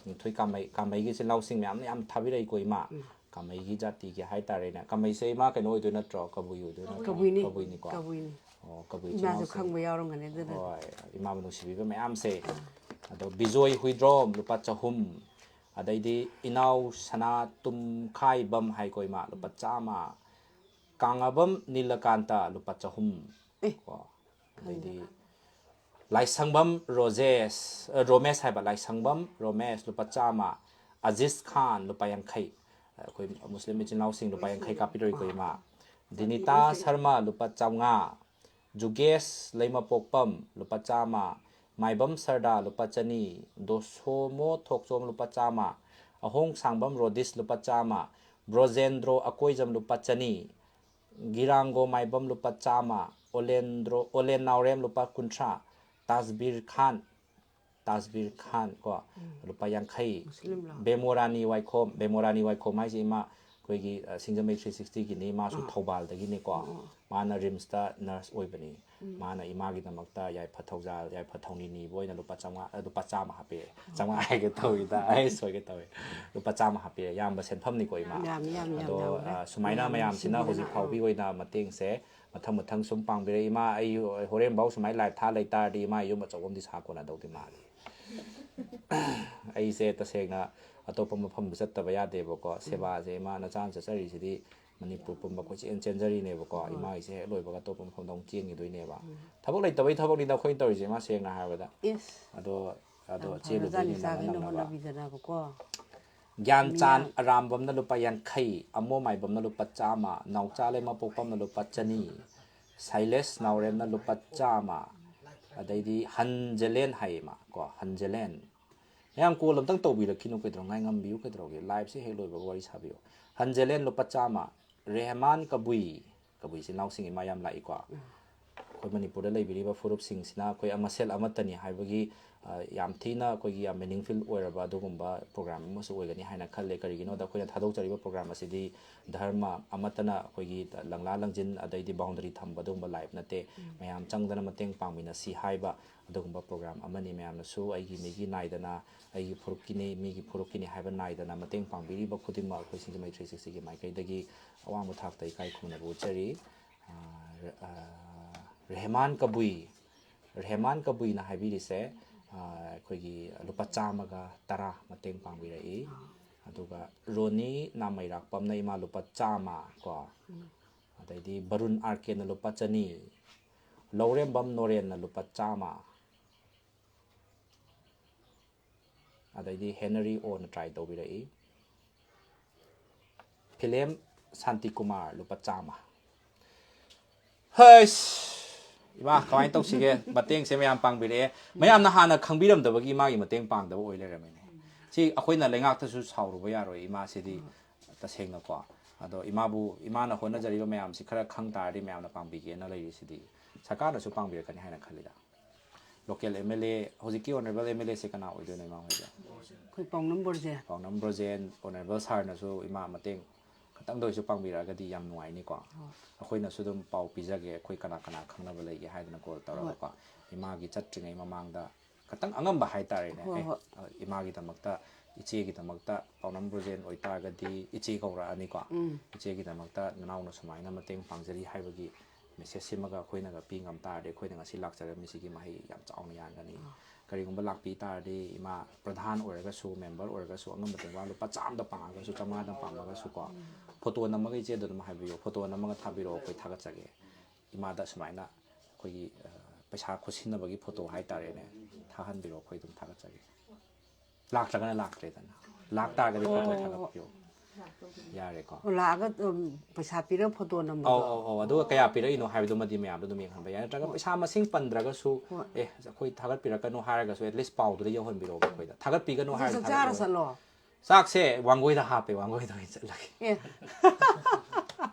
ꯅꯤꯡꯊꯨꯏ ꯀꯥꯃꯩ, ꯀꯥꯃꯩꯒꯤ ꯏꯆꯤꯜ ꯏꯅꯥꯎꯁꯤꯡ ꯃꯌꯥꯝꯅ ꯌꯥꯝ ꯊꯥꯕꯤꯔꯛꯏꯀꯣ ꯏꯃꯥ꯫ ꯀꯥꯃꯩꯒꯤ ꯖꯥꯇꯤꯒꯤ ꯍꯥꯏꯇꯥꯔꯦꯅꯦ꯫ ꯀꯥꯃꯩꯁꯦ ꯏꯃꯥ ꯀꯩꯅꯣ ꯑꯣꯏꯗꯣꯏ ꯅꯠꯇ꯭ꯔꯣ? ꯀꯕꯨꯏ ꯑꯣꯏꯗꯣꯏ ꯅꯠꯇ꯭ꯔꯣ? ꯀꯕꯨꯏꯅꯤ꯫ ꯀꯕꯨꯏꯅꯤꯀꯣ? ꯀꯕꯨꯏꯅꯤ꯫ ꯑꯣ, ꯀꯕꯨꯏ ꯏꯆꯤꯜ ꯏꯃꯥꯁꯨ ꯏꯅꯥꯎꯁꯤꯡ꯫ ꯈꯪꯕ ꯌꯥꯎꯔꯝꯒꯅꯤ ꯑꯗꯨꯅꯅꯦ꯫ ꯍꯣꯏ, ꯏꯃꯥꯕꯨ ꯅꯨꯡꯁꯤꯕꯤꯕ ꯃꯌꯥꯝꯁꯦ꯫ ꯑꯗꯣ ꯕꯤꯖꯣꯏ ꯍꯨꯏꯗ꯭ꯔꯣꯝ ꯂꯨꯄꯥ ꯆꯍꯨꯝ, ꯑꯗꯩꯗꯤ ꯏꯅꯥꯎ ꯁꯅꯥ ꯇꯨꯝꯈꯥꯏꯕꯝ ꯍꯥꯏꯀꯣ ꯏꯃꯥ, ꯂꯨꯄꯥ ꯆꯥꯝꯃ, ꯀꯥꯡꯉꯕꯝ ꯅꯤꯂꯀꯥꯟꯇ ꯂꯨꯄꯥ ꯆꯍꯨꯝ ꯑꯦ꯫ ꯀꯣ, ꯑꯗꯩꯗꯤ ꯂꯥꯏꯁꯪꯕꯝ ꯔꯣꯖꯦꯁ, ꯑ, ꯔꯣꯃꯦꯁ ꯍꯥꯏꯕ, ꯂꯥꯏꯁꯪꯕꯝ ꯔꯣꯃꯦꯁ ꯂꯨꯄꯥ ꯆꯥꯝꯃ, ꯑꯖꯤꯁ ꯈꯥꯟ ꯂꯨꯄꯥ ꯌꯥꯡꯈꯩ, ꯑꯩꯈꯣꯏ ꯃꯨꯁꯂꯤꯝ ꯏꯆꯤꯜ ꯏꯅꯥꯎꯁꯤꯡ ꯂꯨꯄꯥ ꯌꯥꯡꯈꯩ ꯀꯥꯞꯄꯤꯔꯛꯏꯀꯣ ꯏꯃꯥ꯫ ꯗꯤꯅꯤꯇꯥ ꯁꯔꯃ ꯂꯨꯄꯥ ꯆꯥꯝꯃꯉꯥ, ꯖꯨꯒꯦꯁ ꯂꯩꯃꯄꯣꯛꯄꯝ ꯂꯨꯄꯥ ꯆꯥꯝꯃ, ꯃꯥꯏꯕꯝ ꯁꯔꯗꯥ ꯂꯨꯄꯥ ꯆꯅꯤ, ꯗꯣꯁꯣꯃꯣ ꯊꯣꯛꯆꯣꯝ ꯂꯨꯄꯥ ꯆꯥꯝꯃ, ꯑꯍꯣꯡ ꯁꯥꯡꯕꯝ ꯔꯣꯗꯤꯁ ꯂꯨꯄꯥ ꯆꯥꯝꯃ, ꯕ꯭ꯔꯣꯖꯦꯟꯗ꯭ꯔꯣ ꯑꯀꯣꯏꯖꯝ ꯂꯨꯄꯥ ꯆꯅꯤ, ꯒꯤꯔꯥꯡꯒꯣ ꯃꯥꯏꯕꯝ ꯂꯨꯄꯥ ꯆꯥꯝꯃ, ꯑꯣꯂꯦꯟꯗ꯭ꯔꯣ, ꯑꯣꯂꯦꯟ ꯅꯥꯎꯔꯦꯝ ꯂꯨꯄꯥ ꯀꯨꯟꯊ꯭ꯔꯥ, ꯇꯥꯖꯕꯤꯔ ꯈꯥꯟ, ꯇꯥꯖꯕꯤꯔ ꯈꯥꯟ ꯀꯣ, ꯂꯨꯄꯥ ꯌꯥꯡꯈꯩ꯫ ꯃꯨꯁꯂꯤꯝꯂꯣ? ꯕꯦꯃꯣꯔꯥꯅꯤ ꯋꯥꯏꯈꯣꯝ, ꯕꯦꯃꯣꯔꯥꯅꯤ ꯋꯥꯏꯈꯣꯝ ꯍꯥꯏꯁꯦ ꯏꯃꯥ ꯑꯩꯈꯣꯏꯒꯤ, ꯑ, ꯁꯤꯡꯖꯃꯩ ꯊ꯭ꯔꯤ ꯁꯤꯛꯁꯇꯤꯒꯤꯅꯤ, ꯃꯥꯁꯨ ꯊꯧꯕꯥꯜꯗꯒꯤꯅꯤꯀꯣ꯫ ꯃꯥꯅ ꯔꯤꯝꯁꯇ ꯅꯔꯁ ꯑꯣꯏꯕꯅꯤ꯫ ꯃꯥꯅ ꯏꯃꯥꯒꯤꯗꯃꯛꯇ ꯌꯥꯏꯐ ꯊꯧꯖꯥꯜ, ꯌꯥꯏꯐ ꯊꯧꯅꯤ ꯅꯤꯕ ꯑꯣꯏꯅ ꯂꯨꯄꯥ ꯆꯥꯝꯃꯉꯥ, ꯑ, ꯂꯨꯄꯥ ꯆꯥꯝꯃ ꯍꯥꯞꯄꯤꯔꯛꯑꯦ꯫ ꯆꯥꯝꯃꯉꯥ ꯍꯥꯏꯒꯦ ꯇꯧꯏꯗ, ꯑꯩ ꯁꯣꯏꯒꯦ ꯇꯧꯏ꯫ ꯂꯨꯄꯥ ꯆꯥꯝꯃ ꯍꯥꯞꯄꯤꯔꯛꯑꯦ꯫ ꯌꯥꯝꯕ ꯁꯦꯟꯐꯝꯅꯤꯀꯣ ꯏꯃꯥ꯫ ꯌꯥꯝ, ꯌꯥꯝ, ꯌꯥꯝ, ꯑꯗꯣ, ꯌꯥꯝꯈ꯭ꯔꯦ꯫ ꯑ, ꯁꯨꯃꯥꯏꯅ ꯌꯥꯝ ꯃꯌꯥꯝꯁꯤꯅ ꯅꯨꯡꯁꯤꯕꯤꯗꯅ, ꯍꯧꯖꯤꯛ ꯐꯥꯎꯕꯒꯤ ꯑꯣꯏꯅ ꯃꯇꯦꯡꯁꯦ ꯃꯊꯪ ꯃꯊꯪ ꯁꯨꯝ ꯄꯥꯡꯕꯤꯔꯛꯑꯦ꯫ ꯏꯃꯥ, ꯑꯩ ꯍꯣꯔꯦꯟꯐꯥꯎ ꯁꯨꯃꯥꯏꯅ ꯂꯥꯏꯞ ꯊꯥ ꯂꯩꯇꯥꯔꯗꯤ ꯏꯃꯥ ꯌꯨꯝ ꯑꯆꯧꯕ ꯑꯃꯗꯤ ꯁꯥ ꯀꯣꯟꯅꯗꯧꯗꯤ ꯃꯥꯜꯂꯤ꯫ ꯑꯩꯁꯦ ꯇꯁꯦꯡꯅ ꯑꯇꯣꯞꯄ ꯃꯐꯝꯗ ꯆꯠꯇꯕ ꯌꯥꯗꯦꯕꯀꯣ꯫ ꯁꯦꯕꯥꯁꯦ ꯏꯃꯥ ꯅꯆꯥꯅ ꯆꯠꯆꯔꯤꯁꯤꯗꯤ ꯃꯅꯤꯄꯨꯔ ꯄꯨꯝꯕ ꯀꯣꯏꯆꯦꯟ ꯆꯦꯟꯖꯔꯤꯅꯦꯕꯀꯣ꯫ ꯏꯃꯥꯒꯤꯁꯦ ꯍꯦꯛ ꯂꯣꯏꯕꯒ ꯑꯇꯣꯞꯄ ꯃꯐꯝꯗ ꯑꯃꯨꯛ ꯆꯦꯟꯈꯤꯗꯣꯏꯅꯦꯕ꯫ ꯊꯕꯛ ꯂꯩꯇꯕꯩ ꯊꯕꯛꯅꯤꯗ ꯑꯩꯈꯣꯏꯅ ꯇꯧꯔꯤꯁꯦ ꯏꯃꯥ, ꯁꯦꯡꯅ ꯍꯥꯏꯔꯕꯗ꯫ ꯏꯁ꯫ ꯑꯗꯣ, ꯑꯗꯣ ꯌꯥꯝ ꯆꯦꯜꯂꯨꯗꯣꯏꯅꯤ ꯐꯔꯖꯥꯠꯅꯤ, ꯏꯆꯥꯈꯩꯅ ꯅꯪꯅꯕ꯫ ꯍꯣꯠꯅꯕꯤꯗꯅꯕꯀꯣ꯫ ꯒ꯭ꯌꯥꯟꯆꯥꯟ ꯑꯔꯥꯝꯕꯝꯅ ꯂꯨꯄꯥ ꯌꯥꯡꯈꯩ, ꯑꯃꯣ ꯃꯥꯏꯕꯝꯅ ꯂꯨꯄꯥ ꯆꯥꯝꯃ, ꯅꯥꯎꯆꯥ ꯂꯩꯃꯄꯣꯛꯄꯝꯅ ꯂꯨꯄꯥ ꯆꯅꯤ, ꯁꯥꯏꯂꯦꯁ ꯅꯥꯎꯔꯦꯝꯅ ꯂꯨꯄꯥ ꯆꯥꯝꯃ, ꯑꯗꯩꯗꯤ ꯍꯟꯖꯦꯂꯦꯟ ꯍꯥꯏꯌꯦ ꯃꯥ ꯀꯣ, ꯍꯟꯖꯦꯂꯦꯟ꯫ ꯃꯌꯥꯝ ꯀꯣꯜ ꯑꯝꯇꯪ ꯇꯧꯕꯤꯔꯛꯈꯤꯅꯨ ꯀꯩꯗꯧꯔ-, ꯉꯥꯏ ꯉꯝꯕꯤꯌꯨ ꯀꯩꯗꯧꯔꯒꯦ, ꯂꯥꯏꯞꯁꯦ ꯍꯦꯛ ꯂꯣꯏꯕꯒ ꯋꯥꯔꯤ ꯁꯥꯕꯤꯌꯨ꯫ ꯍꯟꯖꯦꯂꯦꯟ ꯂꯨꯄꯥ ꯆꯥꯝꯃ, ꯔꯦꯍꯃꯥꯟ ꯀꯕꯨꯏ, ꯀꯕꯨꯏ ꯏꯆꯤꯜ ꯏꯅꯥꯎꯁꯤꯡ ꯏꯃꯥ ꯌꯥꯝ ꯂꯥꯛꯏꯀꯣ꯫ ꯑꯩꯈꯣꯏ ꯃꯅꯤꯄꯨꯔꯗ ꯂꯩꯕꯤꯔꯤꯕ ꯐꯨꯔꯨꯞꯁꯤꯡꯁꯤꯅ ꯑꯩꯈꯣꯏ ꯃꯁꯦꯜ ꯑꯃꯠꯇꯅꯤ ꯍꯥꯏꯕꯒꯤ, ꯑ, ꯌꯥꯝ ꯊꯤꯅ ꯑꯩꯈꯣꯏꯒꯤ ꯌꯥꯝ meaningful ꯑꯣꯏꯔꯕ ꯑꯗꯨꯒꯨꯝꯕ program ꯑꯃꯁꯨ ꯑꯣꯏꯒꯅꯤ ꯍꯥꯏꯅ ꯈꯜꯂꯦ꯫ ꯀꯔꯤꯒꯤꯅꯣꯗ ꯑꯩꯈꯣꯏꯅ ꯊꯥꯗꯣꯛꯆꯔꯤꯕ program ꯑꯁꯤꯗꯤ ꯙꯔꯃ ꯑꯃꯠꯇꯅ ꯑꯩꯈꯣꯏꯒꯤ ꯂꯪꯂꯥ ꯂꯪꯖꯤꯟ ꯑꯗꯩꯗꯤ boundary ꯊꯝꯕ ꯑꯗꯨꯒꯨꯝꯕ life ꯅꯠꯇꯦ꯫ ꯃꯌꯥꯝ ꯆꯪꯗꯅ ꯃꯇꯦꯡ ꯄꯥꯡꯃꯤꯟꯅꯁꯤ ꯍꯥꯏꯕ ꯑꯗꯨꯒꯨꯝꯕ program ꯑꯃꯅꯤ꯫ ꯃꯌꯥꯝꯅꯁꯨ ꯑꯩꯒꯤ ꯃꯤꯒꯤ ꯅꯥꯏꯗꯅ, ꯑꯩꯒꯤ ꯐꯨꯔꯨꯞꯀꯤꯅꯤ, ꯃꯤꯒꯤ ꯐꯨꯔꯨꯞꯀꯤꯅꯤ ꯍꯥꯏꯕ ꯅꯥꯏꯗꯅ ꯃꯇꯦꯡ ꯄꯥꯡꯕꯤꯔꯤꯕ ꯈꯨꯗꯤꯡꯃꯛ ꯑꯩꯈꯣꯏ ꯁꯤꯡꯖꯃꯩ three sixty ꯒꯤ ꯃꯥꯏꯀꯩꯗꯒꯤ ꯑꯋꯥꯡꯕ ꯊꯥꯛꯇ ꯏꯀꯥꯏ ꯈꯨꯝꯅꯕ ꯎꯠꯆꯔꯤ꯫ ꯑ, ꯑ, ꯔꯦꯍꯃꯥꯟ ꯀꯕꯨꯏ, ꯔꯦꯍꯃꯥꯟ ꯀꯕꯨꯏꯅ ꯍꯥꯏꯕꯤꯔꯤꯁꯦ, ꯑ, ꯑꯩꯈꯣꯏꯒꯤ ꯂꯨꯄꯥ ꯆꯥꯝꯃꯒ ꯇꯔꯥ ꯃꯇꯦꯡ ꯄꯥꯡꯕꯤꯔꯛꯏ꯫ ꯑꯗꯨꯒ ꯔꯣꯅꯤ ꯅꯥꯃꯩꯔꯥꯛꯄꯝꯅ ꯏꯃꯥ ꯂꯨꯄꯥ ꯆꯥꯝꯃ ꯀꯣ, ꯑꯗꯩꯗꯤ ꯕꯔꯨꯟ ꯑꯥꯔ ꯀꯦꯅ ꯂꯨꯄꯥ ꯆꯅꯤ, ꯂꯧꯔꯦꯝꯕꯝ ꯅꯣꯔꯦꯟꯅ ꯂꯨꯄꯥ ꯆꯥꯝꯃ, ꯑꯗꯩꯗꯤ ꯍꯦꯅꯔꯤ ꯑꯣꯅ try ꯇꯧꯕꯤꯔꯛꯏ꯫ ꯐꯤꯂꯦꯝ ꯁꯥꯟꯇꯤꯀꯨꯃꯥꯔ ꯂꯨꯄꯥ ꯆꯥꯝꯃ꯫ ꯍꯩꯁ! ꯏꯃꯥ, ꯀꯃꯥꯏꯅ ꯇꯧꯁꯤꯒꯦ? ꯃꯇꯦꯡꯁꯦ ꯃꯌꯥꯝ ꯄꯥꯡꯕꯤꯔꯛꯑꯦ꯫ ꯃꯌꯥꯝꯅ ꯍꯥꯟꯅ ꯈꯪꯕꯤꯔꯝꯗꯕꯒꯤ ꯏꯃꯥꯒꯤ ꯃꯇꯦꯡ ꯄꯥꯡꯗꯕ ꯑꯣꯏ ꯂꯩꯔꯝꯃꯦꯅꯦ꯫ ꯁꯤ ꯑꯩꯈꯣꯏꯅ ꯂꯩꯉꯥꯛꯇꯁꯨ ꯁꯥꯎꯔꯨꯕ ꯌꯥꯔꯣꯏ, ꯏꯃꯥꯁꯤꯗꯤ ꯇꯁꯦꯡꯅꯀꯣ꯫ ꯑꯗꯣ ꯏꯃꯥꯕꯨ, ꯏꯃꯥꯅ ꯍꯣꯠꯅꯖꯔꯤꯕ ꯃꯌꯥꯝꯁꯤ ꯈꯔ ꯈꯪ ꯇꯥꯔꯗꯤ ꯃꯌꯥꯝꯅ ꯄꯥꯡꯕꯤꯒꯦꯅ ꯂꯩꯔꯤꯁꯤꯗꯤ꯫ ꯁꯔꯀꯥꯔꯅꯁꯨ ꯄꯥꯡꯕꯤꯔꯛꯀꯅꯤ ꯍꯥꯏꯅ ꯈꯜꯂꯤꯗ꯫ Local M L A, ꯍꯧꯖꯤꯛꯀꯤ honourable M L A ꯁꯦ ꯀꯅꯥ ꯑꯣꯏꯗꯣꯏꯅꯣ ꯏꯃꯥ ꯍꯣꯏꯒꯤ? ꯑꯩꯈꯣꯏ ꯄꯥꯎꯅꯝ ꯕ꯭ꯔꯣꯖꯦꯟ꯫ ꯄꯥꯎꯅꯝ ꯕ꯭ꯔꯣꯖꯦꯟ, honourable sir ꯅꯁꯨ ꯏꯃꯥ ꯃꯇꯦꯡ ꯈꯇꯪꯗ ꯑꯣꯏꯁꯨ ꯄꯥꯡꯕꯤꯔꯛꯑꯒꯗꯤ ꯌꯥꯝ ꯅꯨꯡꯉꯥꯏꯅꯤꯀꯣ꯫ ꯍꯣꯏ꯫ ꯑꯩꯈꯣꯏꯅꯁꯨ ꯑꯗꯨꯝ ꯄꯥꯎ ꯄꯤꯖꯒꯦ, ꯑꯩꯈꯣꯏ ꯀꯅꯥ ꯀꯅꯥ ꯈꯪꯅꯕ ꯂꯩꯒꯦ ꯍꯥꯏꯗꯅ call ꯇꯧꯔꯒꯀꯣ꯫ ꯏꯃꯥꯒꯤ ꯆꯠꯇ꯭ꯔꯤꯉꯩ ꯃꯃꯥꯡꯗ ꯈꯇꯪ ꯑꯉꯝꯕ ꯍꯥꯏꯇꯥꯔꯦꯅꯦ꯫ ꯍꯣꯏ, ꯑꯦ, ꯍꯣꯏ꯫ ꯑ, ꯏꯃꯥꯒꯤ ꯗꯃꯛꯇ, ꯏꯆꯦꯒꯤ ꯗꯃꯛꯇ ꯄꯥꯎꯅꯝ ꯕ꯭ꯔꯣꯖꯦꯟ ꯑꯣꯏꯇꯥꯔꯒꯗꯤ ꯏꯆꯦ ꯀꯧꯔꯛꯑꯅꯤꯀꯣ꯫ ꯎꯝ꯫ ꯏꯆꯦꯒꯤ ꯗꯃꯛꯇ ꯅꯅꯥꯎꯅ ꯁꯨꯃꯥꯏꯅ ꯃꯇꯦꯡ ꯄꯥꯡꯖꯔꯤ ꯍꯥꯏꯕꯒꯤ message ꯁꯤꯃꯒ ꯑꯩꯈꯣꯏꯅꯒ ꯄꯤ ꯉꯝ ꯇꯥꯔꯗꯤ ꯑꯩꯈꯣꯏꯅ ꯉꯁꯤ ꯂꯥꯛꯆꯔꯝꯃꯤꯁꯤꯒꯤ ꯃꯍꯩ ꯌꯥꯝ ꯆꯥꯎꯅ ꯌꯥꯟꯒꯅꯤ꯫ ꯑꯥ꯫ ꯀꯔꯤꯒꯨꯝꯕ ꯂꯥꯛꯄꯤ ꯇꯥꯔꯗꯤ ꯏꯃꯥ ꯄ꯭ꯔꯙꯥꯟ ꯑꯣꯏꯔꯒꯁꯨ, member ꯑꯣꯏꯔꯒꯁꯨ, ꯑꯉꯝꯕ ꯇꯦꯡꯕꯥꯡ ꯂꯨꯄꯥ ꯆꯥꯝꯗ ꯄꯥꯡꯉꯒꯁꯨ, ꯆꯥꯝꯃꯉꯥꯗ ꯄꯥꯡꯉꯒꯁꯨꯀꯣ, ꯐꯣꯇꯣ ꯅꯝꯃꯒ ꯏꯆꯦꯗ ꯑꯗꯨꯝ ꯍꯥꯏꯕꯤꯌꯣ, ꯐꯣꯇꯣ ꯅꯝꯃꯒ ꯊꯥꯕꯤꯔꯛꯑꯣ, ꯑꯩꯈꯣꯏ ꯊꯥꯒꯠꯆꯒꯦ꯫ ꯏꯃꯥꯗ ꯁꯨꯃꯥꯏꯅ ꯑꯩꯈꯣꯏꯒꯤ, ꯑ, ꯄꯩꯁꯥ ꯈꯨꯠꯁꯤꯟꯅꯕꯒꯤ ꯐꯣꯇꯣ ꯍꯥꯏꯇꯥꯔꯦꯅꯦ, ꯊꯥꯍꯟꯕꯤꯔꯛꯑꯣ, ꯑꯩꯈꯣꯏ ꯑꯗꯨꯝ ꯊꯥꯒꯠꯆꯒꯦ꯫ ꯂꯥꯛꯇ꯭ꯔꯒꯅ ꯂꯥꯛꯇ꯭ꯔꯦꯗꯅ, ꯂꯥꯛꯇꯥꯔꯒꯗꯤ ꯐꯣꯇꯣ ꯊꯥꯒꯠꯄꯤꯌꯣ꯫ ꯌꯥꯔꯦꯀꯣ? ꯑꯣ, ꯂꯥꯛꯑꯒ, ꯎꯝ, ꯄꯩꯁꯥ ꯄꯤꯔꯒ ꯐꯣꯇꯣ ꯅꯝꯕꯗꯣ? ꯑꯧ, ꯑꯧ, ꯑꯧ, ꯑꯗꯨꯒ ꯀꯌꯥ ꯄꯤꯔꯛꯏꯅꯣ ꯍꯥꯏꯕꯗꯨꯃꯗꯤ ꯃꯌꯥꯝꯗꯣ ꯑꯗꯨꯝ ꯌꯦꯡꯍꯟꯕ ꯌꯥꯏ꯫ ꯅꯠꯇ꯭ꯔꯒ ꯍꯣꯏ꯫ ꯄꯩꯁꯥ ꯃꯁꯤꯡ ꯄꯟꯗ꯭ꯔꯒꯁꯨ, ꯍꯣꯏ꯫ "ꯑꯦ, ꯑꯩꯈꯣꯏ ꯊꯥꯒꯠꯄꯤꯔꯛꯀꯅꯨ" ꯍꯥꯏꯔꯒꯁꯨ at least ꯄꯥꯎꯗꯨꯗ ꯌꯧꯍꯟꯕꯤꯔꯛꯑꯣꯕ ꯑꯩꯈꯣꯏꯗ꯫ ꯊꯥꯒꯠꯄꯤꯒꯅꯨ ꯑꯗꯨ ꯍꯥꯏꯔꯁꯨ ꯆꯥꯛ ꯆꯥꯔ ꯊꯥꯒꯠꯄꯤꯔꯛꯑꯣ꯫ ꯆꯠꯂꯣ? ꯆꯥꯛꯁꯦ ꯋꯥꯡꯒꯣꯏꯗ ꯍꯥꯞꯄꯦ, ꯋꯥꯡꯒꯣꯏꯗ ꯑꯣꯏꯅ ꯆꯠꯂꯒꯦ꯫ ꯑꯦ꯫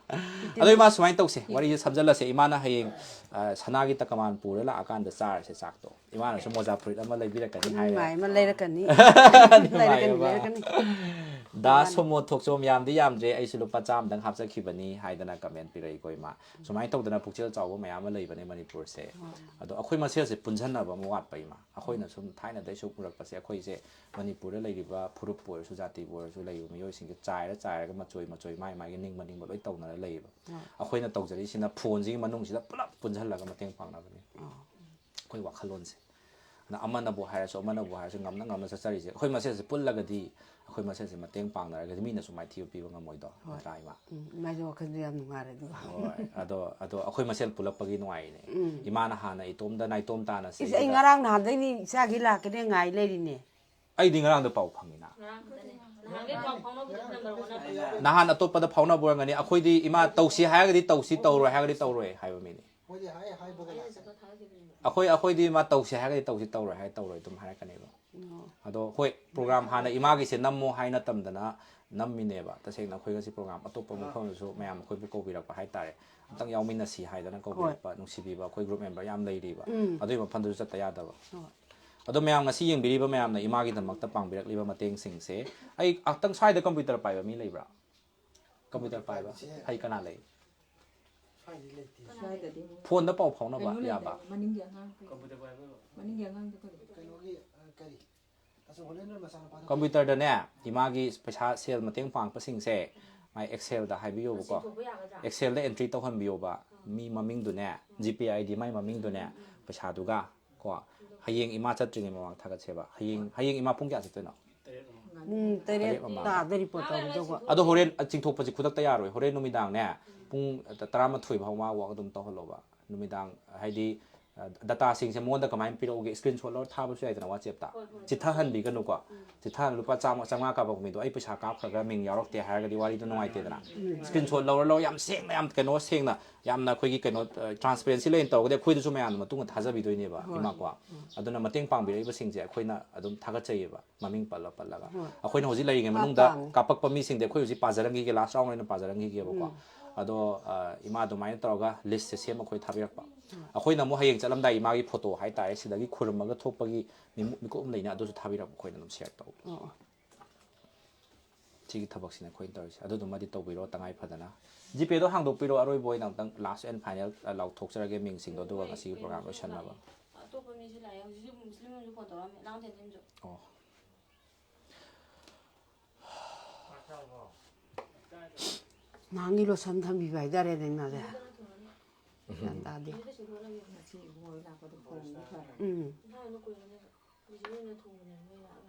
ꯑꯗꯣ ꯏꯃꯥ, ꯁꯨꯃꯥꯏꯅ ꯇꯧꯁꯦ, ꯋꯥꯔꯤꯁꯦ ꯁꯝꯖꯜꯂꯁꯦ꯫ ꯏꯃꯥꯅ ꯍꯌꯦꯡ, ꯑ, ꯁꯅꯥꯒꯤ ꯇꯀꯃꯥꯟ ꯄꯨꯔ ꯂꯥꯛꯑꯀꯥꯟꯗ ꯆꯥꯔꯁꯦ ꯆꯥꯛꯇꯣ꯫ ꯏꯃꯥꯅꯁꯨ ꯃꯣꯖꯥ ꯐꯨꯔꯤꯠ ꯑꯃ ꯂꯩꯕꯤꯔꯛꯀꯅꯤ ꯍꯥꯏꯔꯦ꯫ ꯅꯨꯡꯉꯥꯏ ꯑꯃ ꯂꯩꯔꯛꯀꯅꯤ꯫ ꯂꯩꯔꯛꯀꯅꯤ, ꯅꯨꯡꯉꯥꯏꯌꯦꯕ꯫ ꯂꯩꯔꯛꯀꯅꯤ꯫ ꯗꯥ ꯁꯣꯃꯣ ꯊꯣꯛꯆꯣꯝ, ꯌꯥꯝꯗꯤ ꯌꯥꯝꯗ꯭ꯔꯦ, ꯑꯩꯁꯨ ꯂꯨꯄꯥ ꯆꯥꯝꯃꯗꯪ ꯍꯥꯞꯆꯈꯤꯕꯅꯤ ꯍꯥꯏꯗꯅ ꯀꯃꯦꯟ ꯄꯤꯔꯛꯏꯀꯣ ꯏꯃꯥ꯫ ꯁꯨꯃꯥꯏꯅ ꯇꯧꯗꯅ ꯄꯨꯛꯆꯦꯜ ꯆꯥꯎꯕ ꯃꯌꯥꯝ ꯑꯃ ꯂꯩꯕꯅꯦ ꯃꯅꯤꯄꯨꯔꯁꯦ꯫ ꯑꯗꯣ ꯑꯩꯈꯣꯏ ꯃꯁꯦꯜꯁꯦ ꯄꯨꯟꯁꯤꯟꯅꯕ ꯑꯃ ꯋꯥꯠꯄ ꯏꯃꯥ꯫ ꯑꯩꯈꯣꯏꯅ ꯁꯨꯝ ꯊꯥꯏꯅꯗꯩ ꯁꯨꯝ ꯎꯔꯛꯄꯁꯦ, ꯑꯩꯈꯣꯏꯁꯦ ꯃꯅꯤꯄꯨꯔꯗ ꯂꯩꯔꯤꯕ ꯐꯨꯔꯨꯞꯄꯨ ꯑꯣꯏꯔꯁꯨ, ꯖꯥꯇꯤꯕꯨ ꯑꯣꯏꯔꯁꯨ, ꯂꯩꯔꯤꯕ ꯃꯤꯑꯣꯏꯁꯤꯡꯁꯦ ꯆꯥꯏꯔ ꯆꯥꯏꯔꯒ, ꯃꯆꯣꯏ ꯃꯆꯣꯏ, ꯃꯥꯏ ꯃꯥꯏꯒꯤ ꯅꯤꯡꯕ ꯅꯤꯡꯕ ꯂꯣꯏ ꯇꯧꯅꯔ ꯂꯩꯌꯦꯕ꯫ ꯑꯩꯈꯣꯏꯅ ꯇꯧꯖꯔꯤꯁꯤꯅ ꯐꯣꯟꯁꯤꯒꯤ ꯃꯅꯨꯡꯁꯤꯗ ꯄꯨꯂꯞ ꯄꯨꯟꯁꯤꯜꯂꯒ ꯃꯇꯦꯡ ꯄꯥꯡꯅꯕꯅꯤ꯫ ꯑꯩꯈꯣꯏ ꯋꯥꯈꯜꯂꯣꯟꯁꯦ꯫ ꯑꯗ ꯑꯃꯅꯕꯨ ꯍꯥꯏꯔꯁꯨ, ꯑꯃꯅꯕꯨ ꯍꯥꯏꯔꯁꯨ, ꯉꯝꯅ ꯉꯝꯅ ꯆꯠꯆꯔꯤꯁꯦ꯫ ꯑꯩꯈꯣꯏ ꯃꯁꯦꯜꯁꯦ ꯄꯨꯜꯂꯒꯗꯤ, ꯑꯩꯈꯣꯏ ꯃꯁꯦꯜꯁꯦ ꯃꯇꯦꯡ ꯄꯥꯡꯅꯔꯒꯗꯤ ꯃꯤꯅꯁꯨ ꯃꯥꯏꯊꯤꯕ ꯄꯤꯕ ꯉꯝꯃꯣꯏꯗꯣ꯫ ꯅꯠꯇ꯭ꯔꯥ, ꯏꯃꯥ? ꯎꯝ, ꯏꯃꯥꯁꯨ ꯋꯥꯈꯜꯁꯨ ꯌꯥꯝ ꯅꯨꯡꯉꯥꯏꯔꯦ ꯑꯗꯨꯒ꯫ ꯍꯣꯏ꯫ ꯑꯗꯣ, ꯑꯗꯣ ꯑꯩꯈꯣꯏ ꯃꯁꯦꯜ ꯄꯨꯜꯂꯛꯄꯒꯤ ꯅꯨꯡꯉꯥꯏꯔꯤꯅꯦ꯫ ꯏꯃꯥꯅ ꯍꯥꯟꯅ ꯏꯇꯣꯝꯗ ꯅꯥꯏꯇꯣꯝ ꯇꯥꯅ ꯏꯁ, ꯑꯩ ꯁꯤꯗꯩꯁꯤꯗ ꯉꯔꯥꯡ ꯅꯍꯥꯟꯗꯩꯅꯤ ꯏꯆꯥꯒꯤ ꯂꯥꯛꯀꯅꯦ ꯉꯥꯏ ꯂꯩꯔꯤꯅꯦ꯫ ꯑꯩꯗꯤ ꯉꯔꯥꯡꯗ ꯄꯥꯎ ꯐꯪꯉꯤꯅ꯫ ꯉꯔꯥꯡ ꯈꯛꯇꯅꯦ꯫ ꯅꯍꯥꯟꯒꯩ ꯄꯥꯎ ꯐꯥꯎꯅꯕꯗꯨ ꯅꯝꯕꯔ ꯋꯥꯟ ꯅꯠꯇ꯭ꯔꯣ? ꯅꯍꯥꯟ ꯑꯇꯣꯞꯄꯗ ꯐꯥꯎꯅꯕ ꯑꯣꯏꯔꯝꯒꯅꯤ꯫ ꯑꯩꯈꯣꯏꯗꯤ ꯏꯃꯥ ꯇꯧꯁꯤ ꯍꯥꯏꯔꯒꯗꯤ ꯇꯧꯁꯤ, ꯇꯧꯔꯣꯏ ꯍꯥꯏꯔꯒꯗꯤ ꯇꯧꯔꯣꯏ ꯍꯥꯏꯕ ꯃꯤꯅꯤ꯫ ꯃꯣꯏꯗꯤ ꯍꯥꯏ ꯍꯥꯏꯕꯒ ꯑꯩꯅ ꯂꯥꯛꯀꯅꯤ꯫ ꯆꯠꯄ ꯊꯥꯒꯠꯈꯤꯕꯅꯦꯕ꯫ ꯑꯩꯈꯣꯏ, ꯑꯩꯈꯣꯏꯗꯤ ꯃꯥ ꯇꯧꯁꯤ ꯍꯥꯏꯔꯒꯗꯤ ꯇꯧꯁꯤ, ꯇꯧꯔꯣꯏ ꯍꯥꯏꯔꯒꯗꯤ ꯇꯧꯔꯣꯏ ꯑꯗꯨꯝ ꯍꯥꯏꯔꯛꯀꯅꯦꯕ꯫ ꯑꯗꯣ ꯍꯣꯏ, ꯄ꯭ꯔꯣꯒ꯭ꯔꯥꯝ ꯍꯥꯟꯅ ꯏꯃꯥꯒꯤꯁꯦ ꯅꯝꯃꯣ ꯍꯥꯏꯅ ꯇꯝꯗꯅ ꯅꯝꯃꯤꯅꯦꯕ꯫ ꯇꯁꯦꯡꯅ ꯑꯩꯈꯣꯏ ꯉꯁꯤ ꯄ꯭ꯔꯣꯒ꯭ꯔꯥꯝ ꯑꯇꯣꯞꯄ ꯃꯐꯝꯗꯁꯨ ꯃꯌꯥꯝ ꯑꯩꯈꯣꯏꯕꯨ ꯀꯧꯕꯤꯔꯛꯄ ꯍꯥꯏꯇꯥꯔꯦ꯫ ꯑꯝꯇꯪ ꯌꯥꯎꯃꯤꯟꯅꯁꯤ ꯍꯥꯏꯗꯅ ꯀꯧꯕꯤꯔꯛꯄ ꯅꯨꯡꯁꯤꯕꯤꯕ ꯑꯩꯈꯣꯏ ꯒ꯭ꯔꯨꯞ ꯃꯦꯝꯕꯔ ꯌꯥꯝ ꯂꯩꯔꯤꯕ꯫ ꯑꯗꯨꯒꯤ ꯃꯐꯝꯗꯨꯁꯨ ꯆꯠꯇ ꯌꯥꯗꯕ꯫ ꯑꯗꯣ ꯃꯌꯥꯝ ꯉꯁꯤ ꯌꯦꯡꯕꯤꯔꯤꯕ ꯃꯌꯥꯝꯅ ꯏꯃꯥꯒꯤꯗꯃꯛꯇ ꯄꯥꯡꯕꯤꯔꯛꯂꯤꯕ ꯃꯇꯦꯡꯁꯤꯡꯁꯦ, ꯑꯩ ꯑꯝꯇꯪ ꯁ꯭ꯋꯥꯏꯗ ꯀꯝꯄ꯭ꯌꯨꯇꯔ ꯄꯥꯏꯕ ꯃꯤ ꯂꯩꯕ꯭ꯔꯥ? ꯀꯝꯄ꯭ꯌꯨꯇꯔ ꯄꯥꯏꯕ ꯍꯩ ꯀꯅꯥ ꯂꯩ? ꯁ꯭ꯋꯥꯏꯗꯤ ꯂꯩꯇꯦ꯫ ꯁ꯭ꯋꯥꯏꯗꯗꯤ ꯐꯣꯟꯗ ꯄꯥꯎ ꯐꯥꯎꯅꯕ ꯀꯩꯅꯣ ꯌꯥꯕ? ꯂꯩꯇꯥꯏꯅꯦ, ꯃꯅꯤꯡꯒꯤ ꯑꯉꯥꯡ ꯀꯩ-, ꯃꯅꯤꯡꯒꯤ ꯑꯉꯥꯡꯗꯣ ꯀꯔꯤ? ꯀꯩꯅꯣꯒꯤ ꯑ, ꯀꯔꯤ? ꯑꯁ, ꯍꯣꯂꯦꯟꯗ꯭ꯔꯣ ꯃꯆꯥꯅꯨꯄꯥꯗꯣ ꯀꯩꯅꯣ? ꯀꯝꯄ꯭ꯌꯨꯇꯔꯗꯅꯦ, ꯏꯃꯥꯒꯤ ꯄꯩꯁꯥ ꯁꯦꯜ ꯃꯇꯦꯡ ꯄꯥꯡꯉꯛꯄꯁꯤꯡꯁꯦ ꯃꯥꯏ ꯑꯦꯛꯁꯦꯜꯗ ꯍꯥꯏꯕꯤꯌꯣꯕꯀꯣ꯫ ꯁꯤꯟꯊꯣꯛꯄ ꯌꯥꯒꯗ꯭ꯔꯥ? ꯑꯦꯛꯁꯦꯜꯗ entry ꯇꯧꯍꯟꯕꯤꯌꯣꯕ꯫ Me ꯃꯃꯤꯡꯗꯨꯅꯦ, G pay I D ꯃꯥꯏ ꯃꯃꯤꯡꯗꯨꯅꯦ, ꯄꯩꯁꯥꯗꯨꯒ ꯀꯣ꯫ ꯍꯌꯦꯡ ꯏꯃꯥ ꯆꯠꯇ꯭ꯔꯤꯉꯩ ꯃꯃꯥꯡ ꯊꯥꯒꯠꯁꯦꯕ꯫ ꯍꯌꯦꯡ, ꯍꯌꯦꯡ ꯏꯃꯥ ꯄꯨꯡ ꯀꯌꯥ ꯆꯠꯇꯣꯏꯅꯣ? ꯄꯨꯡ ꯇꯔꯦꯠ ꯇꯔꯦꯠ ꯃꯃꯥꯡ꯫ ꯇꯥꯗ ꯔꯤꯄꯣꯔꯠ ꯇꯧꯒꯗꯧꯕ꯫ ꯑꯗꯣ ꯍꯣꯔꯦꯟ ꯆꯤꯡꯊꯣꯛꯄꯁꯤ ꯈꯨꯗꯛꯇ ꯌꯥꯔꯣꯏ꯫ ꯍꯣꯔꯦꯟ ꯅꯨꯃꯤꯗꯥꯡꯅꯦ, ꯄꯨꯡ ꯇꯔꯥꯃꯥꯊꯣꯏ ꯐꯥꯎ ꯃꯥ ꯋꯥꯛ ꯑꯗꯨꯝ ꯇꯧꯍꯜꯂꯣꯕ꯫ ꯅꯨꯃꯤꯗꯥꯡ ꯍꯥꯏꯗꯤ, ꯑ, ꯗꯇꯥꯁꯤꯡꯁꯦ ꯃꯉꯣꯟꯗ ꯀꯃꯥꯏꯅ ꯄꯤꯔꯛꯎꯒꯦ? ꯁ꯭ꯀ꯭ꯔꯤꯟ ꯁꯣꯠ ꯂꯧꯔ ꯊꯥꯕꯁꯨ ꯌꯥꯏꯗꯅ ꯋꯥꯆꯦꯞꯇ꯫ ꯆꯤꯊꯍꯟꯕꯤꯒꯅꯨꯀꯣ꯫ ꯆꯤꯊꯍꯟ, ꯂꯨꯄꯥ ꯆꯥꯝꯃ, ꯆꯥꯝꯃꯉꯥ ꯀꯥꯞꯄꯛꯄ ꯃꯤꯗꯣ ꯑꯩ ꯄꯩꯁꯥ ꯀꯥꯞꯈ꯭ꯔꯒ ꯃꯤꯡ ꯌꯥꯎꯔꯛꯇꯦ ꯍꯥꯏꯔꯒꯗꯤ ꯋꯥꯔꯤꯗꯣ ꯅꯨꯡꯉꯥꯏꯇꯦꯗꯅ꯫ ꯁ꯭ꯀ꯭ꯔꯤꯟ ꯁꯣꯠ ꯂꯧꯔ ꯂꯧꯔ ꯌꯥꯝ ꯁꯦꯡꯅ, ꯌꯥꯝ ꯀꯩꯅꯣ ꯁꯦꯡꯅ, ꯌꯥꯝꯅ ꯑꯩꯈꯣꯏꯒꯤ ꯀꯩꯅꯣ, ꯑ, ꯇ꯭ꯔꯥꯟꯁꯄꯦꯔꯦꯟꯁꯤ ꯂꯩꯅ ꯇꯧꯔꯒꯗꯤ ꯑꯩꯈꯣꯏꯗꯁꯨ ꯃꯌꯥꯝꯅ ꯃꯇꯨꯡꯗ ꯊꯥꯖꯕꯤꯗꯣꯏꯅꯦꯕ, ꯏꯃꯥꯀꯣ꯫ ꯑꯗꯨꯅ ꯃꯇꯦꯡ ꯄꯥꯡꯕꯤꯔꯛꯏꯕꯁꯤꯡꯁꯦ ꯑꯩꯈꯣꯏꯅ ꯑꯗꯨꯝ ꯊꯥꯒꯠꯆꯩꯌꯦꯕ꯫ ꯃꯃꯤꯡ ꯄꯜꯂ ꯄꯜꯂꯒ꯫ ꯑꯩꯈꯣꯏꯅ ꯍꯧꯖꯤꯛ ꯂꯩꯔꯤꯉꯩ ꯃꯅꯨꯡꯗ ꯀꯥꯞꯄꯛꯄ ꯃꯤꯁꯤꯡꯗꯤ ꯑꯩꯈꯣꯏ ꯍꯧꯖꯤꯛ ꯄꯥꯖꯔꯝꯈꯤꯒꯦ, ꯂꯥꯁ ꯔꯥꯎꯟ ꯑꯣꯏꯅ ꯄꯥꯖꯔꯝꯈꯤꯒꯦꯕꯀꯣ꯫ ꯑꯗꯣ ꯏꯃꯥ ꯑꯗꯨꯃꯥꯏꯅ ꯇꯧꯔꯒ ꯂꯤꯁꯁꯦ ꯁꯦꯝꯃ ꯑꯩꯈꯣꯏ ꯊꯥꯕꯤꯔꯛꯄ꯫ ꯑꯩꯈꯣꯏꯅ ꯑꯃꯨꯛ ꯍꯌꯦꯡ ꯆꯠꯂꯝꯗꯥꯏ ꯏꯃꯥꯒꯤ ꯐꯣꯇꯣ ꯍꯥꯏꯇꯥꯔꯦ, ꯁꯤꯗꯒꯤ ꯈꯨꯔꯨꯝꯃꯒ ꯊꯣꯛꯄꯒꯤ ꯃꯤꯀꯨꯞ ꯑꯃ ꯂꯩꯅ, ꯑꯗꯨꯁꯨ ꯊꯥꯕꯤꯔꯛꯄ, ꯑꯩꯈꯣꯏꯅ ꯑꯗꯨꯝ ꯁꯤꯌꯔ ꯇꯧꯕ꯫ ꯁꯤꯒꯤ ꯊꯕꯛꯁꯤꯅ ꯑꯩꯈꯣꯏꯅ ꯇꯧꯔꯤꯁꯦ꯫ ꯑꯗꯨꯗꯨꯃꯗꯤ ꯇꯧꯕꯤꯔꯣ ꯇꯉꯥꯏ ꯐꯗꯅ꯫ ꯖꯤꯄꯦꯗꯣ ꯍꯥꯡꯗꯣꯛꯄꯤꯔꯣ, ꯑꯔꯣꯏꯕ ꯑꯣꯏꯅ ꯑꯃꯨꯛꯇꯪ ꯂꯥꯁ ꯑꯦꯟ ꯐꯥꯏꯅꯦꯜ ꯂꯥꯎꯊꯣꯛꯆꯔꯒꯦ ꯃꯤꯡꯁꯤꯡꯗꯣ, ꯑꯗꯨꯒ ꯉꯁꯤꯒꯤ ꯄ꯭ꯔꯣꯒ꯭ꯔꯥꯝ ꯂꯣꯏꯁꯟꯅꯕ꯫ ꯑꯇꯣꯞꯄ ꯃꯤꯁꯨ ꯂꯥꯛꯑꯦ ꯍꯧꯖꯤꯛꯁꯨ, ꯃꯨꯁꯂꯤꯝ ꯑꯃꯁꯨ ꯐꯣꯟ ꯇꯧꯔꯛꯑꯝꯃꯦ, ꯂꯥꯡꯊꯦꯟ ꯊꯤꯟꯁꯨ꯫ ꯑꯣ꯫ ꯅꯍꯥꯟꯒꯤ ꯂꯣꯁꯟ ꯊꯝꯕꯤꯕ ꯍꯥꯏꯇꯥꯔꯦꯅꯦ ꯏꯃꯥꯁꯦ꯫ ꯒ꯭ꯌꯥꯟ ꯇꯥꯗꯦ꯫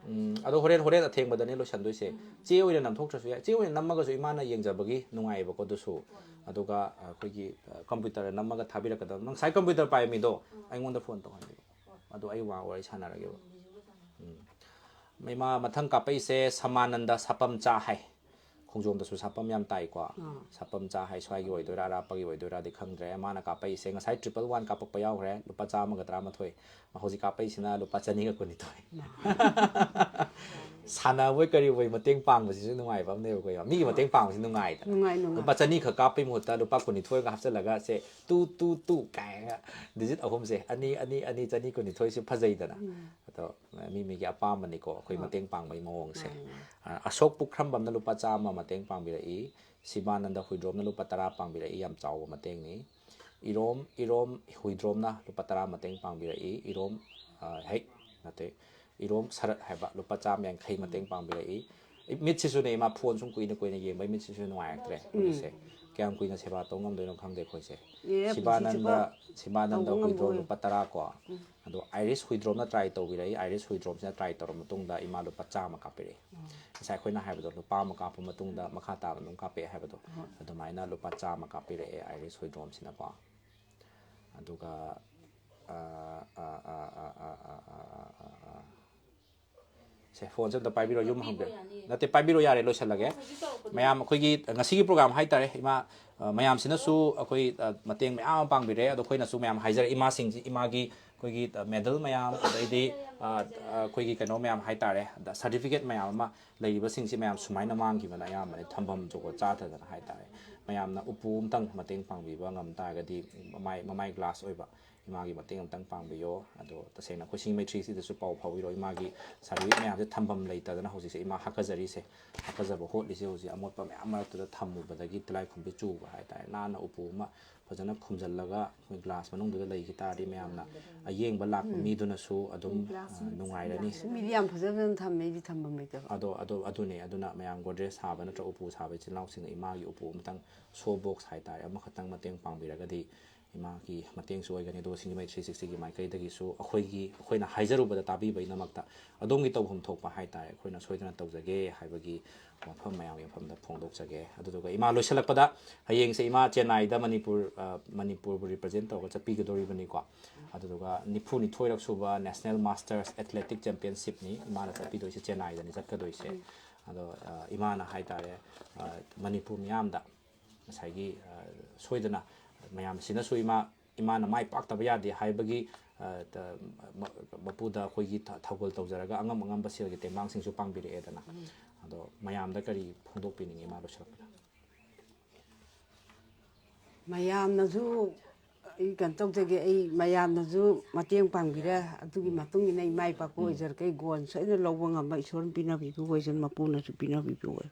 ꯎꯝ꯫ ꯑꯗꯣ ꯍꯣꯔꯦꯟ, ꯍꯣꯔꯦꯟ ꯑꯊꯦꯡꯕꯗꯅꯦ ꯂꯣꯏꯁꯟꯗꯣꯏꯁꯦ꯫ ꯆꯦ ꯑꯣꯏꯅ ꯅꯝꯊꯣꯛꯇ꯭ꯔꯁꯨ ꯌꯥꯏ꯫ ꯆꯦ ꯑꯣꯏꯅ ꯅꯝꯃꯒꯁꯨ ꯏꯃꯥꯅ ꯌꯦꯡꯖꯕꯒꯤ ꯅꯨꯡꯉꯥꯏꯌꯦꯕꯀꯣ꯫ ꯑꯗꯨꯁꯨ, ꯑꯗꯨꯒ ꯑꯩꯈꯣꯏꯒꯤ ꯀꯝꯄ꯭ꯌꯨꯇꯔꯗ ꯅꯝꯃꯒ ꯊꯥꯕꯤꯔꯛꯀꯗꯕ꯫ ꯉꯁꯥꯏ ꯀꯝꯄ꯭ꯌꯨꯇꯔ ꯄꯥꯏꯕ ꯃꯤꯗꯣ ꯑꯩꯉꯣꯟꯗ ꯐꯣꯟ ꯇꯧꯍꯟꯕꯤꯔꯣ꯫ ꯑꯗꯣ ꯑꯩ ꯋꯥ-, ꯋꯥꯔꯤ ꯁꯥꯟꯅꯔꯒꯦꯕ꯫ ꯎꯝ꯫ ꯏꯃꯥ ꯃꯊꯪ ꯀꯥꯞꯄꯛꯏꯁꯦ ꯁꯃꯥꯅꯟꯗ ꯁꯥꯄꯝꯆꯥ ꯍꯥꯏ꯫ ꯈꯣꯡꯖꯣꯝꯗꯁꯨ ꯁꯥꯄꯝ ꯌꯥꯝ ꯇꯥꯏꯀꯣ꯫ ꯁꯥꯄꯝꯆꯥ ꯍꯥꯏ ꯁ꯭ꯋꯥꯏꯒꯤ ꯑꯣꯏꯗꯣꯏꯔꯥ, ꯑꯔꯥꯞꯄꯒꯤ ꯑꯣꯏꯗꯣꯏꯔꯥꯗꯤ ꯈꯪꯗ꯭ꯔꯦ꯫ ꯃꯥꯅ ꯀꯥꯞꯄꯛꯏꯁꯦ ꯉꯁꯥꯏ ꯇ꯭ꯔꯤꯄꯜ ꯋꯥꯟ ꯀꯥꯞꯄꯛꯄ ꯌꯥꯎꯈ꯭ꯔꯦ, ꯂꯨꯄꯥ ꯆꯥꯝꯃꯒ ꯇꯔꯥꯃꯥꯊꯣꯏ꯫ ꯍꯧꯖꯤꯛ ꯀꯥꯞꯄꯛꯏꯁꯤꯅ ꯂꯨꯄꯥ ꯆꯅꯤꯒ ꯀꯨꯟꯅꯤꯊꯣꯏ꯫ ꯁꯥꯟꯅꯕꯣꯏ ꯀꯔꯤꯕꯣꯏ ꯃꯇꯦꯡ ꯄꯥꯡꯕꯁꯤꯁꯨ ꯅꯨꯡꯉꯥꯏꯕ ꯑꯃꯅꯦꯕꯀꯣ꯫ ꯃꯤꯒꯤ ꯃꯇꯦꯡ ꯄꯥꯡꯕꯁꯤ ꯅꯨꯡꯉꯥꯏꯗꯅ꯫ ꯅꯨꯡꯉꯥꯏ, ꯅꯨꯡꯉꯥꯏ꯫ ꯂꯨꯄꯥ ꯆꯅꯤ ꯈꯛ ꯀꯥꯞꯄꯩ ꯃꯍꯨꯠꯇ ꯂꯨꯄꯥ ꯀꯨꯟꯅꯤꯊꯣꯏꯒ ꯍꯥꯞꯆꯤꯜꯂꯒ ꯁꯦ ꯇꯨ, ꯇꯨ, ꯇꯨ ꯀꯥꯏꯅ ꯗꯤꯖꯤꯠ ꯑꯍꯨꯝꯁꯦ, ꯑꯅꯤ, ꯑꯅꯤ, ꯑꯅꯤ, ꯆꯅꯤ ꯀꯨꯟꯅꯤꯊꯣꯏꯁꯦ ꯐꯖꯩꯗꯅ꯫ ꯑꯗꯣ ꯃꯤ ꯃꯤꯒꯤ ꯑꯄꯥꯝꯕꯅꯤꯀꯣ, ꯑꯩꯈꯣꯏ ꯃꯇꯦꯡ ꯄꯥꯡꯕꯒꯤ ꯃꯑꯣꯡꯁꯦ꯫ ꯃꯥꯅꯦ, ꯃꯥꯅꯦ꯫ ꯑ, ꯑꯁꯣꯛ ꯄꯨꯈ꯭ꯔꯝꯕꯝꯅ ꯂꯨꯄꯥ ꯆꯥꯝꯃ ꯃꯇꯦꯡ ꯄꯥꯡꯕꯤꯔꯛꯏ, ꯁꯤꯕꯥꯅꯟꯗ ꯍꯨꯏꯗ꯭ꯔꯣꯝꯅ ꯂꯨꯄꯥ ꯇꯔꯥ ꯄꯥꯡꯕꯤꯔꯛꯏ, ꯌꯥꯝ ꯆꯥꯎꯕ ꯃꯇꯦꯡꯅꯤ꯫ ꯏꯔꯣꯝ, ꯏꯔꯣꯝ ꯍꯨꯏꯗ꯭ꯔꯣꯝꯅ ꯂꯨꯄꯥ ꯇꯔꯥ ꯃꯇꯦꯡ ꯄꯥꯡꯕꯤꯔꯛꯏ, ꯏꯔꯣꯝ, ꯑ, ꯍꯩ, ꯅꯠꯇꯦ, ꯏꯔꯣꯝ ꯁꯔꯠ ꯍꯥꯏꯕ ꯂꯨꯄꯥ ꯆꯥꯝꯃ ꯌꯥꯡꯈꯩ ꯃꯇꯦꯡ ꯄꯥꯡꯕꯤꯔꯛꯏ꯫ ꯏ-, ꯃꯤꯠꯁꯤꯁꯨꯅꯦ, ꯏꯃꯥ, ꯐꯣꯟ ꯁꯨꯝ ꯀꯨꯏꯅ ꯀꯨꯏꯅ ꯌꯦꯡꯕꯩ ꯃꯤꯠꯁꯤꯁꯨ ꯅꯨꯡꯉꯥꯏꯔꯛꯇ꯭ꯔꯦ ꯍꯧꯖꯤꯛꯁꯦ꯫ ꯀꯌꯥꯝ ꯀꯨꯏꯅ ꯁꯦꯕꯥ ꯇꯧ ꯉꯝꯗꯣꯏꯅꯣ ꯈꯪꯗꯦ ꯑꯩꯈꯣꯏꯁꯦ꯫ ꯑꯦ, ꯄꯨꯟꯁꯤ ꯁꯤꯕꯥꯅꯟꯗ, ꯆꯨꯞꯄ ꯁꯤꯕꯥꯅꯟꯗ ꯇꯧꯕ ꯍꯨꯏꯗ꯭ꯔꯣꯝ ꯉꯝꯃꯣꯏ꯫ ꯂꯨꯄꯥ ꯇꯔꯥ ꯀꯣ꯫ ꯑꯗꯣ ꯑꯥꯏꯔꯤꯁ ꯍꯨꯏꯗ꯭ꯔꯣꯝꯅ ꯇ꯭ꯔꯥꯏ ꯇꯧꯕꯤꯔꯛꯏ꯫ ꯑꯥꯏꯔꯤꯁ ꯍꯨꯏꯗ꯭ꯔꯣꯝꯁꯤꯅ ꯇ꯭ꯔꯥꯏ ꯇꯧꯔ ꯃꯇꯨꯡꯗ ꯏꯃꯥ ꯂꯨꯄꯥ ꯆꯥꯝꯃ ꯀꯥꯞꯄꯤꯔꯛꯏ꯫ ꯉꯁꯥꯏ ꯑꯩꯈꯣꯏꯅ ꯍꯥꯏꯕꯗꯣ, ꯂꯨꯄꯥ ꯑꯃ ꯀꯥꯞꯄ ꯃꯇꯨꯡꯗ ꯃꯈꯥ ꯇꯥꯕ ꯑꯗꯨꯝ ꯀꯥꯞꯄꯛꯑꯦ ꯍꯥꯏꯕꯗꯣ, ꯑꯗꯨꯃꯥꯏꯅ ꯂꯨꯄꯥ ꯆꯥꯝꯃ ꯀꯥꯞꯄꯤꯔꯛꯑꯦ ꯑꯥꯏꯔꯤꯁ ꯍꯨꯏꯗ꯭ꯔꯣꯝꯁꯤꯅꯀꯣ꯫ ꯑꯗꯨꯒ, ꯑ, ꯑ, ꯁꯦ, ꯐꯣꯟꯁꯦ ꯑꯝꯇ ꯄꯥꯏꯕꯤꯔꯣ, ꯌꯨꯝ ꯍꯪꯕꯤꯔꯣ꯫ ꯅꯠꯇꯦ, ꯄꯥꯏꯕꯤꯔꯣ, ꯌꯥꯔꯦ, ꯂꯣꯏꯁꯤꯜꯂꯒꯦ꯫ ꯃꯌꯥꯝ, ꯑꯩꯈꯣꯏꯒꯤ ꯉꯁꯤꯒꯤ ꯄ꯭ꯔꯣꯒ꯭ꯔꯥꯝ ꯍꯥꯏꯇꯥꯔꯦ, ꯏꯃꯥ, ꯑ, ꯃꯌꯥꯝꯁꯤꯅꯁꯨ ꯑꯩꯈꯣꯏ, ꯑ, ꯃꯇꯦꯡ ꯃꯌꯥꯝ ꯑꯃ ꯄꯥꯡꯕꯤꯔꯦ꯫ ꯑꯗꯣ ꯑꯩꯈꯣꯏꯅꯁꯨ ꯃꯌꯥꯝ ꯍꯥꯏꯖꯔꯦ, ꯏꯃꯥꯁꯤꯡꯁꯤ, ꯏꯃꯥꯒꯤ ꯑꯩꯈꯣꯏꯒꯤ, ꯑ, ꯃꯦꯗꯜ ꯃꯌꯥꯝ, ꯑꯗꯩꯗꯤ, ꯑ, ꯑ, ꯑꯩꯈꯣꯏꯒꯤ ꯀꯩꯅꯣ ꯃꯌꯥꯝ ꯍꯥꯏꯇꯥꯔꯦ, ꯑꯗ ꯁꯥꯔꯇꯤꯐꯤꯀꯦꯠ ꯃꯌꯥꯝ ꯑꯃ ꯂꯩꯔꯤꯕꯁꯤꯡꯁꯤ ꯃꯌꯥꯝ ꯁꯨꯃꯥꯏꯅ ꯃꯥꯡꯈꯤꯕꯅ ꯑꯌꯥꯝꯕꯅꯤ, ꯊꯝꯐꯝ ꯖꯨꯒꯣꯠ ꯆꯥꯗꯗꯅ ꯍꯥꯏꯇꯥꯔꯦ꯫ ꯃꯌꯥꯝꯅ ꯎꯄꯨ ꯑꯃꯇꯪ ꯃꯇꯦꯡ ꯄꯥꯡꯕꯤꯕ ꯉꯝ ꯇꯥꯔꯒꯗꯤ, ꯃꯃꯥꯏ ꯃꯃꯥꯏ ꯒ꯭ꯂꯥꯁ ꯑꯣꯏꯕ ꯏꯃꯥꯒꯤ ꯃꯇꯦꯡ ꯑꯃꯇꯪ ꯄꯥꯡꯕꯤꯌꯣ꯫ ꯑꯗꯣ ꯇꯁꯦꯡꯅ ꯑꯩꯈꯣꯏ ꯁꯤꯡꯖꯃꯩ ꯊ꯭ꯔꯤ ꯁꯤꯛꯁꯇꯤꯗꯁꯨ ꯄꯥꯎ ꯐꯥꯎꯕꯤꯔꯣ, ꯏꯃꯥꯒꯤ ꯁꯥꯔꯇꯤꯐꯤꯀꯦꯠ ꯃꯌꯥꯝꯁꯦ ꯊꯝꯐꯝ ꯂꯩꯇꯗꯅ ꯍꯧꯖꯤꯛꯁꯦ ꯏꯃꯥ ꯍꯥꯀꯠꯆꯔꯤꯁꯦ, ꯍꯥꯀꯠꯆꯕ ꯍꯣꯠꯂꯤꯁꯦ ꯍꯧꯖꯤꯛ ꯑꯃꯣꯠꯄ ꯃꯌꯥꯝ ꯃꯔꯛꯇꯨꯗ ꯊꯝꯃꯨꯕꯗꯒꯤ ꯇꯤꯜꯂꯥꯏꯈꯨꯝꯕꯤ ꯆꯨꯕ ꯍꯥꯏꯇꯥꯔꯦ꯫ ꯅꯥꯟꯅ ꯎꯄꯨ ꯑꯃ ꯐꯖꯅ ꯈꯨꯝꯖꯤꯜꯂꯒ ꯑꯩꯈꯣꯏ ꯒ꯭ꯂꯥꯁ ꯃꯅꯨꯡꯗꯨꯗ ꯂꯩꯈꯤ ꯇꯥꯔꯗꯤ ꯃꯌꯥꯝꯅ ꯑꯌꯦꯡꯕ ꯂꯥꯛꯄ ꯃꯤꯗꯨꯅꯁꯨ ꯑꯗꯨꯝ, ꯑ, ꯅꯨꯡꯉꯥꯏꯔꯅꯤ꯫ ꯃꯤꯗꯤ ꯌꯥꯝ ꯐꯖ ꯐꯖꯅ ꯊꯝꯃꯦ, ꯑꯩꯗꯤ ꯊꯝꯐꯝ ꯂꯩꯇꯕ꯫ ꯑꯗꯣ ꯑꯗꯣ ꯑꯗꯨꯅꯦ꯫ ꯑꯗꯨꯅ ꯃꯌꯥꯝ ꯒꯣꯗ꯭ꯔꯦꯖ ꯁꯥꯕ ꯅꯠꯇ꯭ꯔꯒ ꯎꯄꯨ ꯁꯥꯕ ꯏꯆꯤꯜ ꯏꯅꯥꯎꯁꯤꯡꯅ ꯏꯃꯥꯒꯤ ꯎꯄꯨ ꯑꯃꯇꯪ, ꯁꯣ ꯕꯣꯛꯁ ꯍꯥꯏꯇꯥꯔꯦ, ꯑꯃꯈꯛꯇꯪ ꯃꯇꯦꯡ ꯄꯥꯡꯕꯤꯔꯒꯗꯤ ꯏꯃꯥꯒꯤ ꯃꯇꯦꯡꯁꯨ ꯑꯣꯏꯒꯅꯤ꯫ ꯑꯗꯨꯒ ꯁꯤꯡꯖꯃꯩ ꯊ꯭ꯔꯤ ꯁꯤꯛꯁꯇꯤꯒꯤ ꯃꯥꯏꯀꯩꯗꯒꯤꯁꯨ ꯑꯩꯈꯣꯏꯒꯤ, ꯑꯩꯈꯣꯏꯅ ꯍꯥꯏꯖꯔꯨꯕꯗ ꯇꯥꯕꯤꯕꯒꯤꯗꯃꯛꯇ ꯑꯗꯣꯝꯒꯤ ꯇꯧꯐꯝ ꯊꯣꯛꯄ ꯍꯥꯏꯇꯥꯔꯦ ꯑꯩꯈꯣꯏꯅ ꯁꯣꯏꯗꯅ ꯇꯧꯖꯒꯦ ꯍꯥꯏꯕꯒꯤ ꯋꯥꯐꯝ ꯃꯌꯥꯝꯒꯤ ꯃꯐꯝꯗ ꯐꯣꯡꯗꯣꯛꯆꯒꯦ꯫ ꯑꯗꯨꯗꯨꯒ ꯏꯃꯥ ꯂꯣꯏꯁꯤꯜꯂꯛꯄꯗ ꯍꯌꯦꯡꯁꯦ ꯏꯃꯥ ꯆꯦꯟꯅꯥꯏꯗ ꯃꯅꯤꯄꯨꯔ, ꯑ, ꯃꯅꯤꯄꯨꯔꯕꯨ ꯔꯤꯄ꯭ꯔꯖꯦꯟ ꯇꯧꯔꯒ ꯆꯠꯄꯤꯒꯗꯧꯔꯤꯕꯅꯤꯀꯣ꯫ ꯑꯗꯨꯗꯨꯒ ꯅꯤꯐꯨ ꯅꯤꯊꯣꯏꯔꯛ ꯁꯨꯕ ꯅꯦꯁꯅꯦꯜ ꯃꯥꯁꯇꯔꯁ ꯑꯦꯊꯂꯦꯇꯤꯛ ꯆꯦꯝꯄꯤꯌꯟꯁꯤꯞꯅꯤ ꯏꯃꯥꯅ ꯆꯠꯄꯤꯗꯣꯏꯁꯦ, ꯆꯦꯟꯅꯥꯏꯗꯅꯤ ꯆꯠꯀꯗꯣꯏꯁꯦ꯫ ꯑꯗꯣ, ꯑ, ꯏꯃꯥꯅ ꯍꯥꯏꯇꯥꯔꯦ, ꯑ, ꯃꯅꯤꯄꯨꯔ ꯃꯤꯌꯥꯝꯗ ꯉꯁꯥꯏꯒꯤ, ꯑ, ꯁꯣꯏꯗꯅ ꯃꯌꯥꯝꯁꯤꯅꯁꯨ ꯏꯃꯥ, ꯏꯃꯥꯅ ꯃꯥꯏ ꯄꯥꯛꯇꯕ ꯌꯥꯗꯦ ꯍꯥꯏꯕꯒꯤ, ꯑ, ꯇ-, ꯃ-, ꯃꯄꯨꯗ ꯑꯩꯈꯣꯏꯒꯤ ꯊ-, ꯊꯧꯒꯜ ꯇꯧꯖꯔꯒ ꯑꯉꯝ ꯑꯉꯝꯕ ꯁꯦꯜꯒꯤ ꯇꯦꯡꯕꯥꯡꯁꯤꯡꯁꯨ ꯄꯥꯡꯕꯤꯔꯛꯑꯦꯗꯅ꯫ ꯑꯗꯣ ꯃꯌꯥꯝꯗ ꯀꯔꯤ ꯐꯣꯡꯗꯣꯛꯄꯤꯅꯤꯡꯉꯤ ꯏꯃꯥ ꯂꯣꯏꯁꯤꯜꯂꯛꯄꯗ? ꯃꯌꯥꯝꯅꯁꯨ, ꯑꯩ ꯀꯩꯅꯣ ꯇꯧꯖꯒꯦ, ꯑꯩ ꯃꯌꯥꯝꯅꯁꯨ ꯃꯇꯦꯡ ꯄꯥꯡꯕꯤꯔꯦ, ꯑꯗꯨꯒꯤ ꯃꯇꯨꯡ ꯏꯟꯅ ꯏꯃꯥ ꯏꯄꯥꯄꯨ ꯑꯣꯏꯖꯔꯛꯀꯦ, ꯑꯩ ꯒꯣꯟ ꯁꯣꯏꯗꯅ ꯂꯧꯕ ꯉꯝꯕ ꯏꯁꯣꯔꯅ ꯄꯤꯅꯕꯤꯕ ꯑꯣꯏꯁꯅꯨ, ꯃꯄꯨꯅꯁꯨ ꯄꯤꯅꯕꯤꯕ ꯑꯣꯏ꯫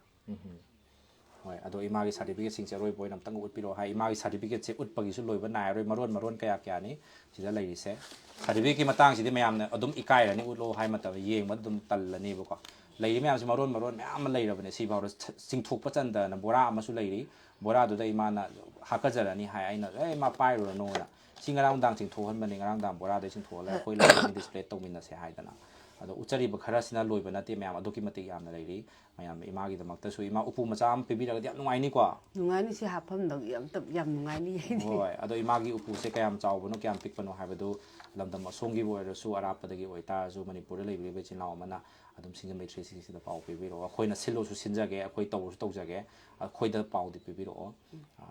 ꯍꯣꯏ, ꯑꯗꯣ ꯏꯃꯥꯒꯤ ꯁꯥꯔꯇꯤꯐꯤꯀꯦꯠꯁꯤꯡꯁꯦ ꯑꯔꯣꯏꯕ ꯑꯣꯏꯅ ꯑꯝꯇꯪ ꯎꯠꯄꯤꯔꯛꯑꯣ ꯍꯥꯏ꯫ ꯏꯃꯥꯒꯤ ꯁꯥꯔꯇꯤꯐꯤꯀꯦꯠꯁꯦ ꯎꯠꯄꯒꯤꯁꯨ ꯂꯣꯏꯕ ꯅꯥꯏꯔꯔꯣꯏ, ꯃꯔꯣꯟ ꯃꯔꯣꯟ ꯀꯌꯥ ꯀꯌꯥꯅꯤ ꯁꯤꯗ ꯂꯩꯔꯤꯁꯦ꯫ ꯁꯥꯔꯇꯤꯐꯤꯀꯦꯠꯀꯤ ꯃꯇꯥꯡꯁꯤꯗꯤ ꯃꯌꯥꯝꯅ ꯑꯗꯨꯝ ꯏꯀꯥꯏꯔꯅꯤ, ꯎꯠꯂꯣ ꯍꯥꯏ ꯃꯇꯝꯗ ꯌꯦꯡꯕꯗ ꯑꯗꯨꯝ ꯇꯜꯂꯅꯦꯕꯀꯣ꯫ ꯂꯩꯔꯤ ꯃꯌꯥꯝꯁꯦ ꯃꯔꯣꯟ ꯃꯔꯣꯟ ꯃꯌꯥꯝ ꯑꯃ ꯂꯩꯔꯕꯅꯦ꯫ ꯁꯤꯐꯥꯎꯗ ꯆ-, ꯆꯤꯡꯊꯣꯛꯄ ꯆꯟꯗꯅ ꯕꯣꯔꯥ ꯑꯃꯁꯨ ꯂꯩꯔꯤ꯫ ꯕꯣꯔꯥꯗꯨꯗ ꯏꯃꯥꯅ ꯍꯥꯀꯠꯆꯔꯅꯤ ꯍꯥꯏ, ꯑꯩꯅ, "ꯑꯦ, ꯏꯃꯥ, ꯄꯥꯏꯔꯨꯔꯅꯨꯅ꯫ ꯁꯤ ꯉꯔꯥꯡ ꯅꯨꯡꯗꯥꯡ ꯆꯤꯡꯊꯣꯛꯍꯟꯕꯅꯤ, ꯉꯔꯥꯡ ꯅꯨꯡꯗꯥꯡ ꯕꯣꯔꯥꯗꯩ ꯆꯤꯡꯊꯣꯛꯍꯜꯂꯒ ꯑꯩꯈꯣꯏ ꯂꯩꯀꯥꯏꯒꯤ ꯗꯤꯁꯄ꯭ꯂꯦ ꯇꯧꯃꯤꯟꯅꯁꯦ" ꯍꯥꯏꯗꯅ꯫ ꯑꯗꯣ ꯎꯠꯆꯔꯤꯕ ꯈꯔꯁꯤꯅ ꯂꯣꯏꯕ ꯅꯠꯇꯦ ꯃꯌꯥꯝ, ꯑꯗꯨꯛꯀꯤ ꯃꯇꯤꯛ ꯌꯥꯝꯅ ꯂꯩꯔꯤ꯫ ꯃꯌꯥꯝ ꯏꯃꯥꯒꯤꯗꯃꯛꯇꯁꯨ ꯏꯃꯥ ꯎꯄꯨ ꯃꯆꯥ ꯑꯃ ꯄꯤꯕꯤꯔꯒꯗꯤ ꯌꯥꯝ ꯅꯨꯡꯉꯥꯏꯅꯤꯀꯣ꯫ ꯅꯨꯡꯉꯥꯏꯅꯤ, ꯁꯤ ꯍꯥꯞꯐꯝꯗ ꯌꯥꯝ ꯇꯞ-, ꯌꯥꯝ ꯅꯨꯡꯉꯥꯏꯅꯤ ꯑꯩꯗꯤ꯫ ꯍꯣꯏ, ꯑꯗꯣ ꯏꯃꯥꯒꯤ ꯎꯄꯨꯁꯦ ꯀꯌꯥꯝ ꯆꯥꯎꯕꯅꯣ, ꯀꯌꯥꯝ ꯄꯤꯛꯄꯅꯣ ꯍꯥꯏꯕꯗꯨ ꯂꯝꯗꯝ ꯑꯁꯣꯝꯒꯤꯕꯨ ꯑꯣꯏꯔꯁꯨ, ꯑꯔꯥꯞꯄꯗꯒꯤ ꯑꯣꯏꯇꯥꯔꯁꯨ, ꯃꯅꯤꯄꯨꯔꯗ ꯂꯩꯕꯤꯔꯤꯕ ꯏꯆꯤꯜ ꯏꯅꯥꯎ ꯑꯃꯅ ꯑꯗꯨꯝ ꯁꯤꯡꯖꯃꯩ ꯊ꯭ꯔꯤ ꯁꯤꯛꯁꯇꯤꯗ ꯄꯥꯎ ꯄꯤꯕꯤꯔꯛꯑꯣ꯫ ꯑꯩꯈꯣꯏꯅ ꯁꯤꯜꯂꯁꯨ ꯁꯤꯟꯖꯒꯦ, ꯑꯩꯈꯣꯏ ꯇꯧꯔꯁꯨ ꯇꯧꯖꯒꯦ, ꯑꯩꯈꯣꯏꯗ ꯄꯥꯎꯗꯤ ꯄꯤꯕꯤꯔꯛꯑꯣ꯫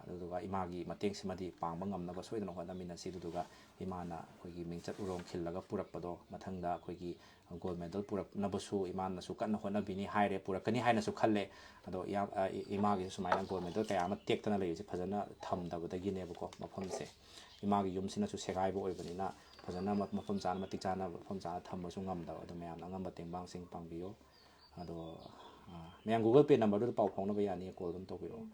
ꯑꯗꯨꯗꯨꯒ ꯏꯃꯥꯒꯤ ꯃꯇꯦꯡꯁꯤꯃꯗꯤ ꯄꯥꯡꯕ ꯉꯝꯅꯕ ꯁꯣꯏꯗꯅ ꯍꯣꯠꯅꯃꯤꯟꯅꯁꯤ꯫ ꯑꯗꯨꯗꯨꯒ ꯏꯃꯥꯅ ꯑꯩꯈꯣꯏꯒꯤ ꯃꯤꯡꯆꯠ ꯎꯔꯣꯡ ꯈꯤꯜꯂꯒ ꯄꯨꯔꯛꯄꯗꯣ ꯃꯊꯪꯗ ꯑꯩꯈꯣꯏꯒꯤ ꯒꯣꯜ ꯃꯦꯗꯜ ꯄꯨꯔꯛꯅꯕꯁꯨ ꯏꯃꯥꯅꯁꯨ ꯀꯟꯅ ꯍꯣꯠꯅꯕꯤꯅꯤ ꯍꯥꯏꯔꯦ, ꯄꯨꯔꯛꯀꯅꯤ ꯍꯥꯏꯅꯁꯨ ꯈꯜꯂꯦ꯫ ꯑꯗꯣ ꯏꯌꯥꯝ-, ꯑ, ꯏ-, ꯏꯃꯥꯒꯤꯁꯨ ꯁꯨꯃꯥꯏꯅ ꯒꯣꯜ ꯃꯦꯗꯜ ꯀꯌꯥ ꯑꯃ ꯇꯦꯛꯇꯅ ꯂꯩꯔꯤꯁꯦ ꯐꯖꯅ ꯊꯝꯗꯕꯗꯒꯤꯅꯦꯕꯀꯣ ꯃꯐꯝꯁꯦ꯫ ꯏꯃꯥꯒꯤ ꯌꯨꯝꯁꯤꯅꯁꯨ ꯁꯦꯒꯥꯏꯕ ꯑꯣꯏꯕꯅꯤꯅ ꯐꯖꯅ ꯃ-, ꯃꯐꯝ ꯆꯥꯅ, ꯃꯇꯤꯛ ꯆꯥꯅ ꯃꯐꯝ ꯆꯥꯅ ꯊꯝꯕꯁꯨ ꯉꯝꯗꯕ꯫ ꯑꯗꯣ ꯃꯌꯥꯝꯅ ꯑꯉꯝꯕ ꯇꯦꯡꯕꯥꯡꯁꯤꯡ ꯄꯥꯡꯕꯤꯌꯨ꯫ ꯑꯗꯣ, ꯑ, ꯃꯌꯥꯝ Google Pay numberꯗꯨꯗ ꯄꯥꯎ ꯐꯥꯎꯅꯕ ꯌꯥꯅꯤ, ꯀꯣꯜ ꯑꯗꯨꯝ ꯇꯧꯕꯤꯔꯛꯑꯣ꯫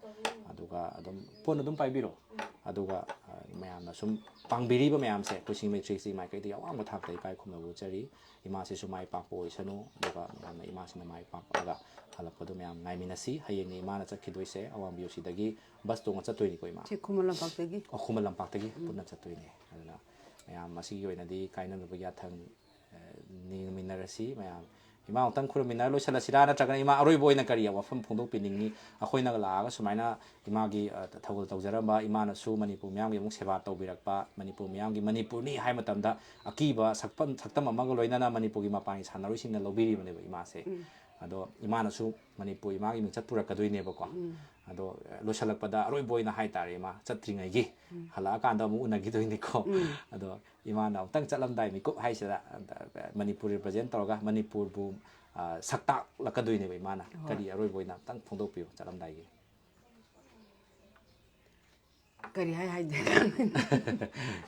ꯑꯗꯨꯒ ꯑꯗꯨꯝ ꯐꯣꯟ ꯑꯗꯨꯝ ꯄꯥꯏꯕꯤꯔꯛꯑꯣ꯫ ꯑꯗꯨꯒ, ꯑ, ꯃꯌꯥꯝꯅ ꯁꯨꯝ ꯄꯥꯡꯕꯤꯔꯤꯕ ꯃꯌꯥꯝꯁꯦ ꯑꯩꯈꯣꯏ ꯁꯤꯡꯖꯃꯩ ꯊ꯭ꯔꯤ ꯁꯤꯛꯁꯇꯤ ꯃꯥꯏꯀꯩꯗꯒꯤ ꯑꯋꯥꯡꯕ ꯊꯥꯛꯇ ꯏꯀꯥꯏ ꯈꯨꯝꯅꯕ ꯎꯠꯆꯔꯤ꯫ ꯏꯃꯥꯁꯤꯁꯨ ꯃꯥꯏ ꯄꯥꯛꯄ ꯑꯣꯏꯁꯅꯨ, ꯑꯗꯨꯒ ꯃꯌꯥꯝꯅ ꯏꯃꯥꯁꯤꯅ ꯃꯥꯏ ꯄꯥꯛꯂꯒ ꯍꯜꯂꯛꯄꯗꯣ ꯃꯌꯥꯝ ꯉꯥꯏꯃꯤꯟꯅꯁꯤ꯫ ꯍꯌꯦꯡꯅꯤ ꯏꯃꯥꯅ ꯆꯠꯈꯤꯗꯣꯏꯁꯦ ꯑꯋꯥꯡꯕꯤꯌꯨ ꯁꯤꯗꯒꯤ ꯕꯁ ꯇꯣꯡꯉ ꯆꯠꯇꯣꯏꯅꯤꯀꯣ, ꯏꯃꯥ? ꯁꯤ ꯈꯨꯃꯟ ꯂꯝꯄꯥꯛꯇꯒꯤ꯫ ꯑꯣ, ꯈꯨꯃꯟ ꯂꯝꯄꯥꯛꯇꯒꯤ ꯄꯨꯟꯅ ꯆꯠꯇꯣꯏꯅꯦ꯫ ꯑꯗꯨꯅ ꯃꯌꯥꯝ ꯑꯁꯤꯒꯤ ꯑꯣꯏꯅꯗꯤ ꯀꯥꯏꯅꯅꯕ ꯌꯥꯊꯪ, ꯑ, ꯅꯤꯃꯤꯟꯅꯔꯁꯤ ꯃꯌꯥꯝ꯫ ꯏꯃꯥ ꯑꯃꯨꯛꯇꯪ ꯈꯨꯔꯨꯝꯃꯤꯟꯅꯔ ꯂꯣꯏꯁꯤꯜꯂꯁꯤꯔꯥ? ꯅꯠꯇ꯭ꯔꯒꯅ ꯏꯃꯥ ꯑꯔꯣꯏꯕ ꯑꯣꯏꯅ ꯀꯔꯤ ꯋꯥꯐꯝ ꯐꯣꯡꯗꯣꯛꯄꯤꯅꯤꯡꯉꯤ? ꯑꯩꯈꯣꯏꯅꯒ ꯂꯥꯛꯑꯒ ꯁꯨꯃꯥꯏꯅ ꯏꯃꯥꯒꯤ, ꯑ, ꯊꯧꯒꯜ ꯇꯧꯖꯔꯝꯕ, ꯏꯃꯥꯅꯁꯨ ꯃꯅꯤꯄꯨꯔ ꯃꯤꯌꯥꯝꯒꯤ ꯑꯃꯨꯛ ꯁꯦꯕꯥ ꯇꯧꯕꯤꯔꯛꯄ, ꯃꯅꯤꯄꯨꯔ ꯃꯤꯌꯥꯝꯒꯤ ꯃꯅꯤꯄꯨꯔꯅꯤ ꯍꯥꯏ ꯃꯇꯝꯗ ꯑꯀꯤꯕ ꯁꯛꯐꯝ, ꯁꯛꯇꯝ ꯑꯃꯒ ꯂꯣꯏꯅꯅ ꯃꯅꯤꯄꯨꯔꯒꯤ ꯃꯄꯥꯟꯒꯤ ꯁꯥꯟꯅꯔꯣꯏꯁꯤꯡꯅ ꯂꯧꯕꯤꯔꯤꯕꯅꯦꯕ ꯏꯃꯥꯁꯦ꯫ ꯑꯗꯣ ꯏꯃꯥꯅꯁꯨ ꯃꯅꯤꯄꯨꯔ ꯏꯃꯥꯒꯤ ꯃꯤꯡꯆꯠ ꯄꯨꯔꯛꯀꯗꯣꯏꯅꯦꯕꯀꯣ꯫ ꯑꯗꯣ, ꯑ, ꯂꯣꯏꯁꯤꯜꯂꯛꯄꯗ ꯑꯔꯣꯏꯕ ꯑꯣꯏꯅ ꯍꯥꯏꯇꯥꯔꯦ, ꯏꯃꯥ ꯆꯠꯇ꯭ꯔꯤꯉꯩꯒꯤ, ꯍꯜꯂꯛꯑꯀꯥꯟꯗ ꯑꯃꯨꯛ ꯎꯅꯈꯤꯗꯣꯏꯅꯤꯀꯣ꯫ ꯑꯗꯣ ꯏꯃꯥꯅ ꯑꯃꯨꯛꯇꯪ ꯆꯠꯂꯝꯗꯥꯏ ꯃꯤꯀꯨꯞ ꯍꯥꯏꯁꯤꯗ, ꯑ, ꯃꯅꯤꯄꯨꯔ represent ꯇꯧꯔꯒ ꯃꯅꯤꯄꯨꯔꯕꯨ, ꯑ, ꯁꯛ ꯇꯥꯛꯂꯛꯀꯗꯣꯏꯅꯦꯕ ꯏꯃꯥꯅ꯫ ꯍꯣꯏ꯫ ꯀꯔꯤ ꯑꯔꯣꯏꯕ ꯑꯣꯏꯅ ꯑꯃꯨꯛꯇꯪ ꯐꯣꯡꯗꯣꯛꯄꯤꯌꯨ ꯆꯠꯂꯝꯗꯥꯏꯒꯤ? ꯀꯔꯤ ꯍꯥꯏ ꯍꯥꯏꯗꯣꯏꯅꯣ?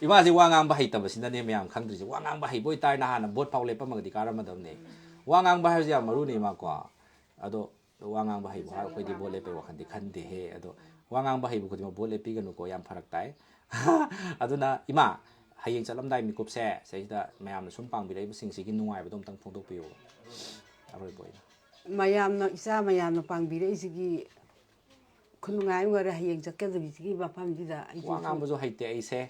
ꯏꯃꯥꯁꯦ ꯋꯥ ꯉꯥꯡꯕ ꯍꯩꯇꯕꯁꯤꯅꯅꯦ ꯃꯌꯥꯝ ꯈꯪꯗ꯭ꯔꯤꯁꯦ꯫ ꯋꯥ ꯉꯥꯡꯕ ꯍꯩꯕ ꯑꯣꯏꯇꯥꯔꯗꯤ ꯅꯍꯥꯟꯅ ꯚꯣꯠ ꯐꯥꯎ ꯂꯦꯞꯄꯝꯃꯒꯗꯤ ꯀꯥꯔꯝꯃꯗꯕꯅꯦ꯫ ꯋꯥ ꯉꯥꯡꯕ ꯍꯥꯏꯕꯁꯦ ꯌꯥꯝ ꯃꯔꯨꯅꯦ, ꯏꯃꯥꯀꯣ꯫ ꯑꯗꯣ ꯋꯥ ꯉꯥꯡꯕ ꯍꯩꯕ ꯍꯥꯏꯔ ꯑꯩꯈꯣꯏꯗꯤ ꯚꯣꯠ ꯂꯦꯞꯄꯩ ꯋꯥꯈꯜꯗꯤ ꯈꯟꯗꯦꯍꯦ꯫ ꯑꯗꯣ ꯋꯥ ꯉꯥꯡꯕ ꯍꯩꯕ ꯈꯨꯗꯤꯡꯃꯛ ꯚꯣꯠ ꯂꯦꯞꯄꯤꯒꯅꯨꯀꯣ, ꯌꯥꯝ ꯐꯔꯛ ꯇꯥꯏ꯫ ꯑꯗꯨꯅ ꯏꯃꯥ, ꯍꯌꯦꯡ ꯆꯠꯂꯝꯗꯥꯏ ꯃꯤꯀꯨꯞꯁꯦ ꯁꯤꯗꯩꯁꯤꯗ ꯃꯌꯥꯝꯅ ꯁꯨꯝ ꯄꯥꯡꯕꯤꯔꯛꯏꯕꯁꯤꯡꯁꯤꯒꯤ ꯅꯨꯡꯉꯥꯏꯕꯗꯣ ꯑꯝꯇꯪ ꯐꯣꯡꯗꯣꯛꯄꯤꯌꯣ, ꯑꯔꯣꯏꯕ ꯑꯣꯏꯅ꯫ ꯃꯌꯥꯝꯅ, ꯏꯆꯥ ꯃꯌꯥꯝꯅ ꯄꯥꯡꯕꯤꯔꯛꯏꯁꯤꯒꯤ ꯈꯨꯅꯨꯡꯉꯥꯏ ꯑꯃ ꯑꯣꯏꯔꯦ꯫ ꯍꯌꯦꯡ ꯆꯠꯀꯗꯧꯔꯤꯁꯤꯒꯤ ꯃꯐꯝꯁꯤꯗ ꯑꯩꯁꯨ ꯋꯥ ꯁꯨꯝ ꯉꯥꯡꯕꯁꯨ ꯍꯩꯇꯦ ꯑꯩꯁꯦ꯫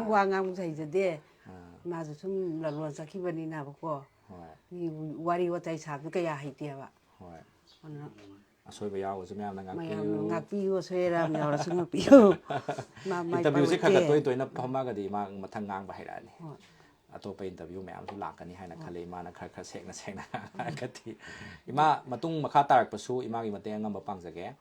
ꯋꯥ ꯉꯥꯡꯕꯁꯨ ꯍꯩꯖꯗꯦ꯫ ꯑꯥ꯫ ꯃꯥꯁꯨ ꯁꯨꯝ ꯂꯂꯣꯟ ꯆꯠꯈꯤꯕꯅꯤꯅꯕꯀꯣ꯫ ꯍꯣꯏ꯫ ꯃꯤ ꯋꯥꯔꯤ ꯋꯥꯇꯥꯏ ꯁꯥꯕꯁꯨ ꯀꯌꯥ ꯍꯩꯇꯦꯕ꯫ ꯍꯣꯏ꯫ ꯑꯗꯨꯅ ꯑꯁꯣꯏꯕ ꯌꯥꯎꯔꯁꯨ ꯃꯌꯥꯝꯅ ꯃꯌꯥꯝꯅ ꯉꯥꯛꯄꯤꯌꯨ꯫ ꯉꯥꯛꯄꯤꯌꯨ, ꯑꯁꯣꯏ ꯑꯔꯥꯝ ꯌꯥꯎꯔꯁꯨ ꯉꯥꯛꯄꯤꯌꯨ꯫ ꯃꯥ ꯃꯥꯏ interviewꯁꯦ ꯈꯔ ꯈꯔ ꯄꯥꯛꯂꯛꯇꯦ꯫ ꯇꯣꯏ ꯇꯣꯏꯅ ꯐꯝꯃꯒꯗꯤ ꯃꯥ ꯃꯊꯪ ꯉꯥꯡꯕ ꯍꯩꯔꯛꯑꯅꯤ꯫ ꯍꯣꯏ꯫ ꯑꯇꯣꯞꯄ ꯏꯟꯇꯔꯚ꯭ꯌꯨ ꯃꯌꯥꯝꯁꯨ ꯂꯥꯛꯀꯅꯤ ꯍꯥꯏꯅ ꯈꯜꯂꯤ, ꯏꯃꯥꯅ ꯈꯔ ꯈꯔ ꯁꯦꯡꯅ ꯁꯦꯡꯅ ꯍꯥꯏꯔꯒꯗꯤ꯫ ꯏꯃꯥ, ꯃꯇꯨꯡ ꯃꯈꯥ ꯇꯥꯔꯛꯄꯁꯨ ꯏꯃꯥꯒꯤ ꯃꯇꯦꯡ ꯑꯉꯝꯕ ꯄꯥꯡꯖꯒꯦ꯫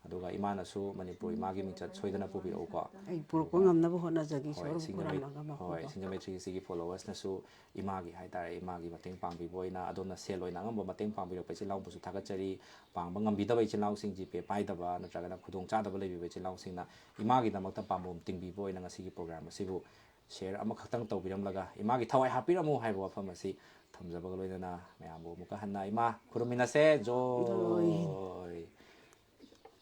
ꯑꯗꯨꯒ ꯏꯃꯥꯅꯁꯨ ꯃꯅꯤꯄꯨꯔ ꯏꯃꯥꯒꯤ ꯃꯤꯡꯆꯠ ꯁꯣꯏꯗꯅ ꯄꯨꯕꯤꯔꯛꯎꯀꯣ꯫ ꯑꯩ ꯄꯨꯔꯛꯄ ꯉꯝꯅꯕ ꯍꯣꯠꯅꯖꯒꯦ꯫ ꯍꯣꯏ, ꯁꯣꯔꯨꯝ ꯁꯤꯡꯖꯃꯩ, ꯄꯨꯔꯝꯃꯒ ꯍꯣꯏ, ꯃꯈꯣꯏꯗ꯫ ꯁꯤꯡꯖꯃꯩ ꯊ꯭ꯔꯤ ꯁꯤꯛꯁꯇꯤꯒꯤ ꯐꯣꯂꯣꯋꯔꯁꯅꯁꯨ ꯏꯃꯥꯒꯤ ꯍꯥꯏꯇꯥꯔꯦ, ꯏꯃꯥꯒꯤ ꯃꯇꯦꯡ ꯄꯥꯡꯕꯤꯕ ꯑꯣꯏꯅ ꯑꯗꯣꯝꯅ ꯁꯦꯜ ꯑꯣꯏꯅ ꯑꯉꯝꯕ ꯃꯇꯦꯡ ꯄꯥꯡꯕꯤꯔꯛꯄ ꯏꯆꯤꯜ ꯏꯅꯥꯎꯕꯨꯁꯨ ꯊꯥꯒꯠꯆꯔꯤ꯫ ꯄꯥꯡꯕ ꯉꯝꯕꯤꯗꯕ ꯏꯆꯤꯜ ꯏꯅꯥꯎꯁꯤꯡ, ꯖꯤꯄꯦ ꯄꯥꯏꯗꯕ ꯅꯠꯇ꯭ꯔꯒꯅ ꯈꯨꯗꯣꯡꯆꯥꯗꯕ ꯂꯩꯕꯤꯕ ꯏꯆꯤꯜ ꯏꯅꯥꯎꯁꯤꯡꯅ ꯏꯃꯥꯒꯤꯗꯃꯛꯇ ꯄꯥꯝꯕꯣꯝ ꯇꯤꯡꯕꯤꯕ ꯑꯣꯏꯅ ꯉꯁꯤꯒꯤ ꯄ꯭ꯔꯣꯒ꯭ꯔꯥꯝ ꯑꯁꯤꯕꯨ ꯁꯤꯌꯔ ꯑꯃꯈꯛꯇꯪ ꯇꯧꯕꯤꯔꯝꯂꯒ ꯏꯃꯥꯒꯤ ꯊꯋꯥꯏ ꯍꯥꯞꯄꯤꯔꯝꯃꯨ ꯍꯥꯏꯕ ꯋꯥꯐꯝ ꯑꯁꯤ ꯊꯝꯖꯕꯒ ꯂꯣꯏꯅꯅ ꯃꯌꯥꯝꯕꯨ ꯑꯃꯨꯛꯀ ꯍꯟꯅ ꯏꯃꯥ ꯈꯨꯔꯨꯝꯃꯤꯟꯅꯁꯦ꯫ ꯖꯣꯏ꯫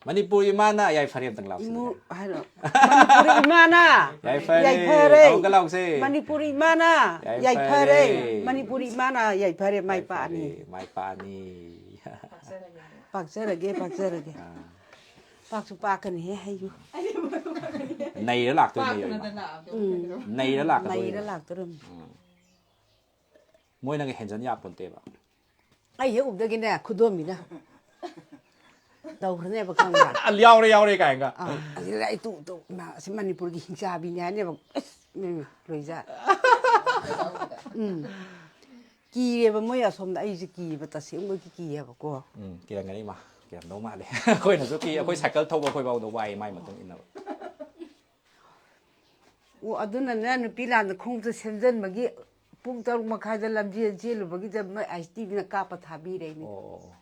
ꯃꯅꯤꯄꯨꯔ ꯏꯃꯥꯅ ꯌꯥꯏꯐꯔꯦ ꯑꯝꯇꯪ ꯂꯥꯎꯁꯤꯅꯦ꯫ ꯏꯃꯨ ꯍꯥꯏꯔꯣ꯫ ꯃꯅꯤꯄꯨꯔ ꯏꯃꯥꯅ ꯌꯥꯏꯐꯔꯦ꯫ ꯌꯥꯏꯐꯔꯦ꯫ ꯑꯃꯨꯛꯀ ꯂꯥꯎꯁꯦ꯫ ꯃꯅꯤꯄꯨꯔ ꯏꯃꯥꯅ ꯌꯥꯏꯐꯔꯦ꯫ ꯌꯥꯏꯐꯔꯦ꯫ ꯃꯅꯤꯄꯨꯔ ꯏꯃꯥꯅ ꯌꯥꯏꯐꯔꯦ꯫ ꯃꯥꯏ ꯄꯥꯛꯑꯅꯤ꯫ ꯌꯥꯏꯐꯔꯦ, ꯃꯥꯏ ꯄꯥꯛꯑꯅꯤ꯫ ꯄꯥꯛꯆꯔꯒꯦ, ꯄꯥꯛꯆꯔꯒꯦ꯫ ꯑꯥ, ꯄꯥꯛꯁꯨ ꯄꯥꯛꯀꯅꯤꯍꯦ, ꯍꯩꯌꯨ꯫ ꯅꯩꯔ ꯂꯥꯛꯇꯣꯏꯅꯦ ꯌꯦꯡꯉꯣ꯫ ꯎꯝ꯫ ꯅꯩꯔ ꯂꯥꯛꯀꯗꯣꯏꯅꯦ꯫ ꯅꯩꯔ ꯂꯥꯛꯇꯣꯔꯝꯅꯤ꯫ ꯎꯝ꯫ ꯃꯣꯏꯅꯒ ꯍꯦꯟꯖꯟ ꯌꯥꯄꯣꯟꯇꯦꯕ꯫ ꯑꯩ ꯍꯦꯛ ꯎꯕꯗꯒꯤꯅꯦ ꯈꯨꯗꯣꯝꯕꯤꯅ ꯇꯧꯈ꯭ꯔꯅꯦꯕ, ꯈꯪꯕ꯭ꯔꯥ? ꯑ, ꯌꯥꯎꯔꯦ, ꯌꯥꯎꯔꯦ ꯀꯥꯏꯅꯒ꯫ ꯑꯥ, ꯑꯗꯨꯗ ꯑꯩ ꯇꯨ ꯇꯨ ꯏꯃꯥ, ꯑꯁꯤ ꯃꯅꯤꯄꯨꯔꯒꯤ ꯍꯤꯡꯆꯥꯕꯤꯅꯤ ꯍꯥꯏꯅꯦꯕ꯫ ꯑꯁ, ꯃꯤ, ꯃꯤ, ꯂꯣꯏꯖꯥꯠ꯫ ꯎꯝ꯫ ꯀꯤꯔꯦꯕ ꯃꯣꯏ ꯑꯁꯣꯝꯗ, ꯑꯩꯁꯦ ꯀꯤꯌꯦꯕ, ꯇꯁꯦꯡꯕꯒꯤ ꯀꯤꯌꯦꯕꯀꯣ꯫ ꯎꯝ, ꯀꯤꯔꯝꯒꯅꯤ ꯏꯃꯥ꯫ ꯀꯤꯔꯝꯗꯧ ꯃꯥꯜꯂꯦ꯫ ꯑꯩꯈꯣꯏꯅꯁꯨ ꯀꯤ, ꯑꯩꯈꯣꯏ ꯁꯥꯏꯀꯜ ꯊꯧꯕ ꯑꯩꯈꯣꯏ ꯐꯥꯎꯗ ꯋꯥꯏ ꯃꯥꯏ ꯃꯇꯨꯡ ꯏꯟꯅꯕ꯫ ꯑꯣ, ꯑꯗꯨꯅꯅꯦ ꯅꯨꯄꯤ ꯂꯥꯟꯗ ꯈꯣꯡꯎꯞꯇ ꯁꯦꯝꯖꯟꯕꯒꯤ ꯄꯨꯡ ꯇꯔꯨꯛ ꯃꯈꯥꯏꯗ ꯂꯝꯖꯦꯜ ꯆꯦꯜꯂꯨꯕꯒꯤꯗ ꯃꯣꯏ ꯑꯥꯏ ꯑꯦꯁ ꯇꯤꯚꯤꯅ ꯀꯥꯞꯄ ꯊꯥꯕꯤꯔꯛꯏꯅꯦ꯫ ꯑꯣ, ꯑꯣ, ꯑꯣ꯫